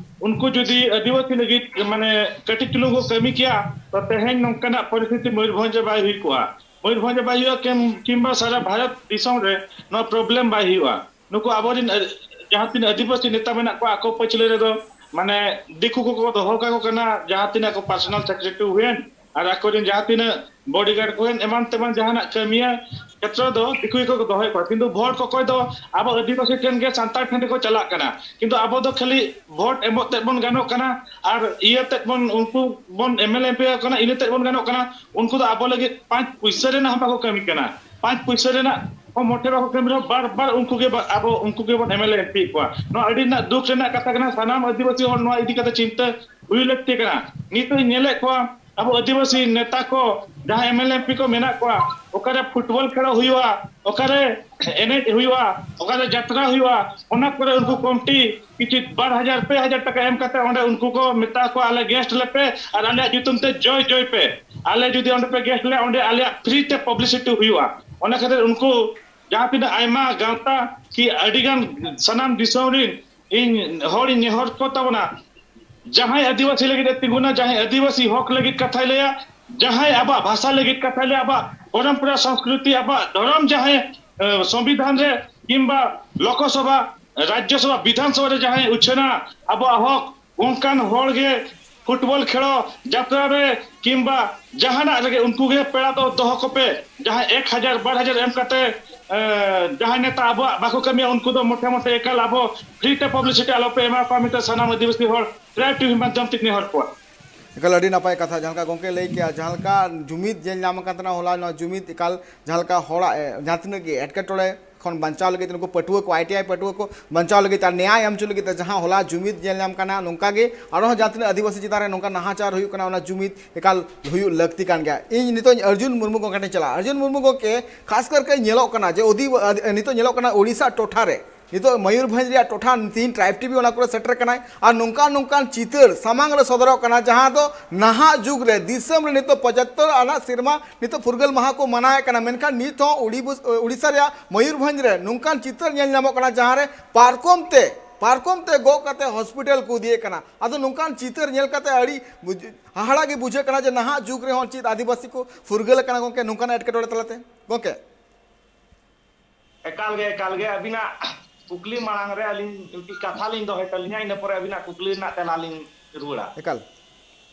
ᱩᱱᱠᱩ ᱡᱩᱫᱤ ᱟᱹᱫᱤᱵᱟᱹᱥᱤ ᱞᱟᱹᱜᱤᱫ ᱢᱟᱱᱮ ᱠᱟᱹᱴᱤᱡ ᱪᱩᱞᱩᱝ ᱠᱚ ᱠᱟᱹᱢᱤ ᱠᱮᱭᱟ, ᱛᱚ ᱛᱮᱦᱮᱧ ᱱᱚᱝᱠᱟᱱᱟᱜ ᱯᱚᱨᱤᱥᱛᱷᱤᱛᱤ ᱢᱚᱭᱩᱨᱵᱷᱚᱸᱡᱽ ᱨᱮ ᱵᱟᱭ ᱦᱩᱭ ᱠᱚᱜᱼᱟ᱾ ᱢᱚᱭᱩᱨᱵᱷᱚᱸᱡᱽ ᱨᱮ ᱵᱟᱭ ᱦᱩᱭᱩᱜᱼᱟ, ᱠᱤᱢ-, ᱠᱤᱝᱵᱟ ᱥᱟᱨᱟ ᱵᱷᱟᱨᱚᱛ ᱫᱤᱥᱚᱢ ᱨᱮ ᱱᱚᱣᱟ ᱯᱨᱚᱵᱞᱮᱢ ᱵᱟᱭ ᱦᱩᱭᱩᱜᱼᱟ᱾ ᱱᱩᱠᱩ ᱟᱵᱚᱨᱮᱱ ᱟᱹ-, ᱡᱟᱦᱟᱸ ᱛᱤᱱᱟᱹᱜ ᱟᱹᱫᱤᱵᱟᱹᱥᱤ ᱱᱮᱛᱟ ᱢᱮᱱᱟᱜ ᱠᱚᱣᱟ, ᱟᱠᱚ ᱯᱟᱹᱪᱷᱞᱟᱹ ᱨᱮᱫᱚ ᱢᱟᱱᱮ ᱫᱤᱠᱩ ᱠᱚᱠᱚ ᱫᱚᱦᱚ ᱠᱟᱠᱚ ᱠᱟᱱᱟ, ᱡᱟᱦᱟᱸ ᱛᱤᱱᱟᱹᱜ ᱠᱚ ᱯᱟᱨᱥᱚᱱᱟᱞ ᱥᱮᱠᱨᱮᱴᱟᱨᱤ ᱦᱩᱭᱮᱱ ᱟᱨ ᱟᱠᱚᱨᱮᱱ ᱡᱟᱦᱟᱸ ᱛᱤᱱᱟᱹᱜ ᱵᱚᱰᱤᱜᱟᱨᱰ ᱠᱚ ᱦᱩᱭᱮᱱ, ᱮᱢᱟᱱ ᱛᱮᱢᱟᱱ ᱡᱟᱦᱟᱱᱟᱜ ᱠᱟᱹᱢᱤᱭᱟᱹ ᱠᱷᱮᱛᱨᱚ ᱫᱚ ᱫᱤᱠᱩ ᱜᱮᱠᱚ ᱫᱚᱦᱚᱭᱮᱫ ᱠᱚᱣᱟ᱾ ᱠᱤᱱᱛᱩ ᱵᱷᱳᱴ ᱠᱚᱠᱚᱭ ᱫᱚ ᱟᱵᱚ ᱟᱹᱫᱤᱵᱟᱹᱥᱤ ᱴᱷᱮᱱ ᱜᱮ, ᱥᱟᱱᱛᱟᱲ ᱴᱷᱮᱱ ᱜᱮᱠᱚ ᱪᱟᱞᱟᱜ ᱠᱟᱱᱟ᱾ ᱠᱤᱱᱛᱩ ᱟᱵᱚ ᱫᱚ ᱠᱷᱟᱹᱞᱤ ᱵᱷᱳᱴ ᱮᱢᱚᱜ ᱛᱮᱫ ᱵᱚᱱ ᱜᱟᱱᱚᱜ ᱠᱟᱱᱟ ᱟᱨ ᱤᱭᱟᱹ ᱛᱮᱫ ᱵᱚᱱ, ᱩᱱᱠᱩ ᱵᱚᱱ M L A M P ᱠᱟᱱᱟ, ᱤᱱᱟᱹ ᱛᱮᱫ ᱵᱚᱱ ᱜᱟᱱᱚᱜ ᱠᱟᱱᱟ᱾ ᱩᱱᱠᱩ ᱫᱚ ᱟᱵᱚ ᱞᱟᱹᱜᱤᱫ ᱯᱟᱸᱪ ᱯᱩᱭᱥᱟᱹ ᱨᱮᱱᱟᱜ ᱦᱚᱸ ᱵᱟᱠᱚ ᱠᱟᱹᱢᱤ ᱠᱟᱱᱟ᱾ ᱯᱟᱸᱪ ᱯᱩᱭᱥᱟᱹ ᱨᱮᱱᱟᱜ ᱦᱚᱸ ᱢᱚᱴᱷᱮ ᱵᱟᱠᱚ ᱠᱟᱹᱢᱤ ᱨᱮᱦᱚᱸ ᱵᱟᱨ ᱵᱟᱨ ᱩᱱᱠᱩ ᱜᱮ ᱵᱟ-, ᱟᱵᱚ ᱩᱱᱠᱩ ᱜᱮᱵᱚᱱ M L A M P ᱠᱚᱣᱟ᱾ ᱱᱚᱣᱟ ᱟᱹᱰᱤ ᱨᱮᱱᱟᱜ ᱫᱩᱠ ᱨᱮᱱᱟᱜ ᱠᱟᱛᱷᱟ ᱠᱟᱱᱟ᱾ ᱥᱟᱱᱟᱢ ᱟᱹᱫᱤᱵᱟᱹᱥᱤ ᱦᱚᱲ ᱱᱚᱣᱟ ᱤᱫᱤ ᱠᱟᱛᱮ ᱪᱤᱱᱛᱟᱹ ᱦᱩᱭ ᱞᱟᱹᱠᱛᱤ ᱠᱟᱱᱟ᱾ ᱱᱤᱛᱚᱜ ᱤᱧ ᱧᱮᱞᱮᱫ ᱠᱚᱣᱟ, ᱟᱵᱚ ᱟᱹᱫᱤᱵᱟᱹᱥᱤ ᱱᱮᱛᱟ ᱠᱚ, ᱡᱟᱦᱟᱸ M L A M P ᱠᱚ ᱢᱮᱱᱟᱜ ᱠᱚᱣᱟ, ᱚᱠᱟᱨᱮ ᱯᱷᱩᱴᱵᱚᱞ ᱠᱷᱮᱞᱚᱜ ᱦᱩᱭᱩᱜᱼᱟ, ᱚᱠᱟᱨᱮ ᱮᱱᱮᱡ ᱦᱩᱭᱩᱜᱼᱟ, ᱚᱠᱟᱨᱮ ᱡᱟᱛᱨᱟ ᱦᱩᱭᱩᱜᱼᱟ, ᱚᱱᱟ ᱠᱚᱨᱮ ᱩᱱᱠᱩ ᱠᱚᱢᱤᱴᱤ ᱠᱤᱪᱷᱩ ᱵᱟᱨ ᱦᱟᱡᱟᱨ, ᱯᱮ ᱦᱟᱡᱟᱨ ᱴᱟᱠᱟ ᱮᱢ ᱠᱟᱛᱮ ᱚᱸᱰᱮ ᱩᱱᱠᱩ ᱠᱚ ᱢᱮᱛᱟ ᱠᱚᱣᱟ, "ᱟᱞᱮ ᱜᱮᱥᱴ ᱞᱮᱯᱮ ᱟᱨ ᱟᱞᱮᱭᱟᱜ ᱧᱩᱛᱩᱢ ᱛᱮ ᱡᱚᱭ ᱡᱚᱭ ᱯᱮ, ᱟᱞᱮ ᱡᱩᱫᱤ ᱚᱸᱰᱮ ᱯᱮ ᱜᱮᱥᱴ ᱞᱮᱭᱟ, ᱚᱸᱰᱮ ᱟᱞᱮᱭᱟᱜ ᱯᱷᱨᱤ ᱛᱮ ᱯᱟᱵᱽᱞᱤᱥᱤᱴᱤ ᱦᱩᱭᱩᱜᱼᱟ᱾" ᱚᱱᱟ ᱠᱷᱟᱹᱛᱤᱨ ᱩᱱᱠᱩ ᱡᱟᱦᱟᱸ ᱛᱤᱱᱟᱹᱜ ᱟᱭᱢᱟ ᱜᱟᱶᱛᱟ ᱠᱤ ᱟᱹᱰᱤ ᱜᱟᱱ ᱥᱟᱱᱟᱢ ᱫᱤᱥᱚᱢ ᱨᱤᱱ ᱤᱧ ᱦᱚᱲᱤᱧ ᱱᱮᱦᱚᱨ ᱠᱚ ᱛᱟᱵᱚᱱᱟ, ᱡᱟᱦᱟᱸᱭ ᱟᱹᱫᱤᱵᱟᱹᱥᱤ ᱞᱟᱹᱜᱤᱫ ᱮ ᱛᱤᱸᱜᱩᱱᱟ, ᱡᱟᱦᱟᱸᱭ ᱟᱹᱫᱤᱵᱟᱹᱥᱤ ᱦᱚᱠ ᱞᱟᱹᱜᱤᱫ ᱠᱟᱛᱷᱟᱭ ᱞᱟᱹᱭᱟ, ᱡᱟᱦᱟᱸᱭ ᱟᱵᱚᱣᱟᱜ ᱵᱷᱟᱥᱟ ᱞᱟᱹᱜᱤᱫ ᱠᱟᱛᱷᱟᱭ ᱞᱟᱹᱭᱟ, ᱟᱵᱚᱣᱟᱜ ᱯᱚᱨᱚᱢᱯᱚᱨᱟ, ᱥᱚᱝᱥᱠᱨᱤᱛᱤ, ᱟᱵᱚᱣᱟᱜ ᱫᱷᱚᱨᱚᱢ, ᱡᱟᱦᱟᱸᱭ, ᱮ, ᱥᱚᱝᱵᱤᱫᱷᱟᱱ ᱨᱮ ᱠᱤᱝᱵᱟ ᱞᱳᱠᱚᱥᱚᱵᱷᱟ, ᱨᱟᱡᱽᱡᱚᱥᱚᱵᱷᱟ, ᱵᱤᱫᱷᱟᱱ ᱥᱚᱵᱷᱟ ᱨᱮ ᱡᱟᱦᱟᱸᱭ ᱩᱪᱷᱟᱹᱱᱟ ᱟᱵᱚᱣᱟᱜ ᱦᱚᱠ, ᱚᱱᱠᱟᱱ ᱦᱚᱲ ᱜᱮ ᱯᱷᱩᱴᱵᱚᱞ ᱠᱷᱮᱞᱳ, ᱡᱟᱛᱨᱟ ᱨᱮ, ᱠᱤᱝᱵᱟ ᱡᱟᱦᱟᱱᱟᱜ ᱨᱮᱜᱮ ᱩᱱᱠᱩ ᱜᱮ ᱯᱮᱲᱟ ᱫᱚ ᱫᱚᱦᱚ ᱠᱚᱯᱮ᱾ ᱡᱟᱦᱟᱸᱭ ᱮᱠ ᱦᱟᱡᱟᱨ ᱵᱟᱨ ᱦᱟᱡᱟᱨ ᱮᱢ ᱠᱟᱛᱮ ᱡᱟᱦᱟᱸᱭ ᱱᱮᱛᱟ ᱟᱵᱚᱣᱟᱜ ᱵᱟᱠᱚ ᱠᱟᱹᱢᱤᱭᱟ, ᱩᱱᱠᱩ ᱫᱚ ᱢᱚᱴᱷᱮ ᱢᱚᱴᱷᱮ ᱮᱠᱟᱞ ᱟᱵᱚ ᱯᱷᱨᱤ ᱛᱮ ᱯᱟᱵᱽᱞᱤᱥᱤᱴᱤ ᱟᱞᱚᱯᱮ ᱮᱢᱟ ᱠᱚᱣᱟ ᱢᱮᱱᱛᱮ ᱥᱟᱱᱟᱢ ᱟᱹᱫᱤᱵᱟᱹᱥᱤ ᱦᱚᱲ ᱴᱨᱟᱭᱤᱵᱽ ᱴᱤᱵᱷᱤ ᱢᱟᱫᱽᱫᱷᱚᱢ ᱛᱮᱧ ᱱᱮᱦᱚᱨ ᱠᱚᱣᱟ᱾ ᱮᱠᱟᱞ ᱟᱹᱰᱤ ᱱᱟᱯᱟᱭ ᱠᱟᱛᱷᱟ, ᱡᱟᱦᱟᱸ ᱞᱮᱠᱟ ᱜᱚᱢᱠᱮ ᱞᱟᱹᱭ ᱠᱮᱜᱼᱟ, ᱡᱟᱦᱟᱸ ᱞᱮᱠᱟ ᱡᱩᱢᱤᱫ ᱧᱮᱞ ᱧᱟᱢ ᱟᱠᱟᱱ ᱛᱟᱦᱮᱱᱟ ᱦᱚᱞᱟ, ᱱᱚᱣᱟ ᱡᱩᱢᱤᱫ ᱮᱠᱟᱞ ᱡᱟᱦᱟᱸ ᱞᱮᱠᱟ ᱦᱚᱲᱟᱜ ᱡᱟᱦᱟᱸ ᱛᱤᱱᱟᱹᱜ ᱜᱮ ᱮᱴᱠᱮᱴᱚᱬᱮ ᱠᱷᱚᱱ ᱵᱟᱧᱪᱟᱣ ᱞᱟᱹᱜᱤᱫ ᱱᱩᱠᱩ ᱯᱟᱹᱴᱷᱩᱣᱟᱹ ᱠᱚ, ᱟᱭ ᱴᱤ ᱟᱭ ᱯᱟᱹᱴᱷᱩᱣᱟᱹ ᱠᱚ ᱵᱟᱧᱪᱟᱣ ᱞᱟᱹᱜᱤᱫ ᱟᱨ ᱱᱮᱭᱟᱭ ᱮᱢ ᱦᱚᱪᱚ ᱞᱟᱹᱜᱤᱫ ᱛᱮ ᱡᱟᱦᱟᱸ ᱦᱚᱞᱟ ᱡᱩᱢᱤᱫ ᱧᱮᱞ ᱧᱟᱢ ᱠᱟᱱᱟ, ᱱᱚᱝᱠᱟ ᱜᱮ ᱟᱨᱦᱚᱸ ᱡᱟᱦᱟᱸ ᱛᱤᱱᱟᱹᱜ ᱟᱹᱫᱤᱵᱟᱹᱥᱤ ᱪᱮᱛᱟᱱ ᱨᱮ ᱱᱚᱝᱠᱟ ᱱᱟᱦᱟᱪᱟᱨ ᱦᱩᱭᱩᱜ ᱠᱟᱱᱟ, ᱚᱱᱟ ᱡᱩᱢᱤᱫ ᱮᱠᱟᱞ ᱦᱩᱭᱩᱜ ᱞᱟᱹᱠᱛᱤ ᱠᱟᱱ ᱜᱮᱭᱟ᱾ ᱤᱧ ᱱᱤᱛᱚᱜ ᱟᱨᱡᱩᱱ ᱢᱩᱨᱢᱩ ᱜᱚᱢᱠᱮ ᱴᱷᱮᱱ ᱪᱟᱞᱟᱜᱼᱟ᱾ ᱟᱨᱡᱩᱱ ᱢᱩᱨᱢᱩ ᱜᱚᱢᱠᱮ, ᱠᱷᱟᱥ ᱠᱟᱨ ᱠᱟᱛᱮ ᱧᱮᱞᱚᱜ ᱠᱟᱱᱟ ᱡᱮ ᱚᱫᱤ-, ᱱᱤᱛᱚᱜ ᱧᱮᱞᱚᱜ ᱠᱟᱱᱟ ᱳᱰᱤᱥᱟ ᱴᱚᱴᱷᱟ ᱨᱮ ᱱᱤᱛᱚᱜ ᱢᱚᱭᱩᱨᱵᱷᱚᱸᱡᱽ ᱨᱮᱭᱟᱜ ᱴᱚᱴᱷᱟ ᱛᱤᱦᱤᱧ ᱴᱨᱟᱭᱤᱵᱽ ᱴᱤᱵᱷᱤ ᱚᱱᱟ ᱠᱚᱨᱮ ᱥᱮᱴᱮᱨ ᱠᱟᱱᱟᱭ ᱟᱨ ᱱᱚᱝᱠᱟᱱ ᱱᱚᱝᱠᱟᱱ ᱪᱤᱛᱟᱹᱨ ᱥᱟᱢᱟᱝ ᱨᱮ ᱥᱚᱫᱚᱨᱚᱜ ᱠᱟᱱᱟ, ᱡᱟᱦᱟᱸ ᱫᱚ ᱱᱟᱦᱟᱜ ᱡᱩᱜᱽ ᱨᱮ ᱫᱤᱥᱚᱢ ᱨᱮ ᱱᱤᱛᱚᱜ ᱯᱚᱸᱪᱟᱛᱛᱚᱨ ᱟᱱᱟᱜ ᱥᱮᱨᱢᱟ ᱱᱤᱛᱚᱜ ᱯᱷᱩᱨᱜᱟᱹᱞ ᱢᱟᱦᱟ ᱠᱚ ᱢᱟᱱᱟᱣᱮᱫ ᱠᱟᱱᱟ, ᱢᱮᱱᱠᱷᱟᱱ ᱱᱤᱛ ᱦᱚᱸ ᱩᱲᱤᱵᱩᱥ-, ᱳᱰᱤᱥᱟ ᱨᱮᱭᱟᱜ ᱢᱚᱭᱩᱨᱵᱷᱚᱸᱡᱽ ᱨᱮ ᱱᱚᱝᱠᱟᱱ ᱪᱤᱛᱟᱹᱨ ᱧᱮᱞ ᱧᱟᱢᱚᱜ ᱠᱟᱱᱟ, ᱡᱟᱦᱟᱸ ᱨᱮ ᱯᱟᱨᱠᱚᱢ ᱛᱮ, ᱯᱟᱨᱠᱚᱢ ᱛᱮ ᱜᱚᱜ ᱠᱟᱛᱮ ᱦᱚᱥᱯᱤᱴᱟᱞ ᱠᱚ ᱤᱫᱤᱭᱮ ᱠᱟᱱᱟ᱾ ᱟᱫᱚ ᱱᱚᱝᱠᱟᱱ ᱪᱤᱛᱟᱹᱨ ᱧᱮᱞ ᱠᱟᱛᱮ ᱟᱹᱰᱤ ᱵᱩᱡ-, ᱦᱟᱦᱟᱲᱟ ᱜᱮ ᱵᱩᱡᱷᱟᱹᱜ ᱠᱟᱱᱟ ᱡᱮ ᱱᱟᱦᱟᱜ ᱡᱩᱜᱽ ᱨᱮᱦᱚᱸ ᱪᱮᱫ ᱟᱹᱫᱤᱵᱟᱹᱥᱤ ᱠᱚ ᱯᱷᱩᱨᱜᱟᱹᱞ ᱟᱠᱟᱱᱟ ᱜᱚᱢᱠᱮ, ᱱᱚᱝᱠᱟᱱᱟᱜ ᱮᱴᱠᱮᱴᱚᱬᱮ ᱛᱟᱞᱟᱛᱮ ᱜᱚᱢᱠᱮ? ᱮᱠᱟᱞ ᱜᱮ, ᱮᱠᱟᱞ ᱜᱮ᱾ ᱟᱹᱵᱤᱱᱟᱜ ᱠᱩᱠᱞᱤ ᱢᱟᱲᱟᱝ ᱨᱮ ᱟᱹᱞᱤᱧ ᱢᱤᱫᱴᱤᱡ ᱠᱟᱛᱷᱟ ᱞᱤᱧ ᱫᱚᱦᱚᱭ ᱛᱟᱹᱞᱤᱧᱟ, ᱤᱱᱟᱹ ᱯᱚᱨᱮ ᱟᱹᱵᱤᱱᱟᱜ ᱠᱩᱠᱞᱤ ᱨᱮᱱᱟᱜ ᱛᱮᱞᱟ ᱞᱤᱧ ᱨᱩᱣᱟᱹᱲᱟ᱾ ᱮᱠᱟᱞ᱾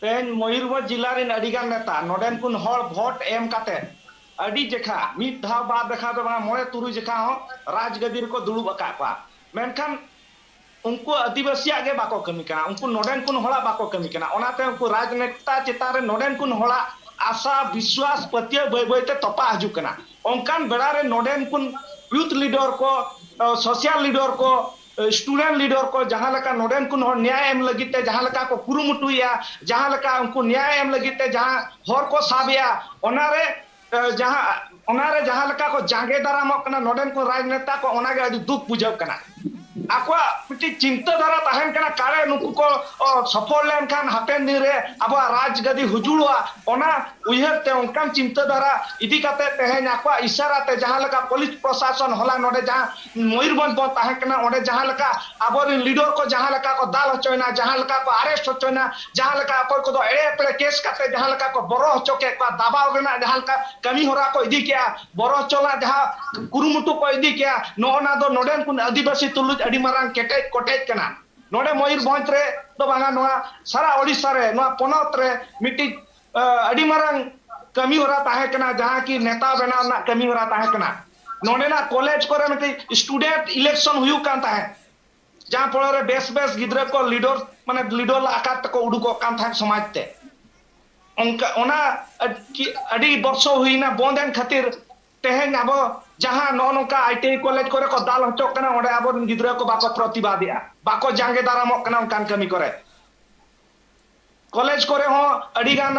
ᱛᱮᱦᱮᱧ ᱢᱚᱭᱩᱨᱵᱷᱚᱸᱡᱽ ᱡᱤᱞᱟ ᱨᱮᱱ ᱟᱹᱰᱤᱜᱟᱱ ᱱᱮᱛᱟ ᱱᱚᱰᱮᱱ ᱠᱩᱱ ᱦᱚᱲ ᱵᱷᱳᱴ ᱮᱢ ᱠᱟᱛᱮ ᱟᱹᱰᱤ ᱡᱮᱠᱷᱟ, ᱢᱤᱫ ᱫᱷᱟᱣ ᱵᱟᱨ ᱡᱮᱠᱷᱟ ᱫᱚ ᱵᱟᱝ, ᱢᱚᱬᱮ ᱛᱩᱨᱩᱭ ᱡᱮᱠᱷᱟ ᱦᱚᱸ ᱨᱟᱡᱽ ᱜᱟᱹᱫᱤ ᱨᱮᱠᱚ ᱫᱩᱲᱩᱵ ᱟᱠᱟᱫ ᱠᱚᱣᱟ, ᱢᱮᱱᱠᱷᱟᱱ ᱩᱱᱠᱩ ᱟᱹᱫᱤᱵᱟᱹᱥᱤᱭᱟᱜ ᱜᱮ ᱵᱟᱠᱚ ᱠᱟᱹᱢᱤ ᱠᱟᱱᱟ, ᱩᱱᱠᱩ ᱱᱚᱰᱮᱱ ᱠᱩᱱ ᱦᱚᱲᱟᱜ ᱵᱟᱠᱚ ᱠᱟᱹᱢᱤ ᱠᱟᱱᱟ᱾ ᱚᱱᱟᱛᱮ ᱩᱱᱠᱩ ᱨᱟᱡᱽᱱᱮᱛᱟ ᱪᱮᱛᱟᱱ ᱨᱮ ᱱᱚᱰᱮᱱ ᱠᱩᱱ ᱦᱚᱲᱟᱜ ᱟᱥᱟ, ᱵᱤᱥᱣᱟᱥ, ᱯᱟᱹᱛᱭᱟᱹᱣ ᱵᱟᱹᱭ ᱵᱟᱹᱭᱛᱮ ᱛᱚᱯᱟᱜ ᱦᱤᱡᱩᱜ ᱠᱟᱱᱟ᱾ ᱚᱱᱠᱟᱱ ᱵᱮᱲᱟ ᱨᱮ ᱱᱚᱰᱮᱱ ᱠᱩᱱ ᱭᱩᱛᱷ ᱞᱤᱰᱟᱨ ᱠᱚ, ᱥᱳᱥᱟᱞ ᱞᱤᱰᱟᱨ ᱠᱚ, ᱥᱴᱩᱰᱮᱱᱴ ᱞᱤᱰᱟᱨ ᱠᱚ ᱡᱟᱦᱟᱸ ᱞᱮᱠᱟ ᱱᱚᱰᱮᱱ ᱠᱩᱱ ᱦᱚᱲ ᱱᱮᱭᱟᱭ ᱮᱢ ᱞᱟᱹᱜᱤᱫ ᱛᱮ ᱡᱟᱦᱟᱸ ᱞᱮᱠᱟ ᱠᱚ ᱠᱩᱨᱩᱢᱩᱴᱩᱭᱮᱫᱼᱟ, ᱡᱟᱦᱟᱸ ᱞᱮᱠᱟ ᱩᱱᱠᱩ ᱱᱮᱭᱟᱭ ᱮᱢ ᱞᱟᱹᱜᱤᱫ ᱛᱮ ᱡᱟᱦᱟᱸ ᱦᱚᱨ ᱠᱚ ᱥᱟᱵᱮᱜᱼᱟ, ᱚᱱᱟᱨᱮ ᱡᱟᱦᱟᱸ, ᱚᱱᱟᱨᱮ ᱡᱟᱦᱟᱸ ᱞᱮᱠᱟ ᱠᱚ ᱡᱟᱸᱜᱮ ᱫᱟᱨᱟᱢᱚᱜ ᱠᱟᱱᱟ ᱱᱚᱰᱮᱱ ᱠᱚ ᱨᱟᱡᱽᱱᱮᱛᱟ ᱠᱚ, ᱚᱱᱟᱜᱮ ᱟᱹᱰᱤ ᱫᱩᱠ ᱵᱩᱡᱷᱟᱹᱜ ᱠᱟᱱᱟ᱾ ᱟᱠᱚᱣᱟᱜ ᱢᱤᱫᱴᱤᱡ ᱪᱤᱱᱛᱟᱹ ᱫᱷᱟᱨᱟ ᱛᱟᱦᱮᱱ ᱠᱟᱱᱟ, ᱠᱟᱨᱮ ᱱᱩᱠᱩ ᱠᱚ ᱥᱚᱯᱷᱚᱞ ᱞᱮᱱᱠᱷᱟᱱ ᱦᱟᱯᱮᱱ ᱫᱤᱱ ᱨᱮ ᱟᱵᱚᱣᱟᱜ ᱨᱟᱡᱽ ᱜᱟᱹᱫᱤ ᱦᱩᱡᱩᱲᱚᱜᱼᱟ, ᱚᱱᱟ ᱩᱭᱦᱟᱹᱨ ᱛᱮ ᱚᱱᱠᱟᱱ ᱪᱤᱱᱛᱟᱹ ᱫᱷᱟᱨᱟ ᱤᱫᱤ ᱠᱟᱛᱮ ᱛᱮᱦᱮᱧ ᱟᱠᱚᱣᱟᱜ ᱤᱥᱟᱨᱟ ᱛᱮ ᱡᱟᱦᱟᱸ ᱞᱮᱠᱟ ᱯᱩᱞᱤᱥ ᱯᱨᱚᱥᱟᱥᱚᱱ ᱦᱚᱞᱟ ᱱᱚᱰᱮ ᱡᱟᱦᱟᱸ ᱢᱚᱭᱩᱨᱵᱷᱚᱸᱡᱽ ᱵᱚᱱ ᱛᱟᱦᱮᱸ ᱠᱟᱱᱟ, ᱚᱸᱰᱮ ᱡᱟᱦᱟᱸ ᱞᱮᱠᱟ ᱟᱵᱚᱨᱮᱱ ᱞᱤᱰᱟᱨ ᱠᱚ ᱡᱟᱦᱟᱸ ᱞᱮᱠᱟ ᱠᱚ ᱫᱟᱞ ᱦᱚᱪᱚᱭᱮᱱᱟ, ᱡᱟᱦᱟᱸ ᱞᱮᱠᱟ ᱠᱚ ᱟᱨᱮᱥᱴ ᱦᱚᱪᱚᱭᱮᱱᱟ, ᱡᱟᱦᱟᱸ ᱞᱮᱠᱟ ᱚᱠᱚᱭ ᱠᱚᱫᱚ ᱮᱲᱮ ᱮᱯᱲᱮ ᱠᱮᱥ ᱠᱟᱛᱮ ᱡᱟᱦᱟᱸ ᱞᱮᱠᱟ ᱠᱚ ᱵᱚᱨᱚ ᱦᱚᱪᱚ ᱠᱮᱫ ᱠᱚᱣᱟ, ᱫᱟᱵᱟᱣ ᱨᱮᱱᱟᱜ ᱡᱟᱦᱟᱸ ᱞᱮᱠᱟ ᱠᱟᱹᱢᱤ ᱦᱚᱨᱟ ᱠᱚ ᱤᱫᱤ ᱠᱮᱜᱼᱟ, ᱵᱚᱨᱚ ᱦᱚᱪᱚ ᱨᱮᱱᱟᱜ ᱡᱟᱦᱟᱸ ᱠᱩᱨᱩᱢᱩᱴᱩ ᱠᱚ ᱤᱫᱤ ᱠᱮᱜᱼᱟ, ᱱᱚᱜᱼᱚ ᱱᱟ ᱫᱚ ᱱᱚᱰᱮᱱ ᱠᱚ ᱟᱹᱫᱤᱵᱟᱹᱥᱤ ᱛᱩᱞᱩᱡ ᱟᱹᱰᱤ ᱢᱟᱨᱟᱝ ᱠᱮᱴᱮᱡ ᱠᱚᱴᱮᱡ ᱠᱟᱱᱟ᱾ ᱱᱚᱰᱮ ᱢᱚᱭᱩᱨᱵᱷᱚᱸᱡᱽ ᱨᱮ ᱫᱚ ᱵᱟᱝᱟ, ᱱᱚᱣᱟ ᱥᱟᱨᱟ ᱳᱰᱤᱥᱟ ᱨᱮ, ᱱᱚᱣᱟ ᱯᱚᱱᱚᱛ ᱨᱮ ᱢᱤᱫᱴᱤᱡ ᱟᱹᱰᱤ ᱢᱟᱨᱟᱝ ᱠᱟᱹᱢᱤ ᱦᱚᱨᱟ ᱛᱟᱦᱮᱸ ᱠᱟᱱᱟ, ᱡᱟᱦᱟᱸ ᱠᱤ ᱱᱮᱛᱟ ᱵᱮᱱᱟᱣ ᱨᱮᱱᱟᱜ ᱠᱟᱹᱢᱤ ᱦᱚᱨᱟ ᱛᱟᱦᱮᱸ ᱠᱟᱱᱟ᱾ ᱱᱚᱰᱮᱱᱟᱜ ᱠᱚᱞᱮᱡᱽ ᱠᱚᱨᱮ ᱢᱤᱫᱴᱤᱡ ᱥᱴᱩᱰᱮᱱᱴ ᱤᱞᱮᱠᱥᱚᱱ ᱦᱩᱭᱩᱜ ᱠᱟᱱ ᱛᱟᱦᱮᱸᱫ, ᱡᱟᱦᱟᱸ ᱯᱚᱨᱮ ᱨᱮ ᱵᱮᱥ ᱵᱮᱥ ᱜᱤᱫᱽᱨᱟᱹ ᱠᱚ ᱞᱤᱰᱚᱨ, ᱢᱟᱱᱮ ᱞᱤᱰᱚᱨ ᱟᱠᱟᱫ ᱛᱮᱠᱚ ᱩᱰᱩᱠᱚᱜ ᱠᱟᱱ ᱛᱟᱦᱮᱸᱫ ᱥᱚᱢᱟᱡᱽ ᱛᱮ᱾ ᱚᱱᱠᱟ ᱚᱱᱟ ᱟᱹᱰᱤ ᱵᱚᱨᱥᱚ ᱦᱩᱭᱱᱟ ᱵᱚᱱᱫ ᱮᱱ ᱠᱷᱟᱹᱛᱤᱨ, ᱛᱮᱦᱮᱧ ᱟᱵᱚ ᱡᱟᱦᱟᱸ ᱱᱚᱜᱼᱚ ᱱᱚᱝᱠᱟ ᱟᱭ ᱴᱤ ᱟᱭ ᱠᱚᱞᱮᱡᱽ ᱠᱚᱨᱮ ᱠᱚ ᱫᱟᱞ ᱦᱚᱪᱚᱜ ᱠᱟᱱᱟ, ᱚᱸᱰᱮ ᱟᱵᱚᱨᱮᱱ ᱜᱤᱫᱽᱨᱟᱹ ᱠᱚ ᱵᱟᱠᱚ ᱯᱨᱚᱛᱤᱵᱟᱫᱮᱜᱼᱟ, ᱵᱟᱠᱚ ᱡᱟᱸᱜᱮ ᱫᱟᱨᱟᱢᱚᱜ ᱠᱟᱱᱟ ᱚᱱᱠᱟᱱ ᱠᱟᱹᱢᱤ ᱠᱚᱨᱮ᱾ ᱠᱚᱞᱮᱡᱽ ᱠᱚᱨᱮ ᱦᱚᱸ ᱟᱹᱰᱤ ᱜᱟᱱ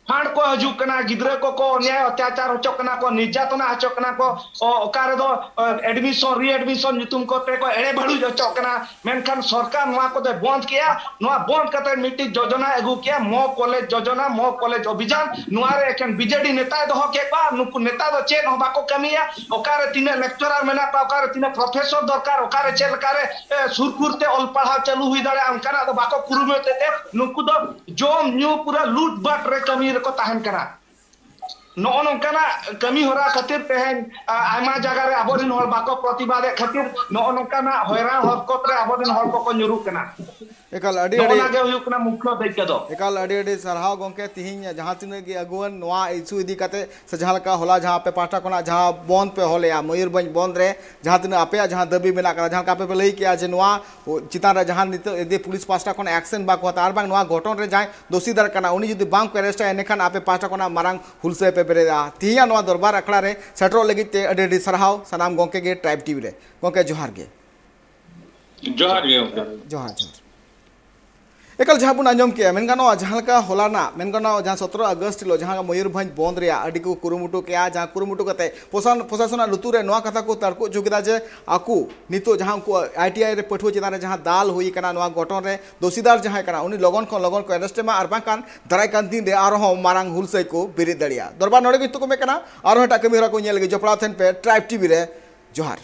ᱯᱷᱟᱸᱰ ᱠᱚ ᱦᱤᱡᱩᱜ ᱠᱟᱱᱟ, ᱜᱤᱫᱽᱨᱟᱹ ᱠᱚᱠᱚ ᱚᱱᱭᱟᱭ ᱚᱛᱛᱟᱪᱟᱨ ᱦᱚᱪᱚᱜ ᱠᱟᱱᱟ ᱠᱚ, ᱱᱤᱨᱡᱟᱛᱚᱱᱟ ᱦᱚᱪᱚᱜ ᱠᱟᱱᱟ ᱠᱚ, ᱚᱠᱟ ᱨᱮᱫᱚ ᱮᱰᱢᱤᱥᱚᱱ ᱨᱤ ᱮᱰᱢᱤᱥᱚᱱ ᱧᱩᱛᱩᱢ ᱠᱚᱛᱮ ᱠᱚ ᱮᱲᱮ ᱵᱟᱹᱲᱩᱡ ᱦᱚᱪᱚᱜ ᱠᱟᱱᱟ᱾ ᱢᱮᱱᱠᱷᱟᱱ ᱥᱚᱨᱠᱟᱨ ᱱᱚᱣᱟ ᱠᱚᱫᱚᱭ ᱵᱚᱱᱫ ᱠᱮᱜᱼᱟ᱾ ᱱᱚᱣᱟ ᱵᱚᱱᱫ ᱠᱟᱛᱮ ᱢᱤᱫᱴᱤᱡ ᱡᱳᱡᱚᱱᱟ ᱟᱹᱜᱩ ᱠᱮᱜᱼᱟ, ᱢᱚ ᱠᱚᱞᱮᱡᱽ ᱡᱳᱡᱚᱱᱟ, ᱢᱚ ᱠᱚᱞᱮᱡᱽ ᱚᱵᱷᱤᱡᱟᱱ᱾ ᱱᱚᱣᱟ ᱨᱮ ᱮᱠᱮᱱ ᱵᱤ ᱡᱮ ᱰᱤ ᱱᱮᱛᱟᱭ ᱫᱚᱦᱚ ᱠᱮᱫ ᱠᱚᱣᱟ᱾ ᱱᱩᱠᱩ ᱱᱮᱛᱟ ᱫᱚ ᱪᱮᱫ ᱦᱚᱸ ᱵᱟᱠᱚ ᱠᱟᱹᱢᱤᱭᱟ᱾ ᱚᱠᱟᱨᱮ ᱛᱤᱱᱟᱹᱜ ᱞᱮᱠᱪᱟᱨᱟᱨ ᱢᱮᱱᱟᱜ ᱠᱚᱣᱟ, ᱚᱠᱟᱨᱮ ᱛᱤᱱᱟᱹᱜ ᱯᱨᱚᱯᱷᱮᱥᱚᱨ ᱫᱚᱨᱠᱟᱨ, ᱚᱠᱟᱨᱮ ᱪᱮᱫ ᱞᱮᱠᱟᱨᱮ ᱥᱩᱨ ᱠᱷᱩᱨ ᱛᱮ ᱚᱞ ᱯᱟᱲᱦᱟᱣ ᱪᱟᱹᱞᱩ ᱦᱩᱭ ᱫᱟᱲᱮᱭᱟᱜᱼᱟ, ᱚᱱᱠᱟᱱᱟᱜ ᱫᱚ ᱵᱟᱠᱚ ᱠᱩᱨᱩᱢᱩᱴᱩ ᱛᱮ ᱱᱩᱠᱩ ᱫᱚ ᱡᱚᱢ ᱧᱩ ᱯᱩᱨᱟᱹ ᱞᱩᱴ ᱵᱟᱴ ᱨᱮ ᱠᱟᱹᱢᱤ ᱨᱮᱠᱚ ᱛᱟᱦᱮᱱ ᱠᱟᱱᱟ᱾ ᱱᱚᱜᱼᱚ ᱱᱚᱝᱠᱟᱱᱟᱜ ᱠᱟᱹᱢᱤ ᱦᱚᱨᱟ ᱠᱷᱟᱹᱛᱤᱨ ᱛᱮᱦᱮᱧ ᱟᱭᱢᱟ ᱡᱟᱭᱜᱟ ᱨᱮ ᱟᱵᱚᱨᱮᱱ ᱦᱚᱲ ᱵᱟᱠᱚ ᱯᱨᱚᱛᱤᱵᱟᱫ ᱮᱫ ᱠᱷᱟᱹᱛᱤᱨ ᱱᱚᱜᱼᱚ ᱱᱚᱝᱠᱟᱱᱟᱜ ᱦᱚᱭᱨᱟᱱ ᱦᱚᱨᱠᱚᱛ ᱨᱮ ᱟᱵᱚᱨᱮᱱ ᱦᱚᱲ ᱠᱚᱠᱚ ᱧᱩᱨᱩᱜ ᱠᱟᱱᱟ᱾ ᱮᱠᱟᱞ ᱟᱹᱰᱤ ᱱᱚᱜᱼᱚ ᱟᱹᱰᱤ ᱱᱟ ᱜᱮ ᱦᱩᱭᱩᱜ ᱠᱟᱱᱟ ᱢᱩᱠᱷᱭᱚ ᱫᱟᱹᱭᱠᱟᱹ ᱫᱚ᱾ ᱮᱠᱟᱞ ᱟᱹᱰᱤ ᱟᱹᱰᱤ ᱥᱟᱨᱦᱟᱣ ᱜᱚᱢᱠᱮ, ᱛᱤᱦᱤᱧ ᱡᱟᱦᱟᱸ ᱛᱤᱱᱟᱹᱜ ᱜᱮ ᱟᱹᱜᱩᱣᱟᱹᱱ ᱱᱚᱣᱟ ᱤᱥᱩ ᱤᱫᱤ ᱠᱟᱛᱮ ᱥᱮ ᱡᱟᱦᱟᱸ ᱞᱮᱠᱟ ᱦᱚᱞᱟ ᱡᱟᱦᱟᱸ ᱟᱯᱮ ᱯᱟᱦᱴᱟ ᱠᱷᱚᱱᱟᱜ ᱡᱟᱦᱟᱸ ᱵᱚᱱᱫ ᱯᱮ ᱦᱚᱦᱚ ᱞᱮᱜᱼᱟ ᱢᱚᱭᱩᱨᱵᱷᱚᱸᱡᱽ ᱵᱚᱱᱫ ᱨᱮ, ᱡᱟᱦᱟᱸ ᱛᱤᱱᱟᱹᱜ ᱟᱯᱮᱭᱟᱜ ᱡᱟᱦᱟᱸ ᱫᱟᱹᱵᱤ ᱢᱮᱱᱟᱜ ᱠᱟᱫᱟ, ᱡᱟᱦᱟᱸ ᱞᱮᱠᱟ ᱟᱯᱮ ᱯᱮ ᱞᱟᱹᱭ ᱠᱮᱜᱼᱟ ᱡᱮ ᱱᱚᱣᱟ ᱪᱮᱛᱟᱱ ᱨᱮ ᱡᱟᱦᱟᱸ ᱱᱤᱛᱚᱜ ᱡᱩᱫᱤ ᱯᱩᱞᱤᱥ ᱯᱟᱦᱴᱟ ᱠᱷᱚᱱ ᱮᱠᱥᱮᱱ ᱵᱟᱠᱚ ᱦᱟᱛᱟᱣᱟ ᱟᱨ ᱵᱟᱝ ᱱᱚᱣᱟ ᱜᱷᱚᱴᱚᱱ ᱨᱮ ᱡᱟᱦᱟᱸᱭ ᱫᱳᱥᱤᱫᱟᱨ ᱠᱟᱱᱟ ᱩᱱᱤ ᱡᱩᱫᱤ ᱵᱟᱝ ᱠᱚ ᱮᱨᱮᱥᱴᱟ, ᱮᱸᱰᱮᱠᱷᱟᱱ ᱟᱯᱮ ᱯᱟᱦᱴᱟ ᱠᱷᱚᱱᱟᱜ ᱢᱟᱨᱟᱝ ᱦᱩᱞᱥᱟᱹᱭ ᱯᱮ ᱵᱮᱨᱮᱫᱟ᱾ ᱛᱤᱦᱤᱧᱟᱜ ᱱᱚᱣᱟ ᱫᱚᱨᱵᱟᱨ ᱟᱠᱷᱲᱟ ᱨᱮ ᱥᱮᱴᱮᱨᱚᱜ ᱞᱟᱹᱜᱤᱫ ᱛᱮ ᱟᱹᱰᱤ ᱟᱹᱰᱤ ᱥᱟᱨᱦᱟᱣ ᱥᱟᱱᱟᱢ ᱜᱚᱢᱠᱮ ᱜᱮ ᱴᱨᱟᱭᱤᱵᱽ ᱴᱤᱵᱷᱤ ᱨᱮ᱾ ᱜᱚᱢᱠᱮ ᱡᱚᱦᱟᱨ ᱜᱮ᱾ ᱡᱚᱦᱟᱨ ᱜᱮ ᱜᱚᱢᱠᱮ᱾ ᱡᱚᱦᱟᱨ ᱡᱚᱦᱟᱨ᱾ ᱮᱠᱟᱞ ᱡᱟᱦᱟᱸ ᱵᱚᱱ ᱟᱸᱡᱚᱢ ᱠᱮᱜᱼᱟ, ᱢᱮᱱ ᱜᱟᱱᱚᱜᱼᱟ ᱡᱟᱦᱟᱸ ᱞᱮᱠᱟ ᱦᱚᱞᱟᱱᱟᱜ, ᱢᱮᱱ ᱜᱟᱱᱚᱜᱼᱟ ᱡᱟᱦᱟᱸ ᱥᱚᱛᱨᱚ ᱟᱜᱚᱥᱴ ᱦᱤᱞᱳᱜ ᱡᱟᱦᱟᱸ ᱢᱚᱭᱩᱨᱵᱷᱚᱸᱡᱽ ᱵᱚᱱᱫ ᱨᱮᱭᱟᱜ ᱟᱹᱰᱤ ᱠᱚ ᱠᱩᱨᱩᱢᱩᱴᱩ ᱠᱮᱜᱼᱟ, ᱡᱟᱦᱟᱸ ᱠᱩᱨᱩᱢᱩᱴᱩ ᱠᱟᱛᱮ ᱯᱨᱚᱥᱟᱥᱚᱱ, ᱯᱨᱚᱥᱟᱥᱚᱱᱟᱜ ᱞᱩᱛᱩᱨ ᱨᱮ ᱱᱚᱣᱟ ᱠᱟᱛᱷᱟ ᱠᱚ ᱛᱟᱨᱠᱚ ᱦᱚᱪᱚ ᱠᱮᱫᱟ ᱡᱮ ᱟᱠᱚ ᱱᱤᱛᱚᱜ ᱡᱟᱦᱟᱸ ᱩᱱᱠᱩ ᱟᱭ ᱴᱤ ᱟᱭ ᱨᱮ ᱯᱟᱹᱴᱷᱩᱣᱟᱹ ᱪᱮᱛᱟᱱ ᱨᱮ ᱡᱟᱦᱟᱸ ᱫᱟᱞ ᱦᱩᱭ ᱠᱟᱱᱟ, ᱱᱚᱣᱟ ᱜᱷᱚᱴᱚᱱ ᱨᱮ ᱫᱳᱥᱤᱫᱟᱨ ᱡᱟᱦᱟᱸᱭ ᱠᱟᱱᱟ ᱩᱱᱤ ᱞᱚᱜᱚᱱ ᱠᱷᱚᱱ ᱞᱚᱜᱚᱱ ᱠᱚ ᱮᱨᱮᱥᱴ ᱮ ᱢᱟ, ᱟᱨ ᱵᱟᱝᱠᱷᱟᱱ ᱫᱟᱨᱟᱭ ᱠᱟᱱ ᱫᱤᱱ ᱨᱮ ᱟᱨᱦᱚᱸ ᱢᱟᱨᱟᱝ ᱦᱩᱞᱥᱟᱹᱭ ᱠᱚ ᱵᱮᱨᱮᱫ ᱫᱟᱲᱮᱭᱟᱜᱼᱟ᱾ ᱫᱚᱨᱵᱟᱨ ᱱᱚᱰᱮ ᱜᱮ ᱛᱷᱩᱠᱩᱢᱮᱫ ᱠᱟᱱᱟ, ᱟᱨᱦᱚᱸ ᱮᱴᱟᱜ ᱠᱟᱹᱢᱤ ᱦᱚᱨᱟ ᱠᱚ ᱧᱮᱞ ᱞᱟᱹᱜᱤᱫ ᱡᱚᱯᱲᱟᱣ ᱛᱟᱦᱮᱱ ᱯᱮ ᱴᱨᱟᱭᱤᱵᱽ ᱴᱤᱵᱷᱤ ᱨᱮ᱾ ᱡᱚᱦᱟᱨ᱾